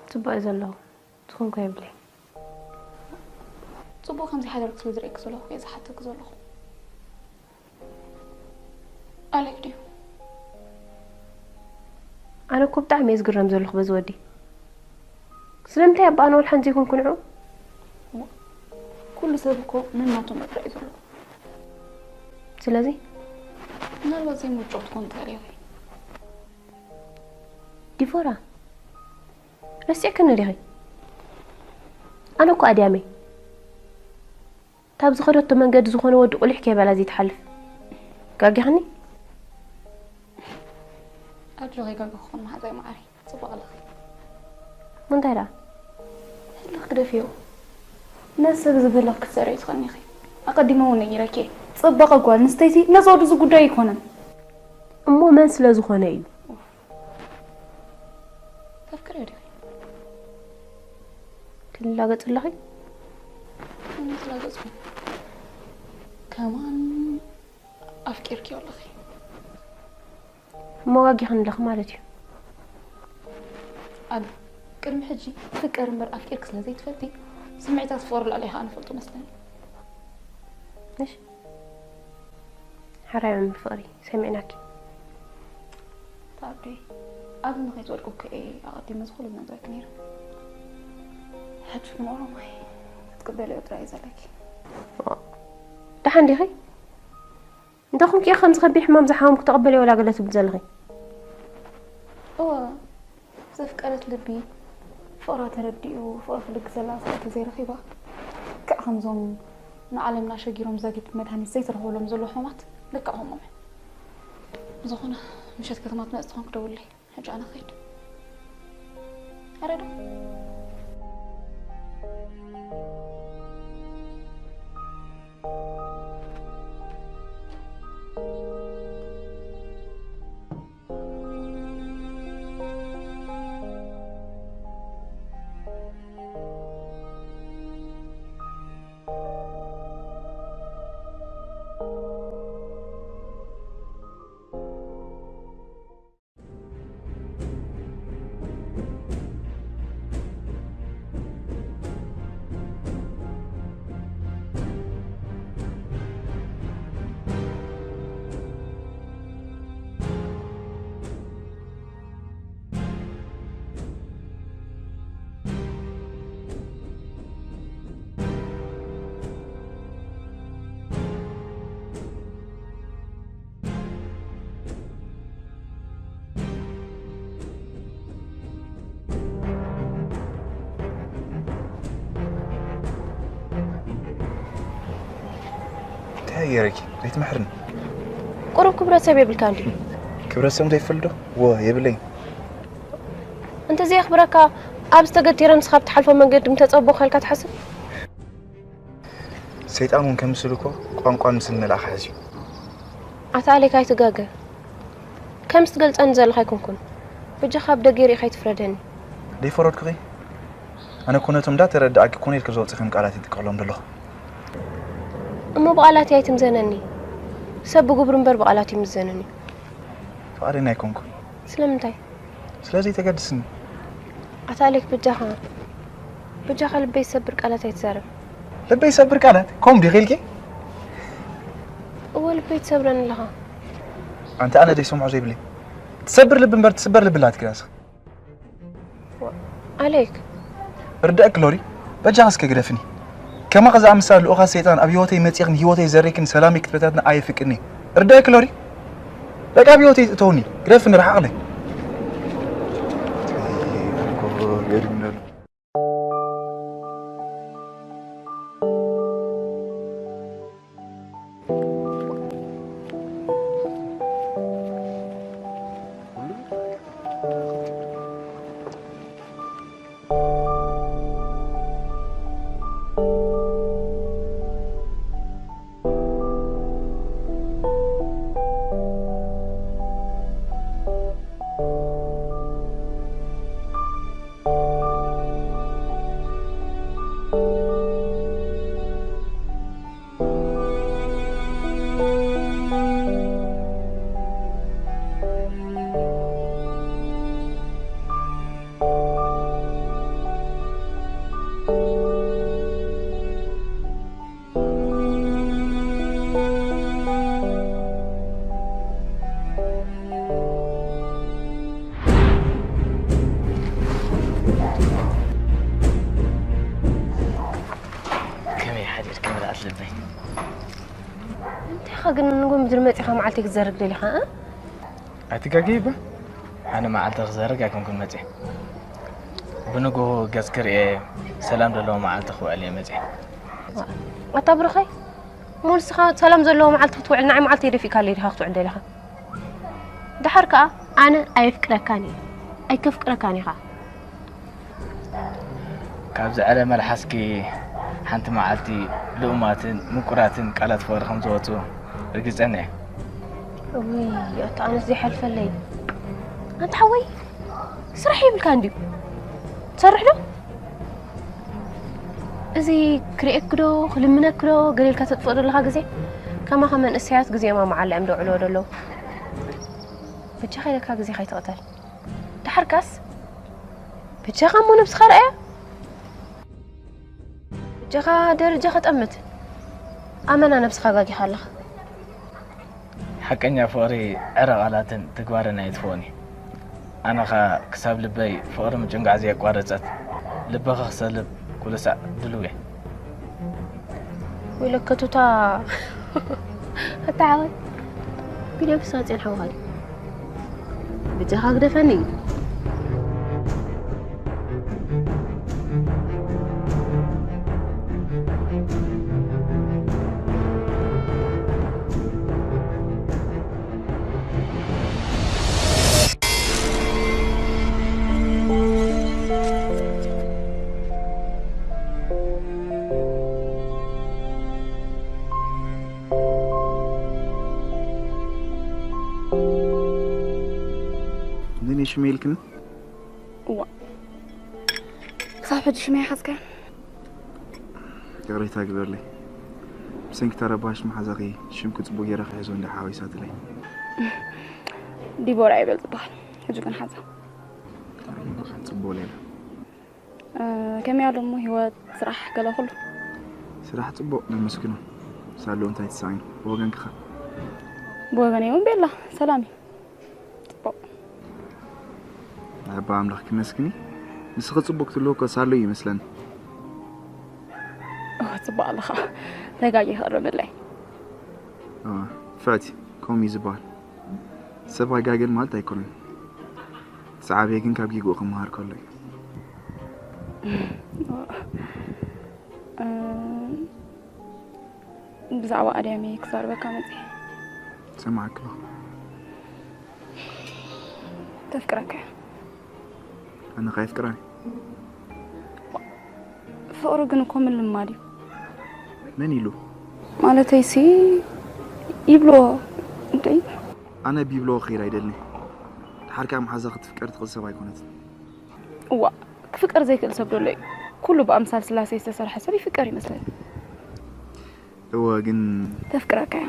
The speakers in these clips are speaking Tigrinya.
ጽቡቕ እየ ዘለኹ። ዝኾንኩ የብለይ። ጽቡቕ ከም ዘይሓደርክ ስለ ዝርእየኪ ዘለኹ እየ ዝሓተኪ ዘለኹ። ኣሌክ ድዩ? ኣነ እኮ ብጣዕሚ እየ ዝግረም ዘለኹ በዚ ወዲ። ስለምንታይ ኣባኣና ወልሓንቲ ዘይኮንኩ ንዑ? ኩሉ ሰብ እኮ ነናቱ ምርጫ እዩ ዘለዎ። ስለዚ? ምናልባት ዘይምርጫው ትኾን ትኽእል ኢኺ። ዲቦራ፣ ረሲዕክኒ ዲኺ? ኣነ እኮ ኣድያመይ። ካብ ዝኸደቶ መንገዲ ዝኾነ ወዲ ቁሊሕ ከይበላ ዘይትሓልፍ። ጋጊኽኒ? ኣጆኺ፣ ጋጊኹ ክኾን መሓዛይ መዓረይ። ጽቡቕ ኣለኺ። እንታይ ደኣ? ህልኽ ግደፍዮ። ነዚ ሰብ እዚ ብህልኽ ክትሰርዒ ትኽእኒ ኢኺ። ኣቐዲመ እውን ነጊረኪ እየ። ጽባቐ ጓል ኣንስተይቲ ነዚ ወዲ ዝጉዳይ ኣይኮነን። እሞ መን ስለ ዝኾነ እዩ? ተፍቅርዮ ዲኺ? ትላገጽ ኣለኺ? ኣይተላገጽኩን። ከማን ኣፍቂርኪዮ ኣለኺ። እሞ ዋጊኽኒ ኣለኺ ማለት እዩ። ኣብ ቅድሚ ሕጂ ፍቅር እምበር ኣፍቂርክ ስለ ዘይትፈልጢ፣ ስምዒታት ፍቅር ልዕሊ ከኣ ንፈልጦ መስለኒ። እሺ፣ ሓራይ እምኒ ፍቅሪ፣ ሰሚዕናኪ። ታብደይ፣ ኣብ እምኒ ከይትወድቂ እኮ እየ ኣቐዲመ እዚ ኩሉ ዝነግረኪ ነይረ። ሕጂ ግን ኦሮማይ ክትቅበልዮ ጥራይ እዩ ዘለኪ። ደሓን ዲኺ? እንተ ኹንኪ ከምዚ ከቢድ ሕማም ዝሓመምኩ ትቕበልዮ ወላ ገለ ትብሊ ዘለኺ? እወ፣ ዘፍቀረት ልቢ ፍቕራ ተረዲኡ ፍቕሪ ክልግሰላ ሰዓት ተዘይረኺባ፣ ልክዕ ከምዞም ንዓለምና ሸጊሮም ዘግይት መድሃኒት ዘይትረኽበሎም ዘለዉ ሕሙማት ልክዕ ከምኦም እዮም። ብዝኾነ ምሸት ከተማ ትመጽእ ትኾን ክደውለይ። ሕጂ ኣነ ክኸይድ። ኣረ ዶ? እንታይ ገይረኪ? ኣይትምሕርኒ። ቁሩብ ክብረት ሰብ የብልካን ድዩ? ክብረት ሰብ እንታይ ይፈልጥ ዶ? ወ፣ የብለይን። እንተዘየኽብረካ፣ ኣብ ዝተገቲረ ንስኻ ብትሓልፎ መንገዲ ምተጸበኹ ኢልካ ትሓስብ? ሰይጣን እውን ከምስል እኮ ቋንቋን ምስልን መልኣኽ ሓዝዩ። ኣታ ኣሌክ ኣይትጋገ። ከም ዝትገልጸኒ ዘለኻ ኣይኮንኩን። በጃኻ ብደገ ርኢኻ ኣይትፍረደኒ። ደይፈረድኩኺ? ኣነ እኮ ነቶም እንዳተረዳእኪ ኮነ ኢልኪ ዘውጽእክዮም ቃላት እየ ዝጥቀሎም ዘለኹ። እሞ ብቓላት ኣይትምዘነኒ። ሰብ ብግብሩ እምበር ብቓላት ይምዘንን እዩ። ፍቓደኛ ኣይኮንኩን። ስለምንታይ? ስለ ዘይተገድስኒ። ኣታ ኣሌክ በጃኻ። በጃኻ ልበይ ዝሰብር ቃላት ኣይትዛረብ። ልበይ ዝሰብር ቃላት? ከምኡ ዲኺ ኢልኪ? እወ ልበይ ትሰብረኒ ኣለኻ። ኣንቲ ኣነ ደይ ሰምዖ ዘይብለይ። ትሰብር ልቢ እምበር ትስበር ልቢ ኣላትኪ ራስኺ። ዋ፣ ኣሌክ። ርዳእኪ ሎሪ፣ በጃኺ እስከ ግደፍኒ። ከማኺ ዝኣመሰላ ልኡኻት ሰይጣን ኣብ ህይወተይ መጺኽን ህይወተይ ዘሪክን ሰላመይ ክትበታትና ኣየፍቅድን እየ። ርዳእኪ ሎሪ። በቃ ኣብ ህይወተይ እተውኒ። ግደፍኒ ርሓቕለይ። ግን ንጎ ምድሪ መጺኻ መዓልቲ ክትዘርግ ደሊኻ እ? ኣይትጋገይ እባ። ኣነ መዓልቲ ክዘርግ ኣይኮንኩን መጽየ። ብንግሆ ገጽ ክርእየ ሰላም ዘለዎ መዓልቲ ክውዕል እየ መጽየ። ኣታ ብሩኸይ፣ እሞ ንስኻ ሰላም ዘለዎ መዓልቲ ክትውዕል ንዓይ መዓልቲ የደፊእካለይ ዲኻ ክትውዕል ደሊኻ? ደሓር ከኣ ኣነ ኣየፍቅረካን እየ ኣይከፍቅረካን ኢኻ። ካብዚ ዕረ መልሓስኪ ሓንቲ መዓልቲ ልኡማትን ምቁራትን ቃላት ፍቕሪ ከም ዝወፁ ርግፀኛ እየ። ውይ ኣታ ኣነስ ዘይሓልፈለይ። ኣንታ ሓወይ ስራሕ ይብልካ እንድዩ ትሰርሕ ዶ? እዚ ክርእየክ ዶ ክልምነክ ዶ ገለ ኢልካ ተጥፍኦ ዘለኻ ግዜ ከማኻ መንእሰያት ግዜኦም ኣብ መዓላ እዮም ደውዕልዎ ዘለዉ። በጃኻ ኢለካ ግዜ ከይትቕተል። ደሓርካስ በጃኻ እሞ ነብስኻ ርኣያ። በጃኻ ደረጃ ከጠምት ኣመና ነብስኻ ጋጊኻ ኣለኻ። ሓቀኛ ፍቕሪ ዕረ ቃላትን ተግባርን ኣይጥፍኦን እዩ። ኣነ ኸኣ ክሳብ ልበይ ፍቕሪ ምጭንጋዕ ዘየቋረጸት ልበኺ ክሰልብ ኩሉ ሳዕ ድልው እየ። ወይለከ ቱታ ኣታ ሓወይ ቢደብስ ኣፅንሐውኻ ድዩ? በጃኻ ግደፈኒ። ንኔ ሽመ ኢልክኒ? እዋ ክሳብ ሕጂ ሽመይ ሓዝካ? ይቕሬታ ግበርለይ። ብሰንኪ ተረባሽ መሓዛኺ ሽምኪ ጽቡቕ ገይረ ክሕዞ እንዳ ሓዊሳትለይ። ዲቦራ ይበል ዝበሃል። ሕጂ ግን ሓዛ። ጽቡቕ ሌላ። ከመይ ኣሎ እሞ ህይወት፣ ስራሕ፣ ገለ ኩሉ? ስራሕ ጽቡቕ ነመስግኖ። ሳሎ እንታይ ትሳይን ብወገንክኻ? ብወገነይ እውን ቤላ ሰላም እዩ። ጽቡቕ። ኣባ ኣምላኽ ክመስግኒ። ንስኺ ጽቡቕ ክትልዎ እኮ ሳሎ እዩ ይመስለኒ። እወ፣ ጽቡቕ ኣለኻ። ተጋጊ ክእርመለይ። እወ፣ ፍዕቲ፣ ከምኡ እዩ ዝበሃል። ሰብ ኣይጋገን ማለት ኣይኮነን። ዝዓበየ ግን ካብ ጌግኡ ክመሃር ከሎ እዩ። ብዛዕባ ኣድያመይ ክዛረበካ መፅእ። ሰማዕክባ። ተፍቅረካ እያ። ኣነ ኸ የፍቅራኒ? ፍቕሪ ግን እኮ ምልማድ እዩ። መን ኢሉ? ማለተይሲ ይብሎ እንተይ? ኣነ ቢብሎ ክኸይድ ኣይደልን። ድሓር ከዓ መሓዛ ክትፍቀር ትኽእል ሰብ ኣይኮነትን። እዋ ክፍቀር ዘይክእል ሰብ ደሎ እዩ። ኩሉ ብኣምሳል ስላሴ ዝተሰርሐ ሰብ ይፍቀር ይመስለኒ። እወ ግን ተፍቅረካ እያ።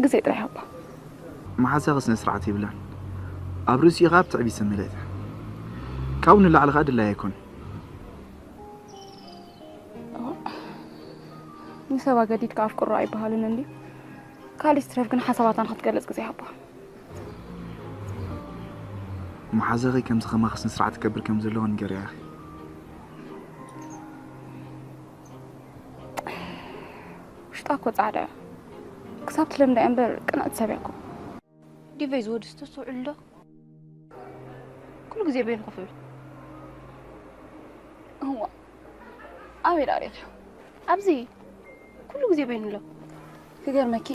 ግዜ ጥራይ ሃባ። መሓዛኺ ስነ ስርዓት የብላን። ኣብ ርእሲኡ ከዓ ብትዕቢት ዝመልአት እያ። ካብኡ ንላዕሊ ከዓ ድላይ ኣይኮን። ንሰብ ኣገዲድካ ኣፍቅሮ ኣይበሃልን እንድዩ። ካሊእ ትረፍ ግን ሓሳባታ ንክትገልጽ ግዜ ሃባ። መሓዛኺ ከምዚ ከማኺ ስነ ስርዓት ክገብር ከም ዘለዎ ንገርያ ኢኺ። ውሽጣ እኮ ጻዕዳ እያ። ክሳብ ትለምዳ እያ እምበር ቅንዕቲ ሰብ እያ እኮ። ዲቨይ ዝወድስ ተስተውዕሉ ዶ? ኩሉ ግዜ በይኑ ኮፍ ይብል። እዋ ኣበይ ደኣ ሪእኽዮ? ኣብዚ ኩሉ ግዜ በይኑ ኣሎ። ክገርመኪ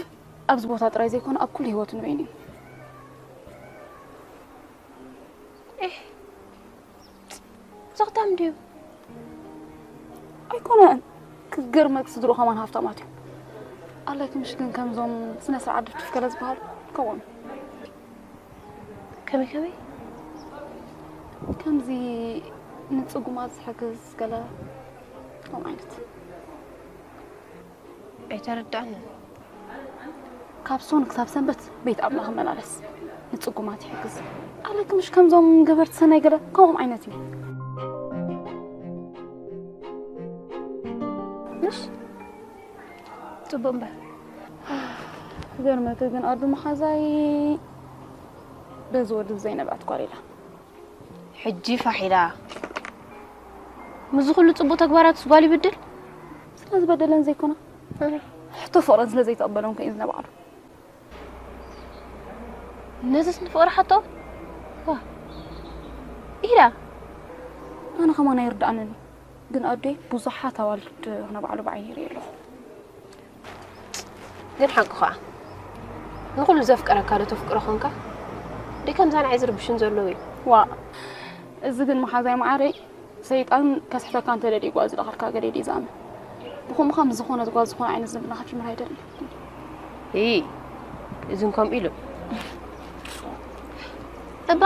ኣብዚ ቦታ ጥራይ ዘይኮነ ኣብ ኩሉ ህይወቱ ንበይኑ እዩ። ኤህ ዘኽታም ድዩ? ኣይኮነን። ክገርመኪ ስድርኡ ከማን ሃፍታማት እዮም። ኣላይክ ምሽ ግን ከምዞም ስነ ስርዓት ድፍድፍ ገለ ዝበሃሉ ከምኦም። ከመይ ከመይ? ከምዚ ንጽጉማት ዝሕግዝ ገለ ከምኡ ዓይነት። ኣይተረዳእንን። ካብ ሶን ክሳብ ሰንበት ቤት ኣምላኽ መላለስ ንጽጉማት ይሕግዝ። ኣላይክ ምሽ ከምዞም ገበርቲ ሰናይ ገለ ከምኦም ዓይነት እዩ። ምሽ ጽቡቕ እምበር። ክገርመኪ ግን ኣዱ መሓዛይ በዚ ወዲ ዘይነብዐት ጓል ኢላ። ሕጂ ፋሕ ኢላ። ምስዚ ኩሉ ጽቡቕ ተግባራትስ ጓል ይብድል? ስለ ዝበደለን ዘይኮነ። ሕቶ ፍቕረን ስለ ዘይተቐበለ እውን ከይዝነ ባዕሉ። ነዚስ ንፍቕሪ ሓቶ ዋ ኢዳ ኣነ ከማን ኣይርድኣንን እዩ። ግን ኣዶይ ብዙሓት ኣዋልድ ንባዕሉ ብዓይኒ ይርኢ ኣለኹ። ግን ሓቂ ኸዓ ንኹሉ ዘፍቀረካ ዶ ተፍቅሮ ኾንካ ዲ ከምዛ ንዓይ ዝርብሽን ዘለዉ እዩ። ዋ እዚ ግን መሓዛይ መዓረይ ሰይጣን ከስሕተካ እንተደልዩ ጓ ዝለኸልካ ገለ ድዩ ዝኣምን። ብኸምኡ ከም ዝኾነት ጓ ዝኾነ ዓይነት ዝምድና ክጅምር ኣይደልን። ይ እዝን ከምኡ ኢሉ እባ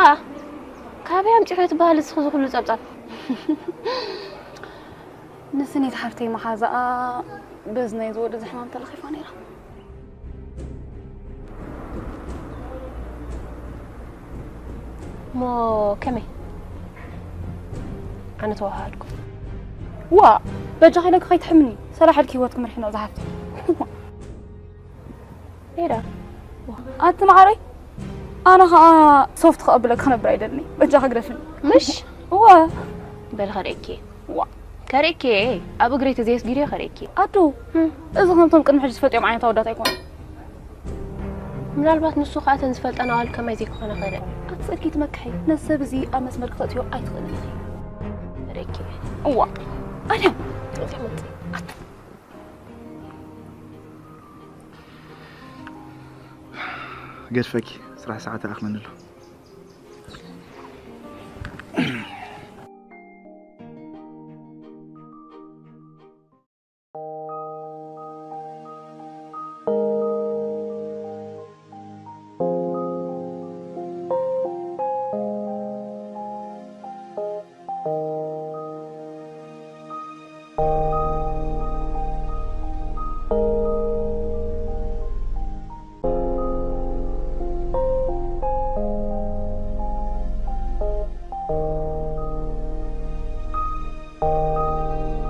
ካበይ ኣምፂሑ ትበሃል እስኺ ዝኹሉ ፀብፃብ ንስኒት ሓፍተይ መሓዛኣ በዚ ናይ ዝወደ ዝሕማም ተለኺፋ ነይራ። እሞ ከመይ ኣነ ተዋሃድኩ ዋ በጃ ኸይለክ ከይትሕምኒ ሰላሕ ልክ ህይወት ክምርሕኖ ዝሓፍተይ ኢዳ ኣቲ ማዕረይ ኣነ ኸዓ ሶፍት ከቐብለክ ክነብር ኣይደልኒ በጃ ክግደፍኒ ምሽ እዋ በል ኸርእኪ ዋ ከርእኪ ኣብ እግረይ ተዘየስጊድዮ ኸርእኪ ኣዱ እዚ ከምቶም ቅድሚ ሕጂ ዝፈልጥዮም ዓይነት ኣወዳት ኣይኮነ ምናልባት ንሱ ከዓ ተን ዝፈልጠን ኣዋል ከማይ ዘይክኾነ ኸደ ኣቲ ፅርጊ ትመክሐይ ነዚ ሰብ እዚ ኣብ መስመር ክተእትዮ ኣይትኽእልን ኢኺ ርእኪ እዋ ኣድያም ገድፈኪ ስራሕ ሰዓት ኣኽለኒ ኣሎ።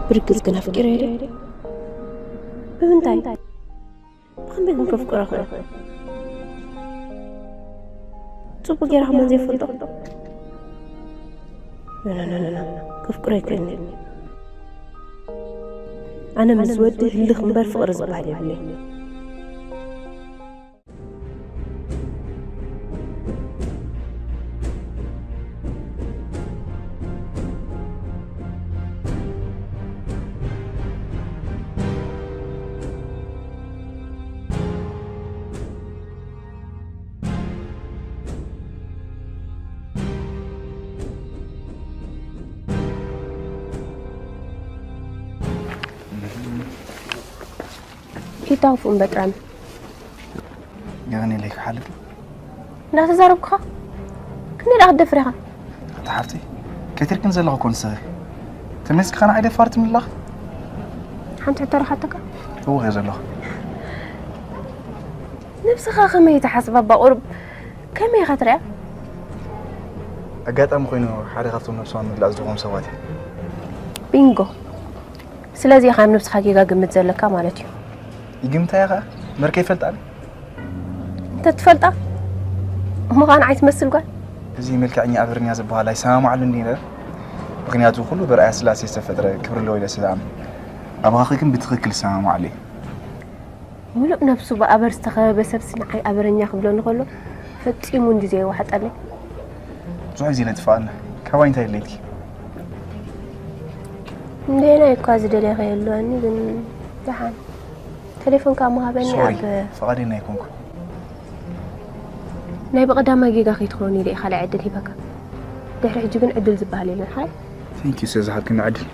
ብርግጽ ግን ኣፍቂረዮ ድየ? ብምንታይ? ብኸመይ ግን ከፍቅሮ ክእል? ጽቡቕ ጌራ ከማን ዘይፈልጦ? ኖኖኖኖ ከፍቅሮ ኣይክእልን። ኣነ ምስ ወዲ ህልኽ እምበር ፍቕሪ ዝበሃል የብለይ። ይታውፉ እምበጥራሚ ገበን የለይ ክሓልፍ እናተዛረብኩኻ ክንደይ ደኣ ክትደፍር ኢኻ ኣታ ሓፍተይ ከቲርክን ዘለኹ እኮ ንስኺ ተመስኪኻ ንዓይ ደፋር ትምልላኽ ሓንቲ ሕቶ ረኻተካ እወ ዘለኹ ነብስኻ ከመይ ትሓስባ እባ ቁሩብ ከመይ ኢኻ ትሪኣ ኣጋጣሚ ኮይኑ ሓደ ካብቶም ነብስዋን ምግላፅ ዝኾኑ ሰባት እዩ ቢንጎ ስለዚ ኢኻ ኣብ ነብስኻ ጌጋ ግምት ዘለካ ማለት እዩ ይግምታ እያ ኸዓ መርከ ይፈልጣ እንተ ትፈልጣ እሞ ኸዓ ንዓይ ትመስል ጓል እዚ መልክዐኛ ኣብርኛ ዝበሃል ኣይሰማማዓሉ እንዲ ነር ምክንያቱ ኩሉ ብርኣያ ስላሴ ዝተፈጥረ ክብሪ ኣለዎ ኢለ ስለ ኣምን ኣባኻኺ ግን ብትኽክል ይሰማማዓሉ እዩ ምሉእ ነብሱ ብኣበር ዝተኸበበ ሰብሲ ንዓይ ኣበረኛ ክብለኒ ከሎ ፈጺሙ እንዲ ዘይዋሕጠለይ ብዙሕ ግዜ ነጥፋኣና ካባይ እንታይ ድሌትኪ እንደየናይ እኳ ዝደለየ ከየልወኒ ግን ደሓን ቴሌፎንካ ምሃበኒ ሶሪ ኣብ ፈቓደና ኣይኮንኩ ናይ ብቐዳማይ ጌጋ ከይትኾኒ ኢለ ካልኣይ ዕድል ሂበካ ድሕሪ ሕጂ ግን ዕድል ዝበሃል የለን ሓይ ቴንኪዩ ስለ ዝሃብክኒ ዕድል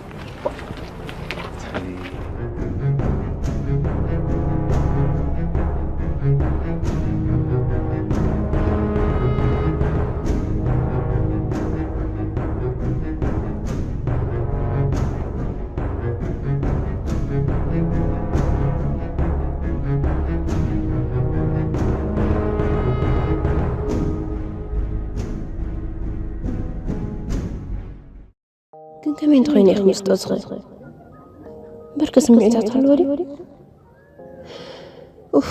ግን ከመይ እንተኾይኑ ኢኺ ምስጦ ዝኽእል እምበርከ ስምዒታት ኣለዎ ድዩ ኡፍ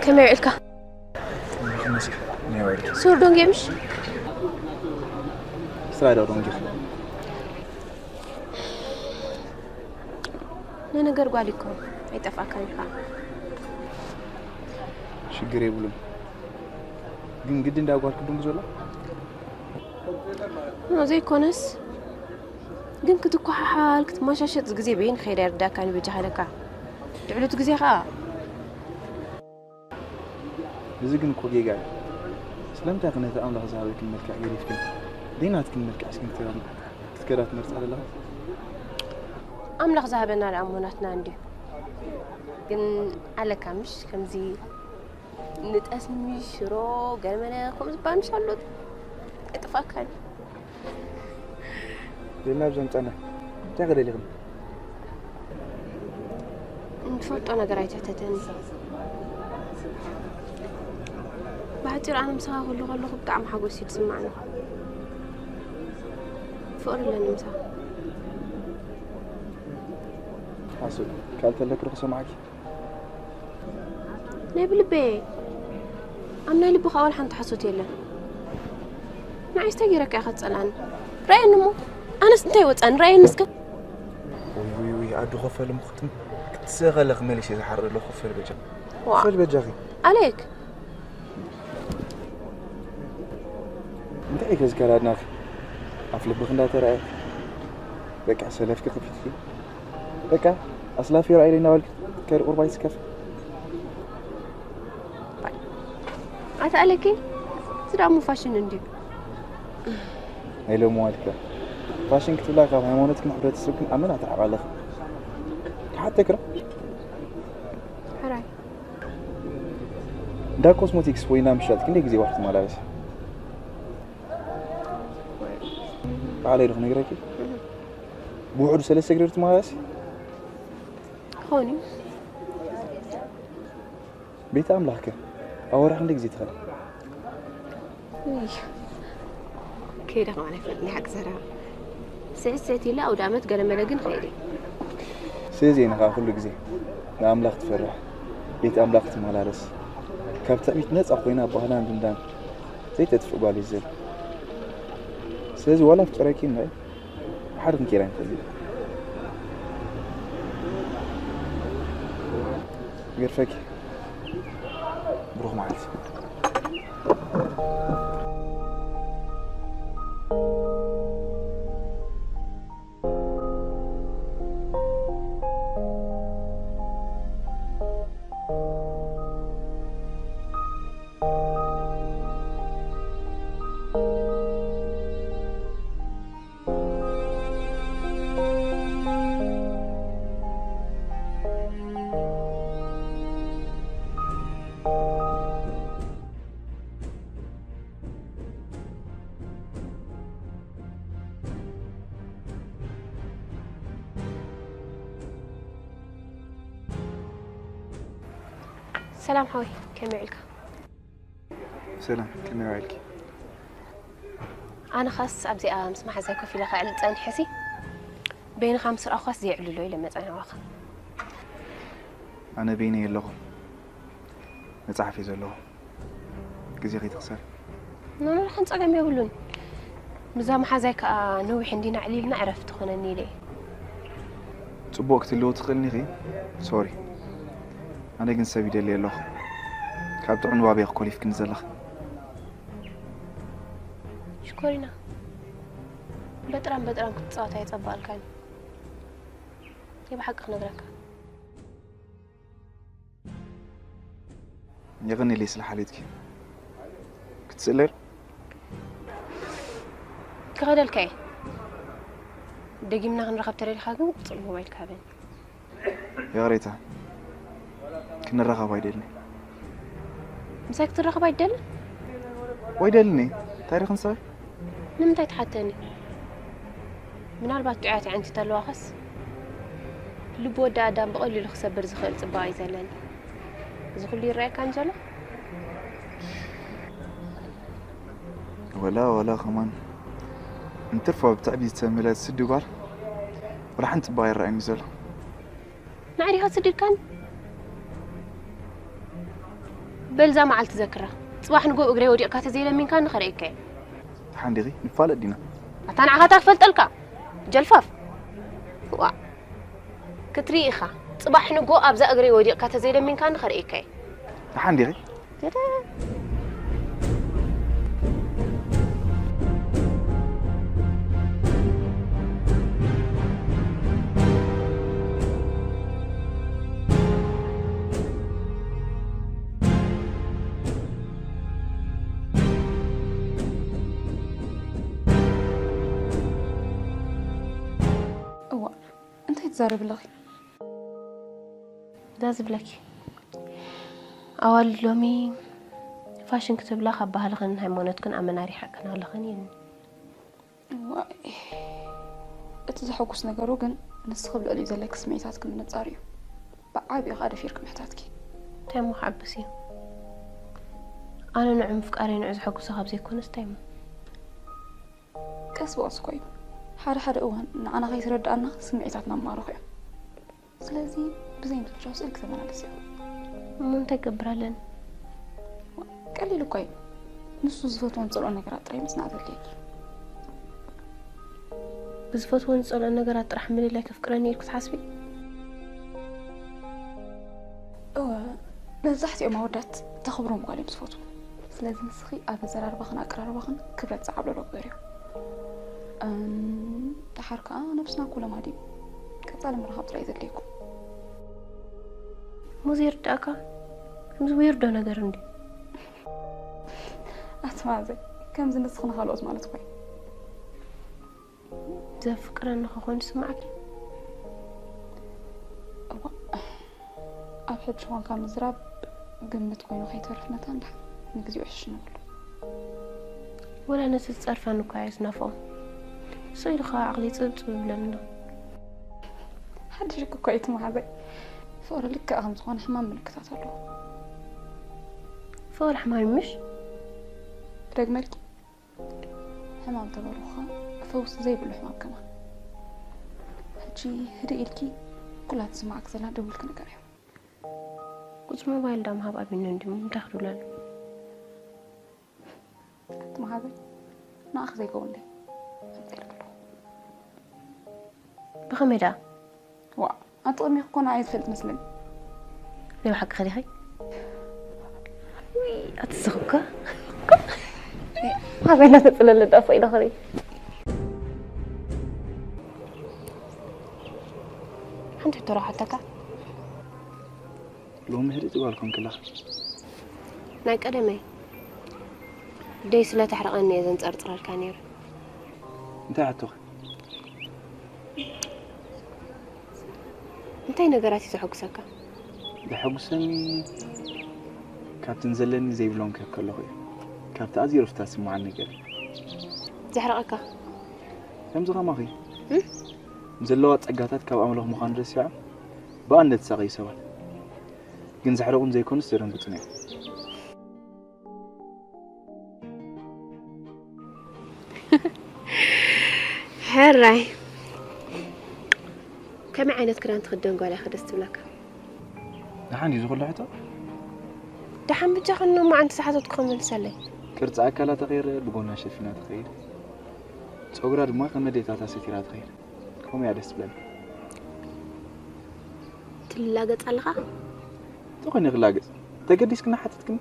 ከመይ ውዒልካ? ሱር ዶንጌ ምሽ? ስራ ዶ ዶንጌ? ንነገር ጓል እኮ ኣይጠፍኣካን ኢኻ። ሽግር የብሉን። ግን ግዲ እንዳ ጓል ክድንጉ ዘሎ? ኖ፣ ዘይኮነስ ግን ክትኳሓሓል፣ ክትመሻሸጥ ግዜ በይን ከይዳ ይርዳካን ይበጃሃለካ። ልዕሊ እቲ ግዜ ኸኣ። እዚ ግን እኮ ጌጋ እዩ። ስለምንታይ ከ ነቲ ኣምላኽ ዝሃበክን መልክዕ ገዲፍክን፣ ደይ ናትክን መልክዕ እስክን ክትከዳ፣ ክትከዳ ትመርጻ ዘለኻ? ኣምላኽ ዝሃበና ደኣ እሞ ናትና እንድዩ። ግን ኣለካ ምሽ ከምዚ ንጠስሚ፣ ሽሮ፣ ገለመለ ከምኡ ዝበሃል ምሽ ኣሎ። ኣይጠፍኣካን እዩ። ዜና ኣብ ዘምጻና። እንታይ ከደሊኹም? ንትፈልጦ ነገር ኣይትሕተተኒ። ብሓጺሩ ኣነ ምሳኻ ኩሉ ከለኹ ብጣዕሚ ሓጎስ እዩ ዝስማዓኒ። ፍቕሪ ኣለኒ ምሳኻ። ሓሶት፣ ካልእ ተለኪ ዶ ክሰምዓኪ? ናይ ብልበይ። ኣብ ናይ ልብኻ ዋላ ሓንቲ ሓሶት የለን። ንዓይስ እንታይ ገይረካ ኢኻ ትጸልኣኒ? ርኣየኒ እሞ። ኣነስ እንታይ ወጻኒ? ርኣየኒ እስከ። ውይ፣ ውይ፣ ውይ፣ ኣዱ ከፈል እሞ ክትም-፣ ክትስእ ከለኺ መሊሰ ዝሓርድ ኣለኹ። ከፈል በጃ። ዋ። ከፈል በጃኺ። ኣሌክ። እንታይ እዩ ከዚ ከራድናኺ? ኣፍ ልብኺ እንዳተራእየ። በቃ ሰለፍኪ ከፊትኪ። በቃ ኣስላፊ ራእይ እናበልኪ ከሪ ቁርባይ ስከፍ። ኣታ ኣለኪ፣ እዚ ደኣ እሞ ፋሽን እንድዩ። ናይ ሎሚ ዋልካ ፋሽን ክትብላ ካብ ሃይማኖትክን ሕብረተሰብክን ኣመን ኣትርሕቃ ኣለኺ። ክሓተኪ ዶ? ሕራይ። እንዳ ኮስሞቲክስ ወይ እንዳ ምሻጥ ክንደይ ግዜ ዋሕ ትመላለሲ? ባዕለይ ዶ ክነግረኪ? ብውሕዱ ሰለስተ ግዜ ዶ ትመላለሲ? ክኸውን እዩ። ቤት ኣምላኽከ ኣብ ወርሒ ክንደይ ግዜ ትኸዲ? ውይ፣ ከይደ ከማን ኣይፈልጥን፣ ናይ ሓቂ ዘረባ። ስዕት ስዕት ኢለ ኣውደ ኣመት ገለ መለ ግን ከይደ። ስለዚ እየ ንኻ ኩሉ ግዜ ንኣምላኽ ትፈርሕ፣ ቤት ኣምላኽ ትመላለስ፣ ካብ ትዕቢት ነጻ ኮይና ባህላን ልምዳን ዘይተጥፍእ ጓል እየ ዝደሊ። ስለዚ ዋላ ፍጠረኪ እምበር ሓደ ክንከይድ ኣይንኽእልን። ይገርፈኪ። ብሩኽ መዓልቲ። ሰላም ሓወይ፣ ከመይ ውዒልካ? ሰላም፣ ከመይ ውዒልኪ? ኣነ ኻስ ኣብዚኣ ምስ መሓዛይ ኮፍ ኢለ ከዕልል ጸኒሐሲ፣ በይንኻ ምስ ረኣኹኻስ ዘየዕልሎ ኢለ መጸ ናባኻ። ኣነ በይነይ የለኹ፣ መጽሓፍ እዩ ዘለኹ። ግዜ ከይትኽሰር። ኖ፣ ኖ፣ ኖ፣ ጸገም የብሉን። ምዛ መሓዛይ ከኣ ነዊሕ እንዲና ኣዕሊልና ዕረፍቲ ትኾነኒ ኢለ እየ። ጽቡቕ ክትህልዎ ትኽእልኒ ኢኺ። ሶሪ። ኣነ ግን ሰብ ይደሊ ኣለኹ። ካብ ጥዑም ባብያ ኮሊፍክኒ ዘለኽ። ሽኮሪና፣ በጥራም በጥራም ክትፃወት ኣይፀባልካን። ናይ ብሓቂ ክነግረካ። የቐኒለይ ስለ ሓልዮትኪ። ክትስእለር? ክኸደልካ እየ። ደጊምና ክንረኸብ ተደሊኻ ግን ቁፅሪ ሞባይል ክሃበኒ። ይቕሬታ፣ ክንራኸብ ኣይደልን። ምሳይ ክትራኸብ ኣይደልን? ወይ ደልኒ እንታይ ርኽን ሰበይ? ንምንታይ ትሓተኒ? ምናልባት ጥዑያት ኣዕንቲ ተለዋኸስ፣ ልቢ ወዲ ኣዳም ብቐሊሉ ክሰብር ዝኽእል ፅባቐ እዩ ዘለኒ። እዚ ኩሉ ይረኣየካን ዘሎ? ወላ ወላ ከማን እንትርፎ ብትዕቢት ዝተመልአት ስዲ ጓል ወላ ሓንቲ ጽባቕ ይረኣየኒ ዘሎ። ንዓዲኻ ትስድድካን? በልዛ መዓልቲ ዘክራ። ጽባሕ ንጎ እግረይ ወዲቕካ ተዘይለሚንካኒ ከርእየካ እየ። ደሓን ዲኺ? ንፋለጥ ዲና? ኣታ ንዓኻ እንታይ ክፈልጠልካ? ጀልፋፍ። ዋ። ክትርኢ ኢኻ። ጽባሕ ንጎ ኣብዛ እግረይ ወዲቕካ ተዘይለሚንካኒ ከርእየካ እየ። ደሓን ዲኺ? እዋ እንታይ ትዛረቢ ኣለኺ? እዛ ዝብለኪ ኣዋልድ ሎሚ ፋሽን ክትብላ ካብ ባህልኽን ሃይማኖትክን ኣመናሪሓክን ኣለኽን እየን። ዋይ፣ እቲ ዘሐጉስ ነገሩ ግን ንስኺ ኣብ ልዕሊኡ ዘለኪ ስምዒታት ግን ምንጻር እዩ። ብዓቢኡ ከኣ ደፊርኪ ምሕታትኪ። እንታይ እሞ ክዓብስ እዩ? ኣነ ንዑ ምፍቃረይ ንዑ ዘሐጉሶ ካብ ዘይኮነስ እንታይ እሞ? ቀስ ብቐስ እኮ እዩ። ሓደ ሓደ እዋን ንዓና ከይተረድኣና ስምዒታትና ማርኹ እዮም። ስለዚ ብዘይ ምትብቻው ስእልኪ ተመላለሲ። እሞ እንታይ ክገብር ኣለኒ? ቀሊል እኮ እዩ። ንሱ ዝፈትዎን ዝጸልኦን ነገራት ጥራይ ምጽናዕ ዘድልየኪ። ብዝፈትዎን ዝጸልኦን ነገራት ጥራሕ ምልላይ ከፍቅረኒ ኢልኩ ትሓስቢ? እወ፣ መብዛሕትኦም ኣወዳት ተኽብሮም ጓል እዮም ዝፈትዉ። ስለዚ ንስኺ ኣብ ኣዘራርባኽን ኣቀራርባኽን ክብረት ዝዓብለሎ ግበርዮ። እም፣ ደሓር ከኣ ነብስና እኮ ለማዲ እዩ። ቀጻሊ ምርኻብ ጥራይ ዘድልየኩም። እሞ ዘይርዳእካ ከምዚ ዊርዶ ነገር እንዲ ኣቲ ማዘይ፣ ከምዚ ንስኺ ንኻልኦት ማለት እኮ እዩ። ዘፍቅረኒ ክኾን ይስምዓኪ? እዋ፣ ኣብ ሕድሽ ኮንካ ምዝራብ ግምት ኮይኑ ከይተርፍ መታን ደሓን ንግዚኡ ዕሽሽ ንብሎ። ወላ ነቲ ዝጸርፈኒ እኳ እየ ዝናፍቖ። ስቕ ኢሉ ከዓ ዓቕለይ ጽብጽብ ይብለኒ ኣሎ። ሓድሽ እኮ እዩ እቲ መሓዛይ። ፍቕሪ ልክዕ ከም ዝኾነ ሕማም ምልክታት ኣለዎ። ፍቕሪ ሕማም እዩ ምሽ? ክደግመልኪ፣ ሕማም ተበርኹኻ ፈውሲ ዘይብሉ ሕማም ከማን። ሕጂ ህድእ ኢልኪ ኩላ ትስምዓኪ ዘላ ደዊልኪ ንገርዮ። ቁጽሪ ሞባይል እንዳ ምሃብ ኣቢኒ እንድዩ እንታይ ክድውለሉ? ኣቲ መሓዛይ ንዓኺ ዘይከውን ድየ ኣምጺኤልኪ ኣለኹ። ብኸመይ ደኣ? ዋ ኣቲ ቅድሚኺ እኮ ንዓይ ዝፈልጥ መስለኒ። ናይ ብሓቂ ኸዲኺ? ውይ ኣቲ ዝኽካ መሓዛይ እናተጽለለ ደኣ ፎኢና ኸሪ ሓንቲ ሕቶ ረሓተካ። ሎሚ ህድእ ጓል ኮንክላ። ናይ ቀደመይ ደይ ስለ ተሕርቐኒ እየ ዘንጸርጽረልካ ነይረ። እንታይ ሕቶኺ? እንታይ ነገራት እዩ ዘሐጉሰካ? ዘሐጉሰኒ ካብትን ዘለኒ ዘይብሎም ክህብ ከለኹ እዩ። ካብቲ ኣዝዩ ረፍታ ዝስምዓኒ ነገር እዩ። ዘሕርቐካ? ከምዚ ከማኺ እም? ዘለዋ ጸጋታት ካብ ኣምላኽ ምዃኑ ረሲዖም ብኣንደ ተሳቐዩ ሰባት ግን ዘሕርቑን ዘይኮኑስ ዘደንግጹን እዮም። ሕራይ ከመይ ዓይነት ክዳን ትኽደን ጓል እያ ደስ ትብለካ? ደሓን እዩ ዝኹሉ ሕቶ? ደሓን ብጃ ክንኖ መዓንቲ ዝሓተትኩ ከመልሰለይ። ቅርጺ ኣካላ ተቐይረ ብጎና ሸፊና ትኸይድ። ጸጉራ ድማ ከም ኣዴታታ ሰቲራ ትኸይድ። ከምኡ እያ ደስ ትብለኒ። ትላገጽ ኣለኻ? እንታይ ኮይኑ ክላገጽ? ተገዲስክና ሓቲትክኒ?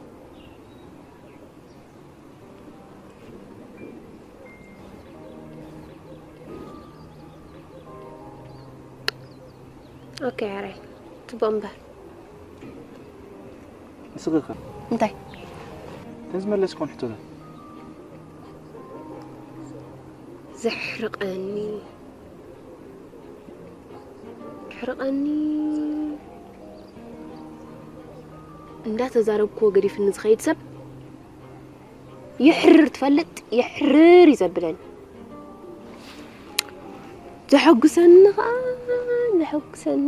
ኦኬ፣ ኣራይ። ጽቡቕ እምበር። ንስኺ ኸ? እንታይ? ነዚ መለስክዎን ሕቶታት? ዘሕርቐኒ። የሕርቐኒ። እንዳተዛረብክዎ ገዲፍኒ ዝኸይድ ሰብ የሕርር ትፈልጥ፣ የሕርር እዩ ዘብለኒ። ዘሐጉሰኒ ኸዓ፣ ዘሐጉሰኒ።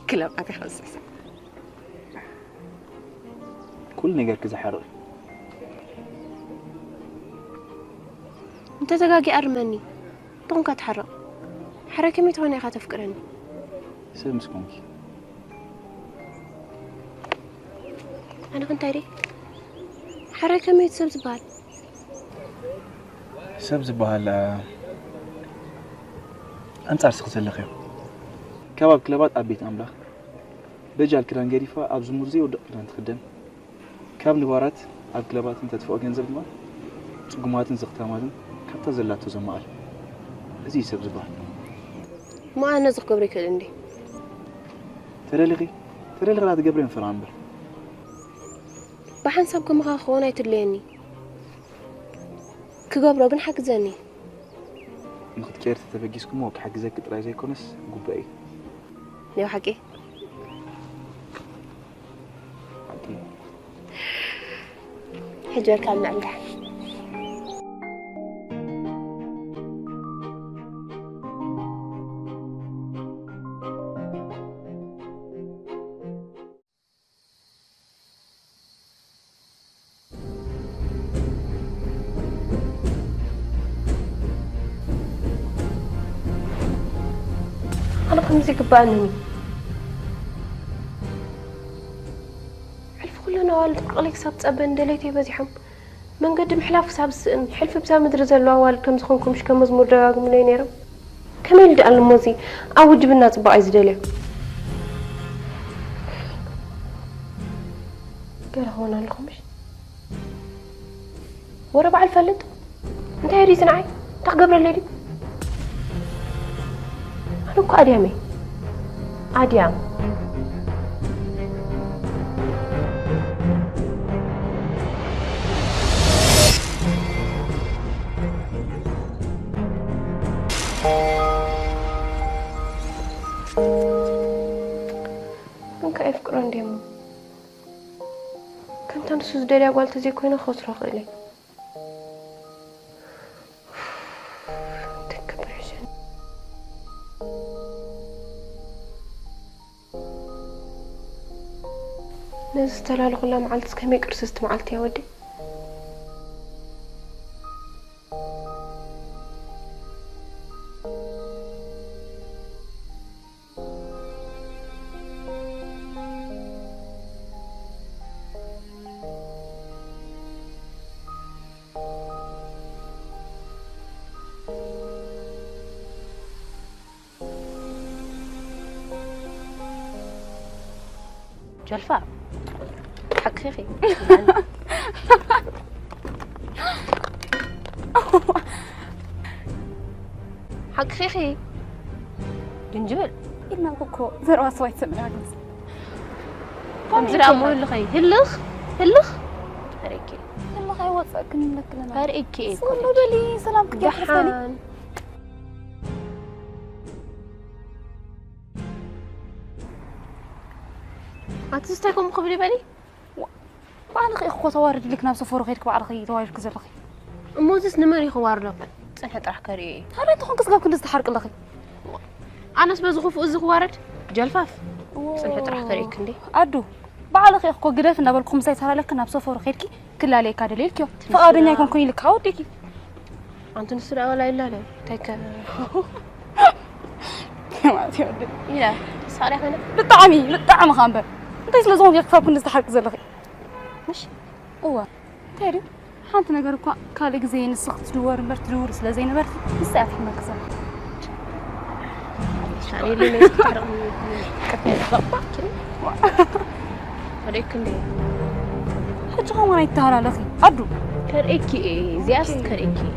ክለባት ይኸስስ። ኩሉ ነገርኪ ዘሕርቕ እዩ። እንተ ተጋጊ ኣርመኒ። ቶንካ ትሓርቕ። ሓረ ከመይ ትኾነ ኢኻ ተፍቅረኒ? ሰብ ምስ ኮንኪ። ኣነ ኸ እንታይ ደይ? ሓረ ከመይ እቲ ሰብ ዝበሃል? ሰብ ዝበሃል፣ ኣ፣ ኣንጻር ስኺ ዘለኽዮ። ካብ ኣብ ክለባት ኣብ ቤት ኣምላኽ በጃል ክዳን ገዲፋ ኣብ ዝሙር ዘይወድቕ ክዳን ትኽደን። ካብ ንባራት ኣብ ክለባት እንተጥፍኦ ገንዘብ ድማ ጽጉማትን ዘኽታማትን ካብታ ዘላቶ ዘማዕል። እዚ እዩ ሰብ ዝበሃል። እሞ ኣነ እዚ ክገብሮ ይክእል እንዴ? ተደሊኺ፣ ተደሊኺ ላ ትገብሪ እምፍራ እምበር። ብሓንሳብ ከማኻ ክኸውን ኣይትድለየኒ። ክገብሮ ግን ሓግዘኒ። ንኽትቀየር ተተበጊስኩሞ ክሓግዘኪ ጥራይ ዘይኮነስ ግቡእ እዩ። ናይ ብሓቂ? ሓቂ። ሕጂ በልካ ንዕምዳሕ። ኣነ ከምዚ ይግባኣኒ እዩ። ሕልፊ ኩለን ኣዋልድ ቁልቁለይ ክሳብ ትጸበን ደለይተይ በዚሖም። መንገዲ ምሕላፍ ክሳብ ዝስእን፣ ሕልፊ ብዛ ምድሪ ዘለዋ ኣዋልድ ከም ዝኾንኩም ሽከ መዝሙር ደጋግሙለይ ነይሮም። ከመይ ኢሉ ደኣ እሞ እዚ ኣብ ውድብና ጽባቐ እዩ ዝደልዮ? ገለ ክኾን ኣለኹ ምሽ? ወረ በዓል ፈልጥ? እንታይ እዩ እዚ ንዓይ? እንታይ ክገብረለይ ድዩ? ኣነ እኮ ኣድያም እየ። ኣድያም። ግን ከ የፍቅሮ እንዴ እሞ? ከምታ ንሱ ዝደልያ ጓል ተዘይኮይነ ክኸስሮ ክእል እየ። እንታይ ክገብር ሕሸኒ? ነዚ ዝተላለኹላ መዓልትስ ከመይ ቅርስስቲ መዓልቲ እያ ወደይ? ጀልፋ፣ ሓቅኺ ኢኺ። ሓቅኺ ኢኺ። ድንጅብል። ኢልናልኩ እኮ ዘረባ ሰብ ኣይትሰምዕን ኣግንስ። ከምዚ ደኣ እሞ ህልኸይ፣ ህልኽ፣ ህልኽ። ኣርእኪ። ህልኽ ኣይወፀእክን ይብለክለና። ኣርእኪ እየ እኮ። ስለ በሊ ሰላም ክትገብሪ ትኽእሊ። ደሓን። ኣቲ እንታይ ከምኡ ክብል ይበሊ? ዋ-፣ ባዕልኺ ኢኺ እኮ ተዋርድልክ ናብ ሰፈሩ ከይድክ ባዕልኺ ተዋሪድክ ዘለኺ። እሞ እዚስ ንመን እዩ ክዋርዶ? ጽንሒ ጥራሕ ከርእዮ እዩ። ታዲያ እንተኾንክስ ጋብክ እንደዚ ትሓርቂ ኣለኺ? ኣነስ በዚ ክፉእ እዚ ክዋረድ? ጀልፋፍ። እዎ። ጽንሒ ጥራሕ ከርእየክ እንዴ? ኣዱ፣ ባዕልኺ ኢኺ እኮ ግደፍ እንዳበልኩ ምሳይ ተላለክ ናብ ሰፈሩ ከይድኪ ክላለየካ ደልየ ኢልክዮ። ፍቓደኛ ኣይኮንኩን ኢልካ ወዲእኪ። ኣንቲ ንሱ ደኣ ዋላ ይላለ፣ እንታይ ከ-? ማለት እዩ ወዲ። ኢላ፣ ሳዕዳ ከነ? ብጣዕሚ፣ ብጣዕሚ ኸኣ እምበር። እንታይ ስለ ዝኾንኪ ክሳብ ክንዲ ዝተሓርቂ ዘለኺ? ምሽ? እዋ፣ እንታይ ድዩ? ሓንቲ ነገር እኳ ካልእ ግዜ ንስኺ ትድወሪ እምበር ትድውሪ ስለ ዘይነበርኪ፣ ንሳ እያ ትሕመኪ ዘላ። ሻዕሪ የለለይ፣ ትሕረቕ። ጸባቂ። ከርእየኪ እንዴ? ሕጂ ከማን ኣይተሃላለኺ። ኣዱ። ከርእየኪ እየ። እዚኣስ ከርእየኪ እየ።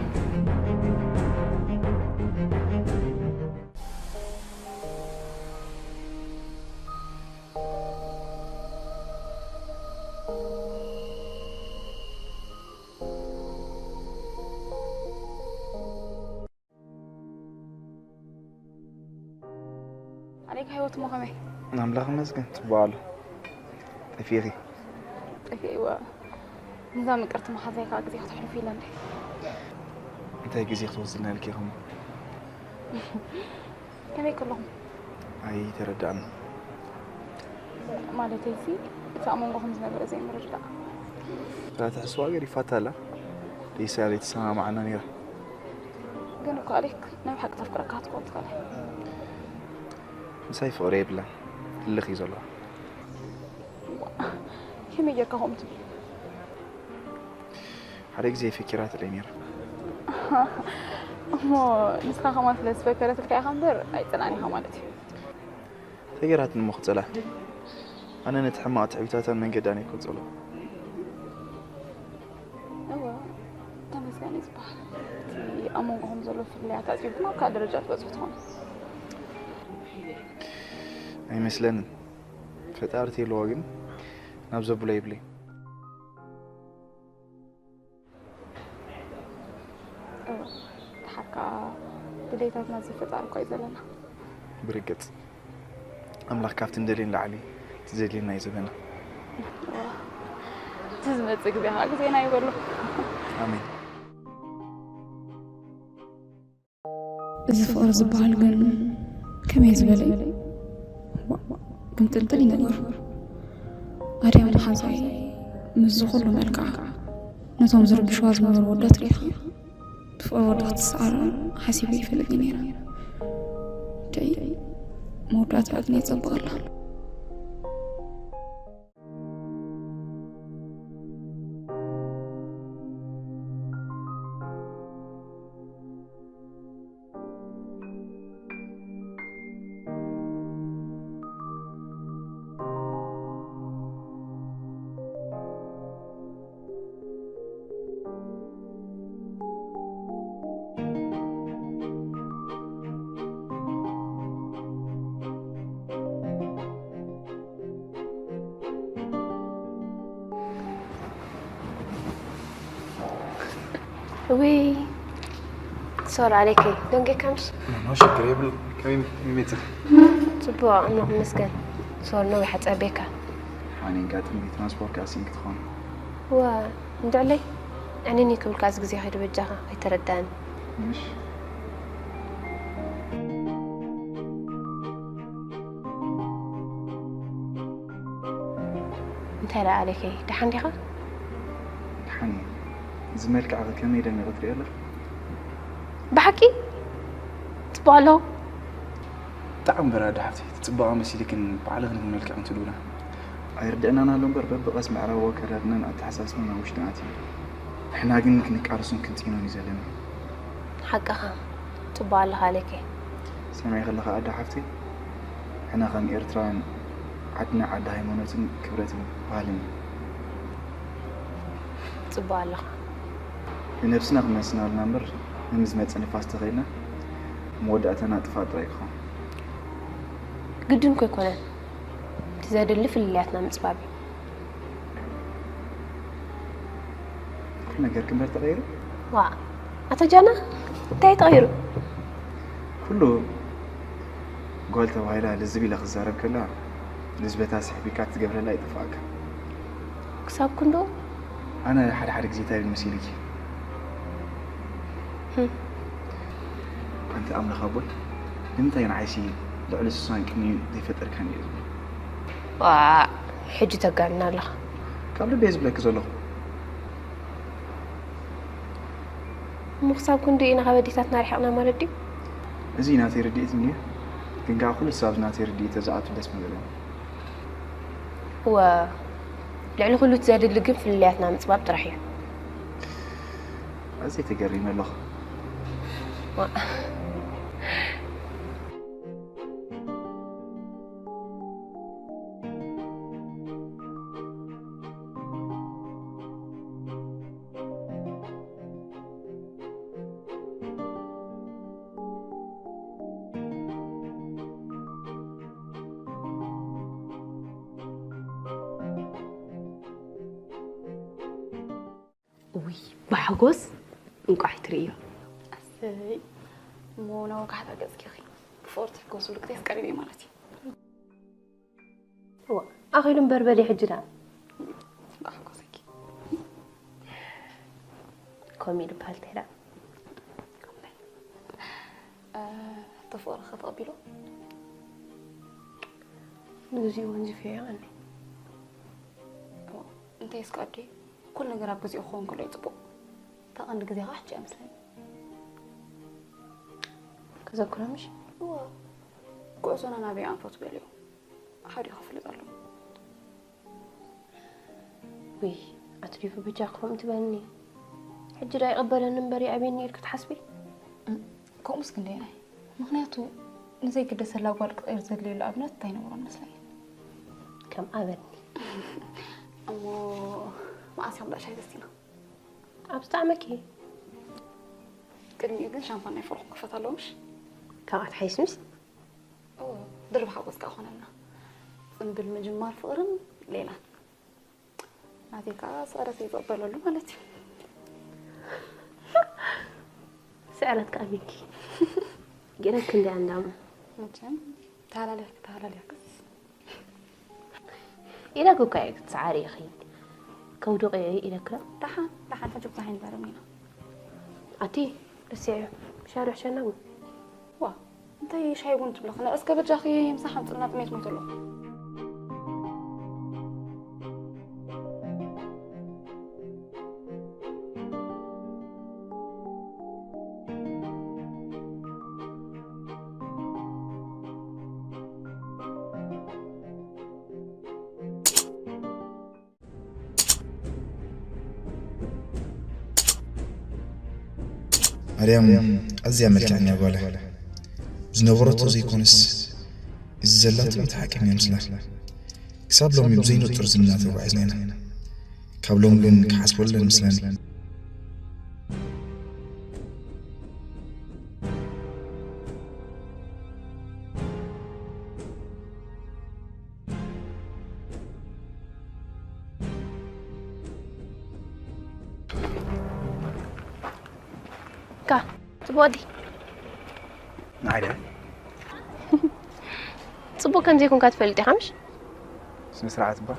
ኣሌካ፣ ህይወት እሞ ከመይ? ኣምላኽ ይመስገን፣ ጽቡቕ ኣሎ። ጠፊእኺ? ጠፊእዋ። ነዛ ምቅርቲ መሓዛይ ከዓ ግዜ ከተሕልፉ ኢለ እንደ። እንታይ ግዜ ክትወስድና ኢልኪ ኢኹም? ከመይ ከለኹም? ኣይተረዳእን። ማለተይሲ፣ እቲ ኣብ መንጎኹም ዝነበረ ዘይምርድዳእ። እታ ትሕስዋ ገዲፋታ ኣላ። ደይሳ ዘይተሰማማዓና ነይራ። ግን እኮ ኣሌክ፣ ናይ ብሓቂ ተፍቅረካ ክትኮን ትኽእል። ምሳይ ፍቕሪ የብላን። ህልኽ እዩ ዘለዋ። ከመይ ጌርካ ከምኡ ትብል? ሓደ ግዜ ፈኪራትለይ ነይራ። እሞ ንስኻ ከማን ስለ ዝፈከረትልካ ኢኻ እምበር ኣይጸላእን ኢኻ ማለት እዩ። ተገይራትኒ እሞ ክጸልኣ? ኣነ ነቲ ሕማቕ ትዕቢታታን መንገዳን እየ ክጸልኦ። እወ፣ ተመስገን እዩ ዝበሃል። እቲ ኣብ መንጎኹም ዘሎ ፍልልያት ኣጽቢብኩም ኣብ ካልእ ደረጃ ትበጽሑ ትኾኑ። ኣይመስለንን። ፈጣሪ ተይልዎ ግን ናብ ዘብሎ የብለይ። እወ፣ ደሓር ከኣ ድሌታትና ዝፈጣር እኳ እዩ ዘለና። ብርግጽ፣ ኣምላኽ ካብቲ ንደልዮ ንላዕሊ እቲ ዘድልየና እዩ ዝህበና። እወ፣ እቲ ዝመጽእ ግዜ ከኣ ግዜና ይበሎ። ኣሜን። እዚ ፍቕሪ ዝበሃል ግን ከመይ ዝበለ እዩ? ዋእ፣ ግምጥልጥል እዩ ነገሩ። ኣድያም መሓዛይ ምስዚ ኩሉ መልክዓ ነቶም ዝርብሽዋ ዝነበሩ ወዳት ርኢኻ፣ ብፍቕሪ ወዳት ክትሰዓራ ሓሲበ ይፈልጥ ነይረ። ደይ መወዳእታ ዕድመ ይጸብቕ ኣሎ። ውይ፣ ሶር ኣሌከይ፣ ደንጌካ ምሽ? ኖ፣ ሽግር የብሉ። ከመይ፣ ከመይ መጽእ? ጽቡቕ፣ እሞ ክመስገን። ሶር፣ ነዊሕ ኣጸቤካ። ሓኒን ጋጥም ትራንስፖርት ካሲን ክትኾን። ዋ፣ እንድዕለይ፣ ዕንኒ ክብልካ እዚ ግዜ ከይዱ በጃኻ፣ ኣይተረዳእን። ምሽ? እንታይ ደኣ ኣሌከይ፣ ደሓን ዲኻ? ደሓን እየ። እዚ መልክዕኺ ከመይ ደሚቑ ትሪኦ ኣለኺ? ብሓቂ? ጽቡቕ ኣለኹ? ብጣዕሚ በራድ ሓፍተይ፣ እቲ ጽባቐ መሲልክን ባዕልኽን ግን መልክዕን ትድውላ። ኣይርድአናን ኣሎ እምበር፣ በብቐስ ምዕራባዊ ኣከዳድናን ኣተሓሳስባን ኣብ ውሽጥና ኣትዩ። ንሕና ግን ክንቃለሶን ክንጽይኖን እዩ ዘለና። ሓቅኻ፣ ጽቡቕ ኣለኻ ኣሌከይ። ሰሚዐ ከለኻ ኣደ ሓፍተይ፣ ንሕና ከም ኤርትራውያን ዓድና ዓዲ ሃይማኖትን ክብረትን ባህልን እዩ። ጽቡቕ ኣለኻ። ንነብስና ክንወስን ኣለና እምበር፣ ነዚ ዝመጽእ ንፋስ ተኸኢልና መወዳእታና ጥፋእ ጥራይ ክኸውን። ግድን እኮ ኣይኮነን። እቲ ዘድሊ ፍልልያትና ምጽባብ እዩ። ኩሉ ነገር ግን በር ተቐይሩ። ዋእ፣ ኣቶ ጃና፣ እንታይ ተቐይሩ? ኩሉ ጓል ተባሂላ ልዝብ ኢላ ክዛረብ ከላ፣ ልዝበታ ስሕቢካ ትገብረላ ይጥፍኣካ። ክሳብ ክንድኡ? ኣነ ሓደ ሓደ ግዜ እንታይ ይብል መሲልኪ? ህም። ኣንቲ ኣምላኽ ኣቦይ፣ ንምንታይ ንዓይሲ ልዕሊ ስሳን ቅንዩ ዘይፈጠርካኒ እየ ዝብል። ዋእ፣ ሕጂ ተጋንና ኣለኻ። ካብ ልበይ ዝብለኪ ዘለኹ። እሞ ክሳብ ክንድኡ ኢና ካብ ኣዴታትና ርሒቕና ማለት ድዩ? እዚ ናተይ ርድኢት እንድዩ፣ ግን ከኣ ኩሉ ሰብ ናተይ ርድኢት ተዝኣቱ ደስ ምበለኒ። እወ፣ ልዕሊ ኩሉ እቲ ዘድሊ ግን ፍልልያትና ምጽባብ ጥራሕ እዩ። ኣዝየ ተገሪመ ኣለኹ። ዋእ። ውይ፣ ብሓጎስ እንቋዕ ትርእዮ። ኣሰይ። እሞ ናብ ወጋሕታ ገጽኪ ኺ ብፍቕሪ ትሕጎስሉ ግዜስ ቀሪቡ እዩ ማለት እዩ። እዋ፣ ኣኺሉ እምበር በሊ ሕጂ ደኣ። እንቋዕ ሓጎሰኪ። ከምኡ ኢሉ ፓልቴራ። እ፣ ሕቶ ፍቕሪ ኸ ተቐቢሎ? ንግዚኡ ወንዚፈዮ ይቐኒ። እዋ፣ እንታይ እስከ ኣደይ፣ ኩሉ ነገር ኣብ ግዜኡ ክኸውን ከሎ እዩ ጽቡቕ። እታ ቀንዲ ግዜ ኸዓ ሕጂ እያ መስለኒ። ከዘክሮ ምሽ? እዋ፣ ጉዕዞና ናበይ ኣንፈቱ ገሊኡ ሓዲኡ ክፍለጥ ኣለዎ። ውይ፣ ኣቲ ዲፉ በጃ ከምኡ ትበልኒ። ሕጂ ዳ ይቕበለኒ እምበር ይኣብየኒ ኢልኪ ትሓስቢ? እም፣ ከምኡስ ክንደየናይ? ምኽንያቱ ንዘይግደሰላ ጓል ክቕየር ዘድልየሉ ኣብነት እንታይ ነብሮን መስለኒ። ከም ኣበኒ። እሞ መዓስ እዮም ዳሻይ ደስቲና? ኣብ ዝጠዓመኪ። ቅድሚኡ ግን ሻምፓን ናይ ፍቕርኹም ክፈት ኣለዎ ምሽ? ካብኣ ትሓይስ ምሽ? ኦ፣ ድርብ ሓጎስ ከኣ ኾነልና። ጽምብል ምጅማር ፍቕርን ሌላን። ናተይ ከኣ ስዕረት ይቕበለሉ ማለት እዩ። ስዕረት ከኣ ሚኪ። ገለ ክንደይ ኣንዳሙ። መቸም ተሃላሊኽኪ ተሃላሊኽክስ። ኢለኪ እኮ እየ ክትሰዓሪ ኢኺ። ከውድቕ እየ ኢለኪ ዶ? ደሓን፣ ደሓን፣ ሕጂ ብዙሕ ኣይንዛረብን ኢና። ኣቲ፣ ረሲዐዮ። ሻሂ ዶ ሕሸና ቡን? ዋ፣ እንታይ ሻሂ ቡን ትብለኺ? እስከ በጃኺ ምሳሕ ኣምፅእልና፣ ጥሜት ሞይተ ኣለኹ። ማርያም ኣዝያ መልክዐኛ ጓል እያ። ዝነበረቶ ዘይኮነስ፣ እዚ ዘላቶ እቲ ሓቂ እዩ መስላ። ክሳብ ሎሚ ብዘይንጹር ዝምድና ተጓዒዝና ኢና። ካብ ሎሚ ግን ክሓስበሉ ኣይመስለኒ። ካ ጽቡቕ ዲ? ንዓይ ድያ? ጽቡቕ ከም ዘይኮንካ ትፈልጥ ኢኻ ምሽ? ስነ ስርዓት እባ።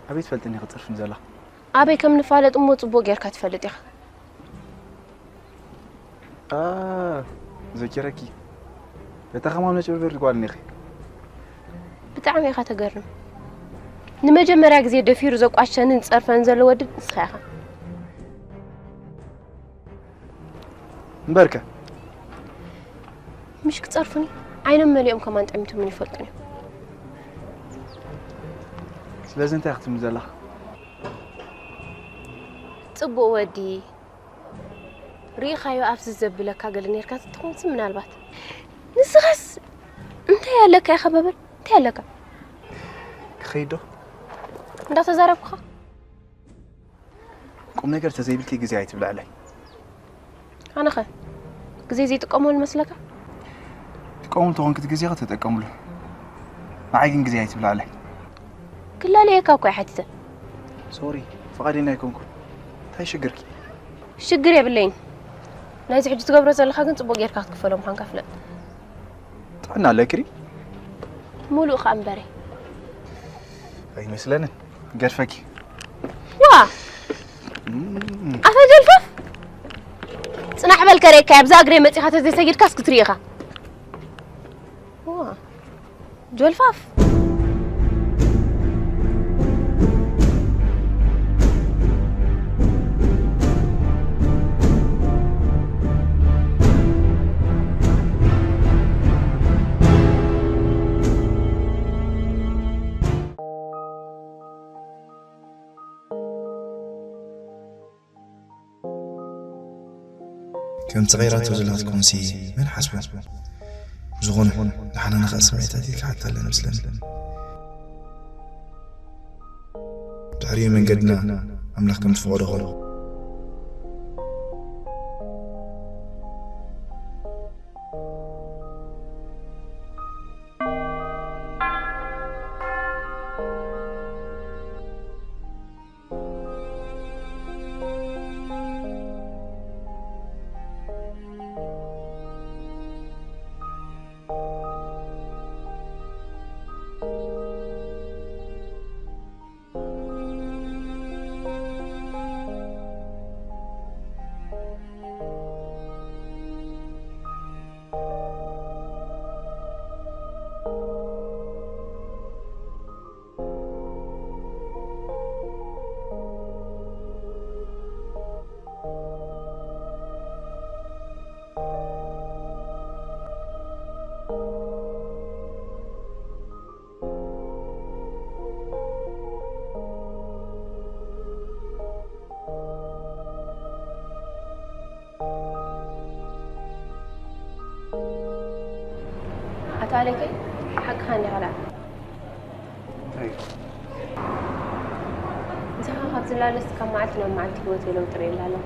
ኣበይ ትፈልጥኒ ክጽርፍኒ ዘለኻ? ኣበይ ከም ንፋለጥ እሞ ጽቡቕ ጌርካ ትፈልጥ ኢኻ። ኣ፣ ዘኪረኪ። በታ ከማን መጭበርበሪ ጓል እኒኺ። ብጣዕሚ ኢኻ ተገርም። ንመጀመርያ ግዜ ደፊሩ ዘቋሸንን ዝጸርፈን ዘሎ ወዲ ንስኻ ኢኻ። እምበርከ። ምሽ ክጸርፉኒ ዓይኖም መሊኦም ከማን ጠሚቶምን ይፈልጡን እዮም። ስለዚ እንታይ ክትብልኒ ዘለኻ? ጽቡቕ ወዲ ርኢኻዮ ኣብዚ ዘብለካ ገለ ኔርካ ትትኾንሲ ምናልባት። ንስኻስ እንታይ ኣለካ ኢኻ በበል? እንታይ ኣለካ? ክኸይድ ዶ? እንዳተዛረብኩኻ ቁም ነገር ተዘይብልኪ ግዜ ኣይትብልዕለይ። ኣነኸ ግዜ ዘይጥቀመሉ መስለካ? ትቀሙ ተኾንኪ እቲ ግዜኺ ተጠቀምሉ። ንዓይ ግን ግዜ ኣይትብልዕለይ። ክላለየካ እኮ እየ ሓቲተ። ሶሪ፣ ፍቓደኛ ኣይኮንኩን። እንታይ ሽግርኪ? ሽግር የብለይን። ናይዚ ሕጂ ትገብሮ ዘለኻ ግን ጽቡቕ ጌርካ ክትክፈሎ ምዃንካ ፍለጥ። ጥዕና ኣለኪ ድዩ? ሙሉእ ኸኣ እምበረ። ኣይመስለንን። ገድፈኪ። ዋ! ኣታ ጀልፋፍ! ጽናሕ በል ከርእየካ እየ። ኣብዛ እግረይ መጺኻ ተዘይሰጊድካስ ክትርኢ ኢኻ። ዋ! ጀልፋፍ! ከምቲ ቀይራቶ ዘላ ክትኮንሲ መን ሓስቦ? ዝኾነ፣ ደሓን ኣነ ኸኣ ስምዒታተይ ክሓታ ኣለኒ መስለኒ። ድሕሪኡ መንገድና ኣምላኽ ከም ዝፈቐዶ ኾነ። ለከ ሓቅኻ እንዲኻ ደኣ። እንታይ እዩ? ንስኻ ካብ ዝላለስ ካብ መዓልቲ ናብ መዓልቲ ህይወት ለውጢ ርእየላ ኣለኹ።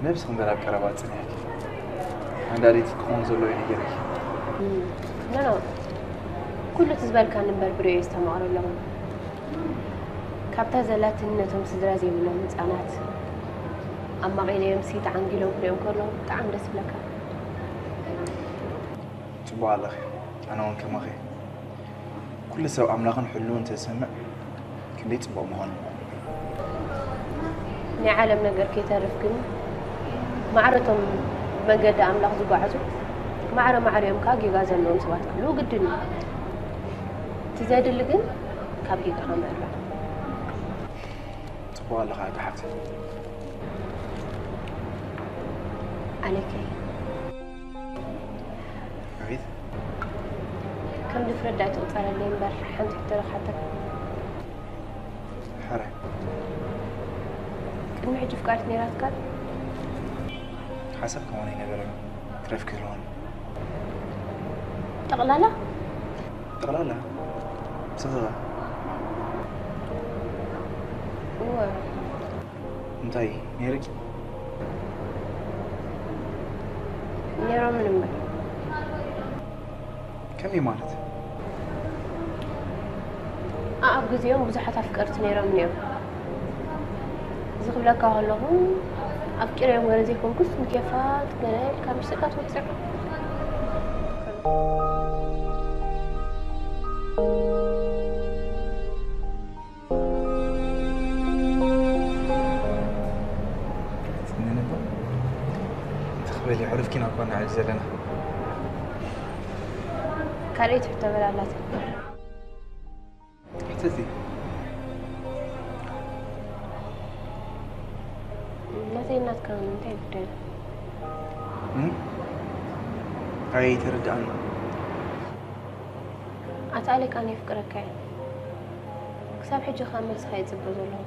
ነብስኺ እምበር ኣብ ቀረባ ጽንሕኪ። ኣንዳሪት ክኾን ዘሎ እዩ ነጊረኪ። ኖ ኖ፣ ኩሉ እቲ ዝበልካኒ እምበር ብርእዮ ዝተማቕረ ኣለኹ። ካብታ ዘላትኒ ነቶም ስድራ ዘይብሎም ህፃናት ኣማቒለዮም ሲ ተዓንጊሎም ክሪኦም ከለኹ ብጣዕሚ ደስ ይብለካ። ጽቡቕ ኣለኺ። ኣነ እውን ከማኺ። ኩሉ ሰብ ኣምላኽን ሕልውን እንተዝሰምዕ ክንደይ ጽቡቕ ምኾነ። ናይ ዓለም ነገር ከይተርፍ ግን ማዕረቶም ብመገዲ ኣምላኽ ዝጓዓዙ ማዕረ ማዕሪኦም ከዓ ጌጋ ዘለዎም ሰባት ክህልዉ ግድን እዩ። እቲ ዘድሊ ግን ካብ ጌጋኻ ምእራም። ጽቡቕ ኣለኻ ኣዶ ሓፍተይ። ኣሌከይ ኣቤት። ከም ድፍረት ዳኣ ኣይትቑጸረለይ እምበር ሓንቲ ሕቶ ዶ ክሓተካ? ሕራይ። ቅድሚ ሕጂ ፍቃድት ነይራትካ ዶ? ሓሳብ ከማን ኣይነበረን ክረፍ ክህልወኒ። ጠቕላላ? ጠቕላላ ብስኻ እወ። እንታይ ነይርኪ? ነይሮምን እምበር። ከመይ ማለት? ኣኣብ ግዜኦም ብዙሓት ኣፍቀርቲ ነይሮምን እዮም። እዚ ክብለካ ከለኹ ኣፍቂረዮም ገለ ዘይኮንኩስ ንኬፋት ገለ ኢልካ ምስጢርካ ትወጽዕ። ትንንባ ትኽበል የዕሩፍኪን ኣኳ ንዓይ ዘለና። ካልኣይቲ ሕቶ በል ኣላትኒ። ሕተቲ። ናተይ ናትካ እንታይ ጉዳይ? እም? ኣይተረድኣን። ኣታ ኣሌክ ኣነ የፍቅረካ እየ። ክሳብ ሕጂ ከኣ መልስኻ ይጽበ ዘለኹ።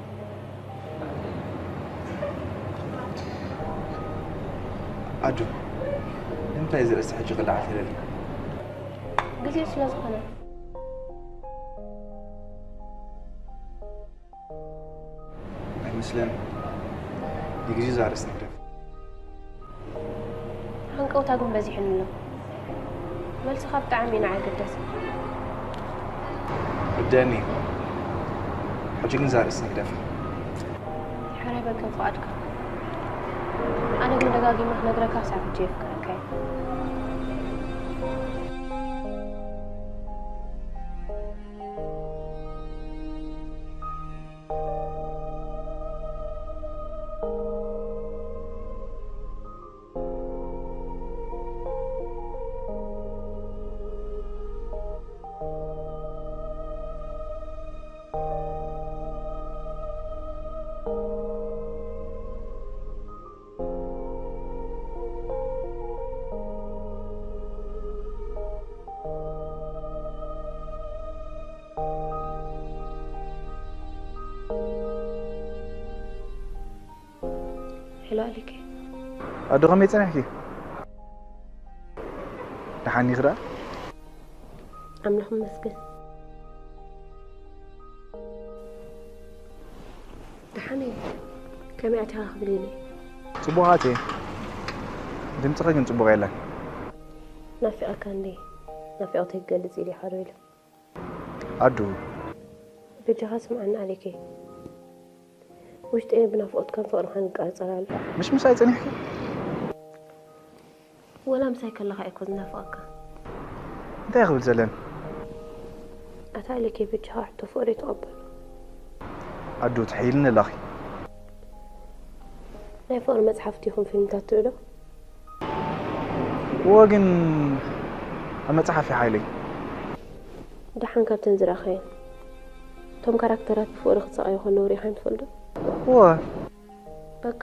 ኣዱ፣ ንምንታይ እዚ ርእሲ ሕጂ ክለዓል ትደሊ? ግዜኡ ስለ ዝኾነ። ኣይመስለንን። ንግዜኡ እዛ ርእሲ ንግደፍ። ሃንቀውታ ግን በዚሕኒ ኣሎ። መልስኻ ብጣዕሚ እዩ ንዓይ ገዳሲ። እደኒ፣ ሕጂ ግን እዛ ርእሲ ንግደፍ። ሕራይ በል ከም ፍቓድካ። ኣነ ግን ደጋጊመ ክነግረካ ክሳብ ሕጂ የፍቅረካ እየ። ሄሎ ኣሊከ። ኣዶ ከመይ ጸኒሕኪ? ደሓን ኢኺ ደኣ? ኣምላኽ ይመስገን። ደሓን እየ። ከመይ ኣቲኻ ክብል ኢለ። ጽቡቕ ኣትየ። ድምጽኺ ግን ጽቡቕ የለን። ናፊቐካ እንዴ? ናፊቖተይ ክገልጽ ኢለ ይሓሩ ኢለ። ኣዱ። በጃኻ ስምዓኒ ኣሌኬ። ውሽጠይ ብናፍቖት ከም ፍቕርኻን ይቃጸል ኣሎ። ምሽ ምሳይ ጸኒሕኪ? ወላ ምሳይ ከለኻ እኮ ዝናፍቐካ። እንታይ ክብል ዘለን? ኣታ ኣሌኬ በጃኻ ሕቶ ፍቕሪ ተቐበሎ። ኣዱ ትሕይልኒ ኣለኺ። ናይ ፍቕሪ መጽሓፍቲ ይኹን ፊልምታት ትርኢ ዶ? እወ ግን ኣብ መጽሓፍ እዩ ሓይለይ። ደሓን ካብተን ዝረኣኻየን እቶም ካራክተራት ብፍቕሪ ክሳቐዩ ከለዉ ሪኢኻ ትፈልጥ ዶ? እወ። በቃ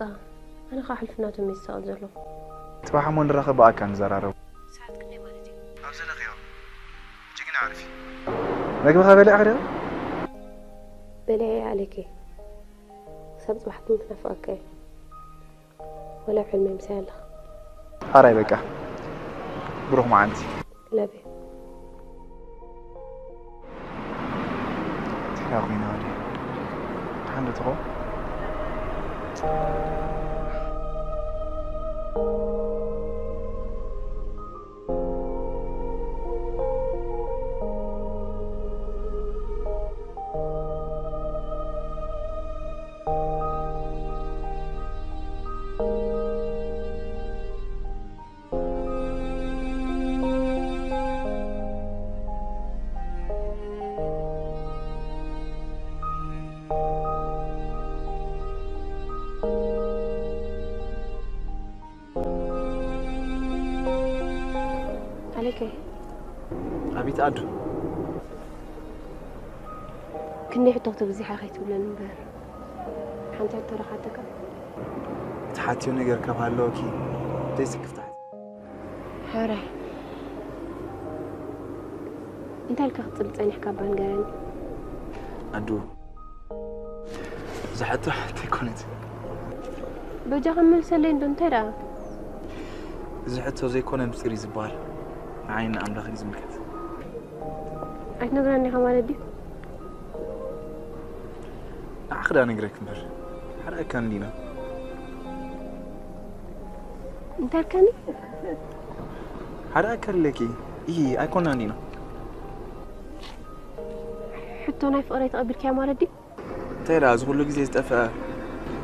ኣነ ከዓ ሕልፊ ናቶም እየ ዝሳቐ ዘለኹ። ጽባሕ እሞ ንራኸብ ብኣካል ንዘራረብ። ሰዓት ክንደይ ማለት እዩ? ኣብ ዘለኽዮ። ሕጂ ግን ኣዕርፊ። መግብኻ በሊዕኺ ዲኺ? በሊዐ እየ ኣሌኬ። ክሳብ ጽባሕ ግን ክናፍቐካ እየ። ወላ ኣብ ሕልመይ ምሳይ ኣለኻ። ሓራይ በቃ። ብሩኽ መዓልቲ። ለቤ እንታይ ኮይና ወዲ ሓንዶ ትኾ ኣሌከ ኣቤት ኣዱ። ክንደይ ሕቶ ክትብዝሓ ከይትብለኒ እምበር ሓንቲ ሕቶ ረኻተካ ትሓትዮ ነገር ካብ ሃለወኪ ዘይስክፍታት ሕራይ እንታይ ኢልካ ክትፅል ፀኒሕካ ባንገረኒ ኣዱ። ዝሕቶ ሓተይ ኮነት በጃኻ መልሰለይ እንዶ እንታይ ደኣ እዚ ሕቶ ዘይኮነ ምስጢር እዩ ዝበሃል። ንዓይን ንኣምላኽን እዩ ዝምልከት። ኣይትነግረኒ ኢኻ ማለት ድዩ ንዓኺ ዳ ነግረክ እምበር ሓርኣካ እንዲና እንታይ ኢልካኒ ሓርኣካ ኣለኪ። ይሂ ኣይኮና እንዲና ሕቶ ናይ ፍቕረይ ተቐቢልካያ ማለት ድዩ እንታይ ደኣ እዚ ኩሉ ግዜ ዝጠፍአ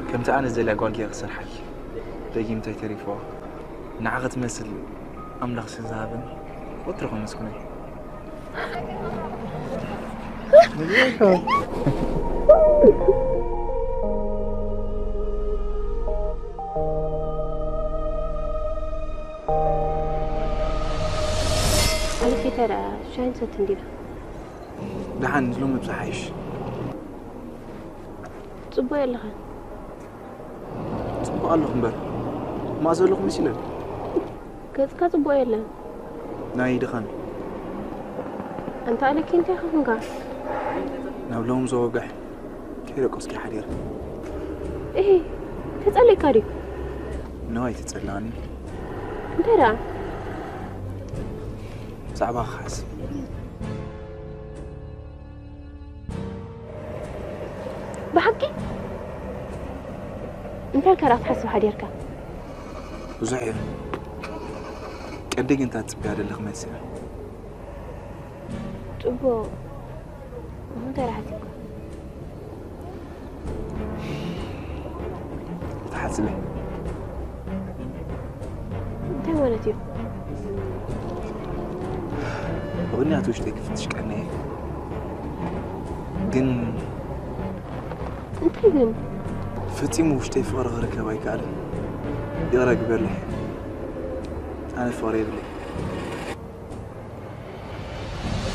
ከምቲ ኣነ ዝደልያ ጓል ገይረ ክሰርሓኪ ደጊምታይ ተሪፍዋ ንዓኺ ትመስል ኣምላኽ ስለ ዝሃበኒ ወትሩ ከመስግኖ እየ። ኣልፊ እንታይ ደኣ ሻሂ ንሰቲ እንዲና ደሓን ሎሚ ብዝሓይሽ ጽቡቕ የለኻን ጽቡቕ ኣለኹ እምበር ማእዘ ኣለኹ መሲለን ገጽካ ጽቡቕ የለን ናይ ድኻም ኣንታ ኣለኪ እንታይ ኸፍንካ ናብ ሎም ዘወግሕ ከይደቆስኪ ሓዲር እሂ ተጸሊእካ ድዩ ኖ ኣይትጸላኒ እንታይ ደኣ ብዛዕባ ክሓስብ ብሓቂ እንታይ ከ ደኣ ትሓስብ ሓዲርካ ብዙሕ እዩ ቀዲ ግን እንታይ ትጽብያ ደለኽ መልሲ እያ ጽቡቕ እንታይ ደኣ ሓሲብካ ተሓስበ እንታይ ማለት እዩ ምኽንያቱ ውሽጠይ ክፍትሽ ቀኒ እየ ግን እንታይ ግን ፈጺሙ ውሽጠይ ፍቕሪ ክርከብ ኣይከኣልን ይቕረ ግበርለይ ኣነ ፍቕሪ የብለይ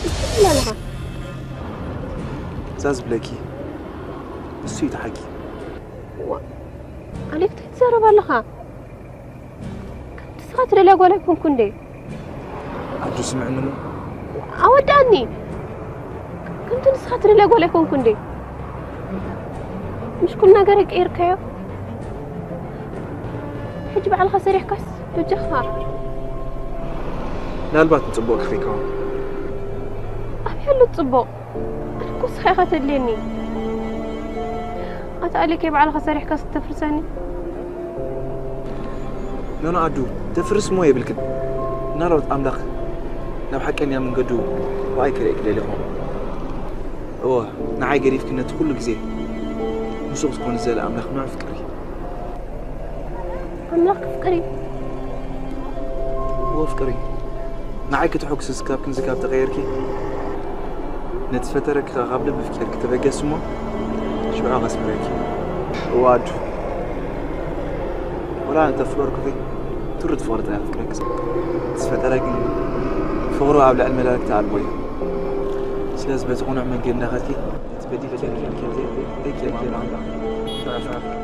እንታይ ትብል ኣለኻ እዛ ዝብለኪ እሱ እዩ ተሓቂ ዋ ኣሌክ እንታይ ትዛረብ ኣለኻ ንስኻ ትደልያ ጓል ኣይኮንኩ እንዴ ኣዱ ስምዕኒ እሞ ኣወዳእኒ ከምቲ ንስኻ ትደልያ ጓል ኣይኮንኩ እንዴ ምሽ ኩሉ ነገር ቀይርካዮ ሕጂ ባዕልኻ ሰሪሕካስ በጃኻ ምናልባት ንጽቡቕ ክኸይከውን ኣብ ሕሉ ጽቡቕ ኣነ እኮ ንስኻ ኢኻ ተድልየኒ ኣታ ኣሌክ ባዕልኻ ሰሪሕካስ ተፍርሰኒ ኖኖ ኣዱ ተፍርስ እሞ የብልክን ምናልባት ኣምላኽ ናብ ሓቀኛ መንገዱ ብኣይ ክርኢ ክደሊ ይኸውን እወ ንዓይ ገዲፍኪ ነቲ ኩሉ ግዜ ምስኡ ክትኮኒ ዝደሊ ኣምላኽ ንዑ ፍቅሪ ኣምላኽ ፍቅሪ እወ ፍቅሪ ንዓይ ክትሕጉስስ ካብ ክንዚ ካብ ተቐየርኪ ነቲ ዝፈተረኪ ከኣ ካብ ልቢ ፍቅርኪ ተበገስ እሞ ሽዑ ከስምረኪ እወ ኣዱ ወላ እንተፍቀርኩኺ ትሩት ፍቕሪ ጥራይ ፍቅረኪ ዝፈጠረ ግን ፍቕሩ ኣብ ልዕሊ መላልክቲ ኣልቦ እዩ ስለዚ በቲ ቅኑዕ መንገዲ እንዳኸድኪ እቲ በዲልኪ ዘለኺ ደቂ ኣምላኽ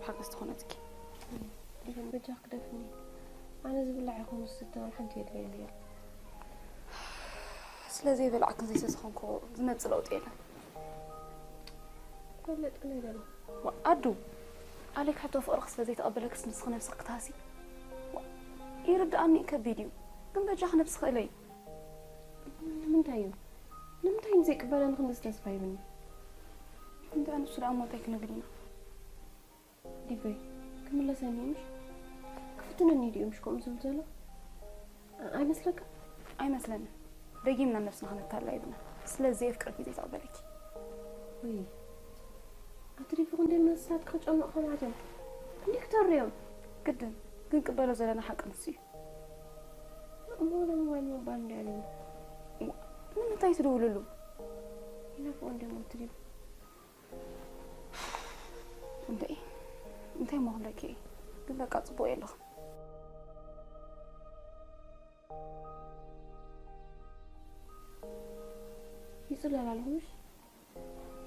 ሓገዝ ትኾነትኪ። ዲፈን በጃ ክደፍኒ። ኣነ ዝብላዕ ይኹን ዝስተ ወላ ሓንቲ የድልየኒ እያ። ስለ ዘይበላዕክን ዘይሰተኹን እኮ ዝመጽእ ለውጢ የለን። ፈለጥ ነገር እዩ። ዋ፣ ኣዱ፣ ኣሌክ ሕቶ ፍቕርኺ ስለ ዘይተቐበለክስ ንስኺ ነብስኺ ክትሃሲ? ዋ፣ ይርድኣኒ እዩ፣ ከቢድ እዩ። ግን በጃኺ ነብስኺ እለይ። ንምንታይ እዩ? ንምንታይ ንዘይቅበለኒ ክንድዚ ተስፋ ይብኒ? እንዳ ንሱ ደኣ እሞ እንታይ ክነግር ኢና? ዲቨይ፣ ክምለሰኒ እዩ ምሽ? ክፍትነኒ ድዩ ምሽ ከምኡ ዝብል ዘሎ? ኣ-፣ ኣይመስለካ? ኣይመስለንን። ደጊምና ነብስና ከነታልላ የብልና። ስለዚ የፍቅረኪ ዘይተቕበለኪ። ወይ፣ ኣቲ ዲቪ ክንደይ መሳት ክጨንቕ ከማት እዮም። እንዲህ ክተርዮም። ግድን፣ ግን ቅበሎ ዘለና ሓቂ ንሱ እዩ። እሞ ለምዋል ምባል እንዲ ኣለኒ። ንምንታይ ትድውልሉ? ይናፍቆ እንዲሞ ትሪብ። እንታይ? እንታይ እሞ ክብለኪ እየ? ግን በቃ ጽቡቕ የለኹም። ይጽለል ኣለኹ ምሽ?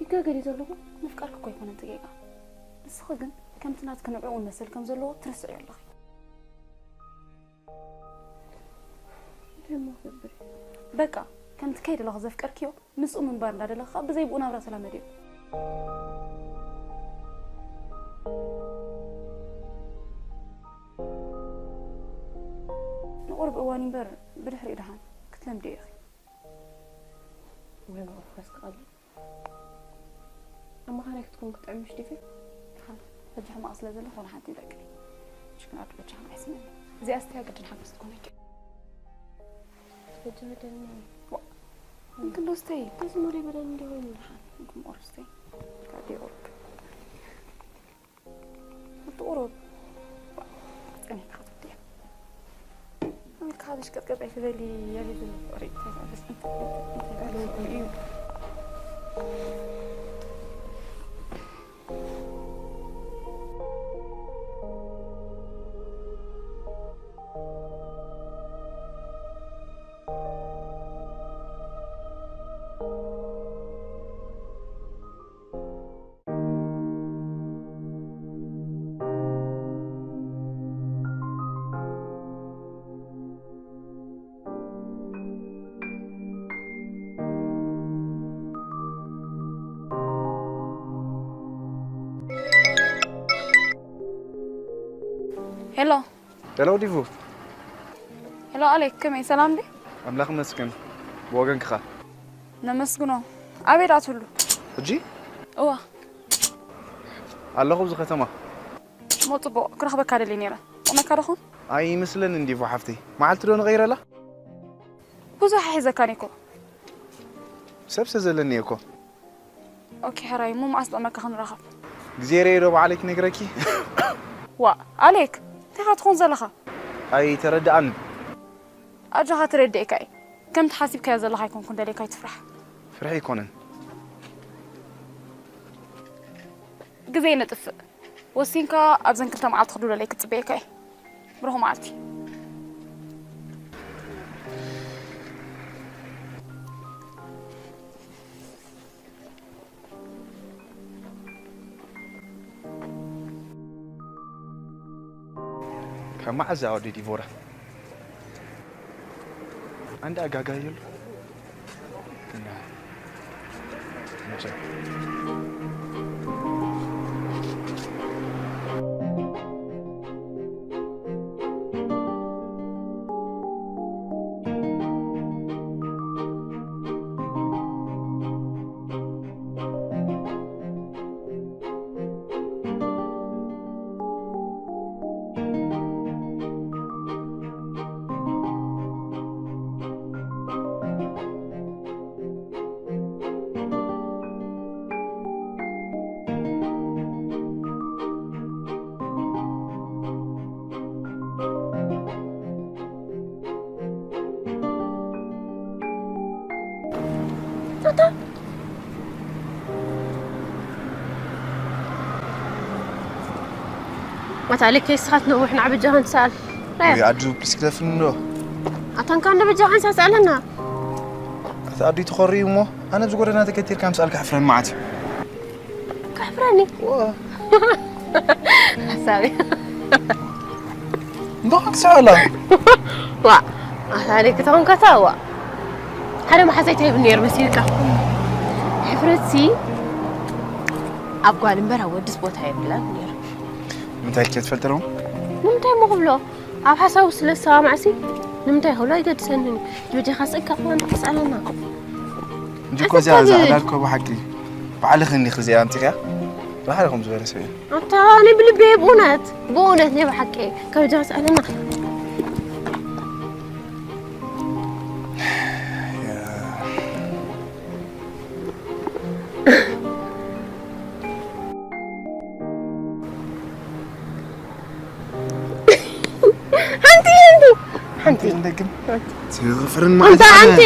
ይጋገል እዩ ዘለኹ? ምፍቃርኪ እኮ ኣይኮነን እቲ ጌጋ። ንስኺ ግን ከምቲ ናትኪ ንዕኡ መሰል ከም ዘለዎ ትርስዕዮ ኣለኺ። እንታይ እሞ ክገብር? በቃ፣ ከምቲ ከይደለኺ ዘፍቀርክዮ ምስኡ ምንባር እንዳደለኻ ብዘይ ብኡ ናብራ ተላመድዮ። ንቑሩብ እዋን እምበር ብድሕሪኡ ደሓን ክትለምድዮ ኢኺ። ወይ መቐፈስ ክቐልል። ኣማኻሪ ክትኮን ክትዕምሽ ዲፈ? ደሓን፣ በጃ ሕማቕ ስለ ዘለኹ ዋላ ሓንቲ ይበቅዕ። ሽክን ኣዱ በጃ ሕማቕ ይስምዕኒ። እዚኣ ስተያ ግድን ሓገዝ ትኾነኪ። በጃ በደኒ። ዋ፣ እንክንዶ ስተይ። እዚ ኖሪ በደኒ እንዲሆይኑ። ደሓን፣ እንክም ኦር ስተይ። ካዲ ኦርክ። እቲ ቁሩብ ጸኒሕካ ክትወዲ እያ። ኣሜሪካ ሓድሽ ቀጥቀጥ ኣይትበሊ፣ ያሊ ዘሎ ፍቕሪ እንታይ ማለት እዩ? እንታይ ማለት እዩ? ሄሎ። ሄሎ ዲቡ። ሄሎ ኣሌክ፣ ከመይ፣ ሰላም ዲ? ኣምላኽ ይመስገን። ብወገንክኻ? ነመስግኖ። ኣበይ ደኣ ትህሉ? ሕጂ? እዋ። ኣለኹ ኣብዚ ከተማ። እሞ ጽቡቕ፣ ክረኽበካ ደልየ ነይረ። ጠቕመካ ዶ ኾን? ኣይመስለንን ዲቡ ሓፍተይ። መዓልቲ ዶ ንቐይረላ? ብዙሕ ኣይሕዘካን እኮ። ሰብ ስለ ዘለኒ እኮ። ኦኬ፣ ሕራይ፣ እሞ መዓስ ጠቕመካ ክንራኸብ? ግዜ ርኤ ዶ ባዕለይ ክነግረኪ? ዋ፣ ኣሌክ፣ እንታይ ኢኻ ትኾን ዘለኻ? ኣይተረድኣንን። ኣጆኻ፣ ተረዲኤካ እየ። ከምቲ ሓሲብካዮ ዘለኻ ኣይኮንኩን ደልየካ፣ ኣይትፍራሕ። ፍርሒ ኣይኮነን። ግዜ ነጥፍእ። ወሲንካ ኣብዘን ክልተ መዓልቲ ክድውለለይ ክትጽበየካ እየ። ብሩኽ መዓልቲ። ካብ መዓዝ ወዲ ዲቦራ? ኣንድ ኣጋጋየሉ። ቶታ። ኣታ ልከይ ስኻት ነዊሕ ንዓቢ ጃሃን ትሰኣል። ወይ ኣዱ ፕሊስ ክደፍኒ ዶ? ኣታ እንካ ንብጃ ሓንሳ ስኣለና። ኣታ ኣዱ ትኾሪ እሞ ኣነ ኣብዚ ጎደና ተገቲርካ ምስኣል ከሕፍረን መዓት እዩ። ከሕፍረኒ? ዋ። ሳቢ። እንዶ ክሳላ። ዋ ኣሳሪ ክትኾን ከታ ዋ ሓደ መሓዛይ ተይብ ነይር መሲልካ። ሕፍረትሲ ኣብ ጓል እምበር ኣብ ወድስ ቦታ የብላን ነይሩ። እንታይ ልኬ ትፈልጥ ነው? ንምንታይ እሞ ክብሎ ኣብ ሓሳቡ ስለ ዝሰማማዕሲ ንምንታይ ክብሎ ኣይገድሰንን እዩ። ጆጀኻ ስእካ እኳ ንክስኣለና እንጂ እኮ እዚኣ እዛ ዕላል እኮ ብሓቂ ባዕልኺ እንዲኺ እዚኣ ኣምፂኽያ። ባዕልኹም ዝበለ ሰብ እዩ። ኣታ ኣነ ብልበየ ብእውነት ብእውነት ናይ ብሓቂ ካብ ጃስ ኣለና። ሓንቲ ሓንቲ ሓንቲ እንደግም ዝፍርን ሓንቲ ማለት ሓንቲ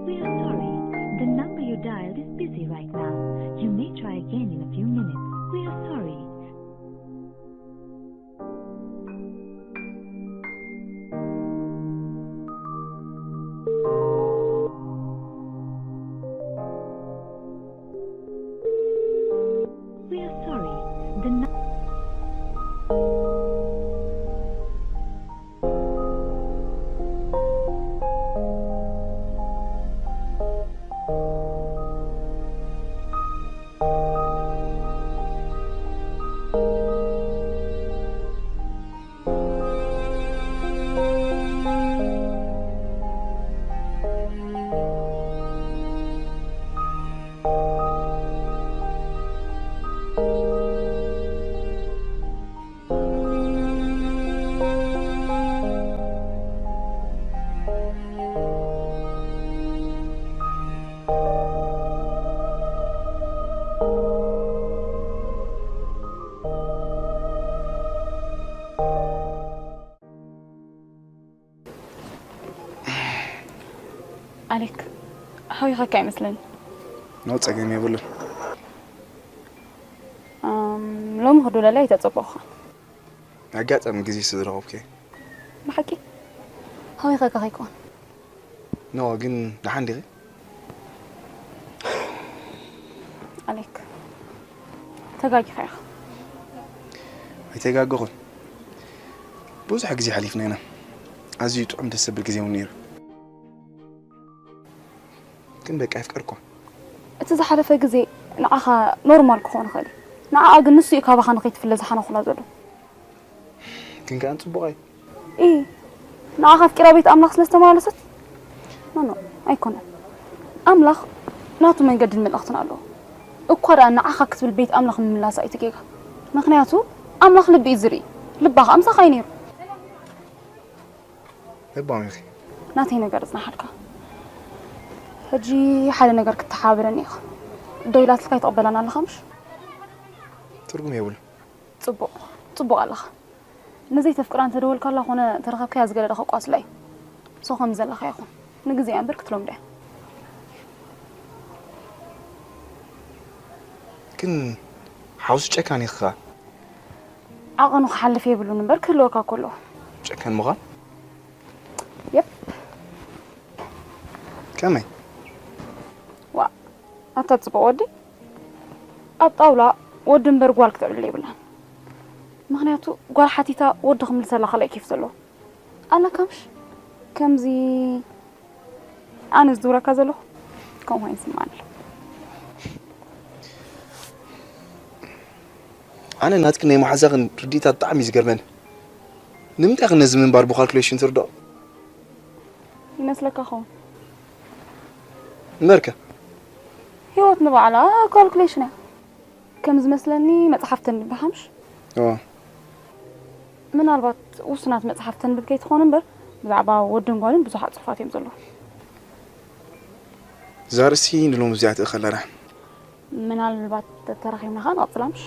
We are sorry. The number you dialed is busy right now. You may try again in a few minutes. We are sorry. We are sorry. The nu- ኣሌክ፣ ሓዊኸካ ኣይመስለኒ። ኖ፣ ጸገም የብሉን። ኣም፣ ሎሚ ክድውለለይ ኣይተጸበኹኻን። ኣጋጣሚ ግዜ ስለ ዝረኸብኩ። ብሓቂ ሓዊኸካ ከይኮን። ኖ፣ ግን ደሓን ዲኺ? ኣሌክ፣ ተጋጊኻ ኢኻ። ኣይተጋገኹን። ብዙሕ ግዜ ሓሊፍና ኢና። ኣዝዩ ጥዑም ደስ ዘብል ግዜ እውን ነይሩ። ግን በቃ የፍቀርኳ። እቲ ዝሓለፈ ግዜ ንዓኻ ኖርማል ክኾን ይኽእል እዩ። ንዓኣ ግን ንሱ እዩ ካባኻ ንኸይትፍለ ዝሓነኹላ ዘሎ። ግን ከኣ ጽቡቕ እዩ። ኢ ንዓኻ ኣፍቂራ ቤት ኣምላኽ ስለ ዝተመላለሰት? ኖ፣ ኖ፣ ኣይኮነን። ኣምላኽ ናቱ መንገድን መልእኽትን ኣለዎ። እኳ ደኣ ንዓኻ ክትብል ቤት ኣምላኽ ምምላሳ እዩ እቲ ጌጋ። ምኽንያቱ ኣምላኽ ልቢ እዩ ዝርኢ። ልባ ኸኣ ምሳኻ እዩ ነይሩ። ለባም ኢኺ። ናተይ ነገር እጽናሓልካ። ሕጂ ሓደ ነገር ክተሓባበረኒ ኢኻ። ዶ ኢላትልካ ይትቕበላን ኣለኻ ምሽ? ትርጉም የብሉ። ጽቡቕ፣ ጽቡቕ ኣለኻ። ንዘይተፍቅራ እንተደወልካላ ኾነ ተረኸብካያ ዝገደደ ከቋስላ እዩ። So ከም ዘለኻ ይኹን። ንግዜኣ እምበር ክትለምዳ እያ። ግን ሓውሲ ጨካን ኢኻ። ዓቐኑ ክሓልፍ የብሉን እምበር ክህልወካ እኮ ኣለዎ። ጨካን ምዃን? የፕ። ከመይ? ዋ፣ ኣታ ጽቡቕ ወዲ። ኣብ ጣውላ ወዲ እምበር ጓል ክትዕልል የብላን። ምኽንያቱ ጓል ሓቲታ ወዲ ክምልሰላ ካልኣይ ኬፍ ዘለዎ። ኣለካ ምሽ? ከምዚ ኣነ ዝድውረካ ዘለኹ ከምኡ ኮይኑ ይስምዓኒ ኣሎ። ኣነ ናትኪ ናይ መሓዛኽን ርዲእታ ብጣዕሚ እዩ ዝገርመኒ። ንምንታይ ኢኺ ነዚ ምንባር ብካልኩሌሽን ትርድኦ? ይመስለካ ኸውን? እምበርከ? ህይወት ንባዕላ ካልኩሌሽን እያ። ከም ዝመስለኒ መጽሓፍ ተንብብ ሓምሽ? እዎ። ምናልባት ውሱናት መጽሓፍ ተንብብ ከይትኾን እምበር፣ ብዛዕባ ወድን ጓልን ብዙሓት ጽሑፋት እዮም ዘለዉ። እዛ ርእሲ ንሎሚ እዚኣ ትእኸላ ደሓን። ምናልባት ተተራኺብና ኸኣ ንቐጽላ ምሽ?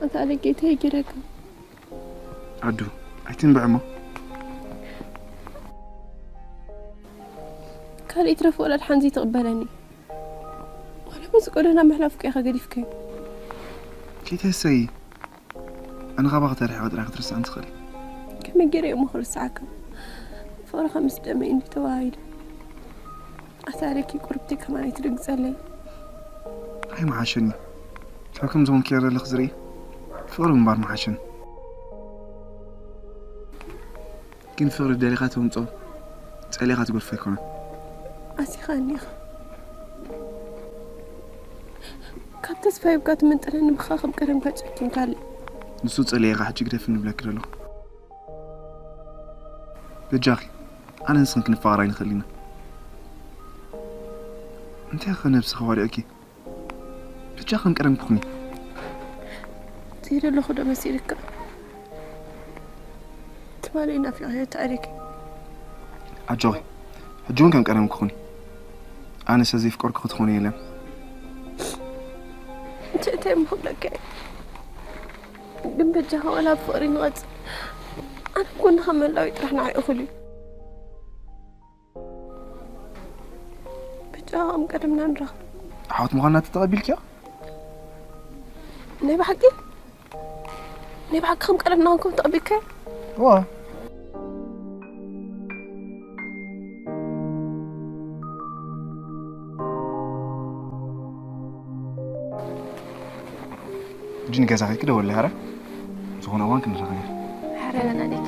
ኣታ ኣለ ጌታዬ፣ ጌረካ። ኣዱ፣ ኣይትንብዕ እሞ። ካልእ ይትረፍ ወላ ድሓን ዘይትቕበለኒ። ዋላ በዚ ጎደና ምሕላፍካ ኢኻ ገዲፍካዮ። ጌታዬ፣ እሰይ። ኣነ ካባኺ ተርሒቐ ጥራይ ክትርስዕኒ ትኽእሊ። ከመይ ገይረ እየ እሞ ክርስዓካ? ፍቕርኻ ምስ ደመይ እንዲ ተዋሃሂዱ። ኣታ ኣሌኪ ቁርብቲ ከማን ኣይትድንግጸለይ። ኣይ ምሓሸኒ። ካብ ከምዚ ኮንኪ ዘለኺ ዝርኢ ፍቕሪ ምንባር ምሓሸኒ። ግን ፍቕሪ ደሊኻ ተምጾ፣ ጸሊኻ ትገድፎ ኣይኮነን። ኣሲኻ እኒኻ። ካብ ተስፋ ሂብካ ትምንጥለኒ ብኻ ከም ቀደምካ ጨኪንካለይ። ንሱ ጸሊኤ ኢኻ ሕጂ ግደፍኒ ንብለኪ ዘለኹ። በጃኺ፣ ኣነ ንስኽን ክንፋቐር ኣይንኽእል ኢና። እንታይ ከ ነብስኺ ዋዲቕኪ? ብቻ ከም ቀደም ኩኒ። ዘይደለኹ ዶ መሲልካ? ትማሊ ናፊቐዮ ታሪክ። ኣጆኺ፣ ሕጂ እውን ከም ቀደም ኩኒ። ኣነ ሰብ ዘይፍቀርኩ ክትኾኒ የለን። እንታይ እንታይ እሞ ክብለካ እየ? ግን በጃኻ ዋላ ኣብ ፍቕሪ ንቐጽል። ኣነ ኣብ ጎንኻ ምህላወይ ጥራሕ ንዓይ እኹል እዩ። ብቻ ከም ቀደምና ንራኸብ። ኣሕዋት ምዃንና ተተቐቢልክዮ? ናይ ብሓቂ? ናይ ብሓቂ ከም ቀደምና ክንከውን ተቐቢልካዮ? እዋ። ሕጂ ንገዛ ከይድኪ ደውለለይ፣ ሓራይ? ዝኾነ እዋን ክንራኸብ ኢና። ረበና ደቂ።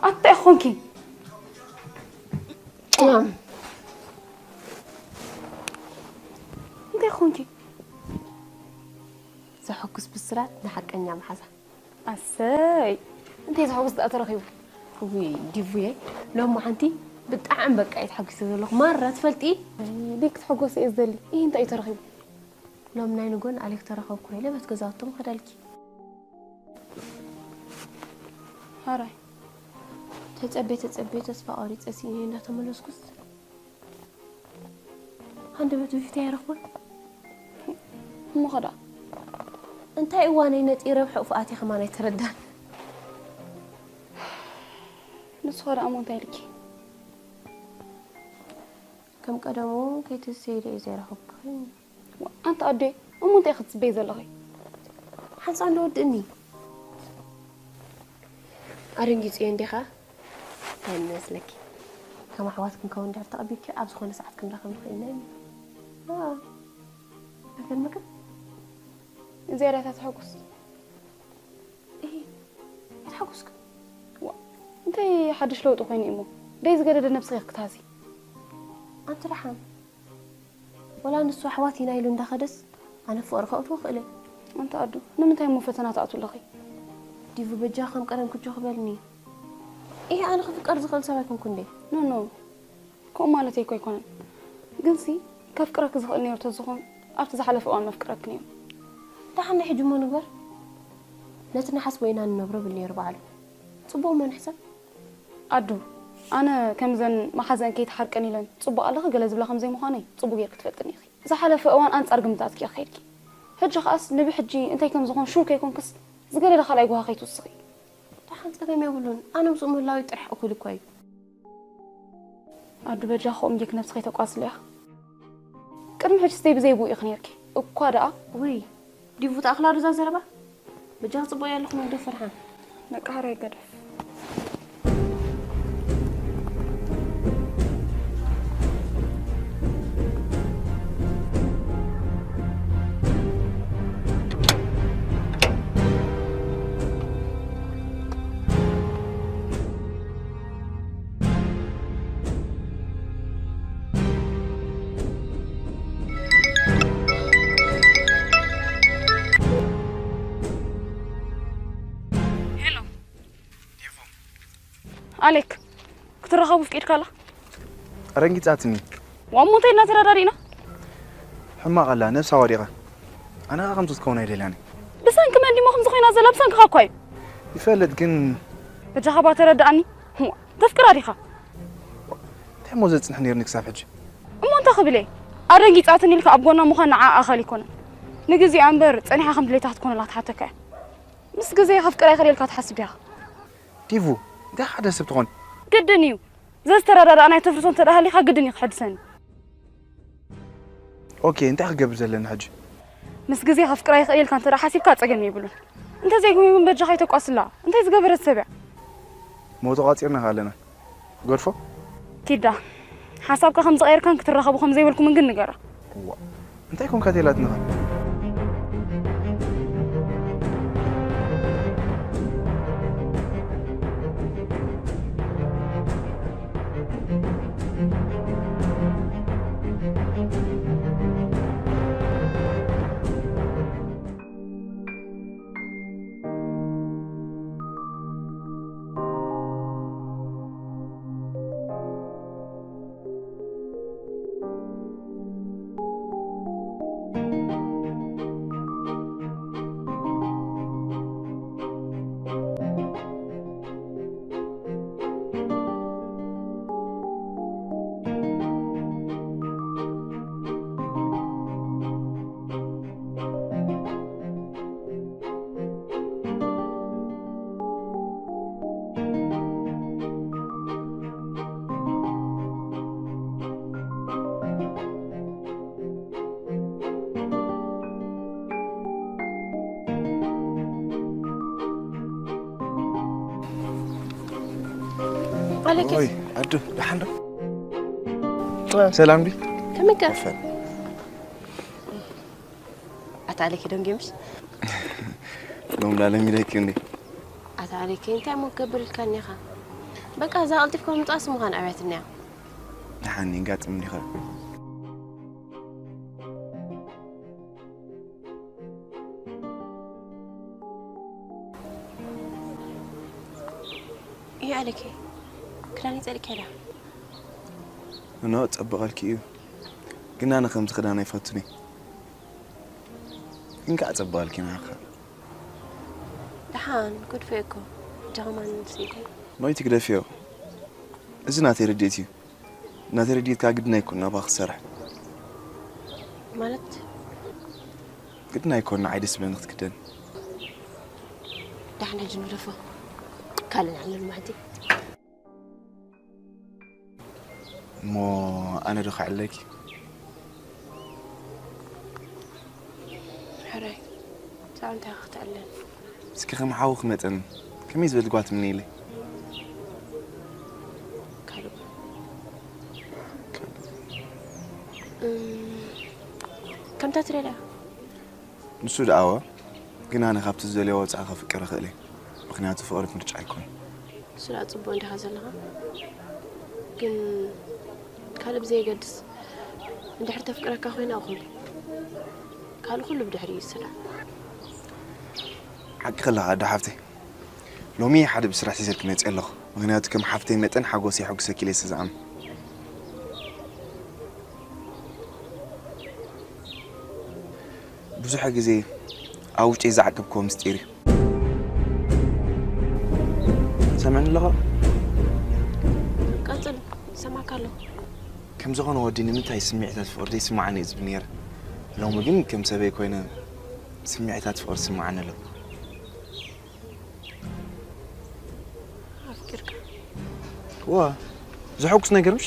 ኣታ ይኾንኪ? እንታይ ኾንኪ? ዘሐጉስ ብስራት ንሓቀኛ መሓዛ። ኣሰይ! እንታይ ዘሐጉስ ደኣ ተረኺቡ? ውይ ዲቡየ፣ ሎሚ ሓንቲ ብጣዕሚ በቃ እየ ተሓጒሰ ዘለኹ። ማራ ትፈልጢ? ኣይ፣ ደይ ክትሕጎስ እየ ዝደሊ። ይህ እንታይ እዩ ተረኺቡ? ሎም ናይ ንጎን ኣሌክ ተረኸብኩ ኢለ በት ገዛውቶም ኸደልኪ። ሃራይ። ተጸቤ ተጸቤ ተስፋ ቆሪጸ ስኢነ እንዳተመለስኩስ፣ ሃንደበት ብፊት ኣይረኽቦን። እሞ ኸዳ እንታይ እዋነይ ነጢረ ብሕቑፉ ኣትየ ከማን ኣይተረዳን። ንሱ ኸዳ እሞ እንታይ ኢልኪ? ከም ቀደሙ ከይትስእሊ እየ ዘይረኸብኩኺ። ዋ፣ ኣንቲ ኣደ፣ እሞ እንታይ ክትጽበይ ዘለኺ? ሓንሳእ እንዶ ወድእኒ። ኣደንጊጽዮ እንዲኻ? እንታይ መስለኪ? ከም ኣሕዋት ክንከውን እንድሕር ተቐቢልኪ፣ ኣብ ዝኾነ ሰዓት ክንራኸብ ንኽእል ኢና። ዋ፣ ኣይገርመክን? ዝያዳታት ሕጉስ። እሂ፣ ኣይተሓጎስክን? ዋ፣ እንታይ ሓድሽ ለውጢ ኮይኑ እሞ? ደይ ዝገደደ ነብስኺ ክትሃሲ። ኣንቲ ደሓን። ወላ ንሱ ኣሕዋት ኢና ኢሉ እንዳኸደስ፣ ኣነ ፍቕሪ ከእትዎ ክእል እየ። ኣንቲ ኣዱ፣ ንምንታይ እሞ ፈተና ትኣትዉ ኣለኺ? ዲቡ በጃ ከም ቀደም ክጆ ክበልኒ። እሂ፣ ኣነ ክፍቀር ዝኽእል ሰብ ኣይኮንኩን ድየ? ኖ፣ ኖ። ከምኡ ማለተይ እኮ ኣይኮነን። ግንሲ፣ ከፍቅረኪ ዝኽእል ነይሩ ተዝኾን፣ ኣብቲ ዝሓለፈ እዋን መፍቅረኪ ነይሩ። ደሓን ናይ ሕጂ እሞ ንግበር። ነቲ ንሓስቦ ኢና ንነብሮ ብል ነይሩ በዓሉ። ጽቡቕ እሞ ንሕሰብ። ኣዱ፣ ኣነ ከምዘን መሓዘን ከይትሓርቀን ኢለን ጽቡቕ ኣለኺ ገለ ዝብላ ከም ዘይምዃነይ ጽቡቕ ጌርኪ ትፈልጥኒ ኢኺ። ዝሓለፈ እዋን ኣንጻር ግምታትኪ ኢኺ ከይድኪ። ሕጂ ከኣስ ንብሕጂ እንታይ ከም ዝኾን ሹር ከይኮንክስ ዝገደደ ካልኣይ ጓሃ ከይትውስኺ። ደሓን ጸገም የብሉን። ኣነ ምስኡ ምህላወይ ጥራሕ እኹል እኳ እዩ። ኣዱ በጃ ኸኦም ጌክ ነብስኺ ተቋስልያ። ቅድሚ ሕጂ ስተይ ብዘይ ብኡ ኢኺ ነይርኪ። እኳ ደኣ ውይ፣ ዲቡ ተኣኽላ ዶ እዛ ዘረባ? በጃ ክጽበዮ ኣለኹ መግደፍ ፈርሓን። ነቃ ሃራይ ገደፍ። ሄሎ። ዴቮ። ኣሌክ፣ ክትራኸቡ ፍቂድካ ኣላ? ኣረንጊጻትኒ። ዋሞ እንታይ ኢልና ተረዳዲእና? ሕማቕ ኣላ፣ ነብሳ ወዲቓ። ኣነ ኸኣ ከምዚ ክትከውን ኣይደልያን እየ። ብሰንኪ መን ዲሞ ከምዚ ኮይና ዘላ? ብሰንክኻ እኳ እዩ። ይፈልጥ ግን በጃኻ እባ ተረድኣኒ። እሞ፣ ተፍቅራ ዲኻ? እንታይ እሞ ዘጽንሕ ነይርኒ ክሳብ ሕጂ? እሞ እንታይ ክብል እየ? ኣደንጊጻትኒ ኢልካ ኣብ ጎና ምዃን ንዓኣ ኣኻሊ ኣይኮነን። ንግዜኣ እምበር ጸኒሓ ከም ድሌታ ክትኮነላ ክትሓተካ እያ። ምስ ግዜ ከፍቅራ ይኽእል ኢልካ ትሓስብ ዲኻ? ዲቡ፣ እንታይ ሓደ ሰብ ትኾን? ግድን እዩ። ዘዝተረዳዳእና ኣይተፍርሶ እንተ ደኣ ሃሊኻ ግድን እዩ ክሕድሰኒ። ኦኬ፣ እንታይ ክገብር ዘለና ሕጂ? ምስ ግዜ ከፍቅራ ይኽእል ኢልካ እንተ ደኣ ሓሲብካ ጸገም የብሉን። እንተዘይኮይኑ ግን በጃኻ ኣይተቋስላ። እንታይ ዝገበረት ሰብ እያ? ሞቶ ቋጺርና ከ ኣለና። ገድፎ? ኪዳ፣ ሓሳብካ ከም ዝቐየርካን ክትራኸቡ ከም ዘይበልኩምን ግን ንገራ። እዋ፣ እንታይ ኮንካ ተላትንኻ? ኣለኪ። ኦይ፣ ኣዱ፣ ደሓን ዶ? ሰላም ዲ? ከመይ ከ? ኣታ ኣለኪ ደንጊምሽ? ሎም ላለም ኢለኪ እንዴ? ኣታ ኣለኪ፣ እንታይ እሞ ክገብር ኢልካኒ ኢኻ? በቃ፣ እዛ ቀልጢፍካ ምምጻእስ ምዃን ኣብያትኒ እያ። ደሓን፣ ይጋጥም እንዲኻ። እዩ ኣለኪ፣ ክዳን ይጸልኪ ኣላ። እኖ፣ ጸብቐልኪ እዩ። ግን ኣነ ከምዚ ክዳን ኣይፈቱን እየ። ግን ከኣ ጸብቐልኪ ንዓኻ። ደሓን፣ ገድፎ እኮ። ሕጂ ከማን ስኢለ። ኖይቲ ግደፍዮ። እዚ ናተይ ርድኢት እዩ። ናተይ ርድኢት ከኣ ግድን ኣይኮን ናባኻ ክሰርሕ። ማለት? ግድን ኣይኮን ንዓይ ደስ ዝብለኒ ክትክደን። ደሓን ሕጂ ንግደፎ። ካልእ ንዕለል ማዕዲ። እሞ ኣነ ዶ ከዕለልኪ? ሕራይ፣ ሳብ እንታይ ክትዕለል? እስኪ ከም ሓውኺ መጠን ከመይ ዝበለ ጓል ትምነይለይ? ካልእ። እም፣ ከምታ ትደልያ። ንሱ ደኣወ፣ ግን ኣነ ካብቲ ዝደልዮ ወጻኢ ከፍቅር እኽእል እየ። ምኽንያቱ ፍቕሪ ምርጫ ኣይኮነን። ንሱ ደኣ ጽቡቕ እንዲኻ ዘለኻ። ግን ካልእ ብዘየገድስ፣ እንድሕር ተፍቅረካ ኮይና እኹል። ካልእ ኩሉ ብድሕሪኡ ይስራዕ። ሓቂ ከለኻ ኣዶ ሓፍተይ። ሎሚ ሓደ ብስራሕ ሒዘልኪ መፅየ ኣለኹ። ምኽንያቱ ከም ሓፍተይ መጠን ሓጎስ የሐጉሰኪ ኢለ ስለ ዝኣምን። ብዙሕ ግዜ ኣብ ውሽጠይ ዝዓቀብክዎ ምስጢር እዩ። ሰምዕኒ ኣለኻ? ቀጽል፣ ይሰማዕካ ኣለኹ። ከም ዝኾነ ወዲ ንምንታይ ስምዒታት ፍቕሪ ዘይስምዓኒ እዩ ዝብል ነይረ። ሎሚ ግን ከም ሰበይ ኮይነ ስምዒታት ፍቕሪ ይስምዓኒ ኣሎ። ኣፍቂርካ? ዋ፣ ዘሐጉስ ነገር ምሽ?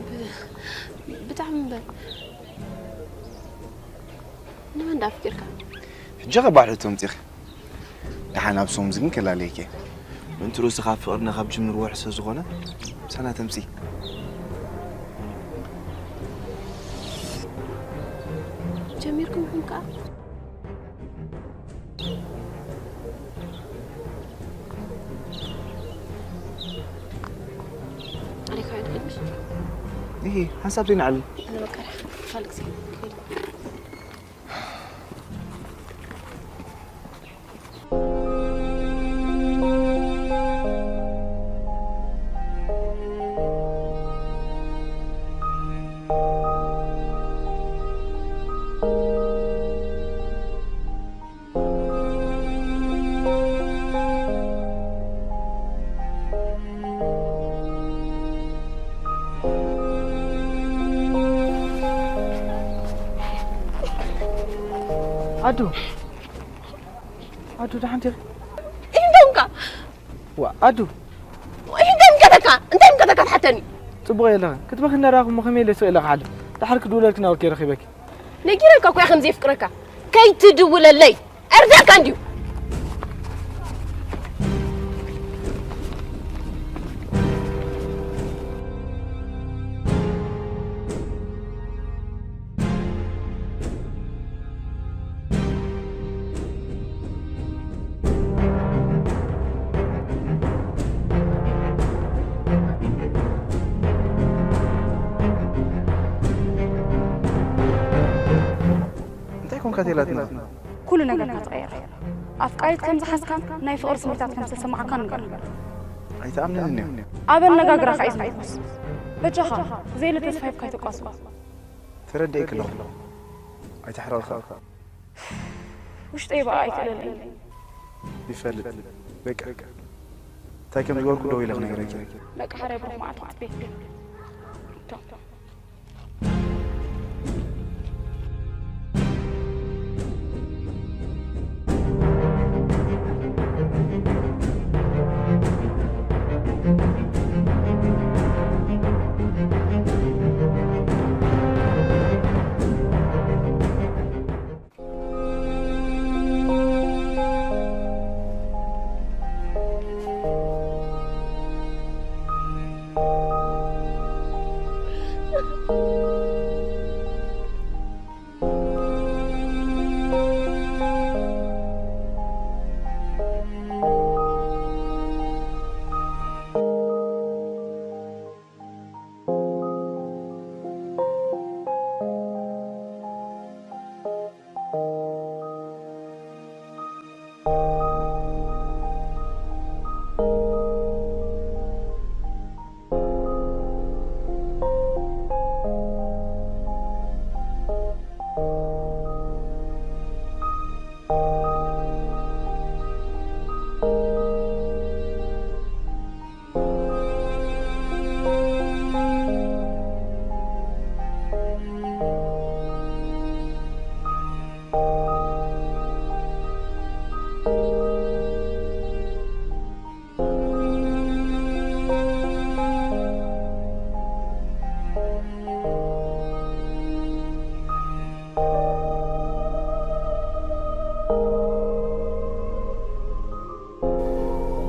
ብ-፣ ብጣዕሚ እምበር። ንመን ደኣ ኣፍቂርካ? ሕጂ ከባድ ሕቶ ኣምጺእኺ። ደሓን ኣብ ሶምዚ ግን ከላለየኪ። ምእንቲ ርእሱ ካብ ፍቕርና ካብ ጅምር ወርሒ ስለ ዝኾነ፣ ምሳና ተምጺ። ጀሚርኩም ኢኹም ከኣ? ኣሊካ ይድግምሽ? ይሄ ሓንሳብ ዘይንዓል። ኣነ በቃ ካልእ ግዜ። ኣዱ፣ ኣዱ፣ ደሓን ዲኺ? ኢንዶምካ። ዋ፣ ኣዱ። ኢንዶምከተካ፣ እንታይ ምከተካ ትሓተኒ? ጽቡቕ የለኸ ክትበኺ እናረኣኹ እሞ ከመይ ኢለ ስቕ ኢለ ክሓልፍ? ደሓር ክድውለልኪ ናበልኪ ረኺበኪ። ነጊረካ እኮ እየ ከምዘየፍቅረካ። ከይትድውለለይ። ኣርዳእካ እንድዩ። እንታይ ኮንካ ቴላትና? ኩሉ ነገርካ ትቐየር። ኣፍቃሪት ከም ዝሓዝካን ናይ ፍቕሪ ስሜታት ከም ዝተሰማዓካን ንገር። ኣይትኣምንን እያ። ኣብ ኣነጋግራኻ እዩ ዝምርኮስ። በጃኻ፣ ዘይለ ተስፋ ሂብካ ኣይተቋስቦ። ተረዲኤኪ ኣለኹ። ኣይተሕርቕኻ። ውሽጠይ በኣ ኣይትእለለይ። ይፈልጥ። በቃ። እንታይ ከም ዝገበርኩ ደው ኢለ ክነግረኪ። በቃ፣ ሓራይ ብሩኽ መዓልቲ ክትቤት።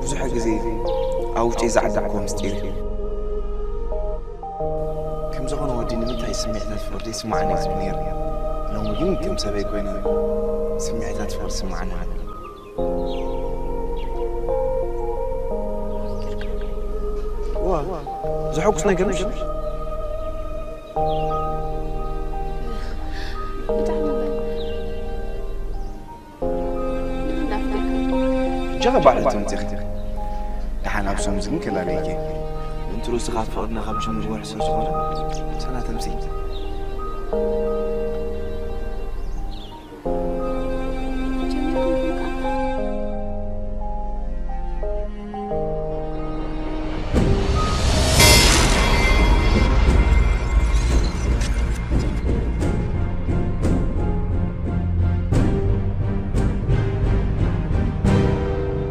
ብዙሕ ግዜ ኣብ ውሽጠይ ዝዓደግክዎ ምስጢር እዩ። ከም ዝኾነ ወዲ ንምንታይ ስምዒታት ፍቕሪ ይስምዓኒ እዩ ዝብል ነይሩ። ሎሚ ግን ከም ሰበይ ኮይነ ስምዒታት ፍቕሪ ይስምዓኒ ኣሎ። ዋ፣ ዘሐጉስ ነገር ምሽ? ብጣዕሚ። እጃ ባዕልቲ መፂኺ። ደሓን ኣብ ሶም ዝግን ከላለይኪ። እንትሩ ስኻ ፍቕድና ካብ ጅምር ወርሒ ስለ ዝኾነ፣ ሰናተምሲ።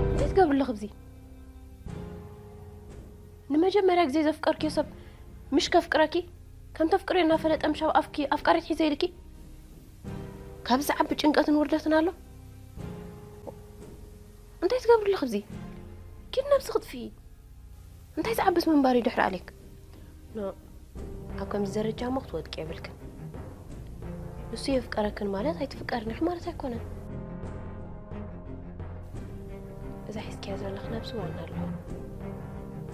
እንታይ ትገብሪ ኣለኺ ኣብዚ? ንመጀመርያ ግዜ ዘፍቀርክዮ ሰብ ምሽ ከፍቅረኪ፣ ከም ተፍቅርዮ እናፈለጠ ምሽ ኣብ ኣፍኪ ኣፍቃሪት ሒዘ ኢልኪ? ካብዚ ዝዓቢ ጭንቀትን ውርደትን ኣሎ? እንታይ ትገብሪ ኣለኺ ኣብዚ? ኪድ ነብሲ ክጥፍኢ። እንታይ ዝዓብስ ምንባር እዩ ድሕሪ ኣሌክ? ኖ፣ ኣብ ከምዚ ደረጃ እሞ ክትወድቂ የብልክን። ንሱ የፍቀረክን ማለት ኣይትፍቀርን ኢኺ ማለት ኣይኮነን። እዛ ሒዝክያ ዘለኺ ነብሲ ዋና ኣለዋ።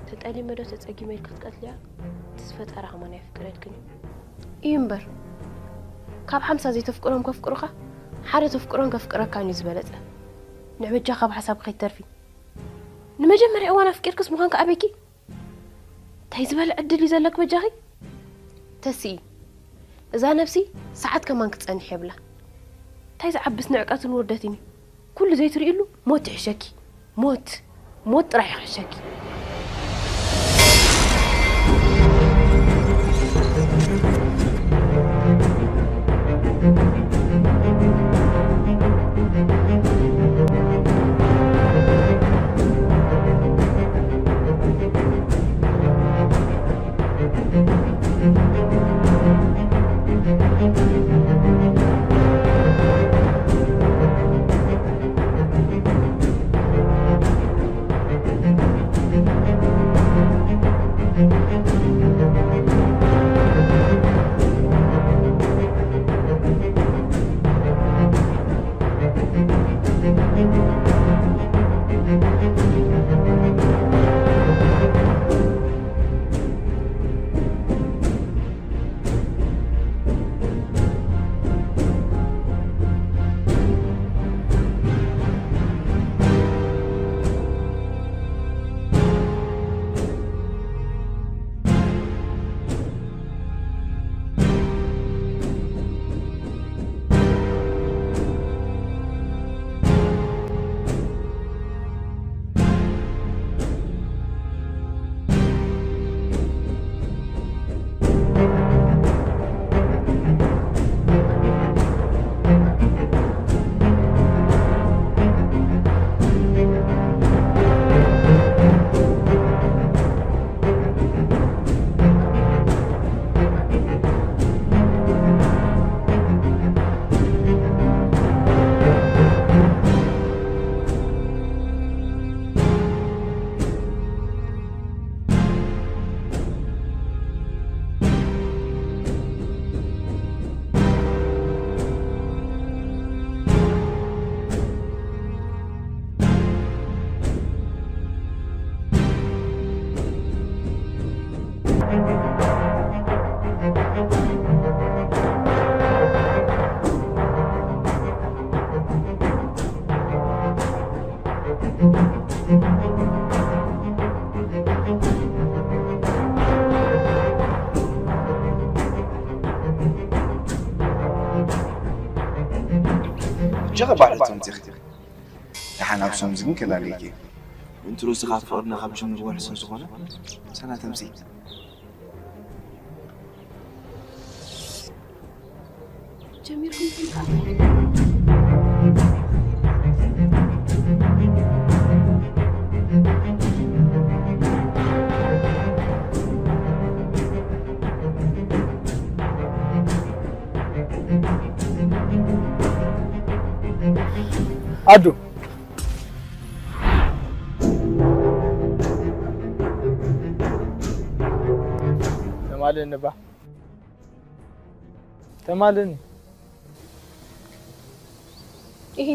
ተጠሊመ ዶ ተጸጊመ ኢልኪ ክትቀትልያ? እቲ ዝፈጠረ ከማን ኣየፍቅረልክን እዩ። እዩ እምበር፣ ካብ ሓምሳ ዘይተፍቅሮም ከፍቅሩኻ፣ ሓደ ተፍቅሮን ከፍቅረካን እዩ ዝበለጸ። ንዕ በጃ ካብ ሓሳብ ከይትተርፊ። ንመጀመርያ እዋን ኣፍቂርክስ ምዃንካ ኣበይኪ? እንታይ ዝበለ ዕድል እዩ ዘለኪ በጃኺ? ተስኢ፣ እዛ ነብሲ ሰዓት ከማን ክትጸንሕ የብላ። እንታይ ዝዓብስ ንዕቀትን ውርደትን እዩ? ኩሉ ዘይትርእይሉ ሞት ይሕሸኪ። ሞት፣ ሞት ጥራሕ ይሕሸኪ። ተቐባሕለት መምፂኺ። ደሓን ኣብ ሶምዚ ግን ከላልየኪ። እንትሩ ስኻ ፍቕርና ካብ ጅምር ወርሒ ስለ ዝኾነ፣ ሰና ተምፂ። ጀሚርኩም ትንቃ። ኣዱ። ተማልን እባ። ተማልን። ኢሂ፣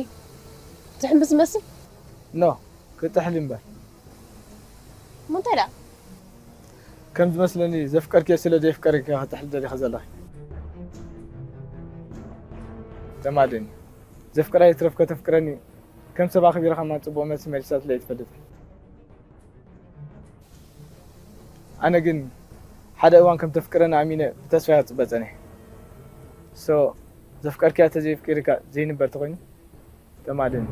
ዝሕምብስ ዝመስል? ኖ፣ ክጥሕል እምበር። እሞ እንታይ ደኣ? ከም ዝመስለኒ ዘፍቀርክዮ ስለ ዘየፍቀረኪ ኢኻ ክጥሕል ደሊኺ ዘለኺ። ተማልን። ዘፍቅራ ይትረፍ ከተፍቅረኒ ከም ሰብ ኣኽቢርካ ማን ጽቡቕ መልሲ መሊሳትለይ ኣይትፈልጥን። ኣነ ግን ሓደ እዋን ከም ተፍቅረኒ ኣሚነ ብተስፋ እየ ክጽበ ጸኒሐ። ሶ ዘፍቀርክያ ተዘየፍቂርካ ዘይንበር ተኾይኑ ተማልን።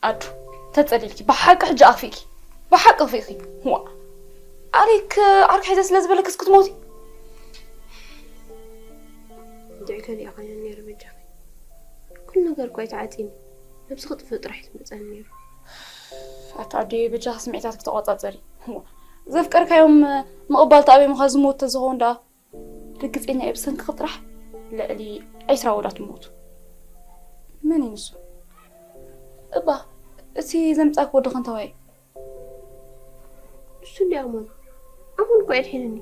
ኣዱ፣ ተጸሊልኪ ብሓቂ ሕጂ ኣኽፊእኪ። ብሓቂ ኣኽፊእኪ። ዋ። ኣሪክ ዓርኪ ሒዘ ስለ ዝበለክስ ክትሞቲ? እንድዒ ከሊኣ ኮይነ ነይረ በጃኺ። ኩሉ ነገር እኮ ኣይተዓጺኒ። ነብሲ ክጥፍእ ጥራሕ እዩ ዝመጸኒ ነይሩ። ኣታ ኣደይ በጃኺ ስምዒታትኪ ተቆጻጸሪ። ዋ። ዘፍቀርካዮም ምቕባል ተኣብዮምኻ ዝሞት ተዝኸውን ደኣ ርግጸኛ እየ ብሰንክኺ ጥራሕ ልዕሊ ዕስራ ወዳት ምሞቱ። መን እዩ ንሱ? እባ እቲ ዘምጻእኪ ወዲ ከንታዋይ? እሱ እንዲ ኣሞን። ኣሞን እኮ ኣድሒንኒ።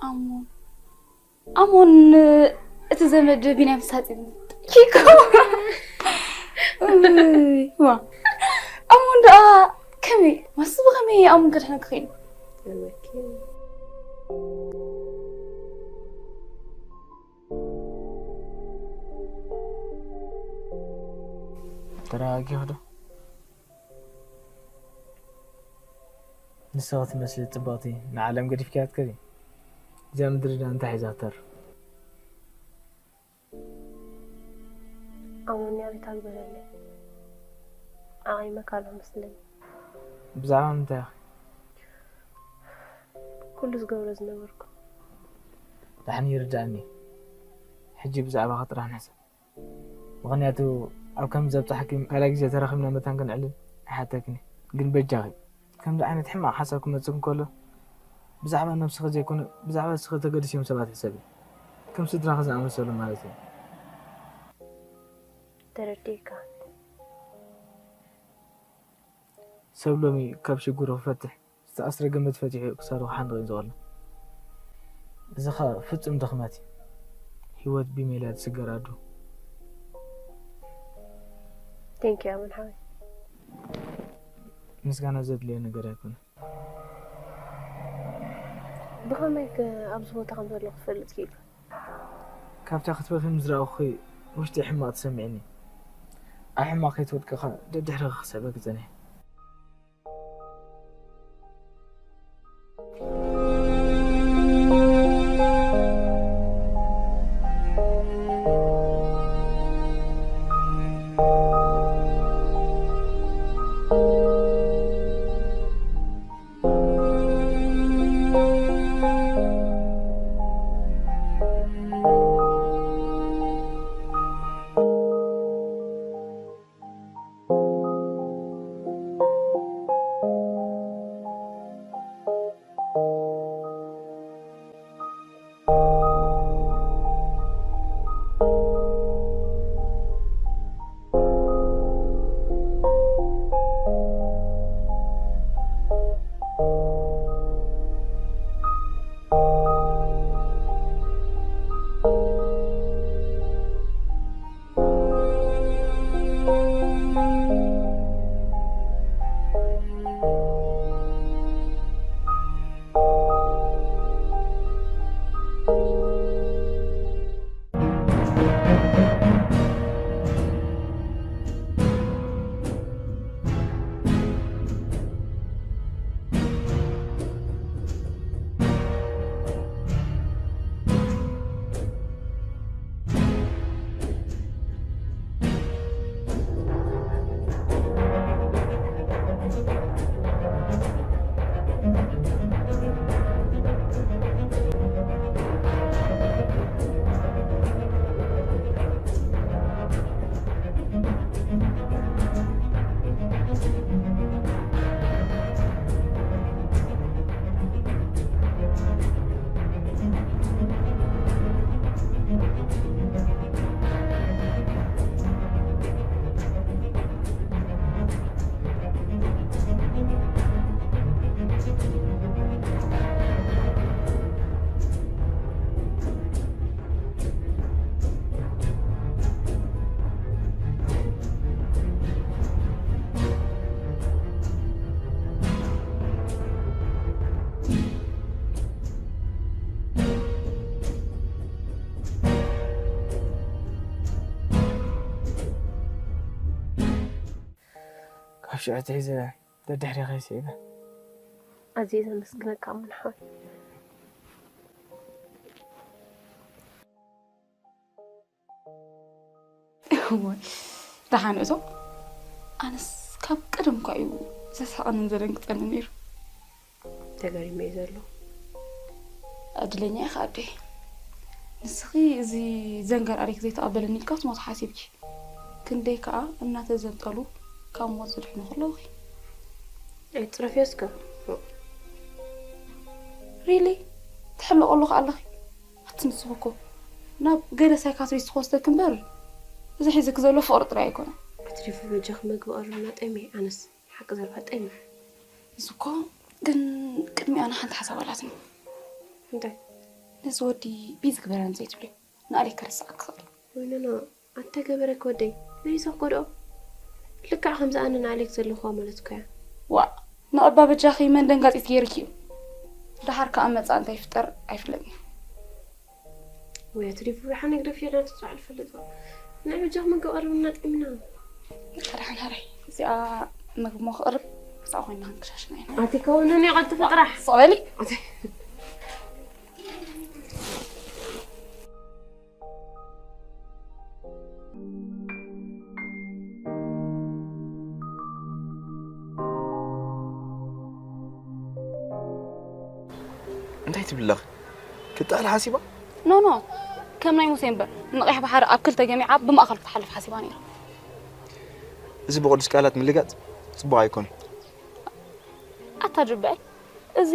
ኣሞን። ኣሞን እቲ ዘመድ ቢንያም ሳጺን። ኪኮ። ዋ። ኣሞን ደኣ ከመይ? ማስ ብኸመይ ኣሞን ከድሕነኪ ኽኢሉ? ተረጋጊኺ ዶ? ንስኺ ትመስሊ ጽብቕቲ ንዓለም ገዲፍክያ ትከዲ። እዛ ምድሪ ደኣ እንታይ ሒዛ ተር? ኣሞኒ ኣቤት ኣግበረለይ። ኣቐይመካ ኣለኹ መስለኒ። ብዛዕባ ምንታይ ኢኺ? ኩሉ ዝገብሮ ዝነበርኩ። ደሓን ይርዳእኒ። ሕጂ ብዛዕባኺ ጥራሕ ንሕሰብ። ምኽንያቱ ኣብ ከምዚ ዘብጽሓኪ ካልኣይ ግዜ ተራኺብና መታን ከነዕልል ኣይሓተክን እየ። ግን በጃኺ ከምዚ ዓይነት ሕማቕ ሓሳብ ክመጽእ እንከሎ ብዛዕባ ነብስኺ ዘይኮነ ብዛዕባ ንስኺ ተገድስዮም ሰባት ሕሰቢ። ከም ስድራኺ ዝኣመሰሉ ማለት እዩ። ተረዲእካ። ሰብ ሎሚ ካብ ሽግሩ ክፈትሕ ዝተኣስረ ገመድ ፈቲሑ ክሳዱ ክሓንቕ እዩ ዝቐሎ። እዚ ኸኣ ፍጹም ድኽመት እዩ። ህይወት ብሜላ ትስገር ኣዱ። Thank you ኣመን ሓወይ። ምስጋና ዘድልዮ ነገር ኣይኮነን። ብኸመይ ከ ኣብዚ ቦታ ከም ዘለኹ ክፈልጥ ክኢልካ? ካብታ ክትበኺ ምስ ረኣኹኺ ውሽጠይ ሕማቕ ተሰሚዕኒ። ኣብ ሕማቕ ከይትወድቂ ከኣ ደድሕረኺ ክስዕበኪ ጸኒሐ። ጭዕት ሒዘ ደድሕሪ ከይስዒበ። ኣዝየ ዘመስግነካ እሞ ንሓወይ። እዋይ፣ ደሓን እዞ። ኣነስ ካብ ቀደም እኳ እዩ ዘስሕቐንን ዘደንግጸንን ነይሩ። ተገሪመ እዩ ዘሎ። ዕድለኛ ኢኻ ኣደይ። ንስኺ እዚ ዘንገር ኣሪክ ዘይተቐበለኒ ኢልካ ትሞት ሓሲብኪ። ክንደይ ከኣ እናተዘንጠሉ ካብ ሞት ዝድሕኑ ከለውኺ። ኣይትጽረፍዮ እስከ። ሪሊ? ትሕለቐሉ ከኣ ኣለኺ። ኣቲ ንስኺ እኮ ናብ ገለ ሳይካትሪስት ክወስደኪ እምበር፣ እዚ ሒዝኪ ዘሎ ፍቕሪ ጥራይ ኣይኮነን። ኣትሪፉ በጃኺ መግቢ ቀርብና ጠምየ፣ ኣነስ ሓቂ ዘረባ ጠምየ። እዚ እኮ ግን ቅድሚኣ ሓንቲ ሓሳብ ኣላትኒ። እንታይ? ነዚ ወዲ ቢዚ ግበረኒ ዘይትብልዮ፣ ንኣሌክ ከረስዓካ ክኽእል። ወይ ኖኖ፣ ኣንተ ገበረክ ወደይ፣ መሊሰ ክጎድኦ። ልክዕ ከምዚ ኣነ ንኣሌክ ዘለኹዋ ማለት እኮ እያ። ዋእ፣ ንቐባ በጃኺ መን ደንጋጺት ገይርኪ እዩ? ደሓር ከኣ መጻ እንታይ ይፍጠር ኣይፍለጥን። ወይ ኣትሪፉ ብሓነ ግደፍዮ፣ ናቱ ጽባሕ ልፈልጥ። ንዓይ በጃኹም መግቢ ቀርብና ጥዕምና። በቃ ደሓን ሃረይ፣ እዚኣ መግቢ እሞ ክቕርብ፣ ብዛኣ ኮይና ክንከሻሽና ኢና። ኣቲ ከውንን ይቐልጥፍ ጥራሕ። ስቕ በሊ። ኣቲ እንታይ ትብሊ ኣለኺ? ክትጠቕሊ ሓሲባ? ኖ፣ ኖ፣ ከም ናይ ሙሴ እምበር፣ ንቐይሕ ባሕሪ ኣብ ክልተ ገሚዓ ብማእኸል ክትሓልፍ ሓሲባ ነይራ። እዚ ብቕዱስ ቃላት ምልጋጽ ጽቡቕ ኣይኮነን። ኣታ ጅብዐል፣ እዚ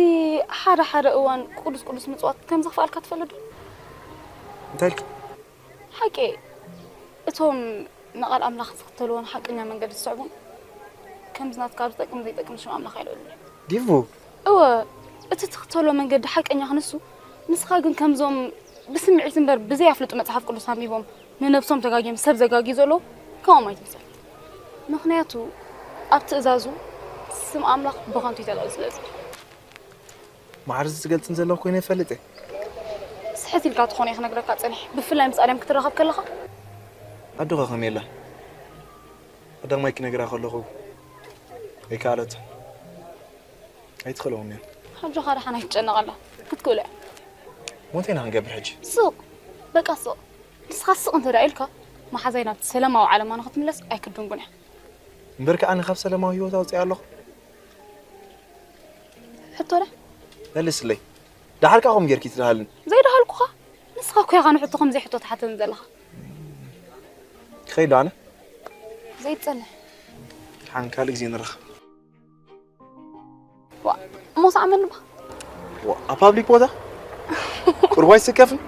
ሓደ ሓደ እዋን ቅዱስ ቅዱስ ምጽዋት ከም ዘኽፍኣልካ ትፈልጥ ዶ? እንታይ ኢልኪ? ሓቂ፣ እቶም ንቓል ኣምላኽ ዝኽተልዎን ሓቀኛ መንገዲ ዝስዕቡን፣ ከምዚ ናትካ ኣብ ዝጠቅም ዘይጠቅም ሽም ኣምላኽ ኣይልዕሉን እዮም። ዲቡ! እወ፣ እቲ ትኽተሎ መንገዲ ሓቀኛ ክንሱ፣ ንስኻ ግን ከምዞም ብስምዒት እምበር ብዘይ ኣፍልጡ መጽሓፍ ቅዱስ ኣንቢቦም ንነብሶም ተጋግዮም ሰብ ዘጋግዩ ዘለዉ ከምኦም ኣይትምሰል። ምኽንያቱ ኣብ ትእዛዙ ስም ኣምላኽ ብኸንቱ ይተልዕል ስለ ዝብል። ማዕረ እዚ ትገልጽን ዘለኹ ኮይነ ይፈልጥ እየ። ስሕት ኢልካ ትኾን እየ ክነግረካ ጸኒሐ፣ ብፍላይ ምስ ኣድያም ክትራኸብ ከለኻ። ኣደኻ ከመይ ኣላ? ቀዳማይ ክነግራ ከለኹ ኣይከኣለትን። ኣይትኽእለውን እያ። ኣጆኻ ደሓን ኣይትጨነቕ ኣላ። ክትክእሎ እያ። እሞ እንታይ ኢና ክንገብር ሕጂ? ስቕ። በቃ ስቕ። ንስኻ ስቕ እንተ ደኣ ኢልካ፣ መሓዛይ ናብቲ ሰላማዊ ዓለማ ንኽትምለስ ኣይክድንጉን እያ። እምበር ከኣ ኣነ ካብ ሰላማዊ ህይወት ኣውጽኣ ኣለኹ። ሕቶ ዶ? መልስለይ። ደሓር ከኣ ከምኡ ጌርኪ ትደሃልኒ። ዘይደሃልኩኻ? ንስኻ እኮ ኢኻ ንሕቶ ከምዘይ ሕቶ ትሓተኒ ዘለኻ። ክኸይድ ዶ ኣነ? ዘይትጸንሕ። ደሓን ካልእ ግዜ ንራኸብ። ዋ፣ እሞ ሰዓመኒ እባ። ዋ፣ ኣብ ፓብሊክ ቦታ? ቁሩብ ኣይስከፍን?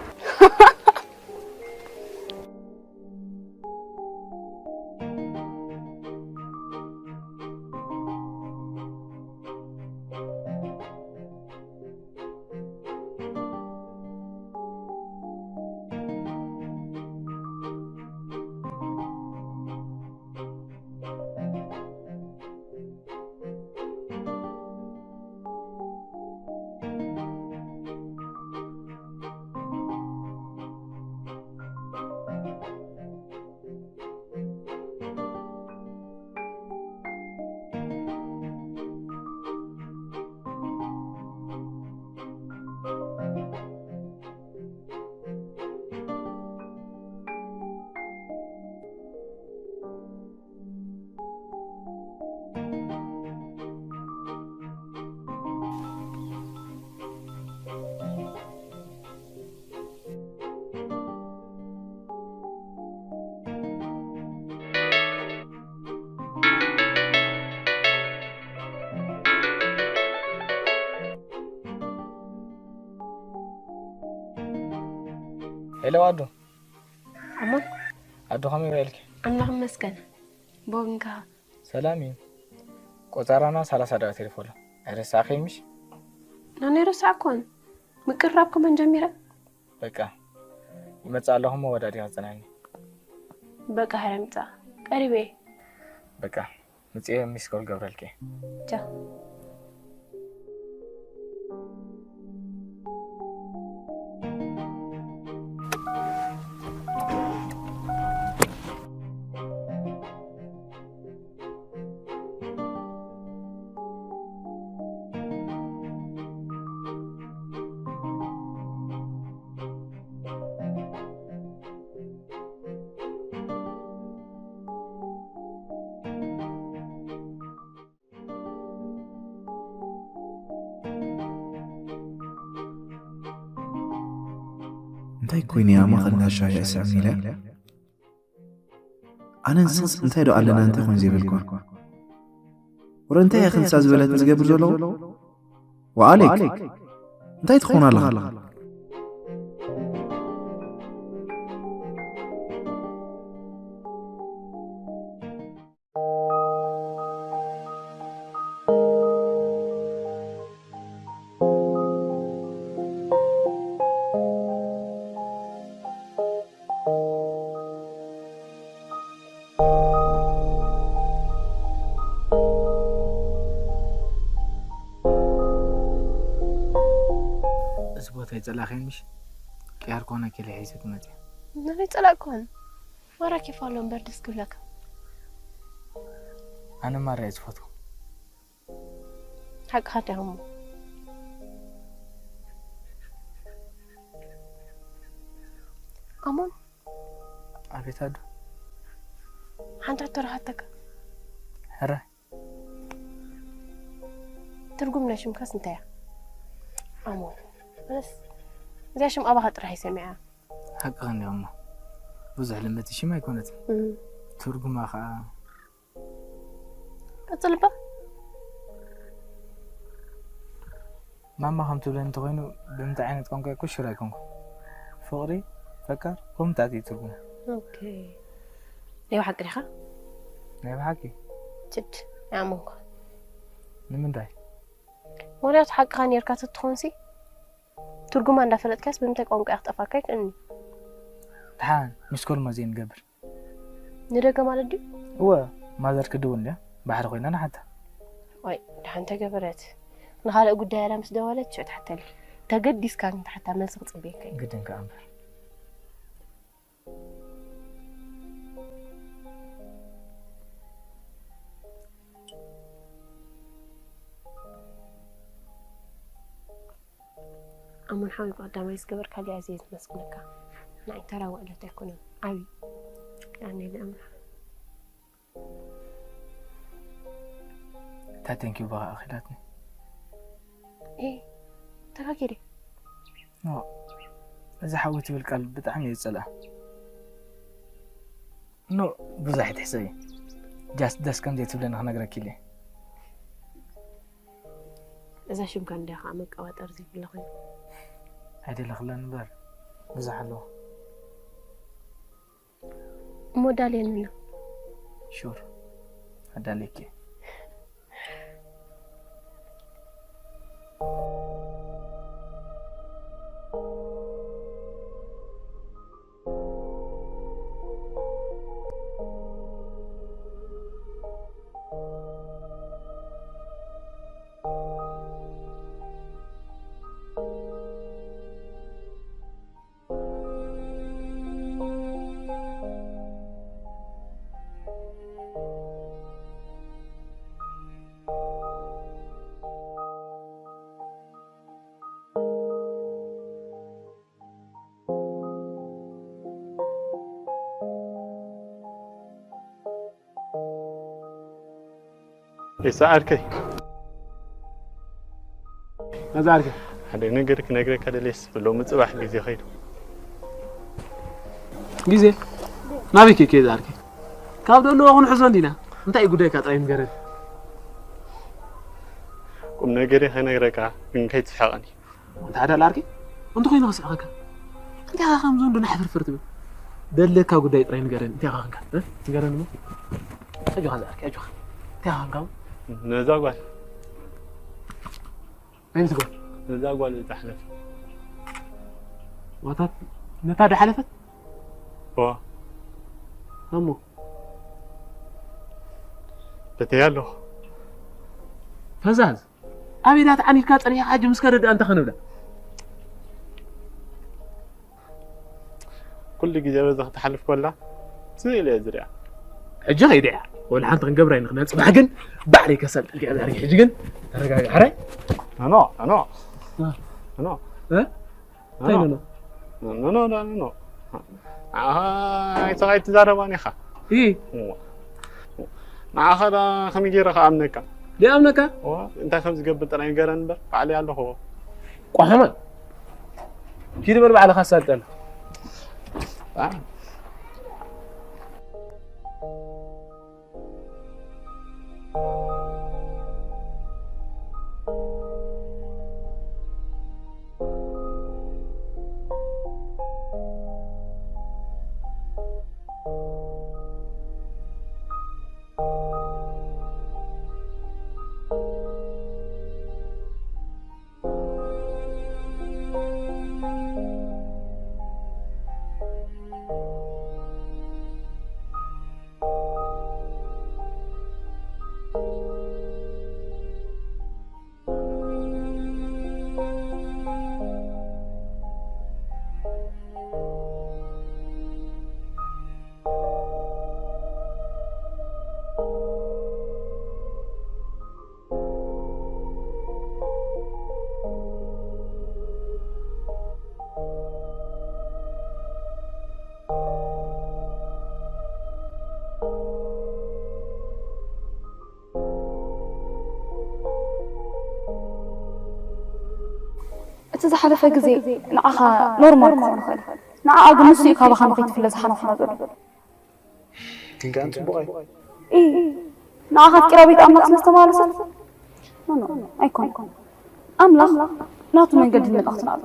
ሄሎ ኣዱ። ኣማን። ኣዱ ከመይ ውዒልኪ? ኣምላኽ ይመስገን። ቦግንካ? ሰላም እዩ። ቆጸራና ሰላሳ ደቂቕ ተሪፉ ኣሎ። ኣይረሳዕክዮ ምሽ? ናነይ ረሳዕኩን። ምቅርራብ ከመን ጀሚረ? በቃ። ይመጽእ ኣለኹ እሞ ወዳዲኻ ጽንሐኒ። በቃ፣ ሃረ ምጻእ። ቀሪበ እየ። በቃ። ምጽኤ ሚስ ኮል ገብረልኪ። ቻው። እንታይ ኮይኑ እያ ኣብ ማእኸል እንዳ ሻሂ እስዕም ኢለ? ኣነ ንስኽስ እንታይ ዶ ኣለና እንታይ ኮን ዘይበልኳ? ወረ እንታይ እያ ክንሳ ዝበለት ዝገብር ዘለኹ? ወኣሌክ፣ እንታይ ትኾን ኣለኻ? እዚ ቦታ ይጸላኸኝ ምሽ? ቅያር ኮነ ኬለ ሒዘ ክመጽእ። ንበይ ጸላእኩን? ማራ ኬፍ ኣሎ እምበር ደስ ክብለካ። ኣነ ማራ እየ ዝፈትዎ። ሓቅኻ ዲኻ እሞ? ኣሞን። ኣቤት ኣዶ። ሓንቲ ሕቶ ረሃተካ። ሕረ። ትርጉም ናይ ሽምካስ እንታይ እያ? ኣሞን። ኣነስ እዚኣ ሽም ኣባኻ ጥራሕ ይሰሚዐ። ሓቅኻ እንዲያ እሞ። ብዙሕ ልምድቲ ሽም ኣይኮነትን። እም። ትርጉማ ኸዓ ቀጽል እባ። ማማ ከም ትብለኒ እንተኾይኑ ብምንታይ ዓይነት ቋንቋ እኮ ሽር ኣይኮንኩ። ፍቕሪ፣ ፈቃር፣ ከምኡ እንታይ እዩ ትርጉሙ? ኦኬ። ናይ ብሓቂ ዲኻ? ናይ ብሓቂ? ችድ፣ ኣይኣመንኩ። ንምንታይ? ምኽንያቱ ሓቅኻ ኔርካ ተትኾንሲ፣ ትርጉማ እንዳፈለጥካስ ብምንታይ ቋንቋ እያ ክጠፋካ ይክእልኒ። ደሓን፣ ሚስኮል ማ ዘይንገብር። ንደገ ማለት ድዩ? እወ፣ ማዘር ክድውል እንድያ። ባሕሪ ኮይና ንሓታ። ዋይ፣ ደሓን ተገበረት። ንኻልእ ጉዳይ ኣላ ምስ ደወለት፣ ሽዑ ትሓተኒ። ተገዲስካ ግን ትሓታ፣ መልሲ ክጽበየካ እየ። ግድን ከኣ እምበር። ኣሞን ሓወይ ብቐዳማይ ዝገበርካለይ ኣዝየ ዘመስግነካ። ንዓይ ተራ ውዕለት ኣይኮነን፣ ዓብዪ። ያኔ ለእምራ። እንታይ ቴንኪዩ በኻ ኣኺላትኒ። ኤ፣ ተጋጊረ። ኖ፣ እዚ ሓዊ ትብል ቃል ብጣዕሚ እየ ዝጸልኣ። ኖ፣ ብዙሕ ኣይትሕሰቢ። ጃስት ደስ ከም ዘይትብለኒ ክነግረኪ ኢለ። እዛ ሽምካ እንድያ ከዓ መቀባጠር ዘይብላ ኮይና። ኣይደለኽለን እምበር ብዙሕ ኣለዎ። እሞ ዳልየኒ ኣሎ። ሹር፣ ኣዳልየኪ። ኢሳ ዓርከይ። መዛ ዓርከይ። ሓደ ነገር ክነግረካ ደልየስ፣ ብሎሚ ጽባሕ ግዜ ኸይዱ። ግዜ? ናበይ ከይከ ዝዓርከይ? ካብ ደለዎ ክንሕዞ እንዲና። እንታይ እዩ ጉዳይካ ጥራይ ንገረኒ። ቁም ነገረይ ኸነግረካ፣ ግን ከይትስሕቐኒ። እንታይ ሓዳል ዓርከይ? እንተኾይኑ ክስሕቐካ። እንታይ ኢኻ ከምዚ ወንዱ ናሕፍርፍር ትብል? ደለካ ጉዳይ ጥራይ ንገረኒ። እንታይ ኢኻ ኸንካ? እ? ንገረኒ እሞ። ኣጆኻ ዝዓርከይ፣ ኣጆኻ። እንታይ ኢኻ ኸንካ? ነዛ ጓል። ኣየነይቲ ጓል? ነዛ ጓል እታ ሓለፈት። ዋታት ነታ ዳሓለፈት? እዋ። እሞ? በተያ ኣለኹ። ፈዛዝ፣ ኣብ ኢዳ ተዓኒድካ ጸኒሕካ ሕጂ ምስ ከረድኣ እንታይ ክንብላ? ኩሉ ግዜ በዛ ክትሓልፍ ከላ ስቕ ኢለ እየ ዝሪኣ። ሕጂ ከይደ እያ። ወላ ሓንቲ ክንገብራ ኣይንኽእልን። ጽባሕ ግን ባዕለይ ከሰልጥልካ እየ። ሕጂ ግን ተረጋጋዕ። ሕራይ? ኖ፣ ኖ፣ ኖ። እ? እንታይ ኖ፣ ኖ? ኖ፣ ኖ፣ ኖ፣ ኖ፣ ኖ። ንዓኻ ኣይትዛረባን ኢኻ። እ። እዋ። ንዓኻ ዳ ከመይ ገይረ ክኣምነካ? ዘይኣምነካ? እዋ፣ እንታይ ከም ዝገብር ጥራይ ንገረኒ እምበር፣ ባዕለይ ኣለኹ። ቋሕማ። ኪድ በል ባዕልኻ ኣሳልጠና። Bye. እቲ ዝሓለፈ ግዜ ንዓኻ ኖርማል ክኾን ይኽእል፣ ንዓኣ ግን ንሱ እዩ ካባኻ ንኸይትፍለ ዝሓናኹና ዘሎ። ግን ከኣ ጽቡቕ እዩ። ኢ ንዓኻ ኣፍቂራ ቤት ኣምላኽ ስለ ዝተመላለሰት ኖ ኖ ኣይኮን። ኣምላኽ ናቱ መንገድን መልእኽትን ኣሎ።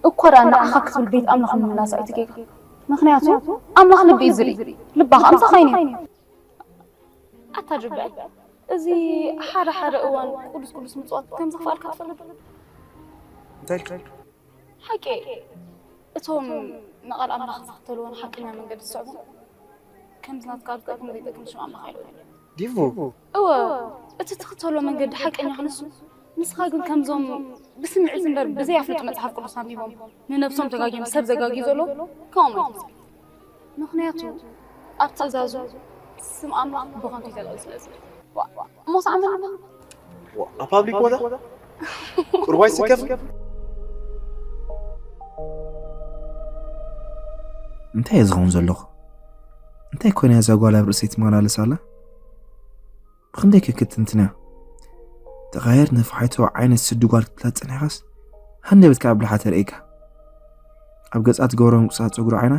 እኳ ደኣ ንዓኻ ክትብል ቤት ኣምላኽ ምምላስ ኣይትጌጋ። ምኽንያቱ ኣምላኽ ልቢ እዩ ዝርኢ፣ ልባ ኸኣ ምሳኻ እዩ ነይሩ። ኣታ ጅበ፣ እዚ ሓደ ሓደ እዋን ቅዱስ ቅዱስ ምጽዋት ከም ዘኽፍኣልካ ትፈልጥ ዶ? እንታይ ኢልካ? ሓቂ፣ እቶም ንቓል ኣምላኽ ዝኽተልዎን ሓቀኛ መንገዲ ዝስዕቡን ከምዚ ናትካ ዝጠቅም ዘይጠቅም ሽም ኣምላኽ ኣይልዑል። ዲቡ እወ፣ እቲ ትኽተሎ መንገዲ ሓቀኛ ክንሱ፣ ንስኻ ግን ከምዞም ብስምዒት እምበር ብዘይ ኣፍልጦ መጽሓፍ ቅዱስ ኣንቢቦም ንነብሶም ተጋግዮም ሰብ ዘጋግዩ ዘለዉ ከምኦም ኣይትምሰል። ምኽንያቱ ኣብ ትእዛዙ ስም ኣምላኽ ብኸንቱ ይተልዕል ስለ ዝብል። እሞ ሰዓመኒ ኣብ ፓብሊክ ቦታ ቁርባይ ስከፍ እንታይ እየ ዝኸውን ዘለኹ? እንታይ ኮይና እዛ ጓል ኣብ ርእሰይ ትመላለስ ኣላ? ብኽንደይ ከ ክትንትንያ? ተቓየር ነፋሒቶ ዓይነት ስዲ ጓል ክትብላ ጸኒሕካስ ሃንደበት ከኣ ብልሓ ተርእየካ። ኣብ ገጻ ትገብሮ ምንቅስቓስ ጸጉሪ ዓይና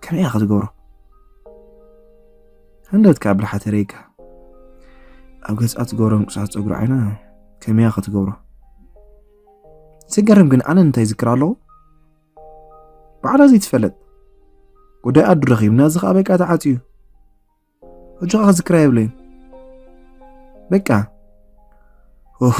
ከመይ እያ ክትገብሮ? ሃንደበት ከኣ ብልሓ ተርእየካ። ኣብ ገጻ ትገብሮ ምንቅስቓስ ጸጉሪ ዓይና ከመይ እያ ክትገብሮ? ዘገርም ግን ኣነ እንታይ ይዝክር ኣለኹ? ባዕላ ዘይትፈለጥ ጉዳይ ኣዱ ረኺብና እዚ ኸኣ በቃ ተዓጽዩ። ሕጂ ኸኣ ክዝክራ የብለይን። በቃ ኡፍ።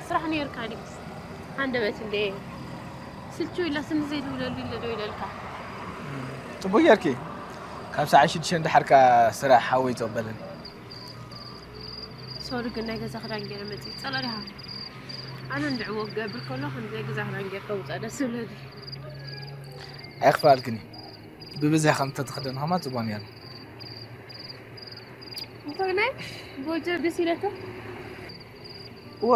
ስራሕ ነይርካ ድዩ? ሃንደበት እንደ ስልቹ ኢላ ስኒ ዘይትብለሉ ኢለ ዶ ኢለልካ? ጽቡቅ ጌርኪ። ካብ ሰዓት ሽዱሽተ እንድሓርካ ስራሕ ሓወይ ተቐበልን። ሶሪ ግን ናይ ገዛ ክዳን ገይረ መጽእ ጸላእ ዲኻ? ኣነ እንድዕዎ ክገብር ከሎ ከምዚ ናይ ገዛ ክዳን ጌርካ ውጻእ ደስ ዝብለኒ። ኣይኽፋልክኒ። ብብዝሒ ከም እተትኽደን ኸማ ጽቡቅ ነይሩ። እንታይ ናይ ጎጆ ደስ ኢለካ? እወ፣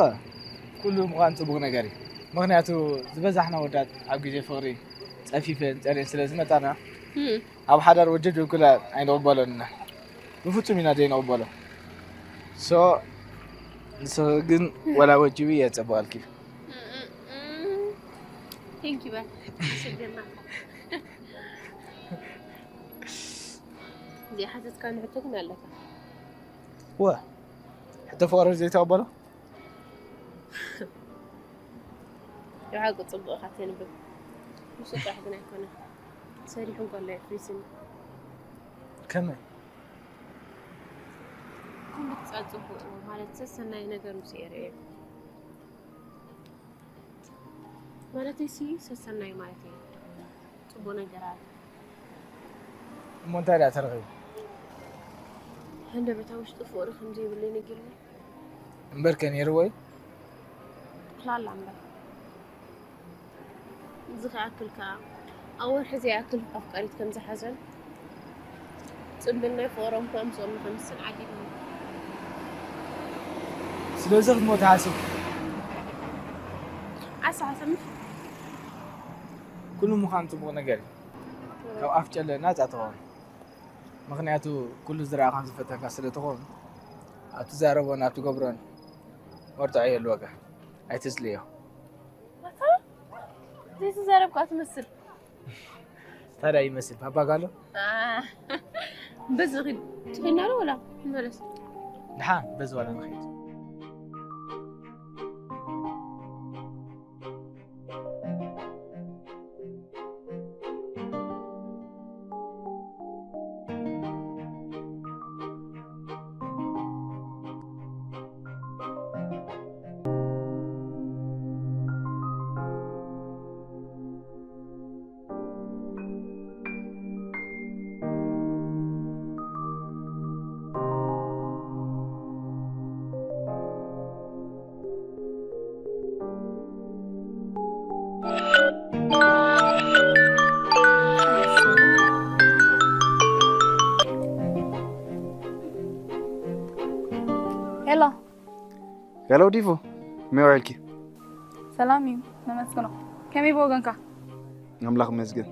ኩሉ ምዃን ጽቡቕ ነገር እዩ። ምኽንያቱ ዝበዛሕና ወዳት ኣብ ግዜ ፍቕሪ ጸፊፈን ጸርየን ስለ ዝመጻና፣ እም። ኣብ ሓዳር ወጀብ ጀብኩላ ኣይንቕበሎን ኢና። ብፍጹም ኢና ዘይንቕበሎ። ሶ፣ ንስኺ ግን ወላ ወጂቡ እየ ጸብቐልኪ። እም፣ እም፣ እም። ቴንክ ዩ በል። ኣመሰግናለሁ። ዘይሓተትካኒ ሕቶ ግን ኣለካ። እወ፣ ሕቶ ፍቕሪ ዘይተቐበሎ? ብሓቂ ጽቡቕ ኢኻ ተንብብ። ንሱ ጥራሕ ግን ኣይኮነን። ሰሪሑ እንከሎ እዩ ፍሪስኒ። ከመይ? ኩሉ ክጻ ጽቡቕ እዩ ማለት ሰሰናይ ነገር ምስ የርእየ። ማለተይ ሲ ሰሰናይ ማለት እዩ። ጽቡቕ ነገር ኣለ። እሞ እንታይ ደኣ ተረኺቡ? ሃንደበታዊ ውሽጢ ፍቕሪ ከም ዘይብለይ ነጊርኒ። እምበር ከ ነይርዎ እዩ? ላላ እምበር። እዚ ክኣክል ከኣ ኣብ ወርሒ ዘይኣክል ኣፍቃሪት ከም ዝሓዘን ጽምብል ናይ ፍቕሮም ከኣ ምስኦም ንኸምስን ዓዲድኒ። ስለዚ ክትሞት ሓሲብኪ? ዓሳ ሓሰምት? ኩሉ ምዃን ጽቡቕ ነገር እዩ። ካብ ኣፍ ጨለ ናጻ ትኸውን። ምኽንያቱ ኩሉ ዝረኣኻን ዝፈተካ ስለ ትኸውን፣ ኣብ ትዛረቦን ኣብ ትገብሮን መርትዖ የልወካ። ኣይትስልዮ። ኣታ ዘይተዛረብካ ትመስል። ታዲያ ይመስል ፓፓጋሎ? አ፣ በዚ ኺድ ትኺድና ዶ ወላ ንመለስ? ደሓን በዚ ዋላ ንኺድ። ሄሎ። ሄሎ ዲፉ፣ ከመይ ውዒልኪ? ሰላም እዩ፣ ነመስግኖ። ከመይ ብወገንካ? ኣምላኽ ይመስገን።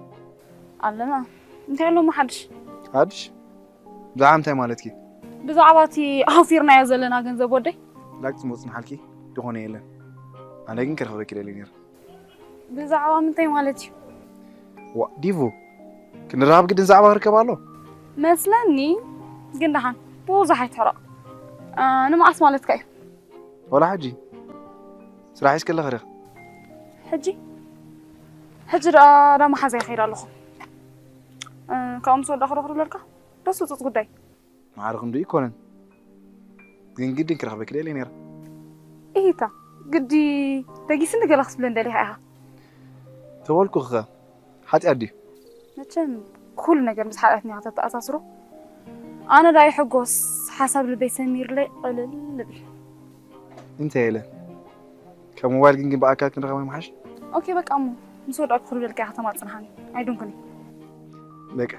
ኣለና። እንታይ ኣሎ እሞ ሓድሽ? ሓድሽ? ብዛዕባ እንታይ ማለትኪ? ብዛዕባ እቲ ኣውፊርናዮ ዘለና ገንዘብ ወደይ። ላግጺ ምወጽንሓልኪ ዝኾነ የለን። ኣነ ግን ክረኽበኪ ደልየ ነይረ። ብዛዕባ ምንታይ ማለት እዩ? ዋ፣ ዲፉ፣ ክንራኸብ ግድን ዛዕባ ክርከብ ኣሎ? መስለኒ፣ ግን ደሓን ብዙሕ ኣይትሕረቕ። እ፣ ንመዓስ ማለትካ እዩ? ዋላ ሕጂ ስራሕ ሒዝኪ ኣለኺ ዲኺ? ሕጂ? ሕጂ ደኣ ዳ መሓዛ ይኸይድ ኣለኹ። እ፣ ካብኡ ምስ ወዳእኹ ዶ ክደውለልካ? ደስ ዝጽጽ ጉዳይ። ማዕረ ክንድኡ ኣይኮነን። ግን ግድን ክረኽበኪ ደልየ ነይረ። ኢሂታ፣ ግዲ ደጊስኒ ገለ ክትብለኒ ደሊኻ ኢኻ። ተበልኩኺ ኸ፣ ሓጢኣት ድዩ? መቸም ኩሉ ነገር ምስ ሓጢኣት እንዲኻ ተተኣሳስሮ። ኣነ ዳኣ ይሕጎስ፣ ሓሳብ ልበይ ሰሚርለይ ቅልል እብል። እንታይ ኢለ? ካብ ሞባይል ግን፣ ግን ብኣካል ክንራኸብ ይምሓሽ። ኦኬ፣ በቃ እሞ ምስ ወዳእኩ ክደውለልካ ኢኻ ተማጽንሃኒ። ኣይዶንኩኒ። በቃ፣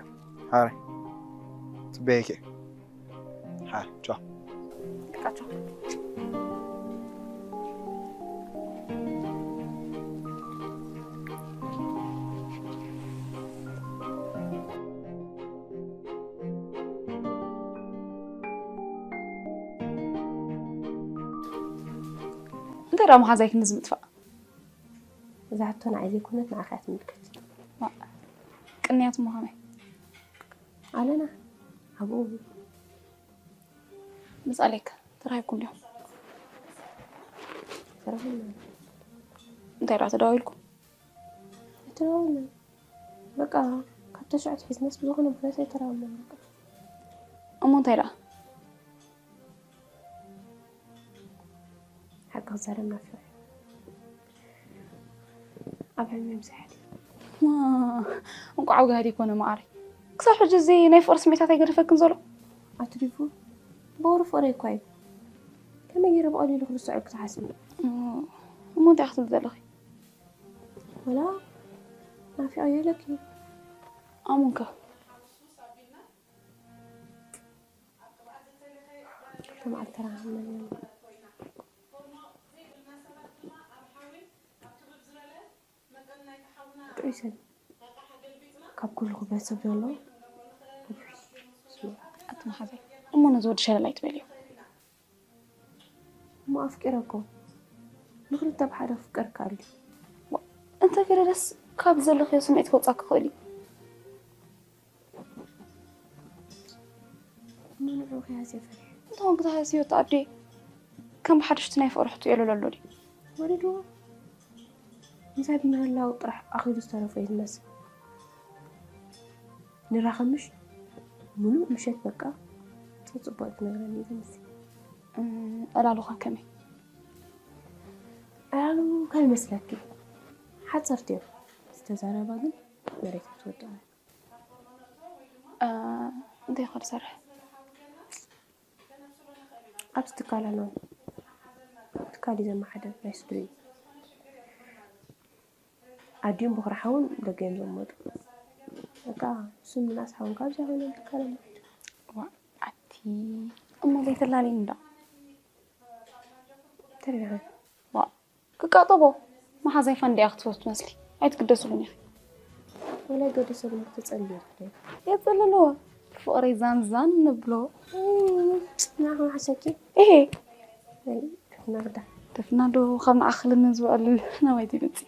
ሓራይ። ጽበየኪ። ሓ፣ ቻው። በቃ ቻው። እንታይ ደኣ መሓዛይ ክንድዚ ምጥፋእ? እዛ ሕቶ ንዓይ ዘይኮነት ንዓኻ እያ ትምልከት። ዋ፣ ቅንያት እሞ ከመይ? ኣለና ኣብኡ። ምስ ኣሌክ ተራኺብኩም ዲኹም? ተራኺብና። እንታይ ደኣ ተደዋዊልኩም? ኣይተደዋወልናን። በቃ ካብ ተሽዑ ኣትሒዝናስ ብዝኾነ ምኽንያት ኣይተራኸብናን በቃ። እሞ እንታይ ደኣ? ሓቂ ክዛረብ ናፊቑ እዩ። ኣብ ሕልሚ ምሳሕ ድዩ? ዋ፣ እንቋዕ ኣብ ጋህዲ ይኮነ መዓረይ። ክሳብ ሕጂ እዚ ናይ ፍቕሪ ስሜታት ኣይገደፈክን ዘሎ? ኣቲ ዲፉ፣ ብወሩ ፍቕረይ እኳ እዩ። ከመይ ገይረ ብቐሊሉ ክርስዖ ኢልኪ ትሓስቢ? እም፣ እሞ እንታይ ክትብሊ ዘለኺ? ወላ ናፊቐዮ ኢለኪ። ኣሙንከ? መዓልቲ ተራኸብና ኣለና። ጥዑይ ሰብ፣ ካብ ኩሉ ክብረት ሰብ ዘለዎ። ኣቲ መሓዘይ፣ እሞ ነዚ ወዲ ሸለል ኣይትበልዮ። እሞ ኣፍቂረ እኮ። ንኽልተ ብሓደ ክፍቀር ከኣል ድዩ? ዋ፣ እንተ ገለ ደስ ካብ ዘለኽዮ ስምዒት ከውጻእ ክኽእል እዩ። እሞ ንዕኡ ክያዝ እየ ፈሪሐ። እንተኾን ክትሃስዮ ተኣዴ፣ ከም ብሓድሽቲ ናይ ፍቕሪ ሕቶ የለሎ ኣሎ ድዩ? ወሪድዎ። ምሳይ ብምህላው ጥራሕ ኣኺሉ ዝተረፎ እዩ ዝመስል። ንራኸብ ምሽ? ምሉእ ምሸት በቃ። ጽቡቕ ትነግረኒ እዩ ዝመስል። እም፣ ዕላሉኻ ከመይ? ዕላሉ ከመይ መስለኪ? ሓጸርቲ እዮም። ዝተዛረባ ግን መሬት ክትወድቕ እያ። እ፣ እንታይ ኢኻ ትሰርሕ? ኣብዚ ትካል ኣለዉ። ትካል እዩ ዘመሓደር ናይ ስድሪ እዩ። ኣዲኦም በኹሪ ሓውን ደገ እዮም ዘመጡ። በቃ እሱን ምናስ ሓውን ካብዚ ኮይኖም ትካል ኣለዉ። ዋ፣ ኣቲ እሞ ዘይተላልይኒ ዶ? ተሪኻ። ዋ፣ ክቃጠቦ መሓዛይ ፋንድያ ክትፈቱ መስሊ። ኣይትግደስሉን ኢኺ። ወላ ገደሰሉ ክትጸልዩ ትኽእል። የጸልልዎ። ፍቕረይ ዛንዛን ንብሎ። ናኹም ሓሰኪ? እሄ። ነግዳ። ደፍና ዶ ካብ ንኣኽልን ዝውዕል ናባይ ትመጽእ?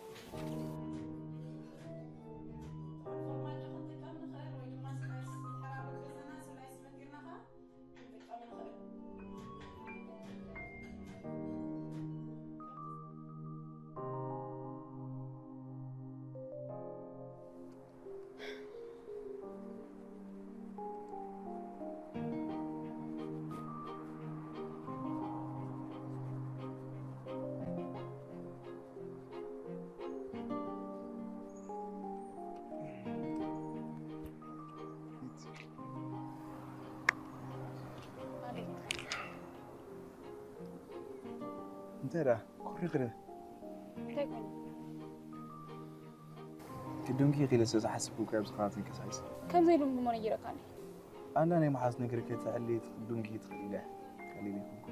እንታይ ደኣ? ኮሪኽ ዶ? እንታይ ኮይኑ? ክድንኪ ኢለ ስለ ዝሓሰብኩ እኮ ኣብዚ ከባቢ ተንቀሳቒሰ። ከም ዘይድንጉ እሞ ነጊረካኒ። ኣንዳ ናይ መሓዝ ነገር ከይተዕሊ ክትድንኪ ትኽእሊ ኢለ ቀሊል ይኹንኩ።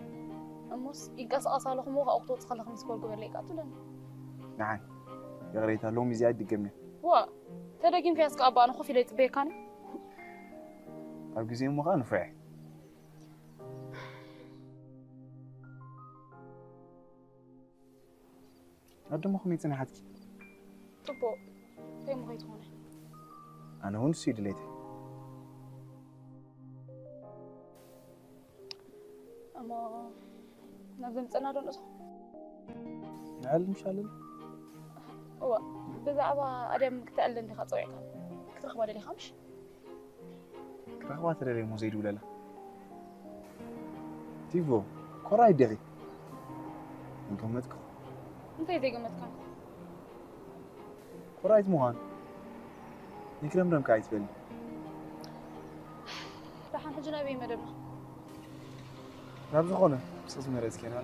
እሞስ ይንቀሳቐስ ኣለኹ እሞ ካብኡ ክትወጽእ ከለኻ ምስ በልኩ በለይ ቃ ትብለኒ። ንዓይ ይቕሬታ፣ ሎሚ እዚኣ ኣይድገምን እየ። ዋ፣ ተደጊምካያስ ከኣ ኣባ ኣነ ኮፍ ኢለ ይጽበየካኒ። ኣብ ግዜ እሞ ከኣ ንፉዕ እየ። ኣደሞ ከመይ ጸኒሓትኪ? ጽቡቕ። እንታይ እሞ ከይትኾነ? ኣነ እውን እሱ እዩ ድሌተይ። እሞ ናብ ዘምጸና ዶ ንእቶ? ንዕልል ምሽ ኣለና? እዋ፣ ብዛዕባ ኣድያም ክተዕልል እንዲኻ ጸዊዕካ። ክትረኽባ ደሊኻ ምሽ? ክረኽባ ተደልየ እሞ ዘይድውለላ። ቲጎ፣ ኮራይ ዲኺ? ገመትኩ። እንታይ ዘይገመትካ? ኮራይት ምዃን። ይግረምረምካ ኣይትበሊ። ደሓን ሕጂ ናበይ መደብና? ናብ ዝኾነ ምስ ዝመረጽ ኬና።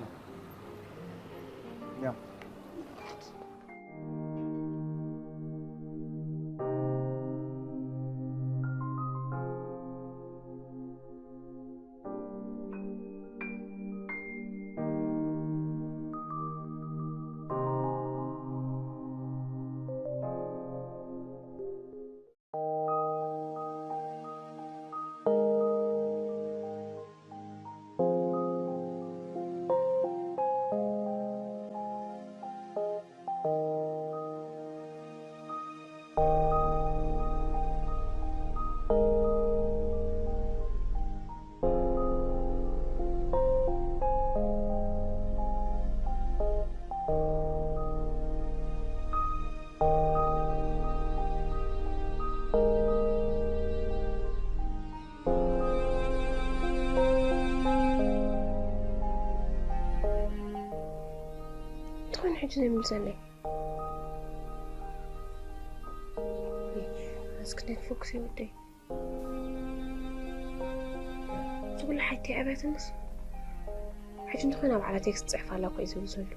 ያም። እንተኾነ ሕጂ ዘይምልሰለይ። እስኪ ደይ ፎክስ ይወደይ። ዝብሉ ሓይቲ ኣብያትንስ። ሕጂ እንተኾይና ባዕላ ቴክስት ጽሕፍ ኣላ እኮ እዩ ዝብል ዘሎ።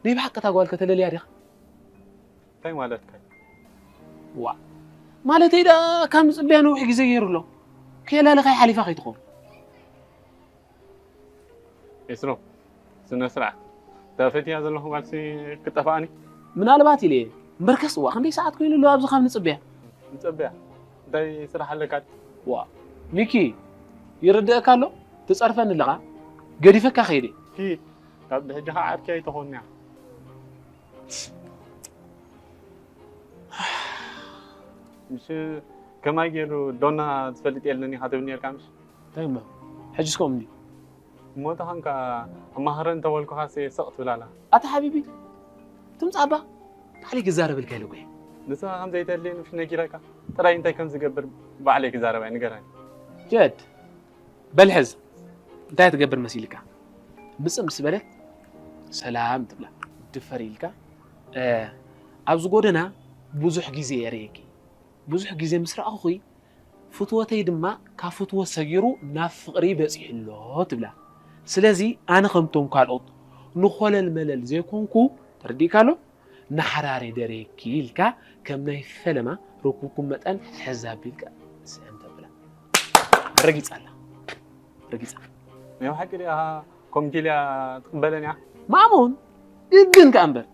ናይ ብሓቂ እታ ጓል ከተለልያ ዲኻ? እንታይ ማለትካ እዩ? ዋ ማለተይ ደኣ ካብ ምጽብያ ነዊሕ ግዜ ገይሩ ኣሎ። ከየላለኻይ ሓሊፋ ከይትኸውን። ኤስሮ፣ ስነ ስርዓት። እታ ፈትያ ዘለኹ ጓልሲ ክጠፍኣኒ? ምናልባት ኢለ እየ። እምበርከስ እዋ ክንደይ ሰዓት ኮይኑ ኣሎ ኣብዚ ካብ ንጽብያ? ንጸብያ? እንታይ ስራሕ ኣለካ? ዋ ሚኪ ይርድእካ ኣሎ? ትጸርፈኒ ኣለኻ? ገዲፈካ ከይደ። ኪድ፣ ካብ ብሕጂ ኸዓ ዓርኪ ኣይትኾንያ። ምሽ ከማይ ገይሩ ዶና ትፈልጥ የለን ኢኻ ትብል ነርካ ምሽ? እንታይ እሞ ሕጅስ ከምኡ እንድዩ። እሞ ተኾንካ ኣማኽረኒ እንተበልኩኻስ ስቕ ትብል ኣላ። ኣታ ሓቢቢ ትምጻባ ባዕለይ ክዛረበልካ ኢለ እኮ እየ። ንስኻ ከም ዘይተድልየኒ ምሽ ነጊረካ? ጥራይ እንታይ ከም ዝገብር ባዕለይ ክዛረብ ኣይንገረኒ። ጀድ በል ሕዝ እንታይ ትገብር መሲልካ? ምጽእ ምስ በለት ሰላም ትብላ። ድፈር ኢልካ ኣብዚ ጎደና ብዙሕ ግዜ እየ ርእየኪ። ብዙሕ ግዜ ምስ ረኣኹኺ ፍትወተይ ድማ ካብ ፍትወት ሰጊሩ ናብ ፍቕሪ በጺሑ ኣሎ ትብላ። ስለዚ ኣነ ከምቶም ካልኦት ንኾለል መለል ዘይኮንኩ ተረዲእካ ኣሎ ንሓራሪ ደርየኪ ኢልካ ከም ናይ ፈለማ ርኩብኩም መጠን ሕዝ ኣቢልካ ስዕም ተብላ። ረጊጻ ኣላ። ረጊጻ። ናይ ብሓቂ ድኣ ኮምኪልያ ትቕበለን እያ? ማሙን ግድን ከኣ እምበር።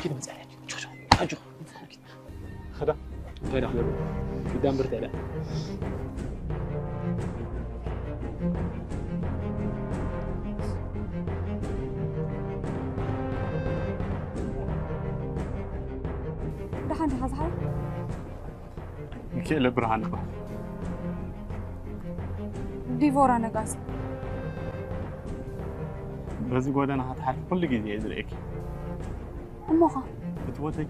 ኪድ መጻለች። ጆ ጆ ጆ ኸዳ ኸዳ ኪዳ እምበር ተላ ደሓን ዲኻ ዝሓወይ? ሚኪኤለ ብርሃን ይበሃል። ዲቮራ ነጋሲ። በዚ ጎደና ክትሓልፊ ኩሉ ግዜ እየ ዝርእየኪ። እሞኻ? ፍትወተይ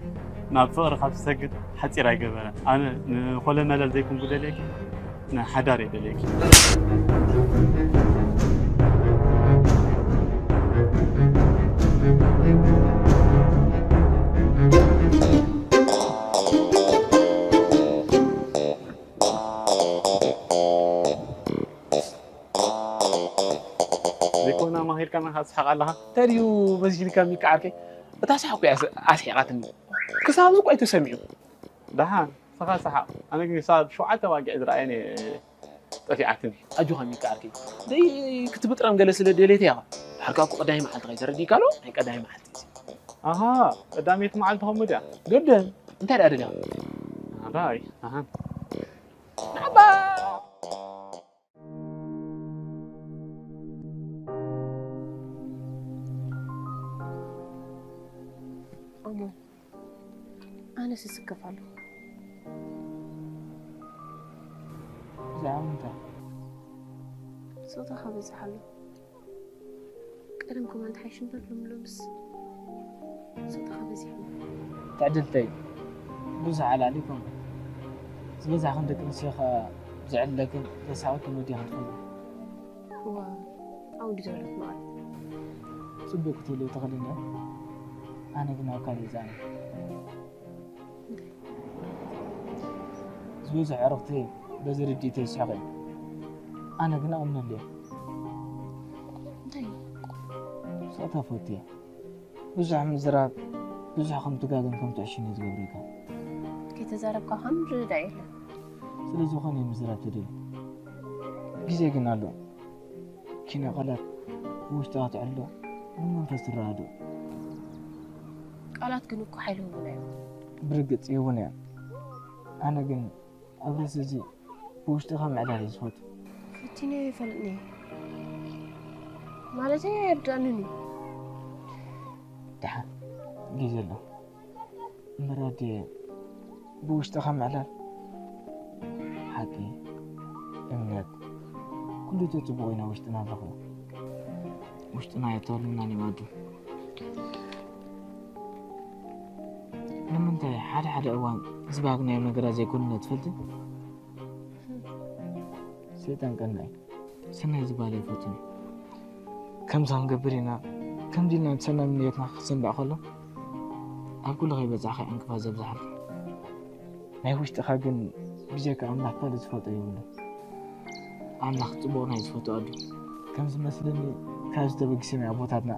ናብ ፍቕሪ ካብ ትሰግር ሓፂር ኣይገበረን። ኣነ ንኾለመለል ዘይኮንኩ ደልየኪ፣ ንሓዳር እየ ደልየኪ። ዘይኮና ማኺርካ ናኻ ትስሕቕ ኣለኻ። እንታይ ድዩ መዚንካ ሚካ ዓርከይ? እታ ሳሕኩ እያ ኣስሒቓትኒ። ክሳብ እዚ እኮ ኣይተሰሚዑ። ደሓን ንስኻ ሰሓቕ። ኣነ ግን ክሳብ ሸውዓተ ኣባጊዕ ዝረኣየን እየ ጠፊኣትኒ። ኣጆኻ ሚካ ዓርከይ። ደይ ክትብጥረም ገለ ስለ ደልየት እያ። ዳርጋ እኮ ቀዳማይ መዓልቲ ከይተረዲእካ ኣሎ ናይ ቀዳማይ መዓልቲ። ኣሃ ቀዳመይቲ መዓልቲ ከምኡ ድያ? ግድን። እንታይ ደኣ ደልያ? ኣራይ ኣሃ። ናባ ኣነ ስስከፍ ኣለኹ። ብዛዕባ እንታይ? ጾታኻ በዚሕ ኣሎ። ቀደም ኮማንት ሓይሽ እምበር ሎሚ ሎምስ ጾታኻ በዚሕ ኣሎ። ትዕድልተይ ብዙሕ ዓላሊ ይኮንኩ። ዝበዛሕኽን ደቂ ኣንስትዮ ከኣ ዝዕለክን ዘሳቐክን ወዲኻ ትፈልጥ። እዋ ኣብኡ ድዩ ዘለኹ በዓል? ጽቡቕ ክትብልዮ ትኽእልን እያ። ኣነ ግን ኣብ ካልእ ዝኣምን። ዝበዝሑ ኣዕሩኽተይ በዚ ርድኢተይ ይስሕቑ እዮም። ኣነ ግን ኣምነሉ እየ። እንታይ እዩ? ስቕታ ፈቱ እየ። ብዙሕ ምዝራብ ብዙሕ ከም ትጋግን ከም ትዕሽን እዩ ዝገብረካ። ከይተዛረብካ ከም ዝርዳእ የለን። ስለ ዝኾነ እዩ ምዝራብ ትደሊ። ግዜ ግን ኣሎ። ኪነ ቃላት ውሽጥኻ ትዕሎ ንመንፈስ ትረዳድኦ። ቃላት ግን እኮ ሓይሊ ይህቡና እዮም። ብርግጽ ይህቡና እዮም። ኣነ ግን ኣብ ርእሲ እዚ ብውሽጥኻ ምዕላል እየ ዝፈቱ። ፈቲነ ይፈልጥኒ ማለተይ ኣይርዳእንን እዩ። ደሓን ግዜ ኣሎ እምበር ኣድየ ብውሽጥኻ ምዕላል ሓቂ እምነት ኩሉ እቲ ጽቡቕ ኢና ውሽጥና ንረኽቦ። ውሽጥና የታሉና ንባዱ። ንምንታይ ሓደ ሓደ እዋን ዝባግናዮ ነገራት ዘይኮንና ትፈልጢ? ሰይጣን ቀናይ ሰናይ ዝበሃል ኣይፈቱን። ከምዛ ክንገብር ኢና ከምዚ ኢልና ሰናይ ምንዮትና ክሰንብዕ ከሎ ኣብ ኩሉ ከይበጻሕካ ዕንቅፋት ዘብዝሓልካ። ናይ ውሽጥኻ ግን ብጀካ ኣምላኽ ካልእ ዝፈልጦ የብሉን። ኣምላኽ ጽቡቕና እዩ ዝፈቱ ኣዱ። ከም ዝመስለኒ ካብ ዝተበግሰ ናይ ኣቦታትና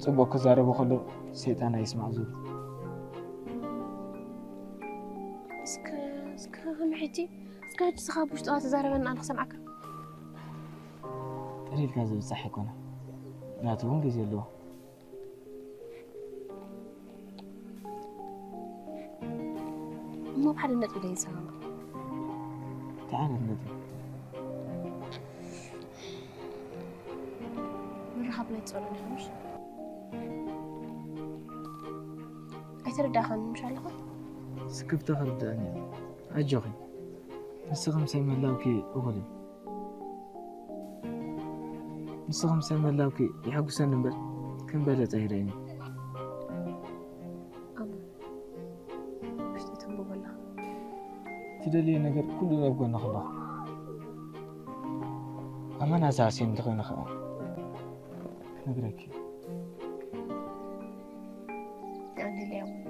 ጽቡቕ ክዛረቡ ከለዉ ሰይጣን ኣይስማዕ ዝብሉ። እስከ እስከ ከመይ ሕጂ እስከ ሕጂ ስኻ ብውሽጥኻ ተዛረበና ኣነ ክሰምዓካ። ቀሊልካ ዝብጻሕ ኣይኮነ ናቱ እውን ግዜ ኣለዎ። እሞ ብሓደ ነጥቢ ደይንሰማማ። እንታይ ዓይነት ነጥቢ? ምርኻብ ናይ ትጸልኦ ዲኻ ምሽ? ኣይተረዳእካን ምሽ ኣለኻ? ስክፍታ ክርዳእኒ እዩ። ኣጆኺ ንስኺ ምሳይ ምህላውኪ እኹል እዩ። ንስኺ ምሳይ ምህላውኪ የሐጉሰኒ እምበር ከም በለጸ ይርእየኒ። ኣማ ውሽጢ ትንብቦ ኣለኻ። ትደልየ ነገር ኩሉ ኣብ ጎንኺ ኣለኹ። ኣመና ዝሃስየኒ እንተኾይነ ኸኣ ክነግረኪ። ኣንድልያ እውን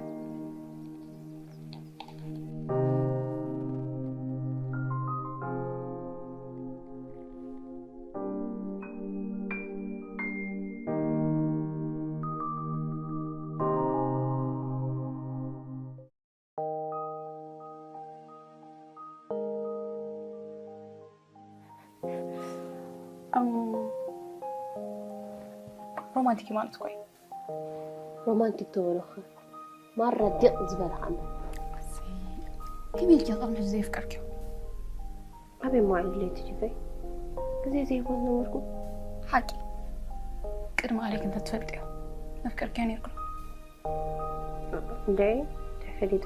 እም፣ ሮማንቲክ ማለት እኮ እዩ። ሮማንቲክ ተበለኸ ማራ ዲቕ ዝበለ ከኣ እምበር። ከመይ ኢልኪ ቅድሚ ሕጂ ዘየፍቀርክዮ? ኣበይ መዋዕል ድሌት ዲበይ ግዜ ዘይቦ ዝነበርኩ። ሓቂ ቅድሚ ኣሌክ እንተትፈልጥዮ መፍቀርክዮ ነይርኩ። እንደ ተፈሊጡ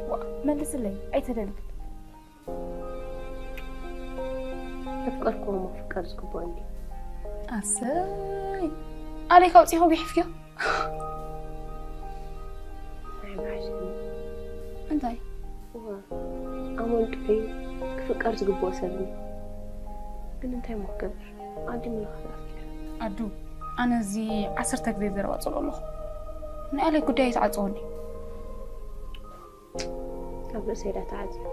ዋ መልስለይ ኣይተደልግል። ኣፍቀርኩዎ ምፍቃር ዝግብኦ እንዲ። ኣሰይ ኣሌክ ኣውፂኹ ቢሕፍክዮ። ኣይምሓሸኒ። እንታይ እዋ ኣሞን ጥዑይ ክፍቀር ዝግብኦ ሰብ እዩ። ግን እንታይ ሞ ክገብር ኣዲ ምልኻት ኣፍቂረ። ኣዱ ኣነ እዚ ዓሰርተ ግዜ ዘረባ ጽልኦ ኣለኹ። ናይ ኣሌክ ጉዳይ ኣይትዓጽወኒ። ኣብ ርእሰይ ዳ ተዓጽዩ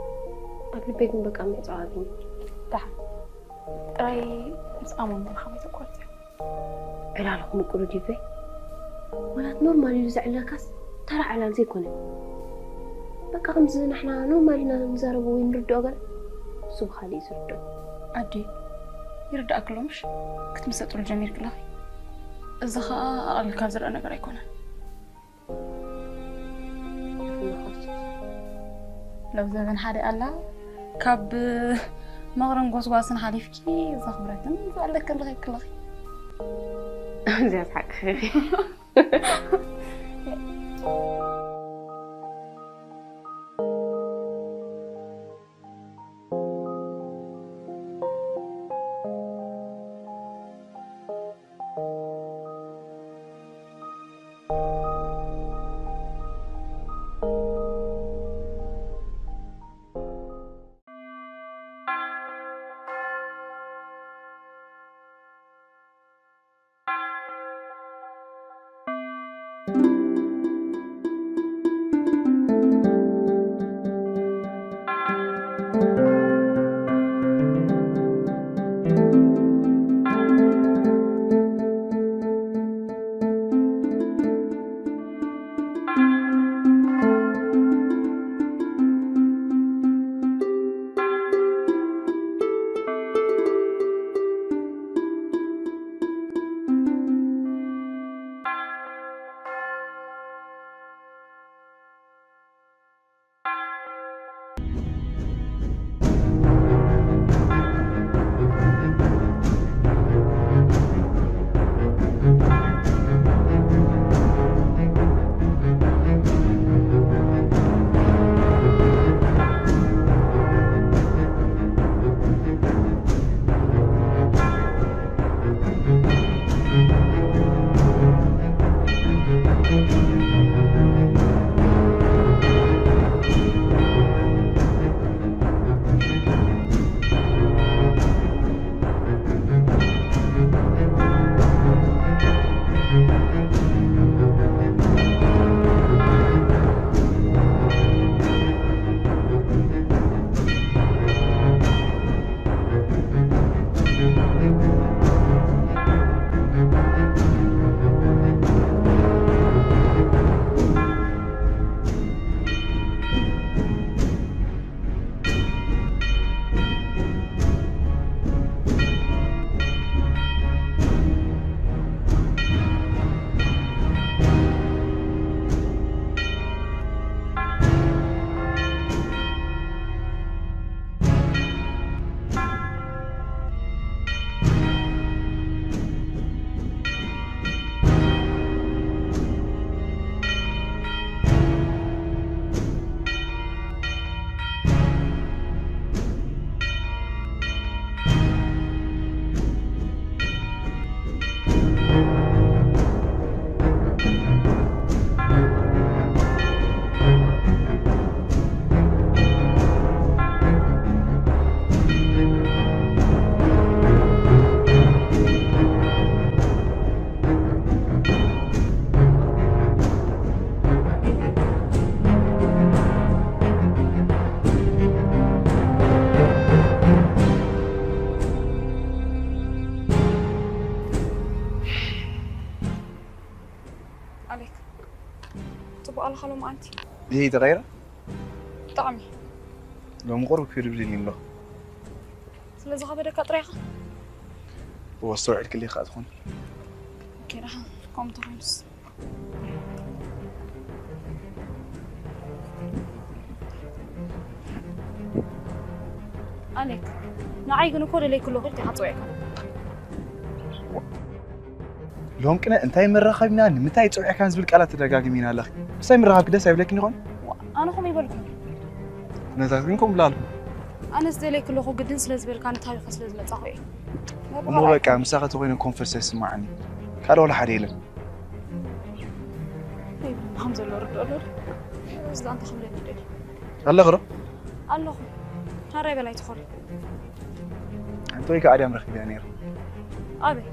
ኣብ ልበይ ግን በቃ ምዕጻው ኣብኒ። ደሓን ጥራይ ምስ ኣሞን ምርኻብ ኣይተቋርጽ። ዕላልኹም ምቁሩ ዲበይ ዋላት ኖርማል ኢሉ ዘዕለልካስ ተራ ዕላል ዘይኮነ። በቃ ከምዚ ንሕና ኖርማል ኢና ንዛረቦ ወይ ንርድኦ ገለ ንሱ ብኻሊእ እዩ ዝርድኦ። ኣዲ ይርዳእክሎ ምሽ ክትምሰጥሉ ጀሚርክለኺ። እዚ ኸኣ ኣቐሊልካ ዝረአ ነገር ኣይኮነን። ሎብ ዘበን ሓደ ኣላ ካብ መቕረን ጎስጓስን ሓሊፍኪ ዘኽብረክን ዘለክን ረኺብክለኺ። እዚኣ ስሓቅኺ ኢኺ። ኣሌክ፣ ጽቡቕ ኣለኻ ሎምዓንቲ? ብዘይ ተቐይረ? ብጣዕሚ። ሎሚ ቁሩብ ክብድ ብልኒ ኣለኹ። ስለ ዝኸበደካ ጥራይ ኢኻ? እወ፣ ኣስተውዒልክለይ ከኣ ትኾኒ። ኦኬ፣ ደሓን። ከምኡ እንተኾይኑስ። ኣሌክ፣ ንዓይ ግን እኮ ደለይኩ ኣለኹ ኢልካ ኢኻ ጸዊዕካ። ሎም ቅነ እንታይ መራኸብና ንምንታይ ጸዊዕካን ዝብል ቃላት ተደጋግሚና ኣለኺ። ምሳይ ምራኸብኪ ደስ ኣይብለክን ይኾን? ዋ፣ ኣነ ኸም ይበልኩ። ነታት ግን ከም ብላሉ። ኣነስ ደለይኩ ኣለኹ ግድን ስለ ዝበልካ ንታሪኸ ስለ ዝመጻኹ እየ። እሞ በቃ ምሳኸ ተኾይነ ኮንፈርስ ኣይስማዓኒ። ካልእ ወላ ሓደ የለን። ወይ ብምሃም ዘሎ ርድኦ ኣሎ ዶ? እዚ ዳኣ እንታይ ክብለኒ ይደሊ? ኣለኺ ዶ? ኣለኹ። ሓራይ በላይ ትኾሪ። ኣንተ ወይ ከኣ ኣድያም ረኺበያ ነይረ። ኣበይ?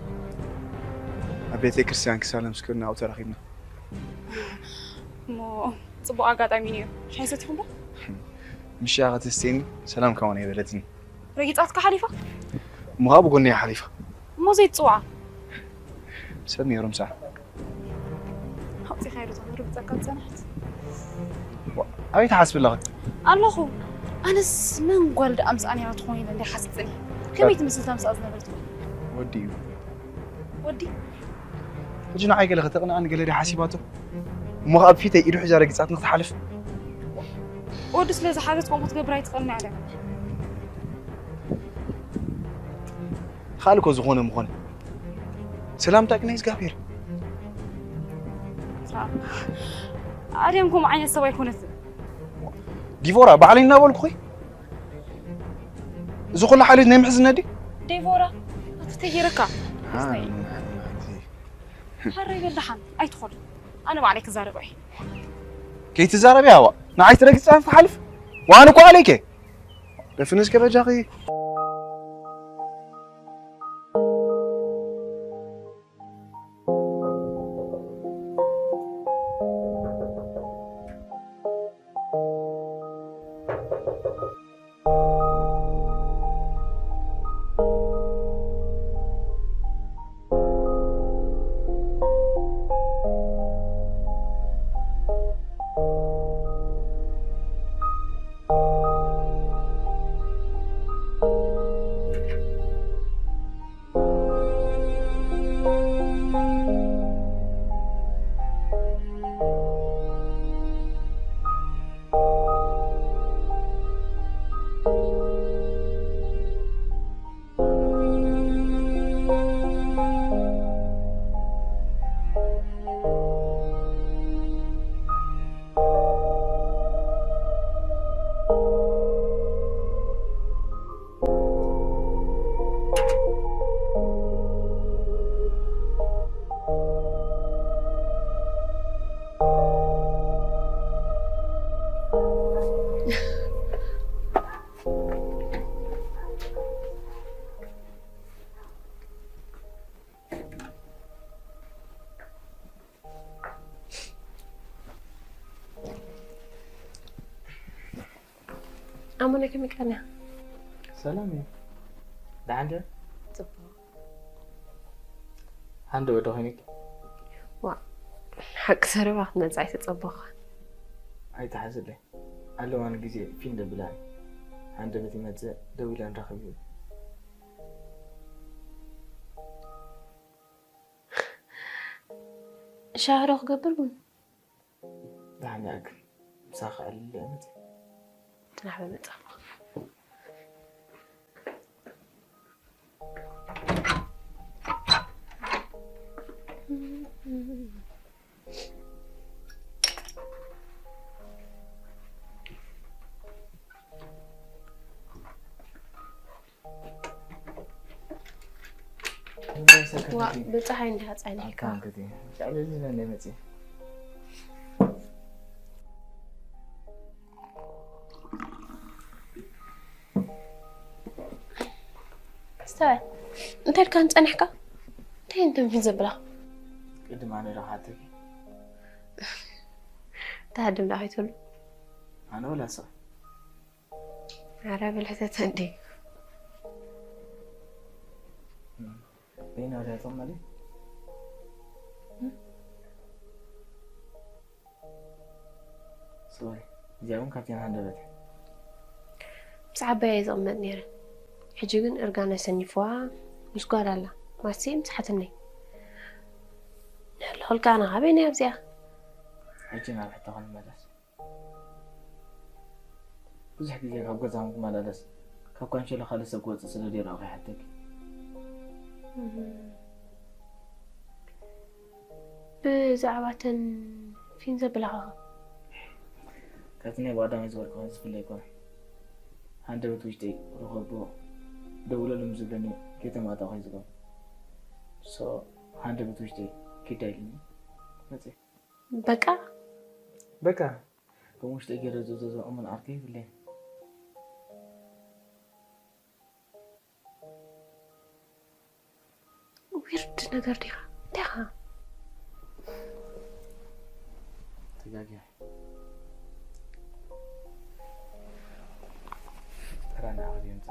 ኣብ ቤተ ክርስቲያን ክሳለም ስክርና ኣብኡ ተራኺብና። እሞ ጽቡቕ ኣጋጣሚ ነይሩ። ሻሂ ሰቲኹም ዶ? ምሻ ከተስተኒ ሰላም ከማን ኣይበለትኒ። ረጊጻትካ ሓሊፋ? እሞ ኸኣ ብጎኒ እያ ሓሊፋ። እሞ ዘይትጽውዓ? ሰብ ነይሩ ምሳኣ። ኣውጺኻዮ ዶ ትኾን ርግጸካ ዝጸንሐት? ዋ፣ ኣበይ ትሓስቢ ኣለኺ? ኣለኹ። ኣነስ መን ጓል ደኣ ምስኣ ነይራ ትኾን ኢለ እንድየ ሓሲብ ጸኒሐ። ከመይ ትመስል እታ ምስኣ ዝነበረት ጓል? ወዲ እዩ። ወዲ? ሕጂ ንዓይ ገለ ከተቕንኣኒ ገለ ድያ ሓሲባቶ? እሞ ኸኣ ኣብ ፊተይ ኢዱ ሒዛ ረጊጻትኒ ክትሓልፍ? ወዲ ስለ ዝሓዘት ከምኡ ክትገብር ኣይትኽእልን እያ ድያ? ተኻእለ እኮ ዝኾነ ምኾነ። ሰላምታ ግን እግዚኣብሔር። ኣድያም ከምኡ ዓይነት ሰብ ኣይኮነትን። ዲቮራ፣ ባዕለይ እናበልኩኺ? እዚ ኩሉ ሓልዮት ናይ ምሕዝነት ድዩ? ዴቮራ፣ ኣቲ ተጌረካ። ኣስታይ። ሓረይ በል ደሓን፣ ኣይትኾል። ኣነ ባዕለይ ክዛረባ እየ። ከይትዛረቢ ኣዋ፣ ንዓይ ትረግጽ ኣንስ ትሓልፍ? ዋን እኮ ኣለይከ። ደፍንስ ከበጃኺ። ኣሞነ ከመይ ቀንያ? ሰላም እዩ። ደሓን ድያ? ጽቡቕ። ሃንደበት ዶ ኮይንኪ? ዋ፣ ሓቂ ዘረባ ክትመጽእ ኣይተጸበኹ። ኣይትሓዝለይ። ኣለዋን ግዜ ፊን ደብላን። ሃንደበት ይመጽእ፣ ደው ኢለ ንራኸብ ይብል። ሻሂ ዶ ክገብር ቡን? ደሓን ይኣክል። ምሳኻ ኣልለ መጽእ። ትናሕበ መጻ። ዋ፣ ብጸሓይ እንዲኻ ጸኒሕካ። ኣካንክቲ። ሻዕለሊ ነን መጽእ። ኣስተዋይ፣ እንታይ ኢልካ ንጸኒሕካ? እንታይ እንተንፊን ዘብላ? ቅድም ኣነ ዶ ሓተኪ? ተሃድም ዶ ኣይትብሉ? ኣነ ወላ ሰ ኣረ ብልሕተተ እንዲ። በይና ወዲያ ጾም ማለት? ሶሪ፣ እዚኣ እውን ካብቲ ሃንደበት። ምስ ዓባየ እየ ዝቕመጥ ነይረ። ሕጂ ግን እርጋን ኣሰኒፍዋ ምስ ጓል ኣላ። ማሲ ምጽሓትኒ። ንሕልኹልካ ኣነ ካበይ ናይ ኣብዚኣ? ሕጂ ናብ ሕቶኻ ንመለስ። ብዙሕ ግዜ ካብ ገዛኹም ክመላለስ፣ ካብ ካንሸሎ ካልእ ሰብ ክወጽእ ስለ ዘይረኣኹ ይሓተኪ። ብዛዕባ እተን ፊን ዘብላኻ ካብቲ ናይ ብቐዳማይ ዝበልኩ ዝፍለ ኣይኮነ። ሃንደበት ውሽጠይ ርኸቦ ደውለሉ ምስ ዝብለኒ ከይተማእጣኹ እዩ ዝገብር። ሶ ሃንደበት ውሽጠይ ኪዳ ኢሉኒ መፅእ። በቃ በቃ ከም ውሽጠይ ገይረ ዝእዘዞ እሙን ዓርከይ የብለይን። ዊርድ ነገር ዲኻ እንታይ ኻ ተጋጊያ ጥራና ዓብዮም ፃ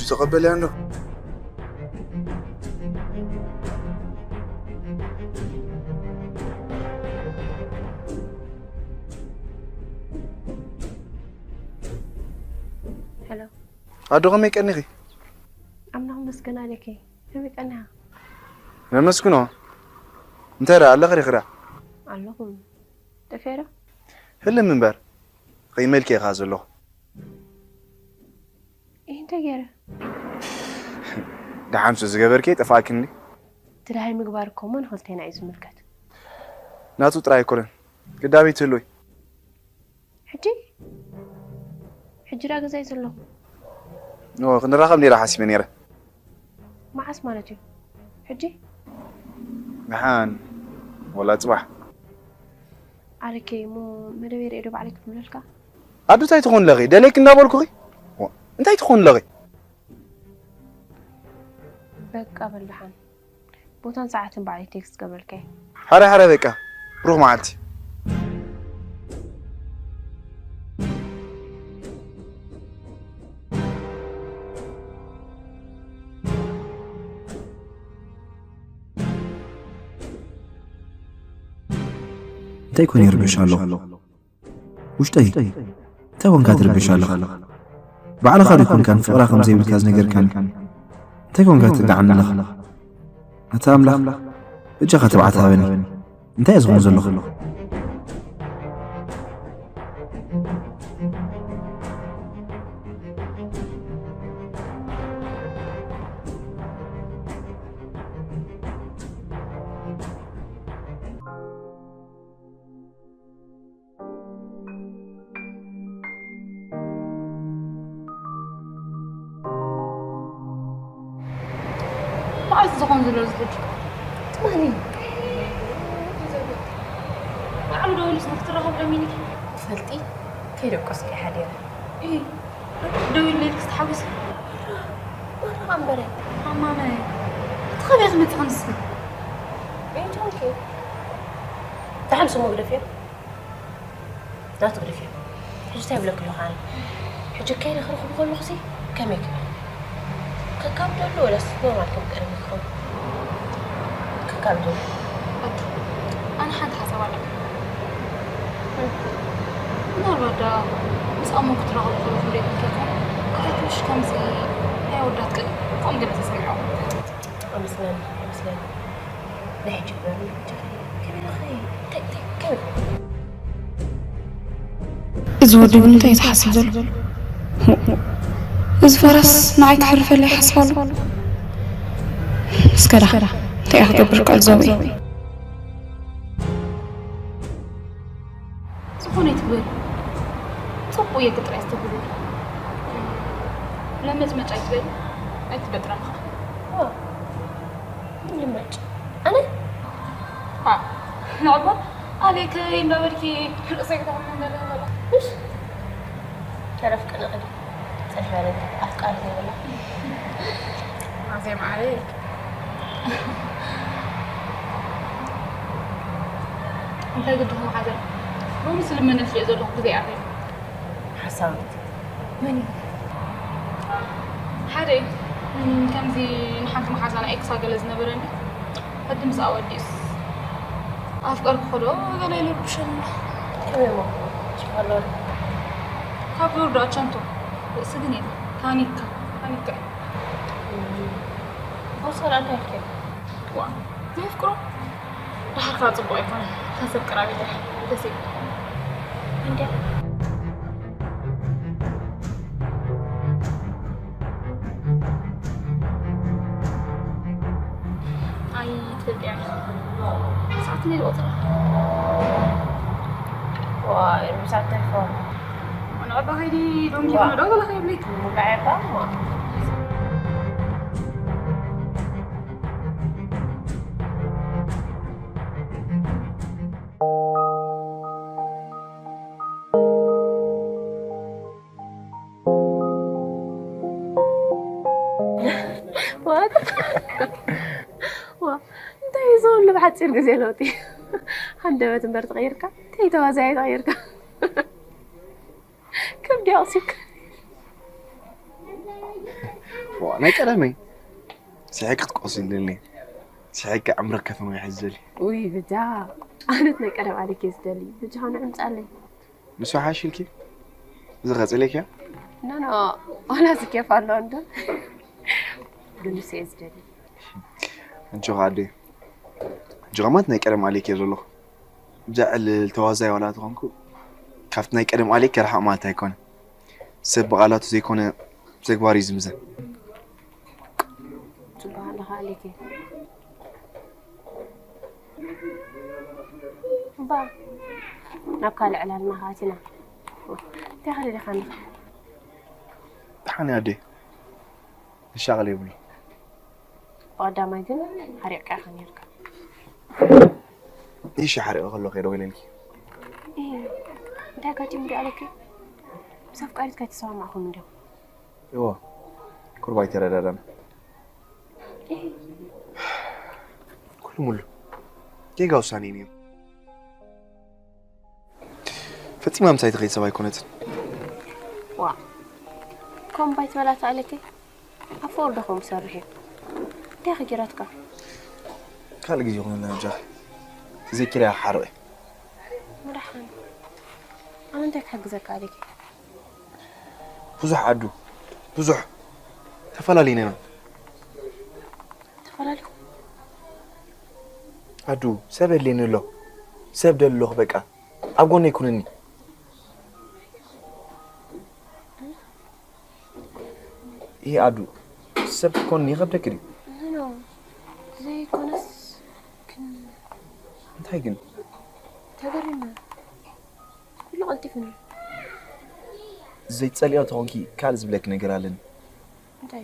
ተቐበልያ እንዶ። ሄሎ። ኣዶ ከመይ ቀኒኺ? ኣምላኽ መስገን ኣለኪ። ከመይ ቀኒኻ? ነመስግኖ። እንታይ ደኣ ኣለኺ ዲኺ ደኣ? ኣለኹ። ጠፊረ? ህልም እምበር። ከይመልኪ ኢኻ ዘለኹ። ይህ እንታይ ገይረ? ደሓን ሱ ዝገበርኪ ጠፋእኪ እንዲ? ትድሃይ ምግባር እኮ እሞ ንኽልቴና እዩ ዝምልከት። ናቱ ጥራይ ኣይኮነን። ግዳቢት ህሉይ። ሕጂ? ሕጂ ዳ ገዛይ ዘለኹ። ኖ፣ ክንራኸብ ነይረ ሓሲበ ነይረ። መዓስ ማለት እዩ? ሕጂ? ደሓን። ወላ ጽባሕ። ኣረኬ እሞ መደበይ ርእየ ዶ ባዕለይ ክድውለልካ? ኣዱ እንታይ ትኾን ኣለኺ? ደለይክ እንዳበልኩኺ? ዋ፣ እንታይ ትኾን ኣለኺ? በቃ በል ደሓን። ቦታን ሰዓትን ባዕለይ ቴክስት ገብረልካ እየ። ሓረ ሓረ በቃ። ብሩኽ መዓልቲ። እንታይ ኮን ይርብሽ ኣሎ? ውሽጠይ እንታይ ኮንካ ትርብሽ ኣለኻ? ባዕልኻ ዶ ኮንካ ንፍቕራ ከም ዘይብልካ ዝነገርካኒ? እንታይ ኮንካ ትጥዓኒ ኣለኻ? ኣታ ኣምላኽ በጃኻ ትብዓት ሃበኒ። እንታይ እየ ዝኾን ዘለኹ? መዓስ ዝኾን ዘሎ እዚ ሕጂ? ትማሊ። ባዕሉ ደዊሉስ ንክትራኸብ ለሚንኪ? ፈልጢ ከይደቆስኪ ሓዲረ። እይ፣ ደዊሉ ኢልክስ ተሓጒሰ? ወረቓ እምበረ። ማማመ፣ እቲ ኸበያ ትመጽእ ንስኺ? ቤት ኦኬ። ደሓን ስሙ ግደፍዮ። ናቱ ግደፍዮ። ሕጂ እንታይ ይብለኪ ኣለኹ ኣነ? ሕጂ ከይደ ክረኽቦ ከለኹሲ ከመይ ክብል? ከካብደሉ ወላስ ኖርማል ከም ቀደም ክኸውን? ከካብደሉ። ኣዱ፣ ኣነ ሓንቲ ሓሳብ ኣለኒ። ምናልባት ደኣ ምስ ኣሞ ክትራኸቡ ከለኹም ዶ ይኮን ከይኮነ? ኣታ ትንሽ ከምዚ ናይ ኣወዳት ቅን ከምኡ ገለ ተሰሚዑ። ኣይመስለኒ፣ ኣይመስለኒ። ናይ ሕጂ ግበሪ፣ ከመይ ኢልኺ? እንታይ፣ እንታይ፣ ከመይ ኢልኺ? እዚ ወዲ እውን እንታይ እዩ ዝሓስብ ዘሎ? እዚ ፈረስ ንዓይ ክሕርፈለይ ይሓስብ ኣሎ። እስከ ደኣ እንታይ እየ ክገብር ቃል ዞበይ? ዝኾነ ኣይትበል። ጽቡቕ እየ ግን ጥራይ ዝተብሉ። ለመጭመጭ ኣይትበል። ኣይትበጥረንኻ። ልመጭ። ኣነ? ዋ፣ ንዕባ ኣሌክ እንዳበልኪ ርእሰይ ክተሕምም ገለ በላ። እሽ። ተረፍቅኒ ቅዲ። ጸድፈረግ ኣፍቃሪ ዘይብላ። ኣዜ ማዕረ። እንታይ ግድኹም ሓዘን? ሎሚ ስልመነልሽ እየ ዘለኹ ግዜ ኣኺሉ። ሓሳዊት። መን እዩ? ሓደ እዩ። እም፣ ከምዚ ንሓንቲ መሓዛና ኤክሳ ገለ ዝነበረኒ ሕጂ ምስኣ ወዲኡስ ኣፍቀርኩ ኸዶ ገለ ይልርብሸኒ ኣሎ። ከመይ እሞ? ሽፋሎን። ካብ ዞርዶ ኣቸንቶ ርእሲ ግን የለ። ታኒካ፣ ታኒካ እዩ። ቦርሳ ዳኣ እንታይ ኢልክዮ? ዋ፣ ዘየፍቅሮ ደሓር ከዓ ጽቡቕ ኣይኮነን። ካብ ሰብ ቅራብ ይጥራሕ። ደስ ይብል። እንድያ። ኣይ፣ ትፈልጥያ። ሰዓት ክንደይ ዝቆጸራ? ዋይ፣ ሩብ ሰዓት ተርፎ። ንዕባ ከይዲ ዶንኪ ዋ። ዶ ገለ ከይብለይ? ሙሉዕ እባ እሞ። ዋት? ዋ፣ እንታይ እዩ ዝብሉ ብሓፂር ግዜ ለውጢ? ሃንደበት እምበር ተቐይርካ፣ እንታይ ተዋዛያይ ተቐይርካ? ከብዲ ኣቕሲብካ። ዋ፣ ናይ ቀደመይ። ስሒቅ ክትቆስልኒ። ስሒቅ ዕምሪ ከተማ ይሕዘል። ውይ ብጃ፣ ኣነት ናይ ቀደም ኣሊክ እየ ዝደሊ። ብጃኻ ንዕምፃለይ። ንሱ ሓሽልኪ? እዚ ቀፂለኪ? ኖ ኖ፣ ዋላ ዝኬፍ ኣሎ እንዶ። ግን ንሱ እየ ዝደሊ። ኣጆኻ ኣደይ። ኣጆኻ ማለት ናይ ቀደም ኣሊክ እየ ዘለኹ። ብዛዕል ተዋዛይ ዋላ ተኾንኩ፣ ካብቲ ናይ ቀደም ኣሊክ ከርሓቕ ማለት ኣይኮነ። ሰብ ብቓላቱ ዘይኮነ ተግባር እዩ ዝምዘን። ጽቡቕ ኣለኻ ኣሌኬ። እባ ናብ ካልእ ዕላልና ከኣቲና። እንታይ ከደሊኻ ኣለኻ? ደሓን እየ ኣደይ። ዝሻቐል የብሉ። ብቐዳማይ ግን ሓሪቕካ ኢኻ ነይርካ። ይሽ ሓሪቐ ከሎ ከይደ ወይለልኪ። እይ፣ እንታይ ኣጋጢሙ ዶ ኣለኪ? ምስ ኣፍቃሪትካ ኣይተሰማማዕኹም እንዲኹም? እዎ፣ ቁሩብ ኣይተረዳዳና። እይ። ኩሉ ሙሉ ጌጋ ውሳኔ እዩ ነይሩ። ፈጺማ ምሳይ ትኸይድ ሰብ ኣይኮነትን። ዋ፣ ከምኡ ባይትበላ ተኣለኪ? ኣብ ፍቕሪ ዶ ከምኡ ሰርሕ እዩ? እንታይ ከ ጌራትካ? ካልእ ግዜ ይኹነልና በጃኺ። ተዘኪርያ ሓርቕ። መድሓኒ። ኣነ እንታይ ክሕግዘካ ኣለኪ? ብዙሕ ዓዱ፣ ብዙሕ ተፈላለዩና ኢና። ተፈላለዩ? ኣዱ፣ ሰብ የድልየኒ ኣሎ። ሰብ ደሊ ኣለኹ በቃ። ኣብ ጎነይ ኩንኒ። ይሄ ኣዱ፣ ሰብ ክትኮኒ ይኸብደኪ ድዩ? ኖ፣ ዘይኮነስ ግን እንታይ ግን? ተገሪመ። ኩሉ ቀልጢፉኒ። ዘይትጸልዮ ተኾንኪ ካልእ ዝብለኪ ነገር ኣለኒ። እንታይ?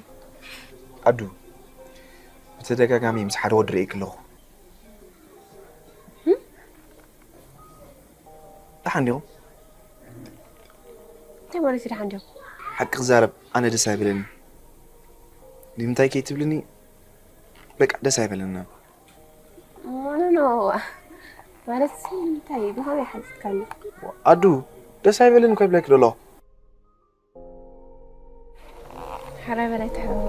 ኣዱ፣ ብተደጋጋሚ ምስ ሓደ ወዲ ርእየኪ ኣለኹ። ህም? ደሓን ዲኹም? እንታይ ማለት እዩ ደሓን ዲኹም? ሓቂ ክዛረብ ኣነ ደስ ኣይበለኒ። ንምንታይ ከይትብልኒ በቃ ደስ ኣይበለና። ኖ፣ ኖ፣ ኖ። ማለት እንታይ ብኸመይ ሓቲትካኒ? ኣዱ፣ ደስ ኣይበለኒ እኮ ይብለኪ ደሎ። ሕራይ በላይ ትሕው።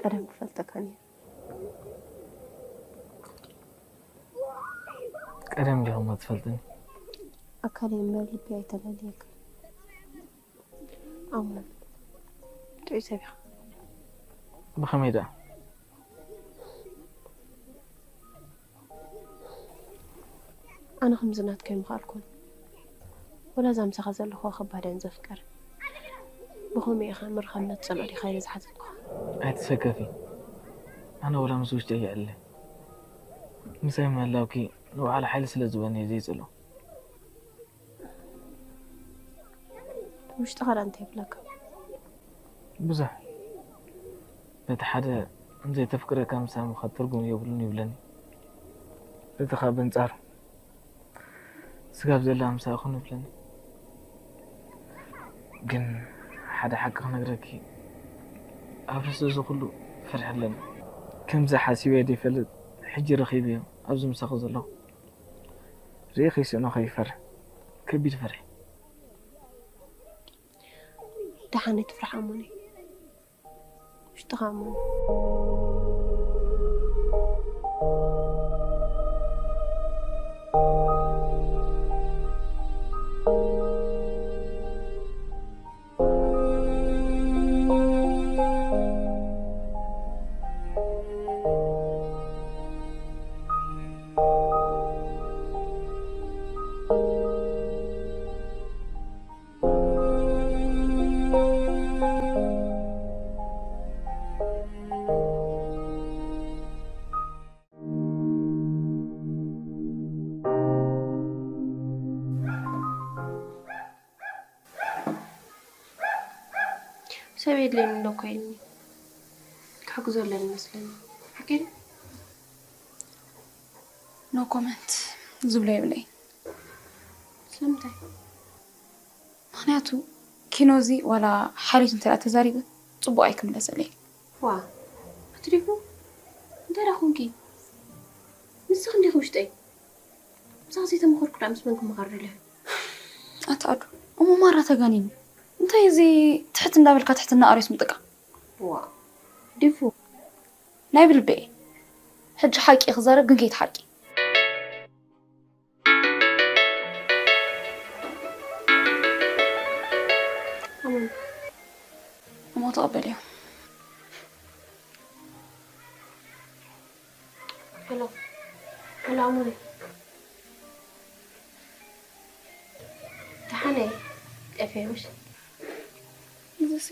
ቀደም ክፈልጠካ ነይሩ። ቀደም ዲኹም ትፈልጥኒ? ኣካለይ እምበር ልቢ ኣይተለልየካ። ኣሞ ጥዑይ ሰብ ኢኻ። ብኸመይ ደኣ? ኣነ ከምዚ ናትካ ኣይምኽኣልኩን። ወላ እዛ ምሳኻ ዘለኹዋ ከባድ እያን ዘፍቅር። ብኸመይ ኢኻ ምርኻብ መትጸልኦ ዲኻ ኢለ ዝሓተትኩኻ? ኣይትሰከፊ። ኣነ ወላ ምስ ውሽጠይ ይዕለ። ምሳይ ምህላውኪ ንባዕሉ ሓይሊ ስለ ዝህበኒ እየ ዘይጸልኦ። ውሽጥኻ ደኣ እንታይ ይብለካ? ብዙሕ። በቲ ሓደ ዘይተፍቅረካ ምሳምኻ ትርጉም የብሉን ይብለኒ። በቲ ኻብ ኣንጻሩ ስጋብ ዘላ ምሳእኹን ይብለኒ። ግን ሓደ ሓቂ ክነግረኪ፣ ኣብ ርእሲ እዚ ኩሉ ፍርሒ ኣለኒ። ከምዚ ሓሲበ ዘይፈልጥ ሕጂ ረኺበዮ ኣብዚ ምሳኺ ዘለኹ። ርእየ ከይስእኖ ከይፈርሕ። ከቢድ ፍርሒ። ደሓን ኣይትፍራሕ ኣሞኒ። ውሽጥኻ ኣሞኒ። ሰብ የድልየኒ ኣሎ እኮ ኢልኒ። ክሕግዞ ኣለኒ መስለኒ። ሓቂ ድዩ? ኖ ኮመንት ዝብሎ የብለይ። ስለምንታይ? ምክንያቱ ኪኖ እዚ ዋላ ሓሊቱ እንተ ተዛሪቡ ፅቡቅ ኣይክምለሰለይ። ዋ ኣቲ ዲፉ እንታይ ዳ ኮንኪ? ንስኺ እንዲኺ ውሽጠይ። ምሳኺ ዘይተመኸርኩ ዳ ምስ መን ክመኻር ደልየ? ኣታ ኣዱ እሞ ማራ ተጋኒኑ። እንታይ እዚ ትሕት እንዳበልካ ትሕትና ኣርዮስ ምጥቃም? ዋ ዲፉ ናይ ብልበ እየ። ሕጂ ሓቂ ክዛረብ ግን ከይትሓቂ። ኣሙን እሞ ተቐበልዮ። ሄሎ ሄሎ ኣሙን ደሓነይ ጠፊኤ ምሽ እዚሲ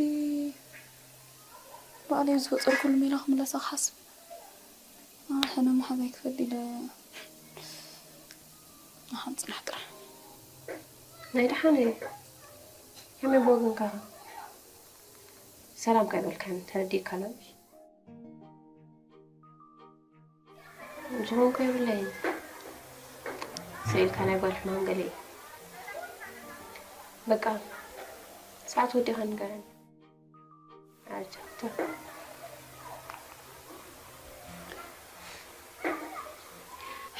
ባዕለይ ዝፈፀርኩሉ ሜላ ክምለሳ ክሓስብ ኣነ ሕነ መሓዛይ ክፈል ኢለ ንሓን ፅናሕ ጥራሕ። ናይ ደሓነይ ከመይ ብወገንካ ሰላም ከይበልካን ተረዲእካና ምሽ ዝኾንኩ የብለይን። ስኢልካ ናይ ጓል ሕማም ገለ እዩ። በቃ ሰዓት ወዲኻ ንገረኒ። ኣርጃ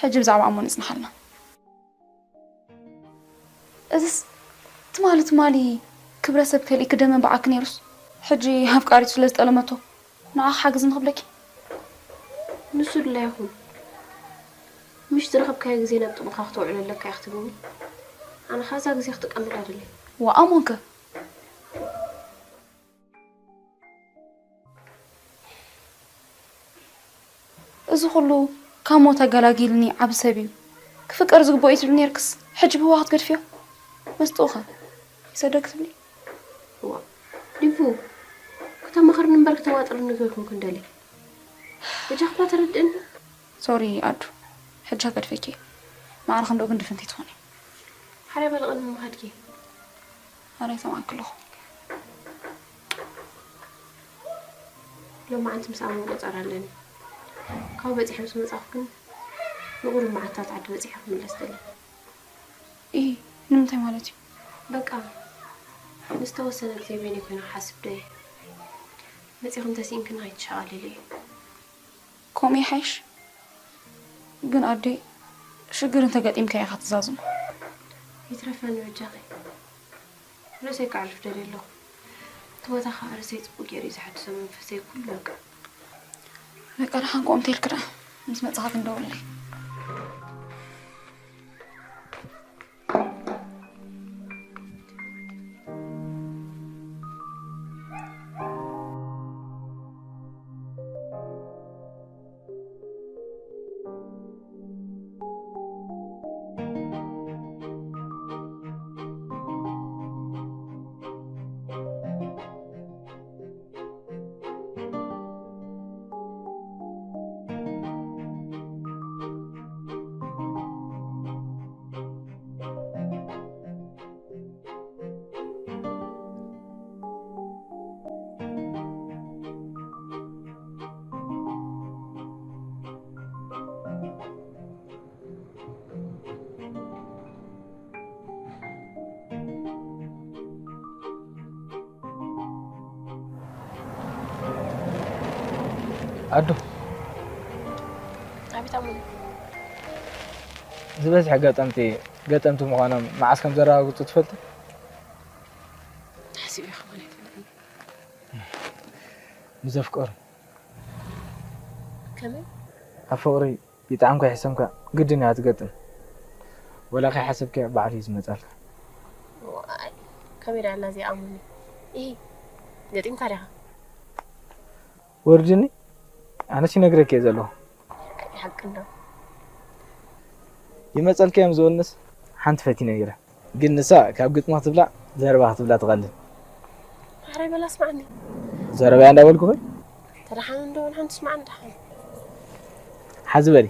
ሕጂ ብዛዕባ ኣሞ ንጽንሓልና። እዝስ ትማሊ ትማሊ ክብረ ሰብ ከሊእኪ ደመ በዓኪ ነይሩስ ሕጂ ኣፍቃሪቱ ስለ ዝጠለመቶ ንዓኺ ሓግዝ ንኽብለኪ። ንሱ ድላ ይኹን ምሽ ዝረኸብካዮ ግዜ ናብ ጥቕምኻ ክተውዕሎ ኣለካ ኢኻ ትብልኒ። ኣነ ኸኣ እዛ ግዜ ክጥቀመላ ደልየ። ዋእ ኣሞንከ እዚ ኩሉ ካብ ሞት ኣገላጊልኒ ዓቢ ሰብ እዩ ክፍቀር ዝግብኦ እዩ ትብል ኔርክስ ሕጂ ብህዋ ክትገድፍዮ መስጥኡኸ ይሰደግ ትብሊ እዋ ዲቡ ክተማኽርኒ እምበር ክተዋጥርኒ ዘይኮንኩ እንደሊ በጃኽላ ተረድእኒ ሶሪ ኣዱ ሕጂ ኣገድፈኪ ማዕረ ክንደኡ ግን ድፍንቲ ትኾኒ ሓደ በልቕን ምኻድኪ ኣረ ይሰምዓኪ ኣለኹ ሎማዓንቲ ምስ ኣመን ቆፀር ኣለኒ ካብኡ በፂሐ ምስ መፃኹ ግን ንቑሩብ መዓልትታት ዓዲ በፂሐ ክምለስ ደሊ ኢ ንምንታይ ማለት እዩ በቃ ንዝተወሰነ ግዜ በይነይ ኮይነ ክሓስብ ዶ እየ መፂኹም ተሲእንክኒ ከይትሸቓለሊ እዩ ከምኡ ይሓይሽ ግን ኣደይ ሽግር እንተገጢምካ ኢኻ ትዛዝሞ ይትረፈኒ በጃኺ ርእሰይ ከዕርፍ ደልየ ኣለኹ እቲ ቦታ ከዓ ርእሰይ ፅቡቅ ገይሩ እዩ ዝሓድሶ መንፈሰይ ኩሉ በቃ በቃ ደሓን ከምኡ እንተልኪ ደኣ ምስ መፃኻ ክንደውለለይ ኣዱ ኣቤት ኣሙን ዝበዝሕ ገጠምቲ ገጠምቲ ምዃኖም መዓስ ከም ዘረጋግፁ ትፈልጢ? ሓሲበ ክብል ኣይፈልጥን ምስ ዘፍቀሩ ከመይ ኣብ ፍቕሪ ይጥዓም ከይሕሰምካ ግድን እያ ትገጥም ወላ ከይሓሰብካዮ ባዕሉ እዩ ዝመፃልካ ከመይ ዳ ኣላ እዚኣ ኣሙኒ ኢሂ ገጢምካ ዲኻ ወርድኒ ኣነስ ይነግረኪ እየ ዘለኹ ሓቂ እንዶ ይመፀልካ እዮም ዝበልንስ ሓንቲ ፈቲ ነጊረ ግን ንሳ ካብ ግጥሚ ክትብላዕ ዘረባ ክትብላ ትቐልል ማሕረይ በላ ስማዕኒ ዘረባያ እንዳበልኩኺ ተደሓኑ እንዶ ንሓንቲ ስማዕኒ ደሓን ሓዚ በሊ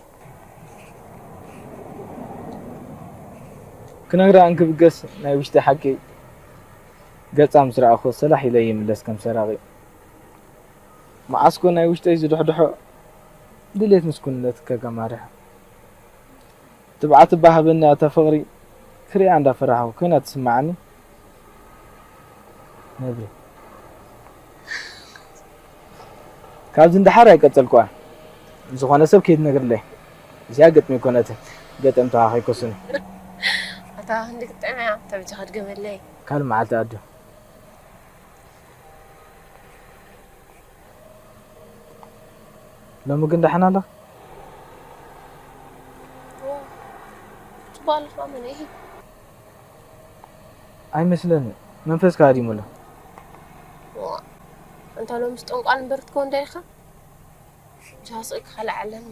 ክነግራ እንክብገስ ናይ ውሽጢ ሓቂ ገጻ ምስ ረኣኹ ሰላሕ ኢለ ይምለስ ከም ሰራቒ። መዓስኮ ናይ ውሽጠይ ዝድሕድሖ ድሌት ምስኩንነት ከጋማርሕ። ትብዓት እባ ሃበኒ ኣታ ፍቕሪ ክሪኣ እንዳፈራሕኹ ኮይና ትስምዓኒ። ነብሪ። ካብዚ ንደሓር ኣይቀጸልኩዋን። ዝኾነ ሰብ ከይትነግርለይ። እዚኣ ገጥሚ ኣይኮነትን። ገጠምትኻ ከይኮስኒ። ኣታ ክንዲ ግጥም እያ። ተበጃኻ ድገመለይ። ካልእ መዓልቲ ኣዱ። ሎሚ ግን ደሓን ኣለኻ? ጽቡቕ ኣለኻ መን እሂ? ኣይመስለኒ። መንፈስካ ሃዲሙ ኣሎ። ዋ፣ እንታ ሎምስ ጠንቋል እምበር ትከውን ዶ ኢኻ? ጃስእ ክኸልዕ ኣለኒ።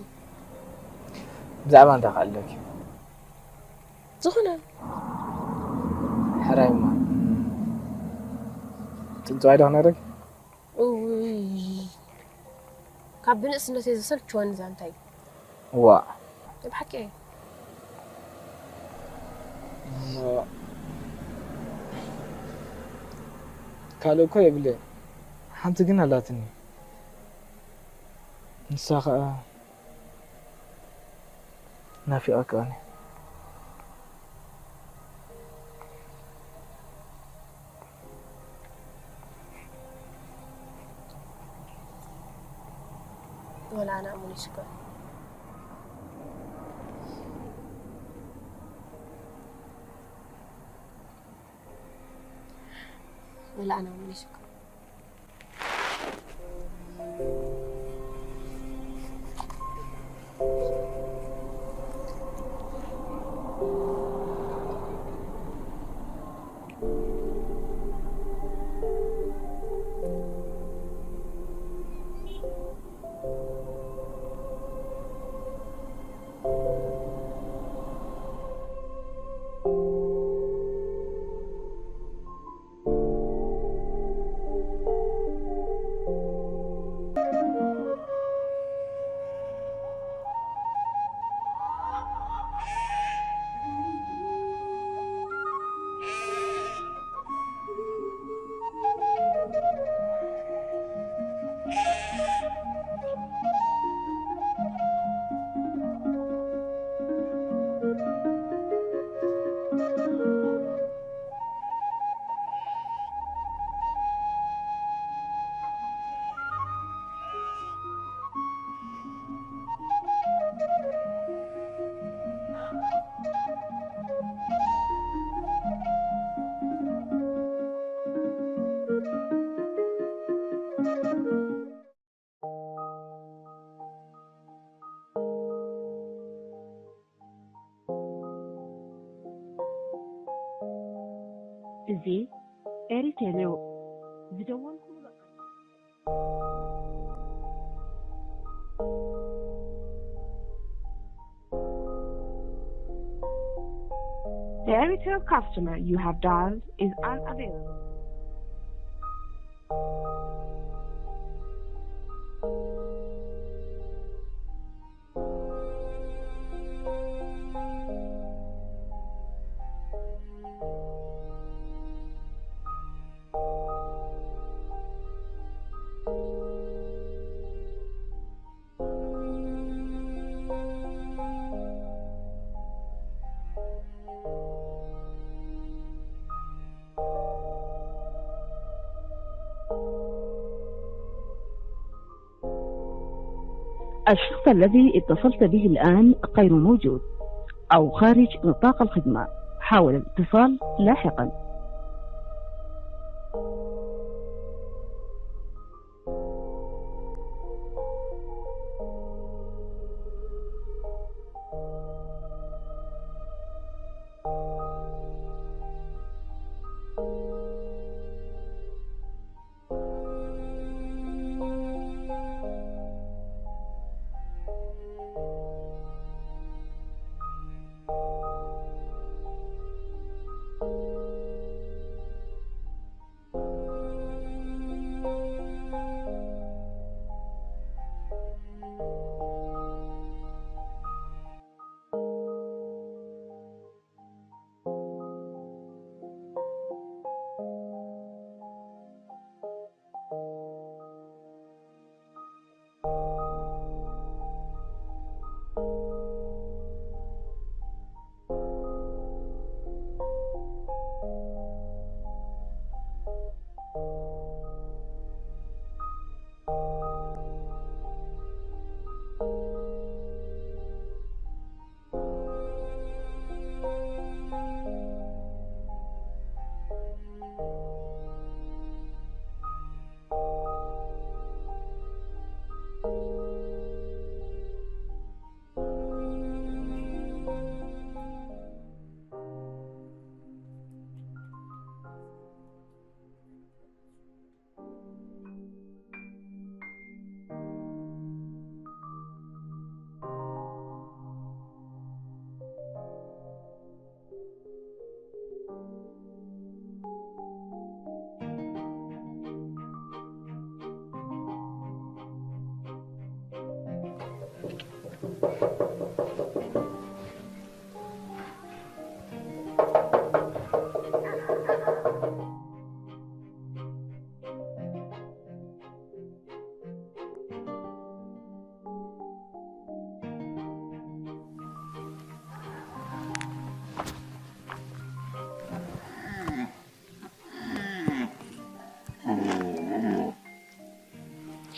ብዛዕባ እንታይ ክኣለኪ? ዝኾነ። ሕራይማ። ጽንጽዋይ ዶ ክነግረኪ? እውይ። ካብ ብንእስነተይ ዘሰልችወኒ ዛንታ እዩ። ዋ። ብሓቂ እየ። ዋ። ካልእ እኮ የብለይን። ሓንቲ ግን ኣላትኒ። ንሳ ኸኣ ናፊቐካ እኔ። ወላ ኣነ ኣሙን ይሽኮር። ወላ ኣነ ኣሙን ይሽኮር። እዚ ኤሪቴል እዩ። ዝደወልኩምሉ The Airtel customer you have dialed is unavailable. الشخص الذي اتصلت به الآن غير موجود أو خارج نطاق الخدمة. حاول الاتصال لاحقا.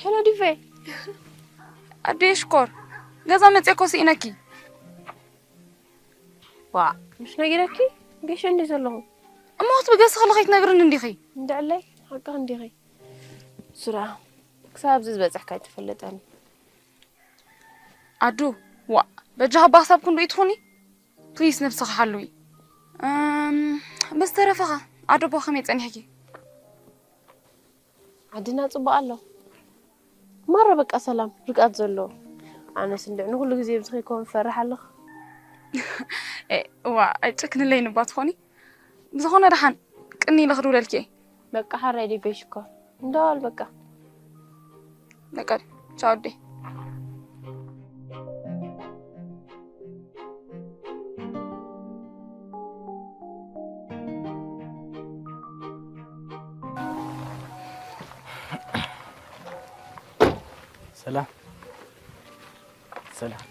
ሄሎ ዲቬ። ኣደይ ሽኮር፣ ገዛ መፅኤ እኮ ስኢነኪ። ዋ፣ ምሽ ነጊረኪ? ገሸ እንዲ ዘለኹ። እሞ ክትብገሲ ከለኺ ትነግርኒ እንዲኺ? እንድዕለይ፣ ሓቅኺ እንዲኺ። ስራ፣ ክሳብ ኣብዚ ዝበፅሕካ ኣይተፈለጠኒ። ኣዱ፣ ዋ፣ በጃኺ እባ ክሳብ ክንድኡ ትኹኒ? ፕሊስ ነብስኺ ሓልዊ። እም፣ ብዝተረፈኸ ኣዶ ኣቦ ከመይ ጸኒሕኪ? ዓድና ጽቡቕ ኣሎ። ማራ በቃ ሰላም፣ ርግኣት ዘሎ። ኣነስ እንድዕ ንኹሉ ግዜ ብዝኺ ከውን ፈርሕ ኣለኹ። እ፣ እዋ፣ ኣይጨክንለይን እባ ትኾኒ። ብዝኾነ ደሓን ቅኒ ኢለ ክድውለልኪ እየ። በቃ ሓራይ ደይ በይሽ እኮ። እንዳዋል በቃ። በቃ ቻው ኣደይ። ሰላም። ሰላም።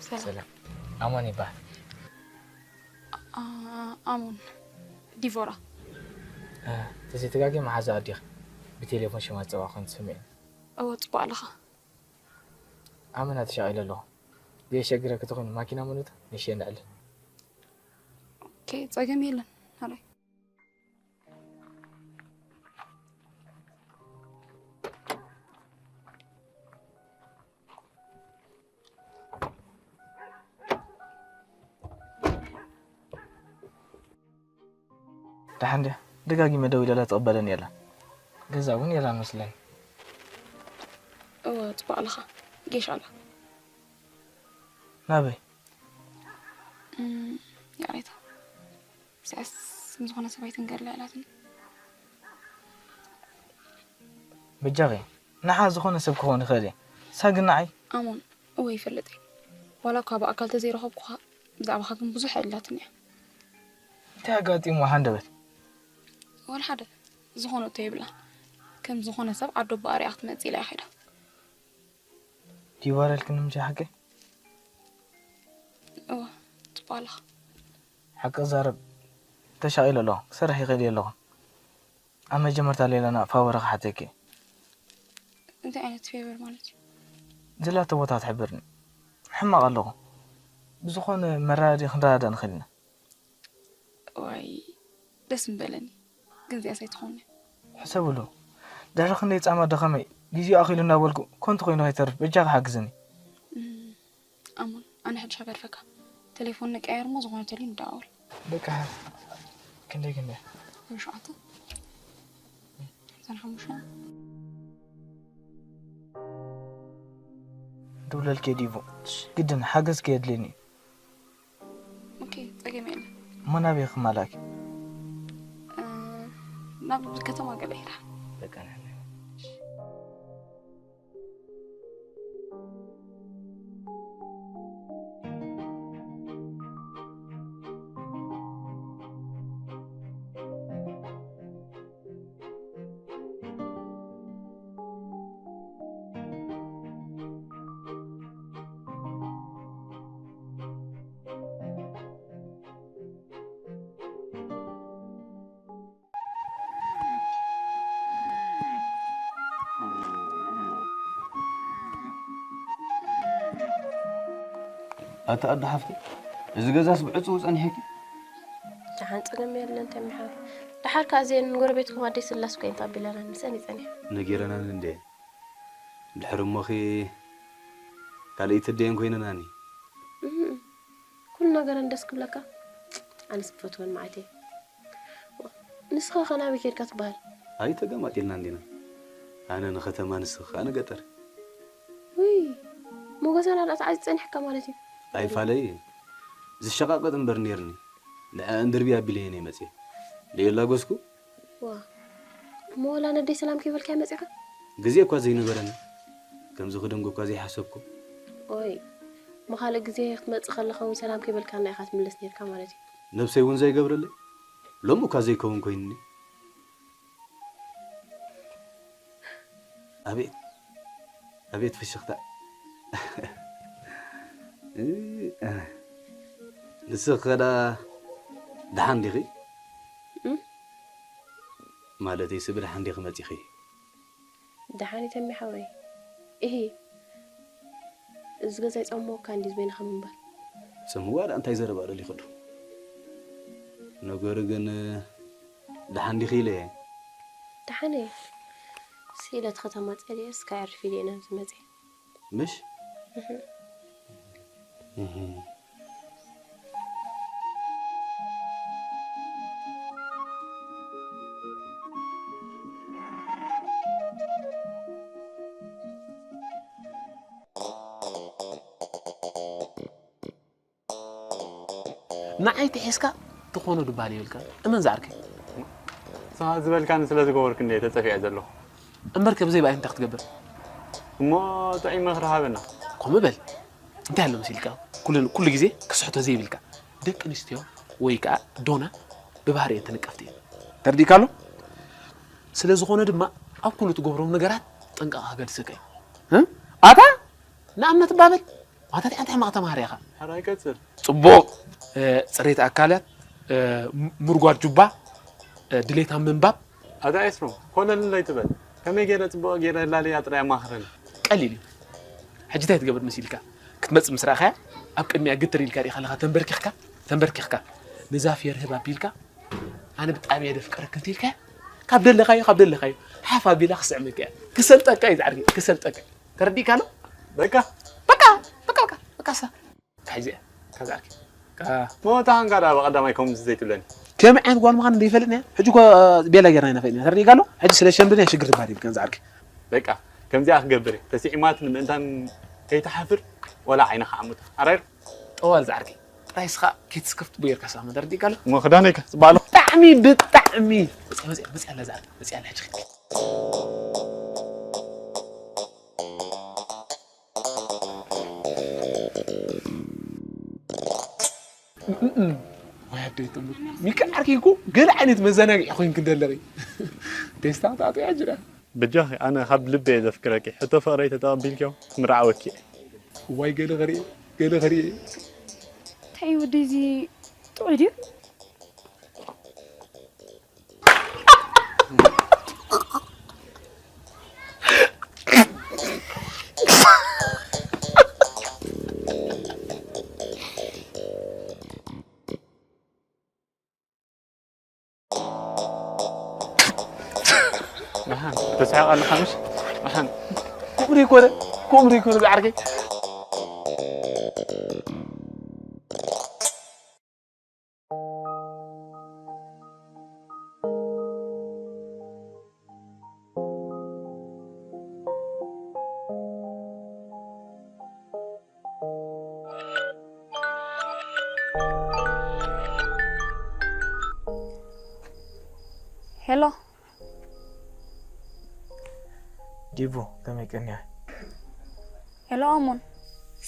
ሰላም። ሰላም። ኣማን ይበሃል። ኣ-፣ ኣሙን ዲቮራ። እ፣ ተዘይተጋግየ መሓዛ ኣዴኺ ብቴሌፎን ሽማ ዝጸዋዕኩ ኮይኑ ተሰሚዑኒ። እወ፣ ጽቡቕ ኣለኻ። ኣመና ተሻቒለ ኣለኹ። ዘየሸግረኪ ተኾይኑ ማኪና ምኑታ ንሽየ ንዕልል። ኦኬ፣ ጸገም የለን። ሃራይ። ደሓን ድያ? ደጋጊመ ደዊለላ ትቕበለኒ የላ። ገዛ እውን የላን መስለኒ። እወ፣ ጽቡቕ ኣለኻ። ጌሽ ኣላ። ናበይ? እም፣ ይቕሬታ። እዚኣስ ምስ ዝኾነ ሰብ ኣይትንገርላ ኢላትኒ። በጃኺ፣ ንዓ ዝኾነ ሰብ ክኸውን ይኽእል እየ። ንሳ ግን ንዓይ ኣሞን፣ እወ ይፈልጥ እየ። ዋላ እኳ ብኣካል ተዘይረኸብኩኻ፣ ብዛዕባኻ ግን ብዙሕ ኣይላትን እያ። እንታይ ኣጋጢሙ ሃንደበት? ዋላ ሓደ፣ ዝኾነቶ የብላን። ከም ዝኾነ ሰብ ዓዶ ኣቦኣ ሪኣ ክትመጽእ ኢላ እያ ከይዳ። ዲባራ ኢልክኒ ምሽ ሓቂ? እወ፣ ጽቡቕ ኣለኻ። ሓቂ ዛረብ፣ ተሻቒለ ኣለኹ። ክሰርሕ ይኽእል እየ ኣለኹ። ኣብ መጀመርታ ሌላና ፋወረ ክሓተኪ። እንታይ ዓይነት ፌቨር ማለት እዩ? ዘላቶ ቦታ ትሕብርኒ። ሕማቕ ኣለኹ። ብዝኾነ መረዳድኢ ክንረዳዳእ ንኽእል ኢና። ዋይ፣ ደስ ምበለኒ። ግን እዚኣስ ኣይትኾንን'ያ። ሕሰብሉ። ድሕሪ ክንደይ ጻማ ደኸመይ፣ ግዜኡ ኣኺሉ እናበልኩ፣ ኮንቱ ኮይኑ ከይተርፍ፣ በጃኻ ሓግዝኒ። እም፣ ኣሞን፣ ኣነ ሕጂ ከገድፈካ። ቴሌፎን ንቀያየር እሞ ዝኾነ ተልዩ ንደዋወል። በቃ፣ ክንደይ፣ ክንደይ? ሸውዓተ። ሓምሳን ሓሙሽተን። ድውለልኪ ዲቡ። ግድን ሓገዝኪ የድልየኒ እዩ። ኦኬ፣ ጸገም የለን። እሞ ናበይ ክመላእኪ? እ፣ ናብ ከተማ ገለ ይራ። በቃ ንሕና። ኣታ ኣዶ ሓፍተይ፣ እዚ ገዛስ ብዕጹው ጸኒሕኪ? ደሓን ጸገም የለን ተሚሓር። ደሓር ከኣ እዚአን ጎረቤትኩም ኣደይ ስላስ ኮይን ተቐቢለናን ምስአን ይጸኒሕ። ነጊረናን እንዴ? ድሕሪ እሞኺ ካልኣይቲ ኣደየን ኮይነናኒ። እም፣ ኩሉ ነገረን ደስ ክብለካ። ኣነስ ክፈትወን መዓት እየ። ንስኻ ከ ናበይ ኬድካ ትበሃል? ኣይተገማጢልና እንዲና። ኣነ ንኸተማ ንስኺ ከኣ ንገጠር። ውይ፣ ሞገዛና ደኣ ተዓጽዩ ጸኒሕካ ማለት እዩ። ኣይፋለይ፣ ዝሸቃቀጥ እምበር ኔርኒ። ንዕኣን ድርቢ ኣቢለ እየ ነይ መጽየ። ደየላጎስኩ? ዋ፣ እሞ ወላ ነደይ ሰላም ከይበልካያ መጺኻ? ግዜ እኳ ዘይነበረኒ። ከምዚ ክደንጎ እኳ ዘይሓሰብኩ። ኦይ፣ እሞ ካልእ ግዜ ክትመጽእ ከለኻ እውን ሰላም ከይበልካና ኢኻ ትምለስ ነርካ ማለት እዩ። ነብሰይ እውን ዘይገብረለይ። ሎሚ እኳ ዘይከውን ኮይኑኒ። ኣቤት፣ ኣቤት ፍሽኽታ። እ፣ እ። ንስኺ ከ ደኣ ደሓን ዲኺ? እም? ማለተይሲ ብደሓን ዲኺ መጺኺ? ደሓን እዩ ተሜ ሓወይ። እሂ፣ እዚ ገዛ ይጸምወካ እንድዩ ዝበይንኻ ምንባር። ጽምዋ ደኣ እንታይ ዘረባ ደሊኹ ዶ? ነገሩ ግን ደሓን ዲኺ ኢለ እየ። ደሓን እየ። ስኢለ እቲ ከተማ ጸሊኤስ ከዕርፍ ኢለ እየ ናብዚ መጺአ። ምሽ? እህ። እህ። ንዓይ ተሒዝካ ትኾኖ ድባል ይብልካ። እመን ዝዓርከይ። ንስኻ ዝበልካኒ ስለ ዝገበርኩ እንደ ተጸፊዐ ዘለኹ። እምበር ከብዘይ ብኣይ እንታይ ክትገብር? እሞ ጥዑይ ምኽሪ ሃበና። ከምኡ በል። እንታይ ኣሎ መሲልካ? ኩሉ፣ ኩሉ ግዜ ክስሕቶ ዘይብልካ። ደቂ ኣንስትዮ ወይ ከኣ ዶና ብባህሪኤን ተነቀፍቲ እየን። ተረዲእካ ኣሎ? ስለ ዝኾነ ድማ ኣብ ኩሉ ትገብሮም ነገራት ጥንቃቐ ከገድሰካ እዩ። እ? ኣታ ንኣብነት እባ በል። ኣታ እንታይ ሕማቕ ተማሃሪ ኢኻ? ሕራይ ቀጽል። ጽቡቕ። እ፣ ጽሬት ኣካላት፣ እ፣ ም-፣ ምርጓድ ጁባ፣ እ፣ ድሌት ኣብ ምንባብ። ኣታ ኤስሮም፣ ኮለል ኣይትበል። ከመይ ገይረ ጽቡቕ ገይረ ህላለያ ጥራይ ኣማኽረኒ። ቀሊል እዩ። ሕጂ እንታይ ትገብር መሲልካ? ክትመጽእ ምስ ረኣኻያ፣ ኣብ ቅድሚኣ ግትር ኢልካ ዲኻ ኣለኻ ተንበርኪኽካ? ተንበርኪኽካ፣ "ንዛፍ የርህብ" ኣቢልካ፣ "ኣነ ብጣዕሚ እየ ዘፍቅረኪ" እንተኢልካ፣ ካብ ደለኻዮ፣ ካብ ደለኻዮ፣ ሓፍ ኣቢላ ክስዕመካ እያ። ክሰልጠካ እዩ ዝዓርከይ፣ ክሰልጠካ። ተረዲእካ ኣሎ? በቃ። በቃ፣ በቃ፣ በቃ፣ በቃ፣ ሳ-፣ ሒዘ እያ፣ ካብ ዝዓርከይ። በቃ። ሞታ ሃንጋ ደኣ ብቐዳማይ ከምዚ ዘይትብለኒ። ከመይ ዓይነት ጓል ምዃን ዘይፈልጥና እያ። ሕጂ እኮ ቤላ ጌርና ኢና ፈሊጥና። ተረዲእካ ኣሎ? ሕጂ ስለ ሸምብን እያ ሽግር ዝበሃል የብልካን ዝዓርከይ። በቃ፣ ከምዚኣ ክገብር እየ። ተስዒማትኒ ምእንታን ከይትሓፍር፣ ወላ ዓይንኻ ዓሙታ። ኣራይር? ጠዋል ዝዓርከይ። ጥራይ ስኻ ኬትስከፍት ቡየርካ ሳማ ተረዲእካ ኣሎ? እሞ ክዳነይ ከ ጽባሎ? ብጣዕሚ፣ ብጣዕሚ። መጽያ፣ መጽያ፣ መጽያ ኣላ ዝዓርከይ። መጽያ ኣላ ሕጂ ኺድ። እም፣ እም። ወይ ኣደይ ትሙት። ሚካ ዓርከይ እኮ ገለ ዓይነት መዘናግዒ ኮይንኪ እንደለኺ። ቴስታ ታጥያ ጅራ። በጃኺ፣ ኣነ ካብ ልቢ እየ ዘፍቅረኪ። ሕቶ ፍቕረይ ተተቐቢልክዮ፣ ክምርዓወኪ እየ። እዋይ፣ ገለ ክርኢ፣ ገለ ክርኢ። እንታይ እዩ ወደይ እዚ ጥዑይ ድዩ? ደሓን፣ ትስሕቕ ኣለኻ ምሽ? ደሓን። ክብሪ ይኮነ፣ ክብሪ ይኮነ ዝዓርከይ። ሄሎ። ዲቡ፣ ከመይ ቀኒያ? ሄሎ ኣሞን።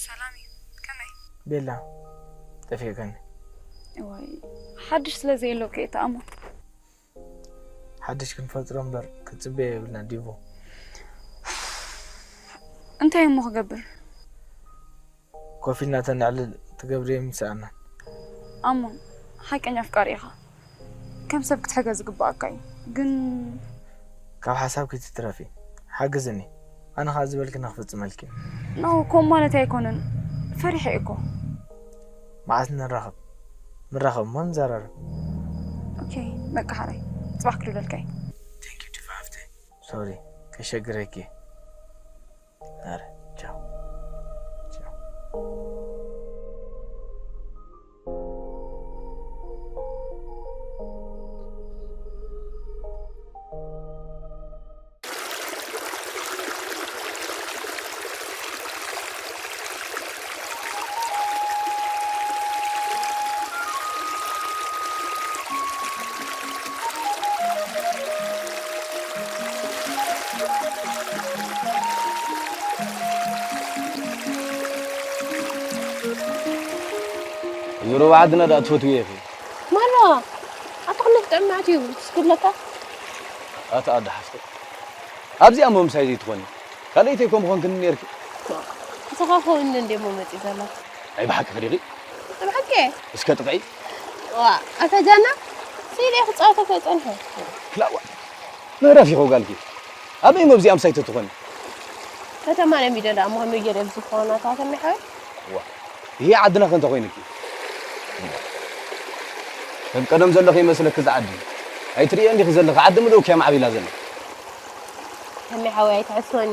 ሰላም እዩ። ከመይ? ቤላ፣ ጠፊእካኒ። እዋይ፣ ሓድሽ ስለ ዘየለውከ እየ፣ ኣሞን። ሓድሽ ክንፈጥሮ እምበር ክትጽበዮ የብልና፣ ዲቡ። እንታይ እሞ ክገብር? ኮፍ ኢልና ተነዕልል ትገብርዮ ይምስኣና። ኣሞን፣ ሓቀኛ ኣፍቃሪ ኢኻ። ከም ሰብ ክትሕገዝ ዝግብኣካ እዩ። ግን ካብ ሓሳብ ከይትትረፊ፣ ሓግዝኒ። ኣነ ኸኣ ዝበልክኒ ክፍጽመልኪ። ኖ፣ ከምኡ ማለት ኣይኮነን። ፈሪሐ እኮ። መዓስ ንራኸብ? ንራኸብ እሞ ንዘራረብ። ኦኬ፣ በቃ ሓራይ። ጽባሕ ክድውለልካ እየ። Thank you ዲፋ ሓፍተይ። ሶሪ፣ ከሸግረኪ። ኣረ፣ ቻው። ቻው። ሩባ ዓድና ደኣ ትፈትውዮ ኢኺ። ማራ፣ ኣታ ክንደይ ጥዕም መዓት እዩ ትስክብለካ? ኣታ ኣደ ሓፍተይ፣ ኣብዚኣ እሞ ምሳይ ዘይትኾኒ። ካልኣይተይ እኮ ምኾንክኒ ነይርኪ። ንስኻ ከውኒ እንደ እሞ መፂእ ዘሎ። ናይ ብሓቂ ክዲኺ? ብሓቂ? እስከ ጥቕዒ። ዋ፣ ኣታ ጃና፣ ስኢለ ክፃወተካ ይፀንሐ። ክላዋ፣ መረፍ ይኸው ጋልኪ። ኣበይ እሞ ኣብዚኣ ምሳይ ተትኾኒ? ከተማ ለሚደ ደኣ እሞ ከመይ ገይረ ኣብዚ ክኾን ኣታ ተመሓወይ? ዋ፣ ይሄ ዓድና ከ እንተ ኮይንኪ? ከም ቀደም ዘለኺ ይመስለኪ እዛ ዓዲ? ኣይትርእዮ እንዲኺ ዘለኺ ዓዲ ምሉእ እኮ እያ ማዕቢላ ዘላ። ተመሓወይ ኣይትሕስወኒ።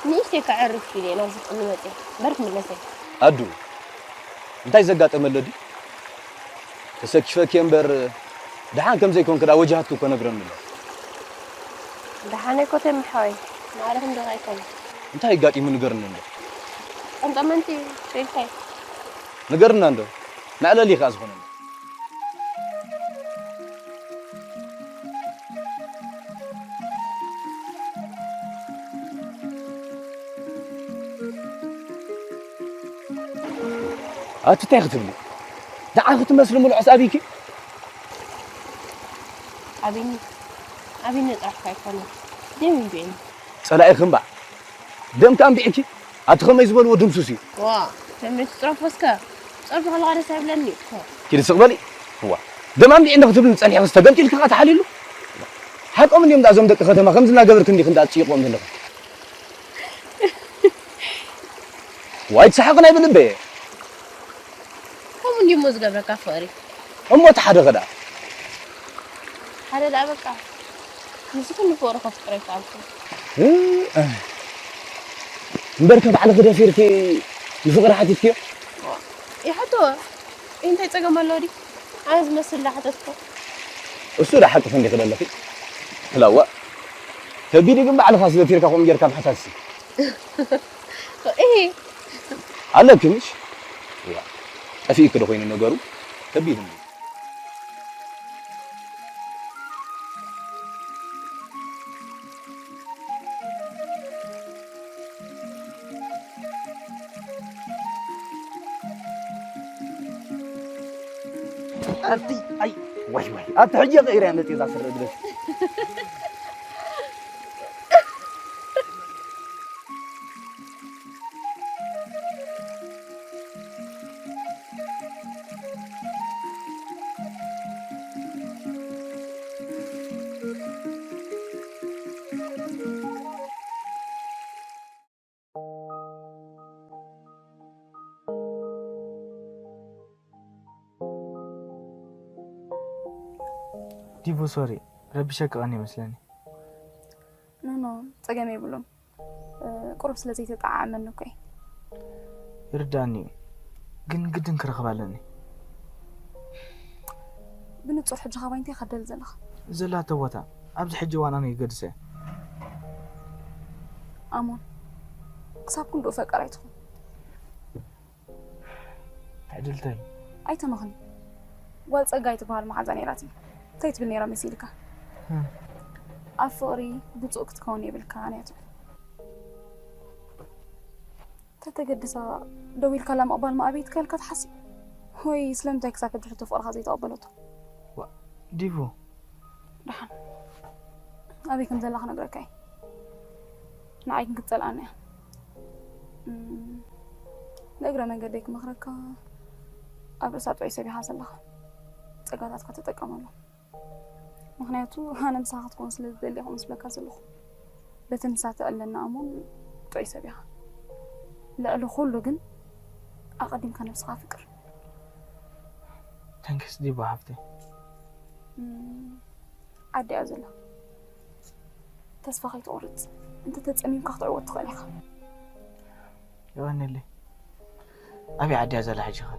ንእሽተይ ከዕርፍ ኢለ እየ ናብዚ ክቕኒ መፅየ። እምበር ክምለስ እየ። ኣዱ፣ እንታይ ዘጋጠመ ኣሎ ድዩ? ተሰኪፈኪ እምበር፣ ደሓን ከም ዘይኮንኪ ደኣ ወጃሃትኪ እኮ ነግረኒ ኣሎ። ደሓን እኮ ተሚ ሓወይ፣ ንዓለኹም ዶ ኣይኮነ? እንታይ ኣጋጢሙ ንገርኒ እንዶ። ጠምጠመንቲ ሸይልካይ። ንገርና እንዶ፣ መዕለሊ ከኣ ዝኾነና። ኣቲ እንታይ ክትብሊ? ደዓ ክትመስሊ ምልዖስ ኣቢኪ? ኣቢኒ፣ ኣቢኒ ጥራሕ እኳ ኣይኮነን። ደም እንዲዕኒ። ጸላኢኺ እምበኣር። ደም ከኣ እንዲዕኪ? ኣቲ ከመይ ዝበልዎ ድምሱስ እዩ? ዋ፣ ከመይ ትጸርፎ እስከ? ጸርፎ ከለኻ ደስ ኣይብለኒ እኮ። ኪዲ ስቕ በሊ። ዋ፣ ደም ኣምቢዕኒ ክትብልኒ ጸኒሕክስ ተገምጢልኪ ከኣ ተሓልይሉ? ሓቆም እንድዮም ደኣ እዞም ደቂ ከተማ ከምዚ እናገበርኪ እንዲኺ እንዳ ትጭይቕዎም ዘለኺ። ዋይ ትሰሓቕ ናይ ብልበ። ከምኡ እንድዩ እሞ ዝገብረካ ፍቕሪ። እሞ እቲ ሓደ ከ ደኣ? ሓደ ደኣ በቃ። ንሱ ኩሉ ፍቕሪ ከፍቅሮ ኣይከኣልኩን። እ፣ እ። እምበርከ ባዕልኺ ደፊርኪ ንፍቕሪ ሓቲትክዮ? ይሓቶ። እንታይ ጸገም ኣለዎ ድዩ? ኣነ ዝመስል ዶ ሓተትኩ? እሱ ዶ ሓቂ ክንዲ ክደለኺ? ክላዋ። ከቢድ ግን ባዕልኻስ ደፊርካ ከምኡ ጌርካ ምሕታትሲ። እሂ። ኣለኪ ምሽ? ዋ፣ ጠፊእኪ ዶ ኮይኑ ነገሩ? ከቢድ እንዲ። ኣቲ፣ ኣይ፣ ዋይ፣ ዋይ። ኣቲ ሕጂ ቀይረ መጽእ እዛ ስረ ድረስ። ዲቡ፣ ሶሪ፣ ረቢሸካ ቀኒ ይመስለኒ። ኖ፣ ኖ፣ ጸገም የብሉን። እ፣ ቁሩብ ስለ ዘይተጠዓዓመኒ እኮ እየ። ይርድኣኒ እዩ፣ ግን ግድን ክረኽባ ኣለኒ። ብንጹር ሕጂ ካባይ እንታይ ኢኻ ትደሊ ዘለኻ? ዘላቶ ቦታ ኣብዚ ሕጂ እዋን ኣነ ይገድሰ። ኣሞን፣ ክሳብ ክንድኡ ፈቃር ኣይትኹን። ትዕድልተይ። ኣይተመኽኒ። ጓል ጸጋይ ትበሃል መሓዛ ነይራትኒ። እንታይ ትብል ነይራ መሲልካ? ህም። ኣብ ፍቕሪ ብጹእ ክትከውን የብልካን እያ ትብል። ተተገድሳ ደው ኢልካላ ምቕባል ምኣበይ ትከልካ ትሓስብ? ወይ ስለምንታይ ክሳብ ሕጂ ሕቶ ፍቕርኻ ዘይተቐበለቶ? ዋ፣ ዲቡ። ደሓን። ኣበይ ከም ዘላ ክነግረካ እየ። ንዓይ ግን ክትጸልኣኒ እያ። እም፣ ንእግረ መንገደይ ክመኽረካ፣ ኣብ ርእሳ ጥዑይ ሰብ ኢኻ ዘለኻ። ጸጋታትካ ተጠቀመሉ። ምኽንያቱ ኣነ ምሳኻ ክትከውን ስለ ዝደሊ እየ ከምኡ ዝብለካ ዘለኹ። በቲ ንሳ ተዕለኒ ኣሞን ጥዑይ ሰብ ኢኻ። ልዕሊ ኩሉ ግን ኣቐዲምካ ነብስኻ ኣፍቅር። ተንክስ ዲቡ ሓፍተይ። እም፣ ዓዲ እያ ዘላ። ተስፋ ከይትቖርጽ፣ እንተተጸሚምካ ክትዕወት ትኽእል ኢኻ። የቐንየለይ። ኣበይ ዓዲ እያ ዘላ ሕጂ ኸ?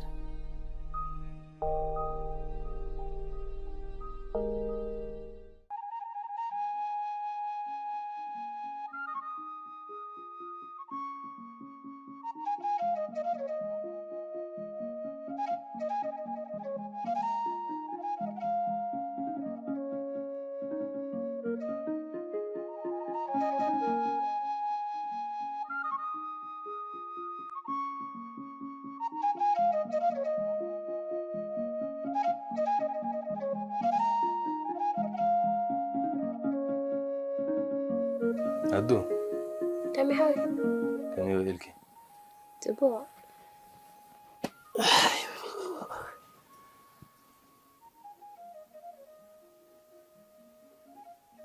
ኣዱ፣ ተሚ ሓወይ። ከመይ ውዒልኪ? ጽቡቕ።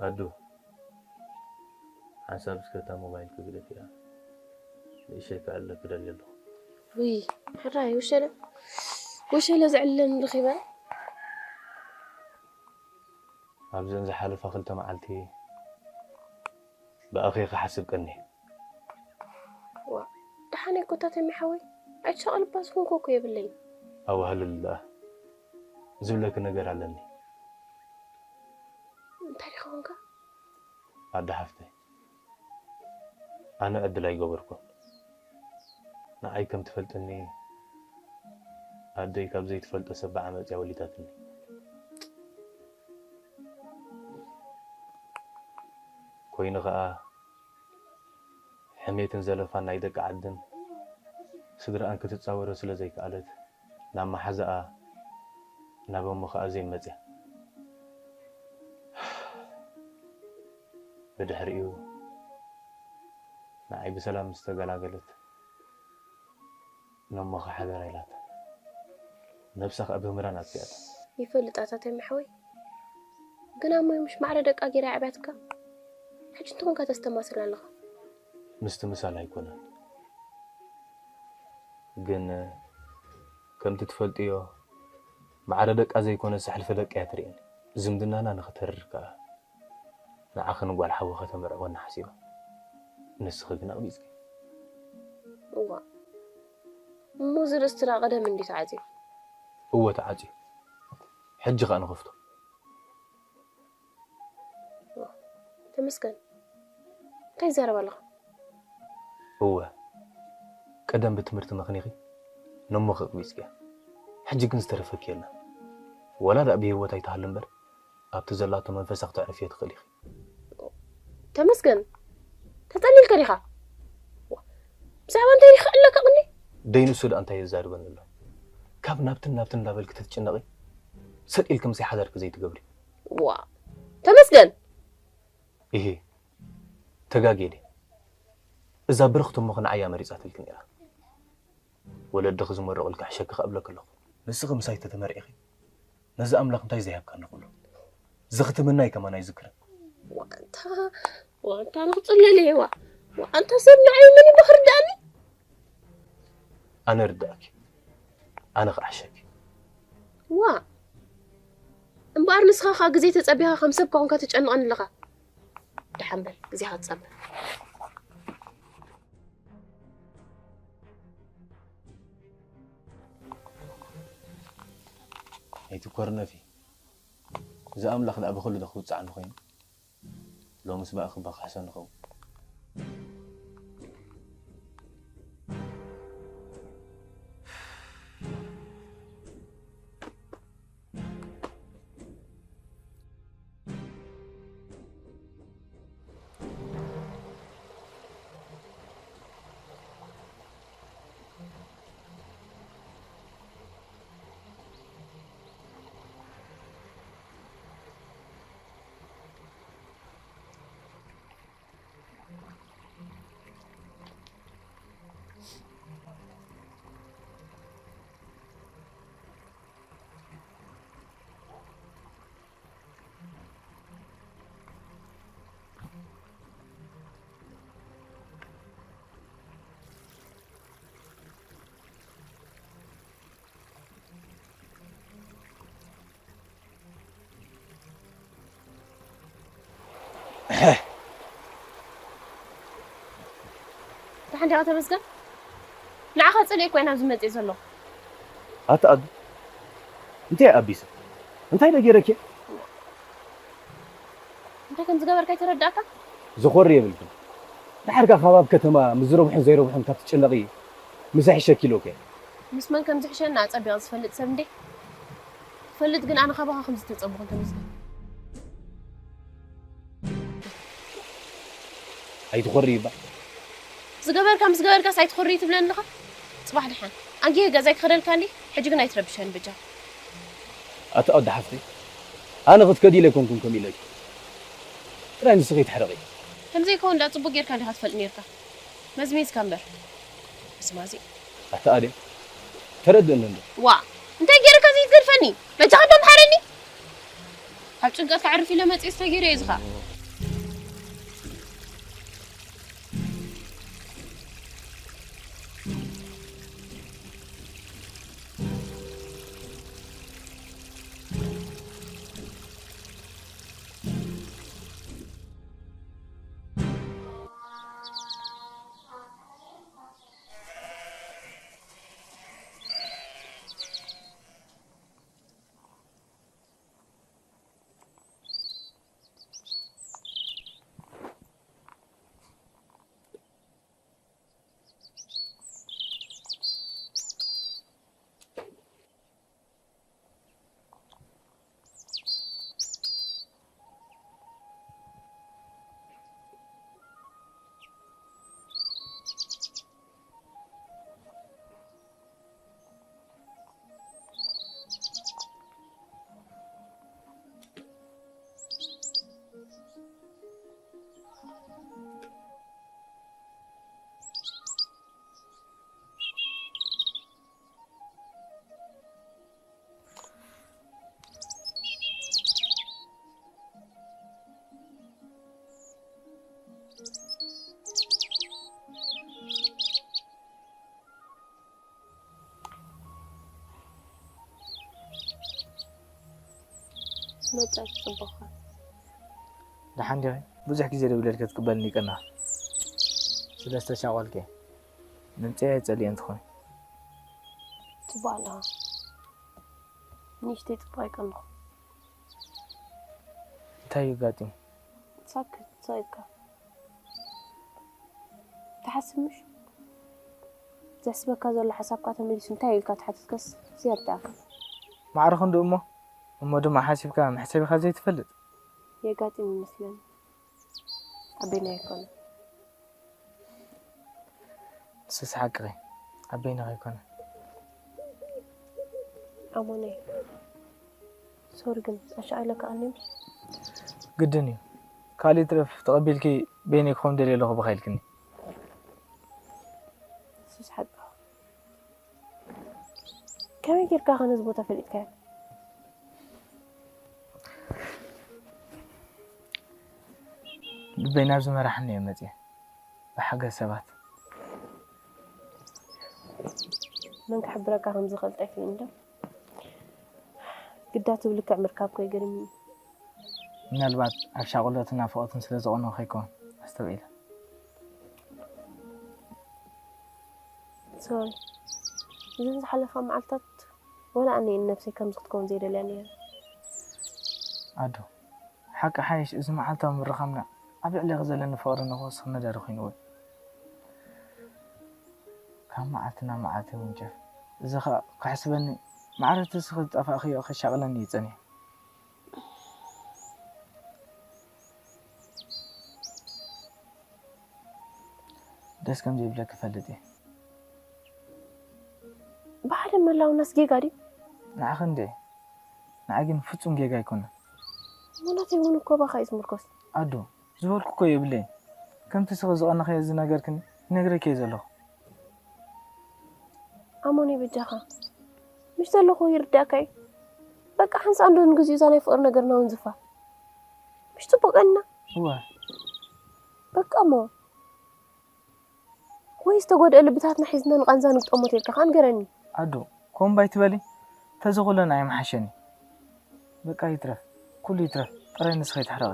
ኣዱ፣ ሓንሳብ እስከ እታ ሞባይል ክግደፍያ። ንእሸይ ክዕለክ ደሊ ኣለኹ። ውይ፣ ሕራይ፣ ውሸለ፣ ውሸለ ዘዕልለኒ ረኺበ። ኣብዘን ዝሓለፋ ክልተ መዓልቲ ብኣኺ ክሓስብ ቀኒ። ዋ፣ ደሓን እኮ እታ ተሚ ሓወይ፣ ኣይትሸቐልባ ዝኾንኩ እኮ የብለይ። ኣዋህልል ደኣ፣ ዝብለኪ ነገር ኣለኒ። እንታይ ዲኻ ኾንካ? ኣደ ሓፍተይ፣ ኣነ ዕድል ኣይገበርኩን። ንዓይ ከም ትፈልጥኒ፣ ኣደይ ካብ ዘይትፈልጦ ሰብ ብዓመጽ እያ ወሊዳትኒ። ኮይኑ ኸኣ፣ ሕሜትን ዘለፋን ናይ ደቂ ዓድን ስድራኣን ክትጻወሮ ስለ ዘይከኣለት፣ ናብ መሓዛኣ፣ ናብ እሞ ኸኣ ዘይን መጽያ። ብድሕሪኡ፣ ንዓይ ብሰላም ምስ ተገላገለት፣ ነሞኻ ሓደራ ኢላታ። ነብሳ ኸኣ ብምራን ኣጥፊኣታ። ይፈልጥ ኣታ ተሚ ሓወይ። ግና እሞ ምሽ ማዕረ ደቃ ጌራ ኣዕብያትካ። ሕጂ እንታይ ኮንካ ተስተማስል ኣለኻ? ምስቲ ምሳል ኣይኮነን። ግን ከምቲ ትፈልጥዮ፣ ማዕረ ደቃ ዘይኮነ፣ ሰሕልፈ ደቃ እያ ትርእየኒ። ዝምድናና ንኽተርር ከኣ፣ ንዓኽን ጓል ሓዊ ከተመርዕወኒ ሓሲባ። ንስኺ ግን ኣቕቢጽኪ። እዋ፣ እሞ እዚ ርእስትና ቀደም እንዲ ተዓጽዩ? እወ፣ ተዓጽዩ። ሕጂ ኸኣ ንኸፍቶ። ተመስገን። እንታይ ትዛረብ ኣለኻ? እወ፣ ቀደም ብትምህርቲ መኽኒኺ፣ ነሞኺ ኣቕቢጽክያ። ሕጂ ግን ዝተረፈኪ የለን። ወላ ደኣ ብህይወት ኣይትሃሉ እምበር፣ ኣብቲ ዘላቶ መንፈሳ ክተዕርፍዮ ትኽእሊ ኢኺ። ተመስገን፣ ተጸሊልካ ዲኻ? ብዛዕባ እንታይ ዲኻ ኣለካ ቅኒ? ደይ ንሱ ደኣ እንታይ የዛርበኒ ኣሎ? ካብ ናብትን ናብትን እንዳበልኪ ተትጭነቒ፣ ሰጥ ኢልኪ ምሳይ ሓዳርኪ ዘይትገብሪ። ዋ፣ ተመስገን! ኢሂ፣ ተጋግየ ድየ? እዛ ብርኽቲ እሞኺ ንዓይ እያ መሪጻትልኪ ነይራ። ወለድኺ ዝመረቑልኪ ሕሸኪ ከብለኪ ኣለኹ። ንስኺ ምሳይ ተተመርዒኺ፣ ነዚ ኣምላኽ እንታይ ዘይሃብካኒ ኩሉ። ዝኽትምናይ ከማን ኣይዝክርን። ዋንታ፣ ዋንታ ንኽጽለል እየ፣ ዋ። ዋንታ ሰብ ንዓይ መን እዩ ክርድኣኒ? ኣነ ርድኣኪ፣ ኣነ ክዓሸኪ። ዋ፣ እምበኣር ንስኻ ኸኣ ግዜ ተጸቢኻ ከም ሰብ ኮንካ ትጨንቐኒ ኣለኻ። ደሓን በል፣ ግዜኻ ትጸበ። ኣይትኮርነፊ። እዚ ኣምላኽ ደኣ ብኹሉ ዶ ክውጽዓኒ ኮይኑ? ሎምስ ብኣኺ ባኽሕሰ ንኸውን። ደሓን ዲኻ ተመስገን? ንዓኻ ጸሊኤ እኮ እየ ናብዚ መጽእ ዘለኹ። ኣቲ ኣዱ፣ እንታይ ኣቢሰ? እንታይ ዶ ገይረኪ? እንታይ ከም ዝገበርካ ይተረዳእካ? ዝኾሪ የብልክን። ድሓርካ ካብ ኣብ ከተማ ምስ ዝረብሑን ዘይረብሑን ካብ ትጭነቒ፣ ምሳይ ሕሸኪ ኢሎኪ። ምስ መን ከም ዝሕሸኒ ኣጸቢቐ ዝፈልጥ ሰብ እንዴ? ትፈልጥ ግን ኣነ ካባኻ ከም ዝተጸበኹ ተመስገን። ኣይትኾሪ ይባ። ዝገበርካ ምስ ገበርካስ ኣይትኾሪ ትብለኒ ኣለኻ? ጽባሕ ደሓን ኣንጊሀ ገዛይ ክኸደልካ እንዴ? ሕጂ ግን ኣይትረብሸኒ በጃ። ኣቲ ኣወዲ ሓፍተይ፣ ኣነ ክትከዲ ኢለ ኣይኮንኩን ከምኡ ኢለኪ። ጥራይ ንስኺ ኣይትሕረቒ። ከምዘይከውን ዳ ጽቡቅ ጌርካ እንዲኻ ትፈልጥ ኔርካ። መዝሚዝካ እምበር። እዚ ማዚ። ኣታ ኣደ ተረድእኒ እንዶ። ዋ፣ እንታይ ጌርካ ዘይትገድፈኒ? በጃኻ ዶ ምሓረኒ? ካብ ጭንቀት ከዕርፍ ኢለ መጽኤ እንታይ ገይረ እየ ዝኻ? መጻት ጽቡቕካ። ደሓን ዲኺ? ብዙሕ ግዜ ደዊለልኪ ክትቅበልኒ ይቀናእ። ስለ ዝተሻቖልኪ። ድምጸይ ኣይጸልእን ትኾኒ። ጽቡቕ ኣለኻ። ንእሽተይ ጽቡቕ ኣይቀንኹ። እንታይ እዩ ኣጋጢሙ? ሳክት ሳይካ። ትሓስብ ምሽ? ዘሕስበካ ዘሎ ሓሳብካ ተመሊሱ እንታይ ኢልካ ትሓትትከስ ዝያዳ ትኣክል። ማዕረ ክንድኡ እሞ እሞ ድማ ሓሲብካ መሕሰቢኻ ዘይትፈልጥ። የጋጥም ይመስለኒ። ኣቤና ኣይኮነ። ንስስ ሓቅኺ ኣቤና ኣይኮነ። ኣሞነይ ሶሪ ግን ኣሻቒለካ ኣንዮም። ግድን እዩ ካልእ ይትረፍ ተቐቢልኪ በይነይ ክኸውን ደልየ ኣለኹ ብኻ ኢልክኒ። ንስስ ሓቅኻ። ከመይ ጌርካ ከ ነዚ ቦታ ፈሊጥካዮ? ልበይ ናብ ዝመራሕኒ እየ መፅየ ብሓገዝ ሰባት። መን ክሕብረካ ከም ዝኽእል ጠፊኡ እንዶ ግዳ ትብል ልክዕ ምርካብኮ ይገርም እዩ። ምናልባት ኣብ ሻቕሎትን ናፍቖትን ስለ ዝቐነኹ ከይከውን ኣስተውዒለ። ሶሪ እዘን ዝሓለፋ መዓልታት ወላ ኣነ እየ ንነብሰይ ከምዚ ክትከውን ዘይደልያ ነይረ። ኣዶ ሓቂ ሓይሽ እዚ መዓልታዊ ምርኻብና ኣብ ልዕሌኺ ዘለኒ ፍቕሪ ንኽወስኽ ነዳዲ ኮይንዎ እዩ። ካብ መዓልቲ ናብ መዓልቲ ይውንጨፍ። እዚ ኸኣ ከሕስበኒ ማዕረ እቲ እስኺ ዝጠፋእኽዮ ኸሻቕለኒ እዩ ጸኒሑ። ደስ ከም ዘይብለኪ እፈልጥ እየ። ብሓደ መላውናስ ጌጋ ድዩ? ንዓኺ እንድየ። ንዓይ ግን ፍጹም ጌጋ ኣይኮነን። እሞ ናተይ እውን እኮ ባኻ እዩ ዝምርኮስ። ኣዶ፣ ዝበልኩ እኮ የብለይን። ከምቲ እስኺ ዝቐነኽዮ ዝነገርክኒ ይነግረኪ እየ ዘለኹ። ኣሞኒ በጃኻ። ምሽ ዘለኹ ይርዳእካ እዩ። በቃ ሓንሳእ እንዶ ንግዚኡ እዛ ናይ ፍቕሪ ነገርና ኣውንዝፋ። ምሽ ጽቡቕ ቀንና። እወ። በቃ እሞ። ወይ ዝተጎድአ ልብታትና ሒዝና ንቓንዛ ንግጠሞ ተልካ ከኣ ንገረኒ። ኣዶ፣ ከምኡ እምባ ኣይትበሊ። ተዚ ኩለን ኣይምሓሸን እዩ። በቃ ይትረፍ፣ ኩሉ ይትረፍ፣ ጥራይ ንስኺ ኣይትሕረቒ።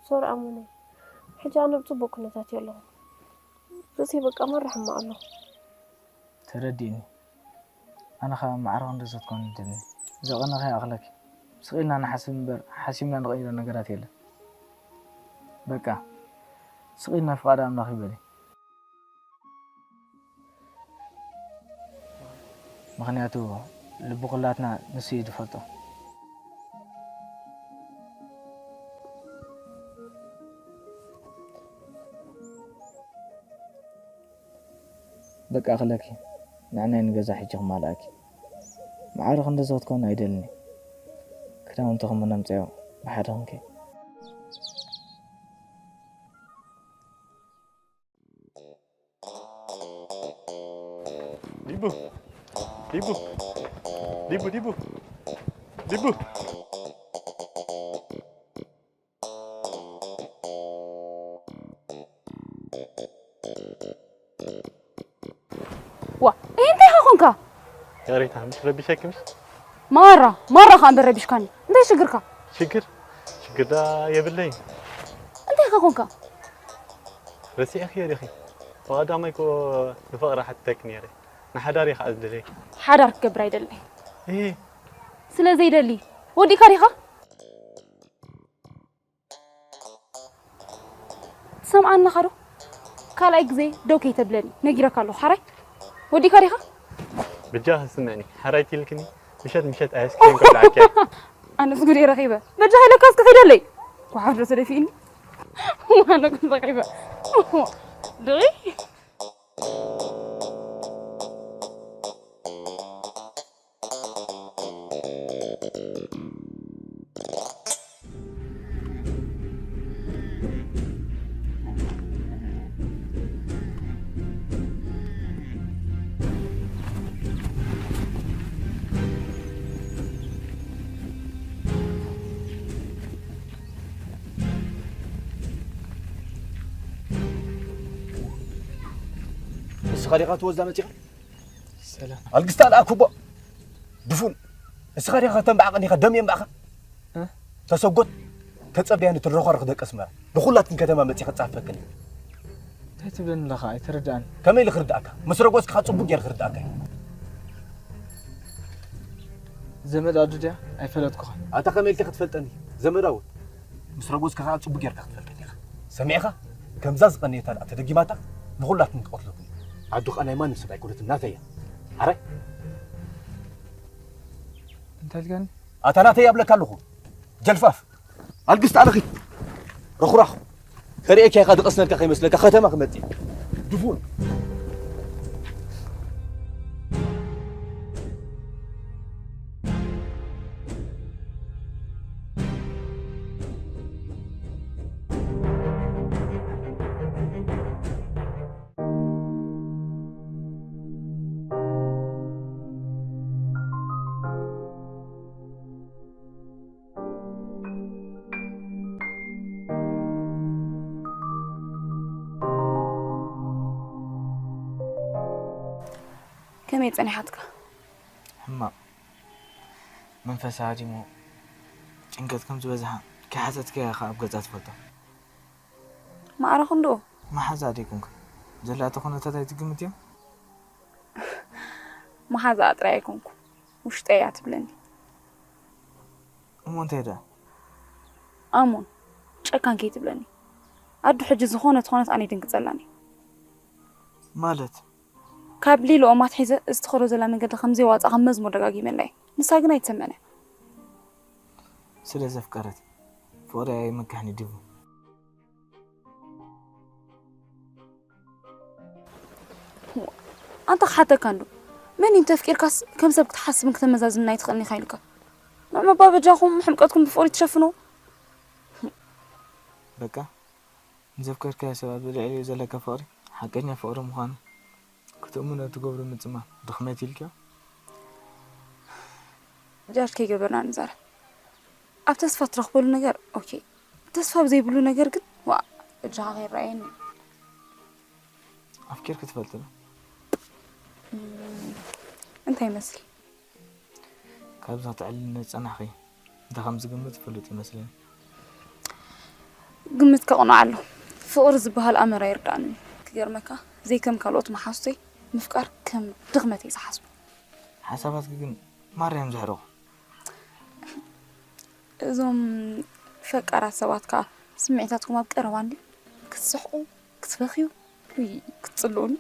ሶሪ ኣሞነይ፣ ሕጂ ኣነ ብጽቡቕ ኩነታት እየ ኣለኹ። ርእሰይ በቃ ማራ ሕማቕ ኣለኹ። ተረዲእኒ። ኣነ ኸኣ ማዕረ ክንዲ ዘትኮኒ ደልኒ። ዘቐነኺ ይኣኽለኪ። ስቕ ኢልና ንሓስብ እምበር ሓሲብና ንቕይሮ ነገራት የለን። በቃ ስቕ ኢልና ፍቓድ ኣምላኽ እዩ በሊ። ምኽንያቱ ልቢ ኩላትና ንሱ እዩ ዝፈልጦ። በቃ ክለኪ ንዕናይ ንገዛ ሒጂ ክማልኣኪ። ማዕረ ክንዲ ዘትኮኒ ኣይደልን እየ። ክዳውንቲ ክምነምፀዮ ብሓደ ክንከይ። ዲቡ፣ ዲቡ፣ ዲቡ፣ ዲቡ። ዋ፣ እንታይ ኢኻ ኮንካ? ያሬታ፣ ምስ ረቢሸኪ ምስ ማራ ማራ ኸኣ እምበር ረቢሽካኒ። እንታይ ሽግርካ? ሽግር ሽግር ዳ የብለይ። እንታይ ኢኻ ኮንካ? ረሲዕክዮ ዲኺ? ብቐዳማይ እኮ ንፍቕሪ ሓቲተኪ ነይረ። ንሓዳር እየ ኸኣ ዝደልየኪ። ሓዳር ክገብር ኣይደልን። እህ፣ ስለ ዘይደሊ ወዲእካ ዲኻ? ትሰምዓኒ ኣለኻ ዶ? ካልኣይ ግዜ ደው ከይተብለኒ ነጊረካ ኣለኹ። ሓራይ ወዲእካ ዲኻ? ብጃ ስምዕኒ፣ ሓራይ ትልክኒ፣ ምሸት ምሸት ኣይስክሬም ክብላዕኪ። ኣነስ ጉድ ረኺበ። በጃ ሃይለካስ ክኺደለይ። ጓሓፍ ዶ ተደፊእኒ? ኣነ ግን ረኺበ። ድቒ ንስኻ ዲኻ ትወዛ መፂኻ? ሰላም። ኣልግስታ ደኣ ኩቦ ድፉን። ንስኻ ዲኻ ከተንባዕቐኒ ኢኻ ደም የንባዕኻ? እ? ተሰጎት ተጸብያኒ ትረኾርኽ ደቂ ኣስመራ። ንኹላትክን ከተማ መጺእ ክጻፈክን። እንታይ ትብለኒ ኣለኻ? ኣይተረድኣን። ከመይ ኢለ ክርድኣካ? ምስ ረጎጽካ ጽቡቅ ጌር ክርድኣካ እዩ። ዘመድ ኣዱ ድያ? ኣይፈለጥኩኻን። ኣታ ከመይ ኢልካ ክትፈልጠኒ? ዘመድ ኣወት። ምስ ረጎጽካ ከኣ ጽቡቅ ጌርካ ክትፈልጠኒ ኢኻ። ሰሚዕኻ? ከምዛ ዝቐነየታ ደኣ ተደጊማታ ንኹላትክን ክቐትለኩም። ኣዱ ከኣ ናይ ማንም ሰብ ኣይኮነትን፣ ናተይ እያ። ኣረ? እንታይ ኢልካኒ? ኣታ ናተይ እያ እብለካ ኣለኹ። ጀልፋፍ። ኣልግስ ኣለኺ። ረኹራኹ። ከርእየካ ኢኻ ድቐስነልካ ከይመስለካ ከተማ ክመጽእ። ድፉን። ከመይ ጸኒሓትካ? ሕማቕ። መንፈሳ ሃዲሙ፣ ጭንቀት ከም ዝበዝሓ፣ ከይሓተትካያ ከኣ ኣብ ገጻ ትፈልጦ። ማዕረ ክንድኡ? መሓዛ ደይኮንኩ። ዘላቶ ኩነታት ኣይትግምት እያ? መሓዛኣ ጥራይ ኣይኮንኩ። ውሽጠይ እያ ትብለኒ። እሞ እንታይ ደኣ? ኣሞን፣ ጨካን ከይትብለኒ። ኣዱ ሕጂ ዝኾነት ኾነት ኣነ ይድንግጸላኒ። ማለት? ካብ ሊሎ እማት ሒዘ እዚ ትኸዶ ዘላ መንገዲ ከም ዘይዋጻ ከም መዝሙር ደጋጊመላ እየ። ንሳ ግን ኣይትሰምዕን እያ። ስለ ዘፍቀረት ፍቕሪ ኣይምካሕን እዩ ዲቡ። ኣንታ ክሓተካ እንዶ መን እዩ እንተፍቂርካስ ከም ሰብ ክትሓስብን ክተመዛዝንን ኣይትኽእልን ኢኻ ኢልካ? ንዕመባ በጃኹም ሕምቀትኩም ብፍቕሪ ትሸፍኖ። በቃ ንዘፍቀርካዮ ሰባት ብልዕሊኡ ዘለካ ፍቕሪ ሓቀኛ ፍቕሪ ምዃኑ ክትእምኖ ትገብሮ ምጽማም ድኽመት ኢልክዮ? ጃጅ ከይገበርና ንዛረብ። ኣብ ተስፋ ትረኽበሉ ነገር ኦኬ፣ ተስፋ ኣብ ዘይብሉ ነገር ግን ዋ እጃኻ ከይረኣየኒ። ኣፍቂርኪ ትፈልጢ ዶ? እንታይ ይመስል? ካብዛ ተዕልልኒ ዝጸናሕኺ እንታይ ከም ዝግምት ፍሉጥ ይመስለኒ። ግምት ከቕንዖ ኣሎ። ፍቕሪ ዝበሃል ኣመር ኣይርድኣንን እዩ። ክገርመካ ዘይከም ካልኦት መሓዙተይ ምፍቃር ከም ድኽመት እየ ዝሓስቦ። ሓሳባትኪ ግን ማርያም ዘሕርቑ። እዞም ፈቃራት ሰባት ከኣ ስምዒታትኩም ኣብ ቀረባ እንድዩ ክትስሕቑ ክትበኽዩ ውይ ክትጽልኡኒ።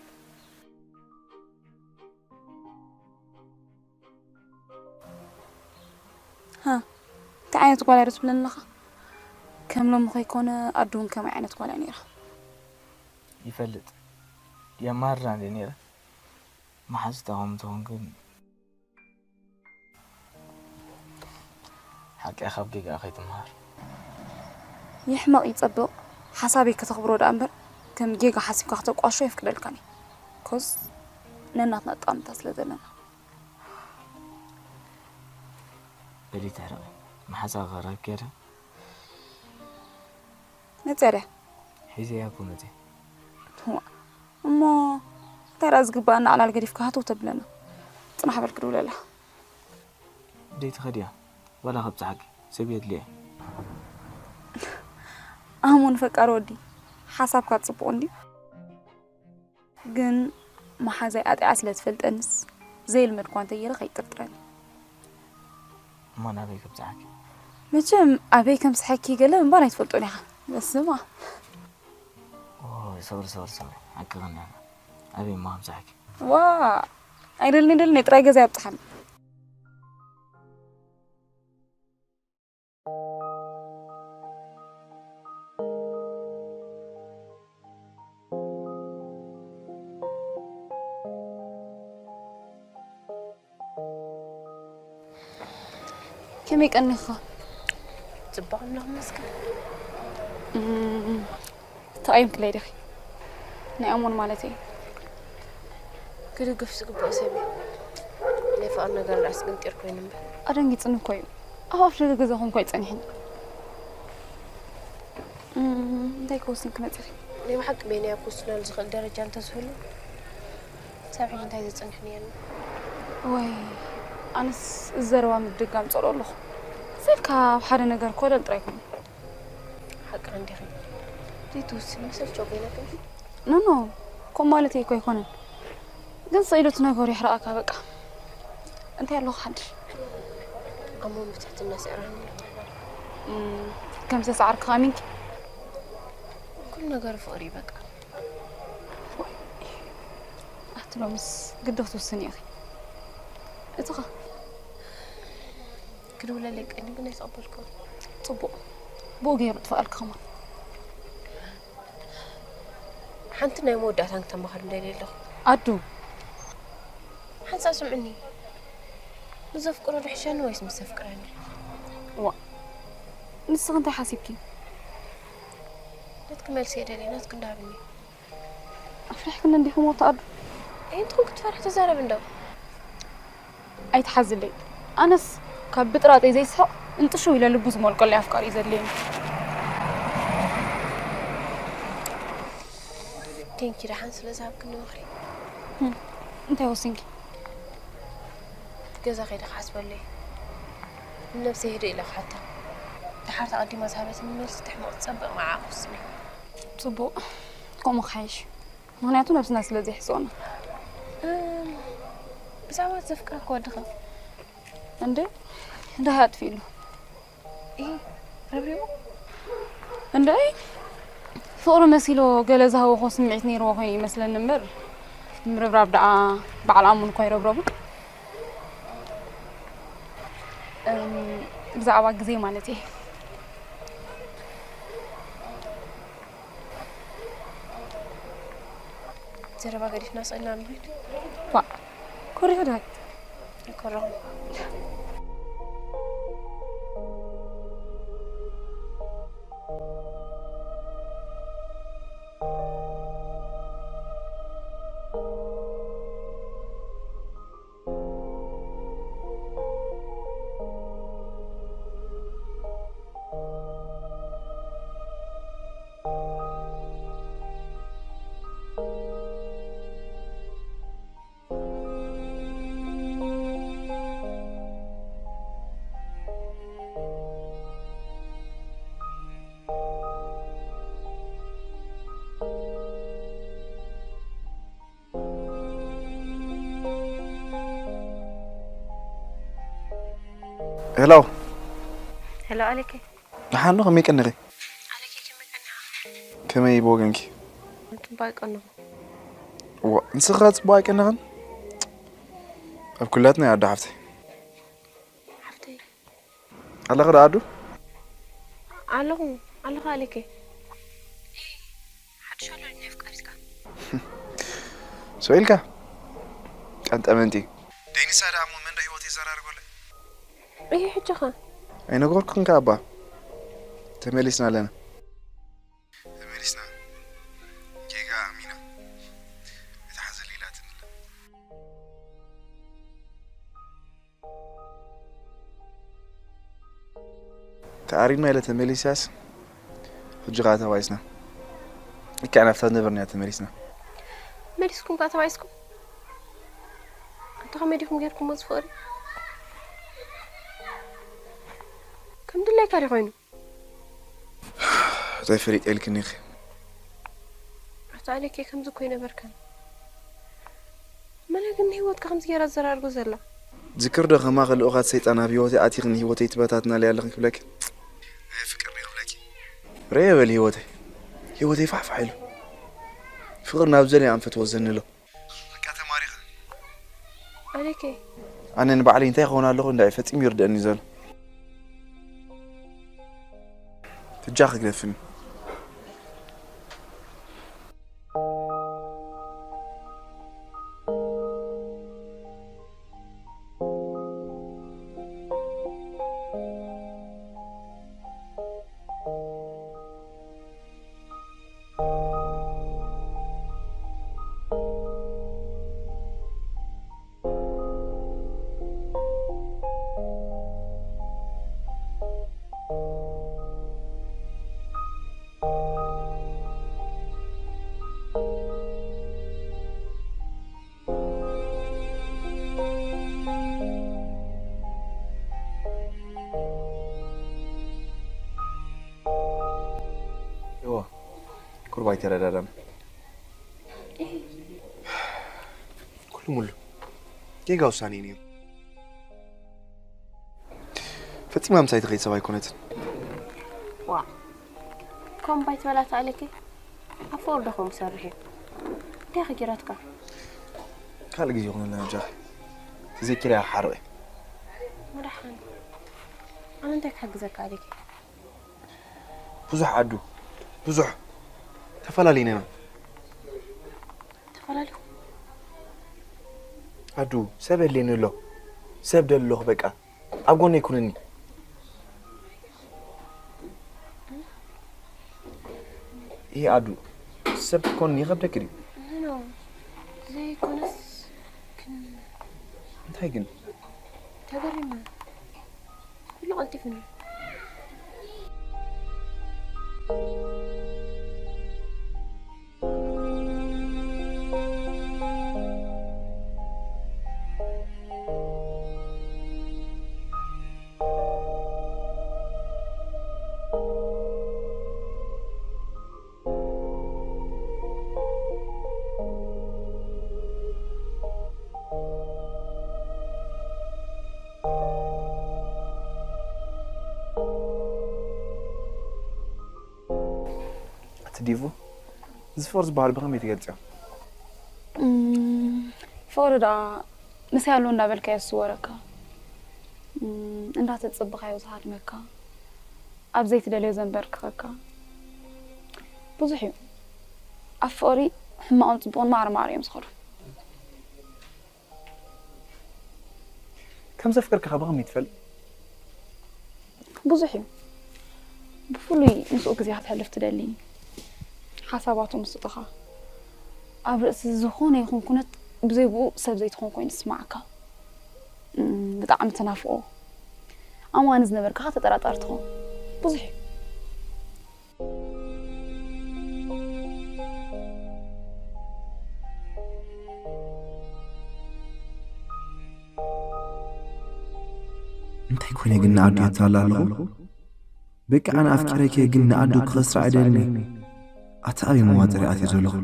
ሃ እንታይ ዓይነት ጓል እያ ዶ ትብለኒ ኣለኻ? ከም ሎሚ ከይኮነ ኣዱ እውን ከመይ ዓይነት ጓል እያ ነይራ? ይፈልጥ የማርራ እንደ ነይረ መሓዙታ ከም ትኾን ግን ሓቂ ካብ ጌጋኣ ከይትመሃር። ይሕመቕ ይጸብቕ ሓሳበይ ከተኽብሮ ደኣ እምበር ከም ጌጋ ሓሲብካ ክተቋሾ የፍቅደልካን እየ። ኮዝ ነናትና ጠቐምታ ስለ ዘለና። በሊ ትሕረቒ። መሓዛ ቀረብ ገይረ መፅያ ድያ? ሒዘያ እኮ መፅያ። እዋ፣ እሞ እንታይ ደኣ ዝግባኣና ዕላል ገዲፍካ ሃተው ተብለና? ፅናሕ በል ክድውለላ። ደይ ትኸድያ ዋላ ከብፅሓኪ ሰብ የድልየ። ኣሞን ፈቃር ወዲ ሓሳብካ ፅቡቕ እንዲ ግን መሓዛይ ኣጢዓ ስለ ትፈልጠንስ ዘየልመድኳ እንተየረ ከይጥርጥረኒ። እሞ ናበይ ከብፅሓኪ? መቸም ኣበይ ከም ስሓኪ ገለ እምበር ኣይትፈልጦን ኢኻ። በስማ ኦ፣ ሰብሪ ሰብሪ ሰብሪ ሓቂ ኸን ኣበይ እሞ ከምፅሓኪ? ዋ ኣይደልኒ ደልኒ ጥራይ ገዛ ያብፅሓኒ። ከመይ ቀኒኻ? ጽቡቕ ኣምላኽ ይመስገን። ተቓይምክለይ ዲኺ? ናይ ኣሞን ማለት እየ። ክድግፍ ዝግብኦ ሰብ እዩ። ናይ ፍቕሪ ነገር ደኣ ስግንጢር ኮይኑ እምበር። ኣደንጊጽኒ እኮ እዩ። ኣብ ኣፍ ደገ ገዛ ኮንኩ ኣይጸኒሕን። እንታይ ክወስን ክመጽእ? ናይ ብሓቂ በይነይ ኣብ ክውስነሉ ዝኽእል ደረጃ እንተዝህሉ ሳብ ሕጂ እንታይ ዘጸንሕኒ የለን። ወይ ኣነስ እዚ ዘረባ ምድጋም ጸልኦ ኣለኹ። ዘልካ ኣብ ሓደ ነገር ኮለል ጥራይ ኮነ። ሓቂ እንዲኺ ዘይትውስኒ ሰልቸው ኮይነክን ኖ ኖ ኮም ማለት እኮ ኣይኮነን። ግን ስኢሉ እቲ ነገሩ ይሕረቐካ በቃ። እንታይ ኣለኹ ሓድሽ? ኣሞ ብትሕትና ስዕራኒ ከም ሰዓርካ ኣሚንኪ ኩሉ ነገር ፍቕሪ እዩ በቃ። ኣቲ ሎምስ ግዲ ክትውስኒ ኢኺ። እትኻ ክድውለለይ ቀኒ ግን ኣይተቐበልኩ። ጽቡቕ ብኡ ገይሩ ጥፍኣልካ ከማን። ሓንቲ ናይ መወዳእታን ክተማኸር እንደልየ ኣለኹ። ኣዱ ሓንሳእ ስምዕኒ። ምስ ዘፍቅሮ ድሕሸኒ ወይስ ምስ ዘፍቅረኒ? ዋ ንስኺ እንታይ ሓሲብኪ? ናትኪ መልሲ የደልየ ናትኪ እንዳሃብኒ። ኣፍሪሕክኒ እንዲኹም ወታ ኣዱ። እንትን ክትፈርሒ ተዛረብ እንዶ። ኣይትሓዝለይ። ኣነስ ካብ ብጥራጠይ ዘይስሕቕ እንጥሽው ኢለ ልቡ ዝሞልቀለይ ኣፍቃሪ እዩ ዘድልየኒ። ቴንኪ ደሓን ስለ ዝሃብክኒ ምኽሪ። እንታይ ወሲንኪ? ገዛ ከይደ ክሓስበሉ እየ። ንነብሰይ ህድእ ኢለ ክሓታ። ድሓር ተቐዲማ ዝሃበትኒ መልሲ ትሕመቕ ትጸብቕ ንዓኣ ክውስን እየ። ጽቡቕ ከምኡ ክሓይሽ። ምኽንያቱ ነብስና ስለ ዘይሕስኦና። ብዛዕባ ዘፍቅረካ ወድኻ እንደ እንዳሃ ኣጥፊእሉ ይሄ ረብሪቡ እንደ ፍቕሪ መሲሎ ገለ ዝሃወኾ ስምዒት ነይርዎ ኮይኑ ይመስለኒ እምበር ምርብራብ ደኣ በዓል ኣሙን እኮ ኣይረብረቡ። ብዛዕባ ግዜ ማለት እየ። ዘረባ ገዲፍና ስእልና ንሪድ ዋ ኮሪኹ ዳይ ይኮረኹ። ሄሎ ሄሎ ኣሌኬ ደሓን ዶ ከመይ ቀኒኺ? ኣሌኬ ከመይ ቀኒኻ? ከመይ ብወገንኪ? ጽቡቕ ኣይቀነኹ። ዋ ንስኻ ጽቡቕ ኣይቀነኽን? ኣብ ኩላትና ኣዶ ሓፍተይ። ሓፍተይ ኣለኺ ዶ ኣዱ? ኣለኹ ኣለኻ ኣሌኬ። ሓድሽ ኣሎ ናይ ፍቃሪትካ ስቕ ኢልካ ቀንጠመንጢ። ደይንሳ ደኣ እሞ መን ዶ ህይወት ይዘራርበለ? እዩ ሕጂ ኸ ኣይነገርኩን ከ ኣባ ተመሊስና ኣለና። ተመሊስና ጌጋ ኣሚና ኣይትሓዘለይ ኢላትኒ ኣላ። ተኣሪምና ኢለ ተመሊሳስ፣ ሕጂ ኸኣ ተባኢስና። ልክዕ ናብታ ዝነበርናዮ ተመሊስና። መሊስኩም ከኣ ተባኢስኩም? ኣንታ ከመይ ዲኹም ጌርኩሞ እዚ ፍቕሪ? ከም ድላይካ ድዩ ኮይኑ? እንታይ ፈሊጠ ኢልክኒ ኢኺ? ኣታ ኣሌኬ ከምዚ እኮ ኣይነበርካን። መለ ግን ንህይወትካ ከምዚ ገይራ ትዘራርጎ ዘላ? ዝክር ዶ ከማኺ ልኡኻት ሰይጣን ኣብ ህይወተይ ኣቲኺ ንህይወተይ ትበታትናለይ ኣለኺ ክብለኪ? ናይ ፍቅር ዶ ክብለኪ? ረየ በሊ ህይወተይ። ህይወተይ ፋሕፋሕ ኢሉ። ፍቅር ናብ ዘለ ኣንፈት ወዘኒ ኣሎ። በቃ ተማሪኸ። ኣሌኬ። ኣነ ንባዕለይ እንታይ ይኸውን ኣለኹ እንዳ ፈጺሙ ይርደኣኒ ዘሎ። ትጃ ክግደፍኒ። እዋ፣ ቁሩብ ኣይተረዳዳና። ኩሉ ሙሉ ጌጋ ውሳኔ እዩ ነይሩ። ፈጺማ ምሳይ ትኸይድ ሰብ ኣይኮነትን። ዋ፣ ከምኡ ባይትበላ ተኣለኪ? ኣብ ፍቕሪ ዶ ከምኡ ሰርሕ እዩ? እንታይ ከ ጌራትካ? ካልእ ግዜ ይኹነልና በጃኺ። ተዘኪረ እያ ሓርቕ እየ። መድሓኒ። ኣነ እንታይ ክሕግዘካ ኣሌኬ? ብዙሕ ኣዱ፣ ብዙሕ ተፈላለና ኢና። ተፈላለኹም? ኣዱ፣ ሰብ የድልየኒ ኣሎ። ሰብ ደሊ ኣለኹ በቃ። ኣብ ጎነይ ኩንኒ። ይሄ ኣዱ፣ ሰብ ክትኮንኒ ይኸብደኪ ድዩ? ኖ፣ ዘይኮነስ ግን እንታይ ግን? ተገሪመ። ኩሉ ቀልጢፉኒ። ኣቲ ዲቡ፣ እዚ ፍቕሪ ዝበሃል ብኸመይ ትገልጽዮ? እም፣ ፍቕሪ ደኣ ምሳይ ኣሎ እንዳበልካዮ ዝስወረካ፣ እም፣ እንዳተጸበኻዮ ዝሃድመካ፣ ኣብ ዘይትደልዮ ዘንበርክኸካ፣ ብዙሕ እዩ። ኣብ ፍቕሪ ሕማቕን ጽቡቕን ማዕረ ማዕረ እዮም ዝኸዱ። ከም ዘፍቅርካ ከ ብኸመይ ትፈልጥ? ብዙሕ እዩ። ብፍሉይ ምስኡ ግዜ ከተሕልፍ ትደሊ። ሓሳባቱ ምስጥኻ። ኣብ ርእሲ ዝኾነ ይኹን ኩነት ብዘይ ብኡ ሰብ ዘይትኾን ኮይኑ ዝስምዓካ። እም፣ ብጣዕሚ ትናፍቖ። ኣማኒ ዝነበርካ ከኣ ተጠራጣሪ ትኾን። ብዙሕ እዩ። እንታይ ኮይነ ግን ንኣዱ የታልላ ኣለኹ? በቃ ኣነ ኣፍቂረኪ ግን ንኣዱ ክኸስራ ኣይደልን እየ። ኣታ ኣበይ መዋጥር ኣትየ ዘለኹ?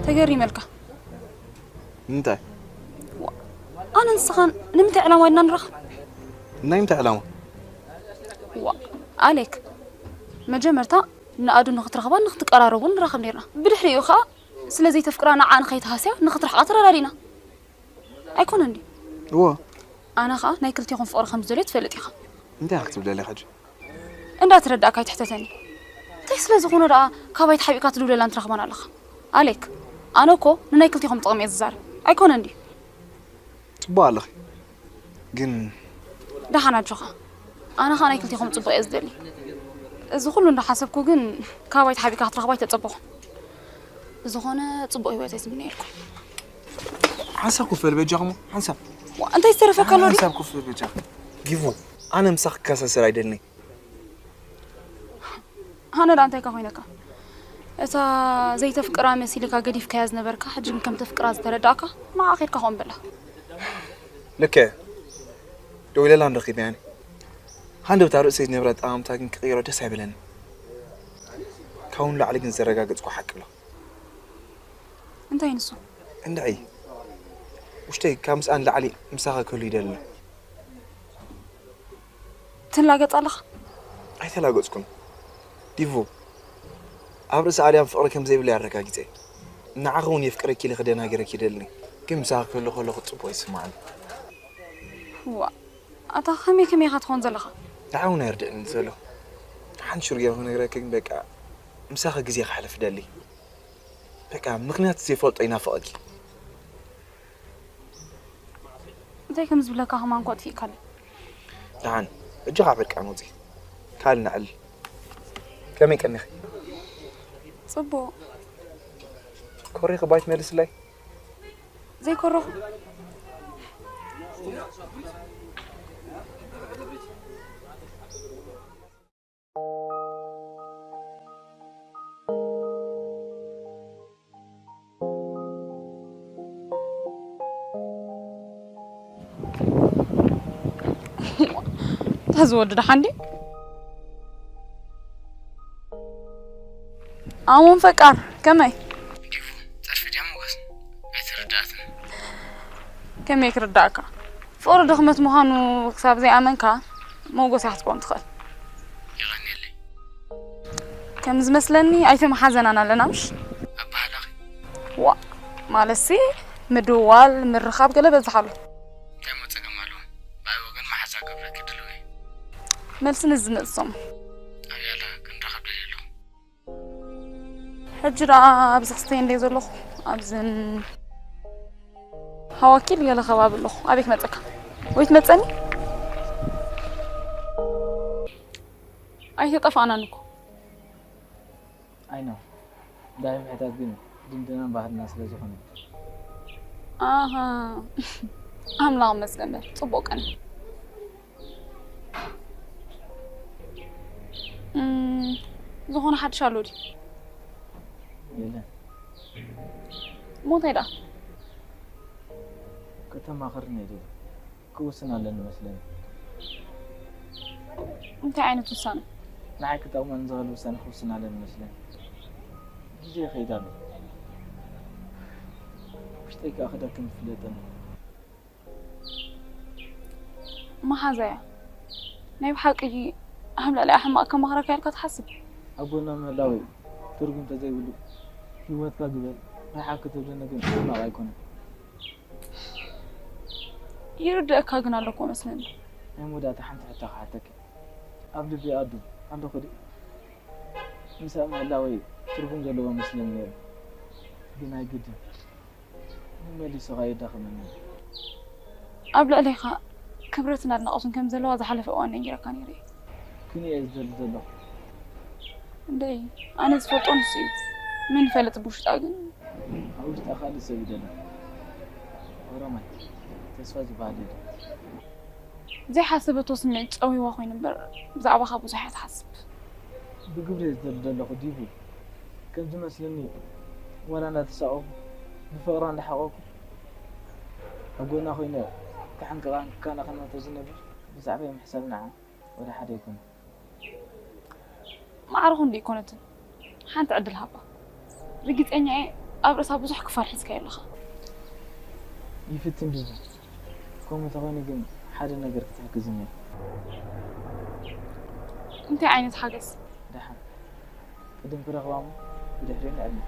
ተገሪመልካ። ንምንታይ? ዋ፣ ኣነ ንስኻን ንምንታይ ዕላማ ኢልና ንራኸብ? ናይ ምንታይ ዕላማ? ዋ፣ ኣሌክ፣ መጀመርታ ንኣዱ ንኽትረኽባን ንኽትቀራረቡን ንራኸብ ነርና። ብድሕሪኡ ኸኣ ስለ ዘይተፍቅራ ንዓ ንኸይትሃስያ ንኽትርሕቓ ተረዳዲና። ኣይኮነን ድዩ? እዎ። ኣነ ኸኣ ናይ ክልቴኹም ፍቕሪ ከም ዝደልዮ ትፈልጥ ኢኻ። እንታይ ኢኻ ክትብል ደሊኻ ሕጂ? እንዳተረዳእካ ኣይትሕተተኒ። እንታይ ስለ ዝኾነ ደኣ ካባይ ተሓቢእካ ትድውለላን ትረኽባን ኣለኻ? ኣሌክ፣ ኣነ እኮ ንናይ ክልቴኹም ጥቕሚ እየ ዝዛረብ። ኣይኮነን ድዩ? ጽቡቕ ኣለኺ። ግን ደሓን ኣጆኻ። ኣነ ኸኣ ናይ ክልቲኹም ጽቡቕ እየ ዝደሊ። እዚ ኩሉ እንዳሓሰብኩ ግን ካባይ ተሓቢእካ ክትረኽባ ኣይተጸበኹን። ብዝኾነ ጽቡቕ ህይወት እየ ዝምነየልኩም። ሓንሳብ ኮፍ በል በጃኹም፣ ሓንሳብ። ዋ፣ እንታይ ዝተረፈካ ኣሎ ድዩ? ሓንሳብ ኮፍ በል በጃኹም። ዲቡ፣ ኣነ ምሳኺ ክከሳሰር ኣይደልን። ኣነ ደኣ እንታይ እካ ኮይነካ? እታ ዘይተፍቅራ መሲልካ ገዲፍካያ ዝነበርካ፣ ሕጂ ግን ከም ተፍቅራ ዝተረዳእካ፣ ንዓ ኬድካ ኮን በላ። ልክዕ። ደዊለላ እንረኺበያኒ። ሃንደበት ኣብ ርእሰይ ዝነበረ ኣጠማምታ ግን ክቕይሮ ደስ ኣይበለኒ። ካብኡ ንላዕሊ ግን ዘረጋገጽኩ ሓቂ ኣሎ። እንታይ ንሱ? እንድዒ። ውሽጠይ ካብ ምስኣ ንላዕሊ ምሳኻ ክህሉ ይደሊ። ትላገጽ ኣለኻ? ኣይተላገጽኩን። ዲቡ፣ ኣብ ርእሲ ኣድያም ፍቕሪ ከም ዘይብለይ ኣረጋጊጸ። ንዓኺ እውን የፍቅረኪ ኢለ ክደናገረኪ ይደሊ። ግን ምሳኺ ክህሉ ከለኹ ጽቡቕ ይስምዓኒ። ዋ፣ ኣታ ከመይ ከመይ ኢኻ ትኾን ዘለኻ? ንዓይ እውን ኣይርድእን ዘሎ። ሓንቲ ሹር ገይረ ክነግረኪ ግን በቃ ምሳኺ ግዜ ከሕልፍ ደሊ። በቃ ምኽንያት ዘይፈልጦ ይናፍቐኪ። እንታይ ከም ዝብለካ ከማን እኮ ኣጥፊእካለይ። ደሓን፣ እጆኻ በቃ መውፂ። ካልእ ነዕል። ከመይ ቀኒኺ? ጽቡቕ። ኮሪኺ ባይ ትመልስለይ? ዘይኮረኹ። እታ ዝወዲ ደሓን ድዩ? ኣሞን ፈቃር ከመይ? ዲቡ፣ ጸድፊ ድያ ሞገስ? ኣይተረድኣትን። ከመይ ክርዳእካ? ፍቕሪ ድኽመት ምዃኑ ክሳብ ዘይኣመንካ መጎስ እያ ክትከውን ትኽእል። የቐንየለይ። ከም ዝመስለኒ ኣይተመሓዘናን ኣለና፣ ምሽ? ኣበሃህላኺ? ዋ፣ ማለትሲ ምድዋል፣ ምርኻብ ገለ በዝሕ ኣሎ። እንታይ እሞ ጸገም ኣለዎ? ብኣይ ወገን መሓዛ ክገብረኪ ድሉው እየ። መልሲ ንዝመጽእ ሰሙን። ኣብያላ ክንራኸብ ደልየ ኣለኹ። ሕጂ ደኣ ኣብዚ ክስተይ እንደ ዘለኹ ኣብዝን ሃዋኪል ገለ ከባቢ ኣለኹ። ኣበይ ክመጸካ? ወይ ትመጸኒ? ኣይተጠፋእናን እኮ። ኣይ ነው። ዳይ ምሕታት ግን ድንድናን ባህልና ስለ ዝኾነ። ኣሃ። ኣምላኽ መስገን በል። ጽቡቕ ቀን። እም፣ ዝኾነ ሓድሽ ኣሎ ድዩ? የለን። እሞ እንታይ ደኣ? ከተማኽርኒ እየ ደልየ። ክውስን ኣለኒ መስለኒ። እንታይ ዓይነት ውሳነ? ንዓይ ክጠቕመኒ ዝኽእል ውሳነ ክውስን ኣለኒ መስለኒ። ግዜ ይኸይድ ኣሎ። ውሽጠይ ከኣ ክደክም ይፍለጠኒ። መሓዛያ፣ ናይ ብሓቂ ኣብ ልዕሊኣ ሕማቕ ከማኽረካ ኢልካ ትሓስብ? ኣብ ጎና ምህላወይ ትርጉም እንተዘይብሉ፣ ህይወትካ ግበር፣ ርሓቕ ክትብለኒ ግን ሕማቕ ኣይኮነን። ይርድኣካ ግን ኣሎ እኮ መስለኒ። ናይ መወዳእታ ሓንቲ ሕቶ ክሓተኪ። ኣብ ልቢ ኣዱ ኣለኹ ድዩ? ምሳኣ ምህላወይ ትርጉም ዘለዎ መስለኒ ነይሩ። ግን ኣይግድን። መመሊሱ ኸኣ የዳኽመኒ። ኣብ ልዕሌኻ ክብረትን ኣድናቖትን ከም ዘለዋ ዝሓለፈ እዋን ነጊረካ ነይረ እየ። ክንየ እየ ዝደሊ ዘለኹ። እንደይ፣ ኣነ ዝፈልጦ ንሱ እዩ። መን ይፈልጥ ብውሽጣ ግን? ኣብ ውሽጣ ካልእ ሰብ እዩ ዘሎ። ኦሮማይ፣ ተስፋ ዝበሃል የለን። ዘይሓሰበቶ ስምዒት ጸዊዋ ኮይኑ እምበር፣ ብዛዕባኻ ብዙሕ እያ ትሓስብ። ብግብሪ እየ ዝደሊ ዘለኹ ዲቡ። ከም ዝመስለኒ፣ ዋላ እንዳተሳቐኹ፣ ብፍቕራ እንዳሓቖኹ፣ ኣብ ጎና ኮይነ ክሕንቅቓን ክከናኸናን ተዝነብር፣ ብዛዕባይ ምሕሳብ ንዓ ወደ ሓደ ኣይኮነን። ማዕረ ክንዲ ኣይኮነትን። ሓንቲ ዕድል ሃባ። ርግጸኛ እየ ኣብ ርእሳ ብዙሕ ክፋል ሒዝካዮ ኣለኻ። ይፍትን ዲቡ። ከምኡ እንተኾይኑ ግን ሓደ ነገር ክትሕግዝኒ እየ። እንታይ ዓይነት ሓገዝ? ደሓን። ቅድም ክረኽባ እሞ ብድሕሪኡ ንዕልል።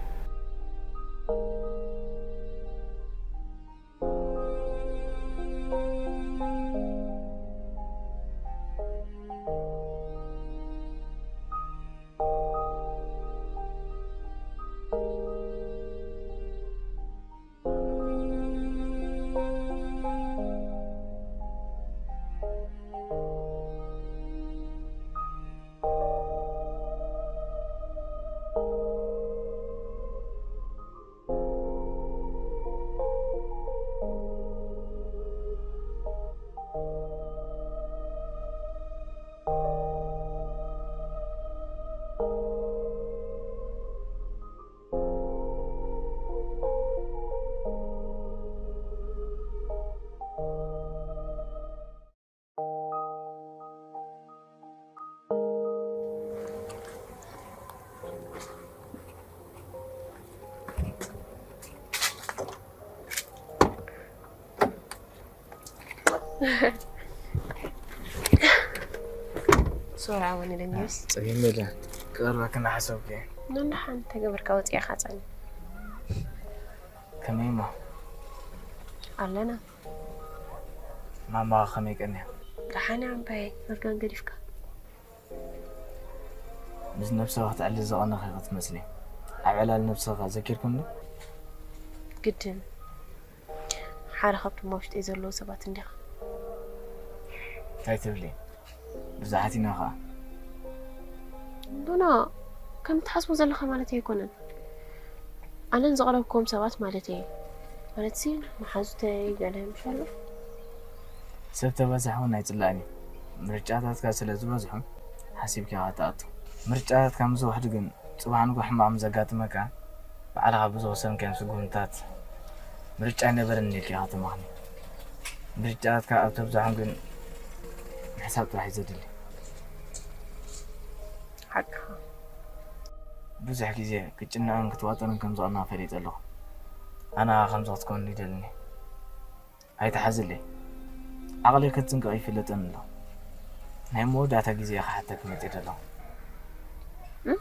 ሶራ እውን ኢለኛስ። ጸገም የለን። ክቐርበኪ እናሓሰብኩ እየ። ነንደሓን ተገበርካ ወፂእኻ ፃኒ። ከመይ እሞ? ኣለና። ማማኻ ከመይ ቀንያ? ደሓን እያ ዓባየይ፣ መርዶን ገዲፍካ። ምስ ነብስኻ ክትዕሊ ዝቐነኺ ክትመስሊ። ኣብ ዕላል ነብስኻ ዘኪርኩም ዶ? ግድን ሓደ ካብቶም ኣብ ውሽጠይ ዘለዉ ሰባት እንዲኻ። እንታይ ትብሊ? ብዙሓት ኢና ኸዓ። ኖኖ፣ ከም ትሓስቦ ዘለኻ ማለት ኣይኮነን። ኣነን ዝቐረብክዎም ሰባት ማለት እየ። ማለትሲ መሓዙተይ ገለ ምሽ ኣሎ። ሰብ ተበዛሕ እውን ኣይጽላእን እዩ። ምርጫታትካ ስለ ዝበዝሑ ሓሲብካ ኢኻ ትኣቱ። ምርጫታትካ ምስ ዝውሕዱ ግን ጽባሕ ንግሆ ሕማቕ ምስ ዘጋጥመካ ባዕልኻ ብዝወሰንካዮም ስጉምትታት ምርጫ ኣይነበረን ኢልካ ኢኻ ትመኽኒ። ምርጫታትካ ኣብ ተብዛሖም ግን ምሕሳብ ጥራሕ እዩ ዘድሊ። ሓቅኻ። ብዙሕ ግዜ ክትጭነቕን ክትዋጠርን ከም ዝቐንኻ ፈሊጠ ኣለኹ። ኣነ ኸኣ ከምዚ ክትከውን ይደልኒ። ኣይትሓዝለይ። ዓቕለይ ከጽንቅቕ ይፍለጠኒ ኣሎ። ናይ መወዳእታ ግዜ ክሓተኪ መጺእ ዘለኹ። እም?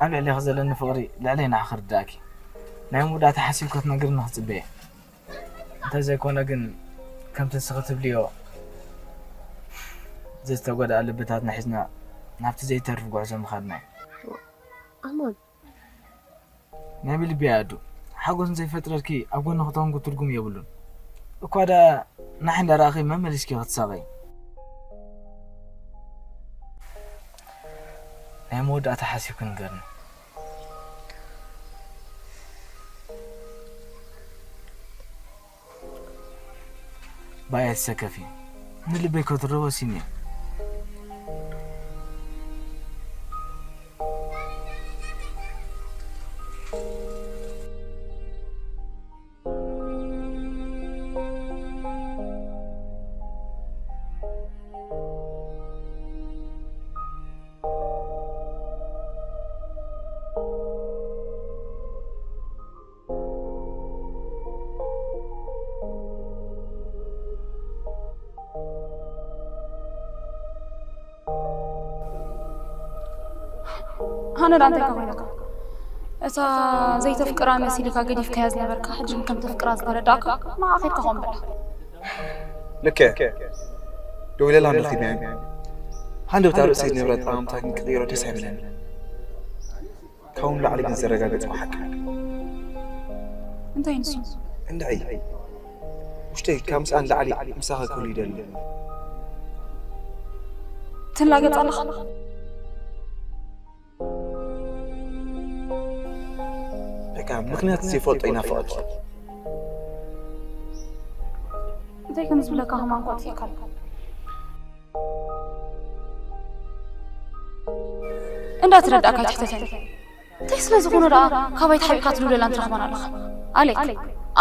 ኣብ ልዕሌኺ ዘለኒ ፍቕሪ ልዕለይ ንዓኺ ክርድኣኪ ናይ መወዳእታ ሓሲብኪ ክትነግርኒ ክጽበ እየ። እንተዘይኮነ ግን ከምቲ ንስኺ ትብልዮ ዝተጎድኣ ልብታትና ሒዝና ናብቲ ዘይተርፍ ጉዕዞ ምኻድና እዩ። ኣሞን ናይ ብልቢ ኣዱ ሓጎስ እንዘይፈጥረልኪ ኣብ ጎኒ ክተንኩ ትርጉም የብሉን። እኳ ደኣ ንዓይ እንዳረኣኺ መመሊስኪ ክትሳቐይ። ናይ መወዳእታ ሓሲብኪ ንገርኒ። ባይ ኣይትሰከፊ፣ ንልበይ ከትርቦ ሲኒ። ሃነዳ እንታይ ኮይነካ? እታ ዘይተፍቅራ መሲልካ ገዲፍካያ ዝነበርካ ሕጂ ግን ከም ተፍቅራ ዝተረዳእካ ንዓ ከድካ ኮን በላ። ልክ ደው ኢለላ ንረኺብናዮ። ሃንደበት ኣብ ርእሰይ ዝነበረ ኣጠማምታ ግን ክቕይሮ ደስ ኣይብለኒ። ካብኡ ንላዕሊ ግን ዘረጋገጽኩ ሓቂ ኣሎ። እንታይ ንሱ? እንድዒ ውሽጠይ ካብ ምስኣ ንላዕሊ ምሳኻ ክህሉ ይደሊ። ትላገጽ ኣለኻ? በቃ ምኽንያት ዘይፈልጦ ይናፍቐኪ። እንታይ ከም ዝብለካ ከማን ኮጥፊእካ ኣለካ። እንዳተረዳእካ ኣይትሕተተኒ። እንታይ ስለ ዝኾነ ደኣ ካባይ ተሓቢእካ ትልውለላን ትረኽባን ኣለኻ? ኣሌክ፣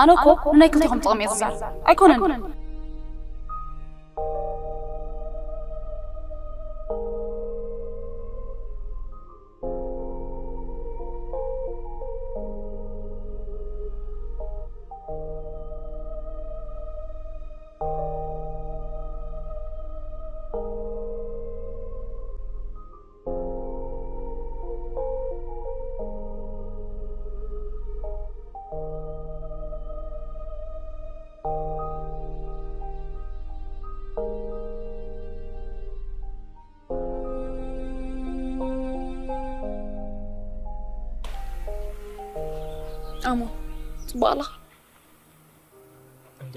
ኣነ እኮ ንናይ ክልቴኹም ጥቕሚ እየ ዝዛረብ። ኣይኮነን። ኣሞ፣ ጽቡቕ ኣለኻ? እንዴ፣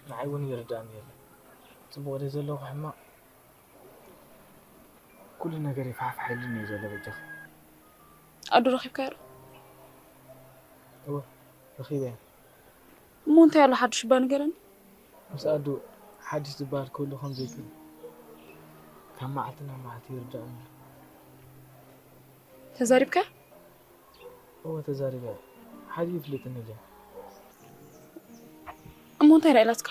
ንዓይ እውን ይርዳእኒ የለን። ጽቡቕ ድየ ዘለኹ ሕማቕ? ኩሉ ነገር ይፋሕፋሕ ኢሉኒ እዩ ዘሎ በጃኺ። ኣዱ ረኺብካዮ ዶ? እወ፣ ረኺበያ። እሞ እንታይ ኣሎ ሓድሽ እባ ንገረኒ። ምስ ኣዱ ሓድሽ ዝበሃል ክህሉ ከም ዘይክእል ካብ መዓልቲ ናብ መዓልቲ ይርዳእኒ ኣሎ። ተዛሪብካያ? እወ ተዛሪበያ። ሓዲኡ ይፍለጠኒ ድያ? እሞ እንታይ ደኣ ኢላትካ?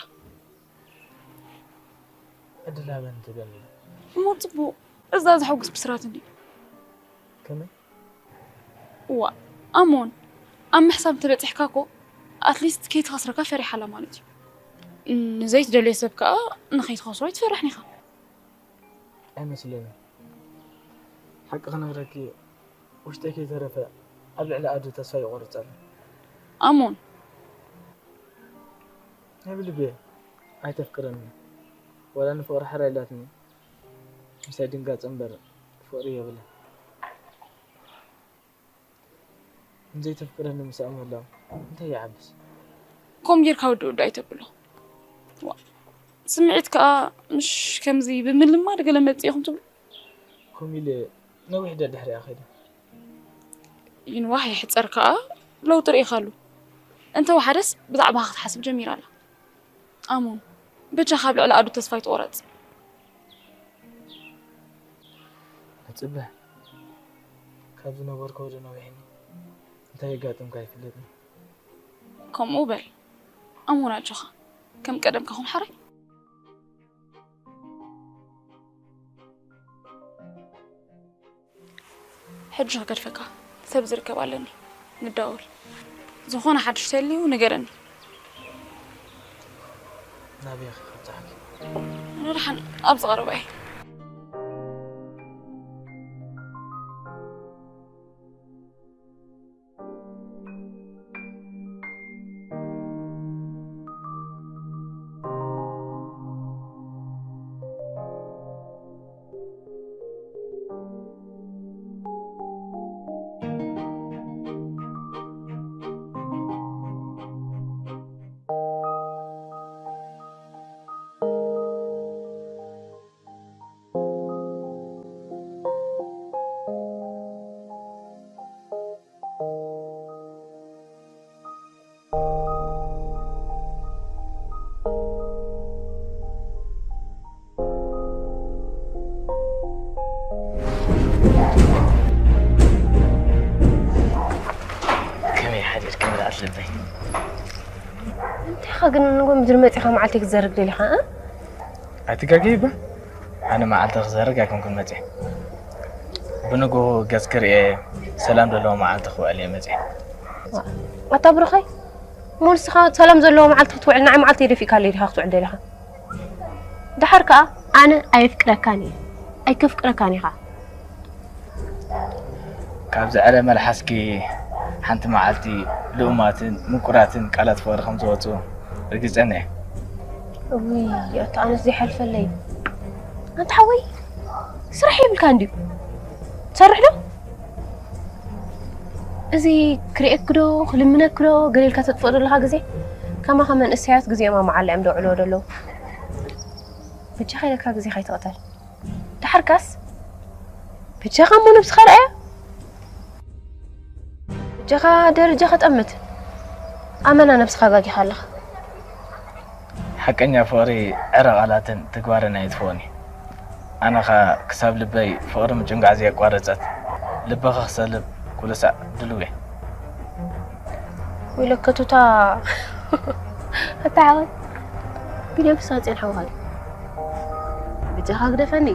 ዕድል ሃበኒ ትብለኒ። እሞ ጽቡቕ፣ እዛ ዘሐጉስ ብስራት እንድዩ። ከመይ? እዋ ኣሞን ኣብ ምሕሳብ እንተበጺሕካ እኮ ኣትሊስት ከይትኸስረካ ፈሪሓላ ማለት እዩ። ንዘይትደልዮ ሰብ ከኣ ንኸይትኸስሮ ኣይትፈርሕን ኢኻ። ኣይመስለኒ። ሓቂ ክነግረኪ ውሽጠይ ከይተረፈ ኣብ ልዕሊ ኣዱ ተስፋ ይቆርፅ ኣሎ። ኣሞን ናይ ብልቤ ኣይተፍቅረኒ። ዋላ ንፍቅሪ ሓራ ኢላትኒ ምሳይ ድንጋፅ እምበር ፍቅሪ የብላ። ንዘይተፍቅረኒ ምስኣ ምህላው እንታይ ይዓብስ? ከምኡ ጌርካ ውዲ ውዲ ኣይተብሎ። ዋ፣ ስምዒት ከኣ ምሽ ከምዚ ብምልማድ ገለ መጽእ ኢኹም ትብሉ። ከምኡ ኢለ ነዊሕ ደድሕሪኣ ከይደ። ይንዋሕ ይሕጸር ከኣ ለውጢ ርኢኻሉ። እንተ ወሓደስ ብዛዕባኻ ክትሓስብ ጀሚራ ኣላ። ኣሞን፣ በጃኻ ኣብ ልዕሊ ኣዱ ተስፋ ኣይትቑረጽ። እጽበ ካብ ዝነበርኩ ወደ ነዊሕኒ እንታይ የጋጥምካ ኣይፍለጥን። ከምኡ በል ኣሞን፣ ኣጆኻ ከም ቀደምካ ኩን ሓራይ። ሕጂ ክገድፈካ ሰብ ዝርከብ ኣለኒ፣ ንዳወል። ዝኾነ ሓድሽ ተልዩ ንገረኒ። ናበይ ኢኺ ክብጽሓኪ? ንድሓን ኣብዚ ቀረባ እየ። ከመይ ሓዲርኪ ምልኣት ልበይ? እንታይ ኢኻ ግን ንጎ ምድሪ መፂኻ መዓልቲ ክትዘርግ ደሊኻ እ? ኣይትጋገይ እባ። ኣነ መዓልቲ ክዘርግ ኣይኮንኩን መፅየ። ብንግሆ ገጽ ክርእየ ሰላም ዘለዎ መዓልቲ ክውዕል እየ መፅየ። ኣታ ብሩኸይ እሞ ንስኻ ሰላም ዘለዎ መዓልቲ ክትውዕል ንዓይ መዓልቲ የደፊእካለይ ዲኻ ክትውዕል ደሊኻ? ደሓር ከኣ ኣነ ኣየፍቅረካን እየ ኣይከፍቅረካን ኢኻ። ካብዚ ዕረ መልሓስኪ ሓንቲ መዓልቲ ልኡማትን ምቁራትን ቃላት ፍቕሪ ከም ዝወፁ ርግፀኛ እየ። ውይ ኣታ ኣነስ ዘይሓልፈለይ ኣንታ ሓወይ ስራሕ የብልካ እንድዩ ትሰርሕ ዶ? እዚ ክርእየኪ ዶ ክልምነኪ ዶ ገለ ኢልካ ተጥፍኦ ዘለኻ ግዜ ከማኻ መንእሰያት ግዜኦም ኣብ መዓላ እዮም ደውዕልዎ ዘለዉ። በጃኻ ኢለካ ግዜኻ ኣይትቕተል። ደሓርካስ በጃኻ እሞ ነብስኻ ርኣያ። በጃኻ ደረጃኻ ጠምት። ኣመና ነብስኻ ኣጋጊኻ ኣለኻ። ሓቀኛ ፍቕሪ ዕረ ቃላትን ተግባርን ኣየጥፍኦን እዩ። ኣነ ኸኣ ክሳብ ልበይ ፍቕሪ ምጭንጋዕ ዘየቋረጸት ልበኺ ክሰልብ ኩሉ ሳዕ ድሉው እየ። ወይለከ ቱታ ኣታ ሓወይ ቢልዮን ክሳብ ጸንሓ ውሃድ ብጃኻ ግደፈኒ።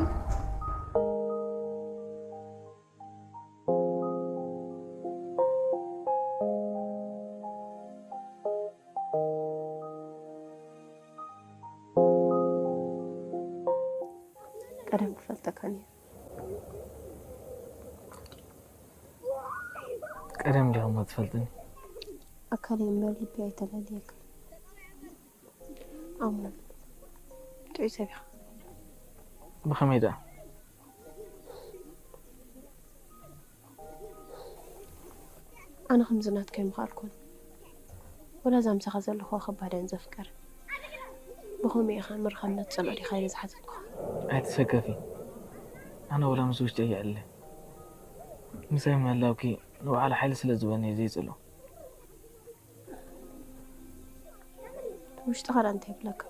ቀደም ክፈልጠካ ነይሩ። ቀደም ዲኹም ትፈልጥኒ? ኣካለይ እምበር ልቢ ኣይተላለየካ። ኣሙ ጥዑይ ሰብ ኢኻ። ብኸመይ ደኣ? ኣነ ከምዚ ናትካ ኣይምኽኣልኩን። ወላ እዛ ምሳኻ ዘለኹዋ ከባድ እየን ዘፍቀር። ብኸመይ ኢኻ ምርኻብ መትጸልኦ ዲኻ ኢለ ዝሓተትኩኻ? ኣይትሰከፊ። ኣነ ወላ ምስ ውሽጠይ ይዕለ። ምሳይ ምህላውኪ ንባዕሉ ሓይሊ ስለ ዝህበኒ እየ ዘይጸልኦ። ውሽጥኻ ደኣ እንታይ ይብለካ?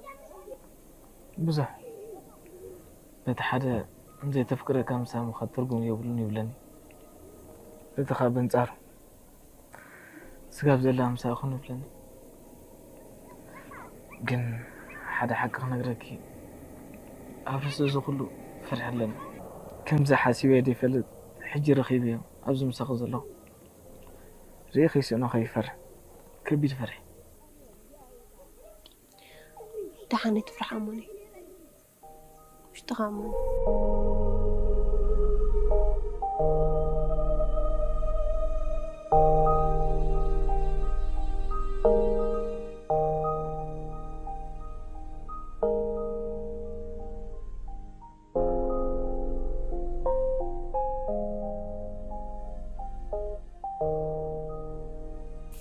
ብዙሕ። በቲ ሓደ ዘይተፍቅረካ ምሳይ ምኻድ ትርጉም የብሉን ይብለኒ። በቲ ኻብ ኣንጻሩ ስጋብ ዘላ ምሳይ ኹን ይብለኒ። ግን ሓደ ሓቂ ክነግረኪ ኣብ ርእሲ እዚ ኩሉ ፍርሒ ኣለኒ። ከምዚ ሓሲበዮ ዘይፈልጥ ሕጂ ረኺበዮ ኣብዚ ምሳኺ ዘለኹ። ርእየ ከይስእኖ ከይፈርሕ ከቢድ ፍርሒ። ደሓን ኣይትፍራሕ ኣሞኒ። ውሽጥኻ ኣሞኒ።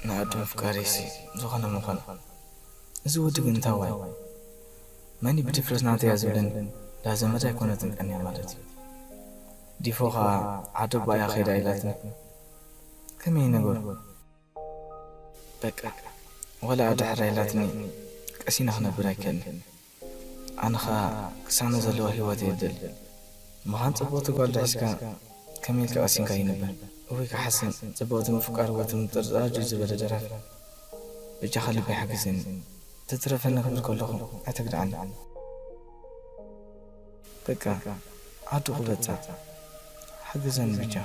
ንኣዱ ምፍቃረይሲ ዝኾነ ምኾነ፣ እዚ ወዲ ግን እንታይ ዋይ? መን እዩ ብድፍረት ናተይ እያ ዝብለኒ? እዛ ዘመድ ኣይኮነትን ቀንያ ማለት እዩ። ዲፎ ኸኣ ዓደቦኣ እያ ከይዳ ኢላትኒ። ከመይ እዩ ነገሩ? በቃ፣ ወላ ኣዱ ሕራይ ኢላትኒ ቀሲነ ክነብር ኣይክእልን። ኣነ ኸኣ ቅሳነ ዘለዎ ህይወት እየ ዝደሊ። ምዃን ጽብቕቲ ጓል ዶ ሒዝካ ከመይ ኢልካ ቀሲንካ ይንበር? እውይ ክሓስን ጽብቕቲ ምፍቃር ወትም ጥርጣር ጅው ዝበለ ደራፊ። በጃኻ ልበይ ሓግዘኒ። ተትረፈኒ ክብል ከለኹ ኣይተግድዓኒ። በቃ ዓዱ ክበጽሕ ሓግዘኒ ብጃ።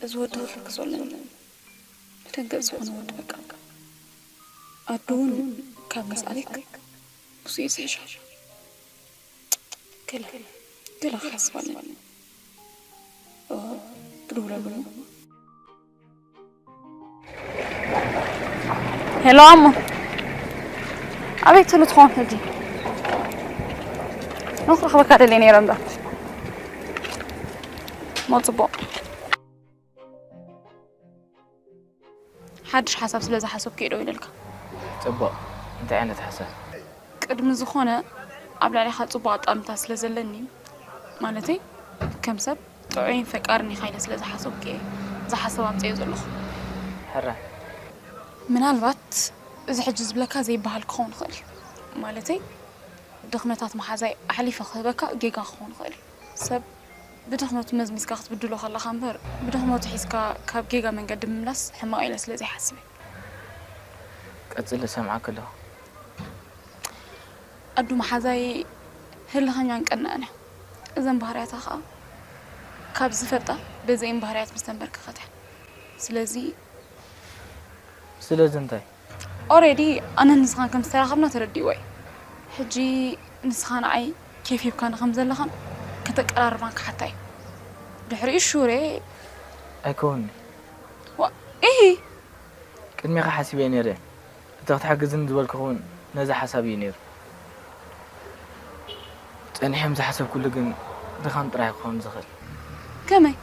እዚ ወዲ ክብለኪ ዘሎ የለን። ደንገጽ ዝኾነ ወዲ በቃ። ኣዱ እውን ካብ ምስ ኣሌክ ምስኡ እዩ ዝሕሻ። ገለ ገለ ክሓስብ ኣለኒ። እወ፣ ክድውለሉ እሞ። ሄሎ ኣሞ፣ ኣበይ ትህሉ ትኸውን ሕጂ? ንኽረኽበካ ደልየ ነይረ እምበር። እሞ ጽቡቕ። ሓድሽ ሓሳብ ስለ ዝሓሰብኩ እየ ደው ኢለልካ። ጽቡቕ። እንታይ ዓይነት ሓሳብ? ቅድሚ ዝኾነ ኣብ ልዕሌኻ ጽቡቕ ኣጠማምታ ስለ ዘለኒ፣ ማለተይ ከም ሰብ ጥዑይን ፈቃርን ኢኻ ኢለ ስለ ዝሓሰብኩ እየ እዚ ሓሳብ ኣምጺኤዮ ዘለኹ። ሕራይ። ምናልባት እዚ ሕጂ ዝብለካ ዘይበሃል ክኸውን ይኽእል እዩ። ማለተይ ድኽመታት መሓዛይ ኣሕሊፈ ክህበካ ጌጋ ክኸውን ይኽእል እዩ። ሰብ ብድኽመቱ መዝሚዝካ ክትብድሎ ከለኻ እምበር ብድኽመቱ ሒዝካ ካብ ጌጋ መንገዲ ምምላስ ሕማቕ ኢለ ስለ ዘይሓስብ እየ። ቀጽሊ፣ እሰምዓኪ ኣለኹ። ኣዱ መሓዛይ ህልኸኛን ቀናእን እያ። እዘን ባህርያታ ኸኣ ካብ ዝፈልጣ በዘን ባህርያት ምስ ተንበርከኸት እያ። ስለዚ ስለዚ እንታይ? ኦሬዲ ኣነን ንስኻን ከም ዝተራኸብና ተረዲእዎ እዩ። ሕጂ ንስኻ ንዓይ ኬፍ ሂብካኒ ከም ዘለኻን ከተቀራርባን ክሓታ እዩ። ድሕሪኡ ሹሬ ኣይከውንኒ። ዋ ኢሂ ቅድሜኻ ሓሲበ ነይረ። እቲ ክትሕግዝኒ ዝበልኩኺ እውን ነዚ ሓሳብ እዩ ነይሩ። ጸኒሐ ምስ ሓሰብኩሉ ግን ድኻም ጥራይ ክኸውን ዝኽእል። ከመይ?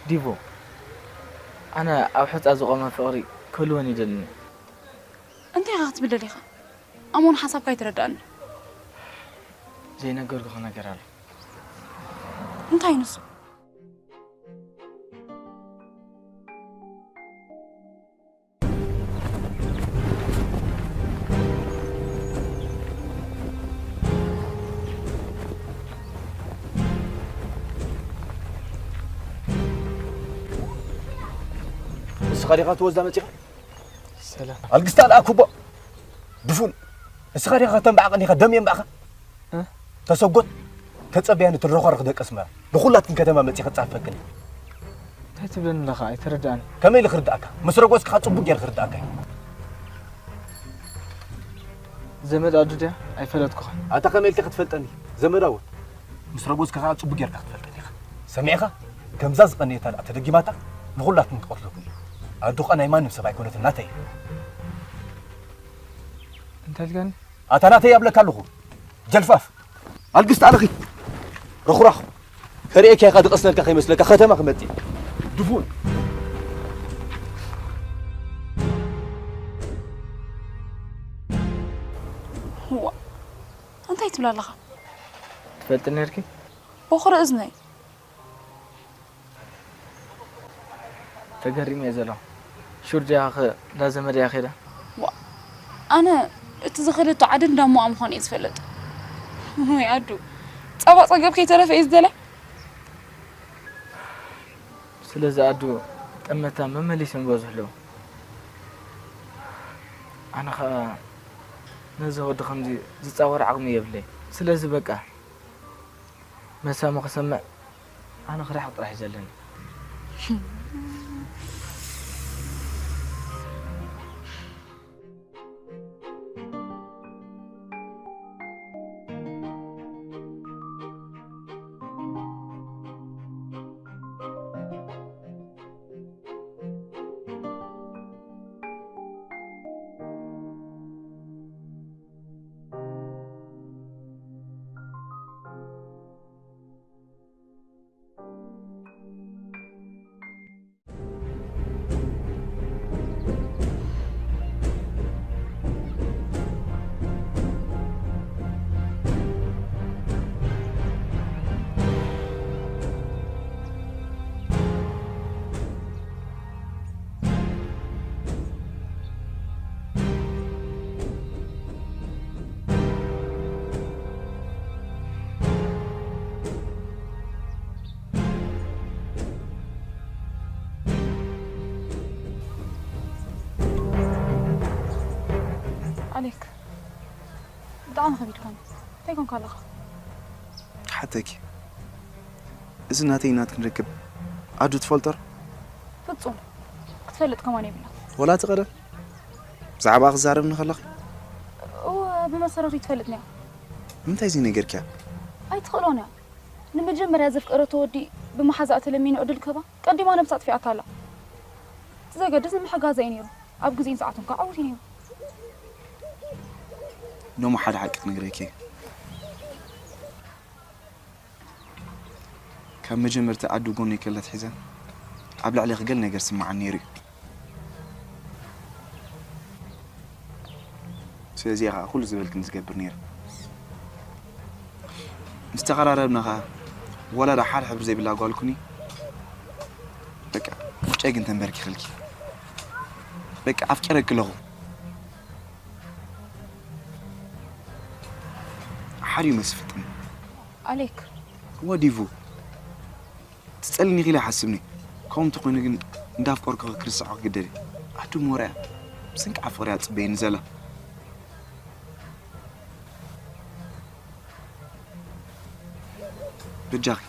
ዲቮ፣ ኣነ ኣብ ሑጻ ዝቖመ ፍቕሪ ክህልወኒ ይደልን እዩ። እንታይ ኢኻ ክትብል ደሊኻ? ኣሞን ሓሳብካ ኣይተረድኣኒ። ዘይነገርኩኺ ነገር ኣሎ። እንታይ ንሱ? ንስኻ ዲኻ ትወዛ መጺኻ? ሰላም። ኣልግስታ ለኣኩቦ ድፉን። ንስኻ ዲኻ ከተንባዕቐኒ ኢኻ ደም የንባዕኻ? እ? ተሰጎት ተጸብያ ንትረኾርኽ ደቂ ኣስመራ ንኹላትክን ከተማ መጺኻ ጻፈክን። እንታይ ትብለኒ ኣለኻ? ኣይተረድኣኒ። ከመይ ኢለ ክርድኣካ? ምስ ረጎጽካ ጽቡቅ ገይረ ክርድኣካ እዩ። ዘመድ ኣዱ ድያ? ኣይፈለጥኩኻን። ኣታ ከመይ ኢልካ ክትፈልጠኒ? ዘመዳ እውን ምስ ረጎጽካ ከዓ ጽቡቅ ጌርካ ክትፈልጠኒ ኢኻ። ሰሚዕኻ? ከምዛ ዝቐነየታ ደኣ ተደጊማታ ንኹላትኩም ክትቐትለኩም እዩ። ኣዱ ኸኣ ናይ ማንም ሰብ ኣይኮነትን፣ ናተይ እያ። እንታይ ኢልካኒ? ኣታ ናተይ እያ እብለካ ኣለኹ። ጀልፋፍ። ኣልግስ ጣለኺ። ረኹራኹ። ከርእየካ ኢኻ ዝቐስነልካ ከይመስለካ ከተማ ክመጽእ። ድፉን። ዋ እንታይ ትብል ኣለኻ? ትፈልጥኒ ነርኪ? በኹሪ እዝነይ። ተገሪመ እየ ዘለኹ። ሹር ዲያ ኸ እንዳ ዘመድ እያ ከይዳ? ዋ ኣነ እቲ ዝኸደቶ ዓዲ እንዳ እሞኣ ምዃኑ እየ ዝፈልጥ። ወይ ኣዱ ጸባ ጸገብ ከይተረፈ እየ ዝደለ። ስለዚ ኣዱ ጠመታ መመሊሶም ይበዝሑ ኣለዉ። ኣነ ኸኣ ነዚ ወዲ ከምዚ ዝጻወር ዓቕሚ የብለይ። ስለዚ በቃ መሳሙ ክሰምዕ ኣነ ክርሕቕ ጥራሕ እዩ ዘለኒ። ኣሌክ፣ ብጣዕሚ ከቢድካኒ። እንታይ ኮንካ ኣለኻ? ክሓተኪ፣ እዚ ናተይ ናትክን ርክብ ኣዱ ትፈልጦ ዶ? ፍጹም ክትፈልጥ ከማን የብላ። ወላ እቲ ቀደም ብዛዕባ ክዛረብኒ ከለኺ? እወ፣ ብመሰረቱ ይትፈልጥኒ እያ። ንምንታይ ዘይነገርክያ? ኣይትኽእሎን እያ። ንመጀመርያ ዘፍቀረቶ ወዲ ብመሓዛኣ ተለሚኑ ዕድል ክህባ ቀዲማ ነብሳ ኣጥፊኣታ ኣላ። እቲ ዘገድስ ንምሕጋዛ እዩ ነይሩ። ኣብ ግዜን ሰዓቱን ከዓ ዓወት እዩ ነይሩ። ኖሞ ሓደ ሓቂ ክነግረኪ እየ። ካብ መጀመርታ ኣዱ ጎነይ ከላ ኣትሒዛ ኣብ ልዕሌኺ ገለ ነገር ስምዓኒ ነይሩ እዩ። ስለዚ እየ ከዓ ኩሉ ዝበልክኒ ዝገብር ነይረ። ምስ ተቐራረብና ከዓ ወላ ዳ ሓደ ሕብሪ ዘይብላ ጓል ኩኒ። በቃ ምርጫይ ግን ተንበርኪኽልኪ። በቃ ኣፍቂረኪ ኣለኹ። ሓዲኡ መስፍጥኒ። ኣሌክ። እወ ዲቡ። ትጸልኒ ኢለ ሓስብኒ። ከምኡ እንተኾይኑ ግን እንዳፍቀርኩ ክርስዖ ክግደድ እየ። ኣዱ ሞራ እያ። ብሰንኪ ኣብ ፍቕሪ እያ ትጽበየኒ ዘላ። በጃኺ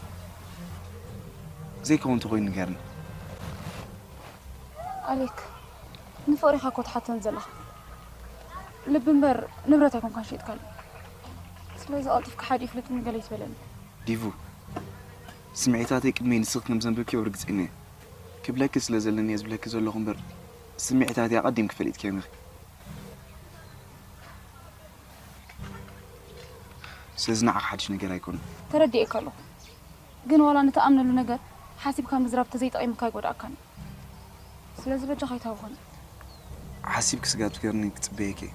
ዘይከውን እንተኾይኑ ንገርኒ። ኣሌክ፣ ንፍቕሪኻ እኮ ትሓተን ዘለኻ። ልቢ እምበር ንብረት ኣይኮንካን ሸይጥካሉ። ስለዚ ቀልጢፍካ ሓዲኡ ፍለጥኒ ገለ ይትበለኒ። ዲቡ፣ ስምዒታተይ ቅድመይ ንስኺ ከም ዘንበብክዮ ርግጸኛ እየ። ክብለኪ ስለ ዘለኒ እየ ዝብለኪ ዘለኹ እምበር፣ ስምዒታተይ ኣቐዲምኪ ፈሊጥክዮም ኢኺ። ስለዚ ንዓኺ ሓድሽ ነገር ኣይኮነን። ተረዲኤካ ኣለኹ። ግን ዋላ ንትኣምነሉ ነገር ሓሲብካ ምዝራብ ተዘይጠቒሙካ ኣይጎድኣካን እዩ። ስለዚ በጃኻ ኣይትሃውኸኒ። ሓሲብኪ ስጋብ ትገርኒ ክጽበየኪ እየ።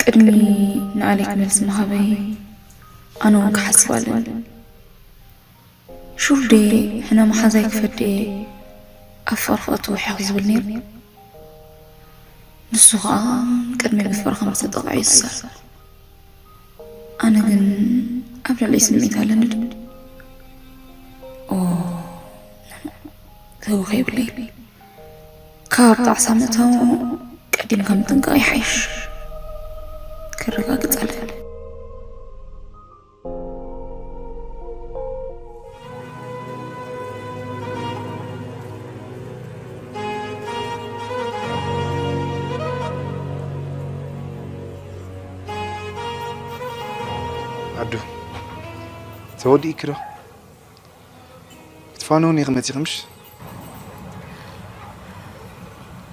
ቅድሚ ንኣሌክ መልሲ ምሃበይ ኣነ እውን ክሓስብ ኣለኒ። ሹል ድየ ሕነ መሓዛይ ክፈድየ ኣብ ፍቕሪ ክእትዎ ሕኽ ዝብል ነይሩ? ንሱ ኸኣ ቅድሚ ብፍቕሪ ከም ዝተጠቕዐ ይዛረብ። ኣነ ግን ኣብ ልዕሊ ስምዒት ኣለኒ ዶ? ኦ፣ ተወ ከይብለይ። ካብ ጣዕሳ ምእታው ቀዲምካ ምጥንቃቕ ይሓይሽ። ክረጋግጽ ኣለኒ። ኣዱ፣ ተወዲእኪ ዶ? ክትፋነውኒ ኢኺ መጺኺ ምሽ?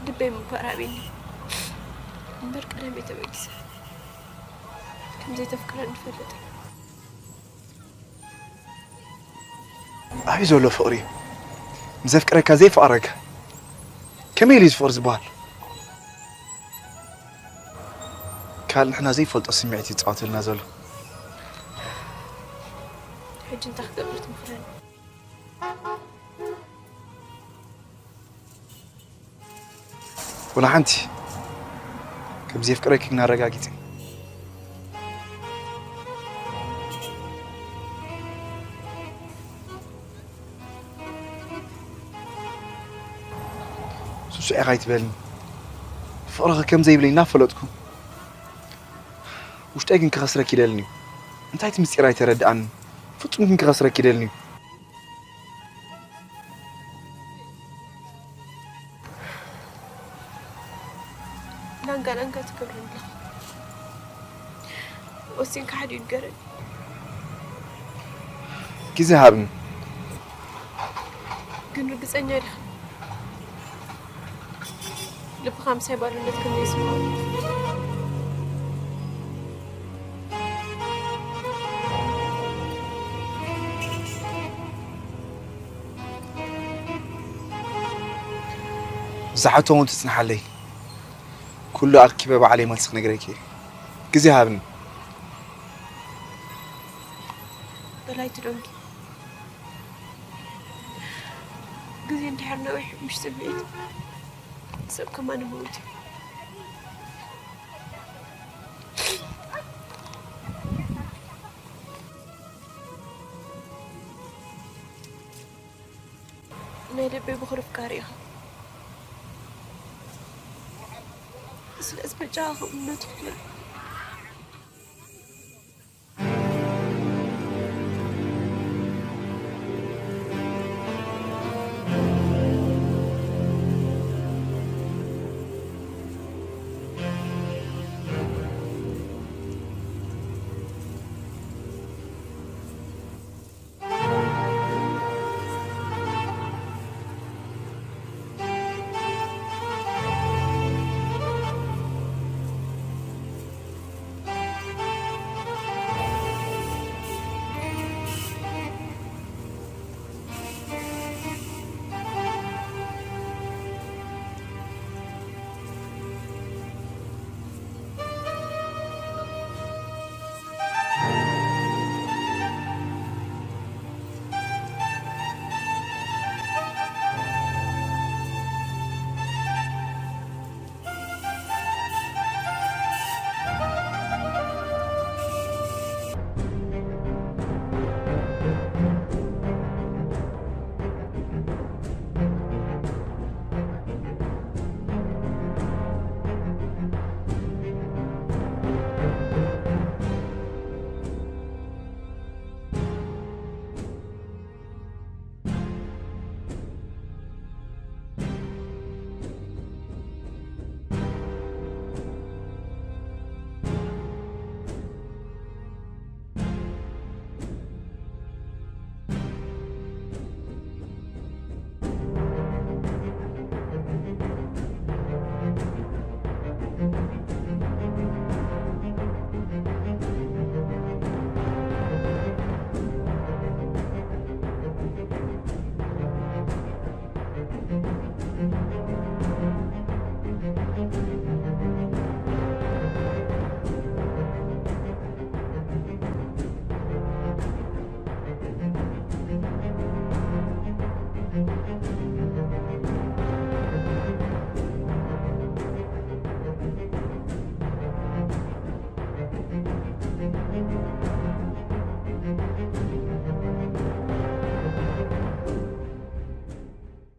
ልበይ ምባር ኣብኒ እምበር ቀደም እየ ተበጊሰ። ከም ዘይተፍቅረኒ ትፈልጥ። ኣበይ ዘሎ ፍቕሪ እዩ? ምስ ዘፍቅረካ ዘይፈቕረካ ከመይ ኢሉ እዩ ፍቕሪ ዝበሃል? ካልእ ንሕና ዘይፈልጦ ስምዒት ይጻወተልና ዘሎ። ሕጂ እንታይ ክገብር ትምኽረኒ? ወላ ሓንቲ። ከም ዘየፍቅረኪ ግን ኣረጋጊጸ። ሱሱዕ ኢኻ ኣይትበልኒ። ፍቕርኺ ከም ዘይብለይ እናፈለጥኩ፣ ውሽጠይ ግን ክኸስረኪ ይደልን እዩ። እንታይ እቲ ምስጢር ኣይተረድኣንን። ፍጹም ግን ክኸስረኪ ይደልን እዩ። ላንጋ ላንጋ ትገብረኒ ኣለኻ። ወሲንካ ሓዲኡ ንገረኒ። ግዜ ሃብኒ። ግን ርግጸኛ ዲኻ? ልብኻ ምሳይ ባዶነት ከም ዘይስምዖ። እዛ ሕቶ እውን ትጽንሓለይ። ኩሉ ኣርኪበ ባዕለይ መልሲ ክነግረኪ እየ። ግዜ ሃብኒ። በላይ ትደንጊ። ግዜ እንድሕር ነዊሕ፣ ምሽ ጽብዒት ሰብ ከማን ይመውት እዩ። ናይ ልበይ ብኹሪ ኣፍቃሪ ኢኻ። ስለዚ በጃኻ ከም እምነቱ ክፍለጥ።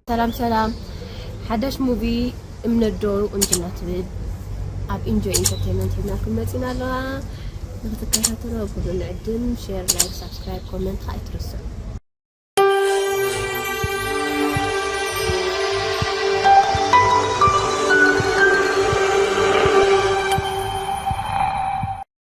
ሰላም ሰላም። ሓዳሽ ሙቪ እምነት ዶ ቁንጅና ትብል ኣብ ኢንጆይ ኢንተርቴይንመንት ሒዝናልኩም መፂና ኣለና። ንክትከታተሉ ኣብ ኩሉ ንዕድም። ሼር፣ ላይክ፣ ሳብስክራይብ፣ ኮመንት ከዓ ኣይትረስዑ።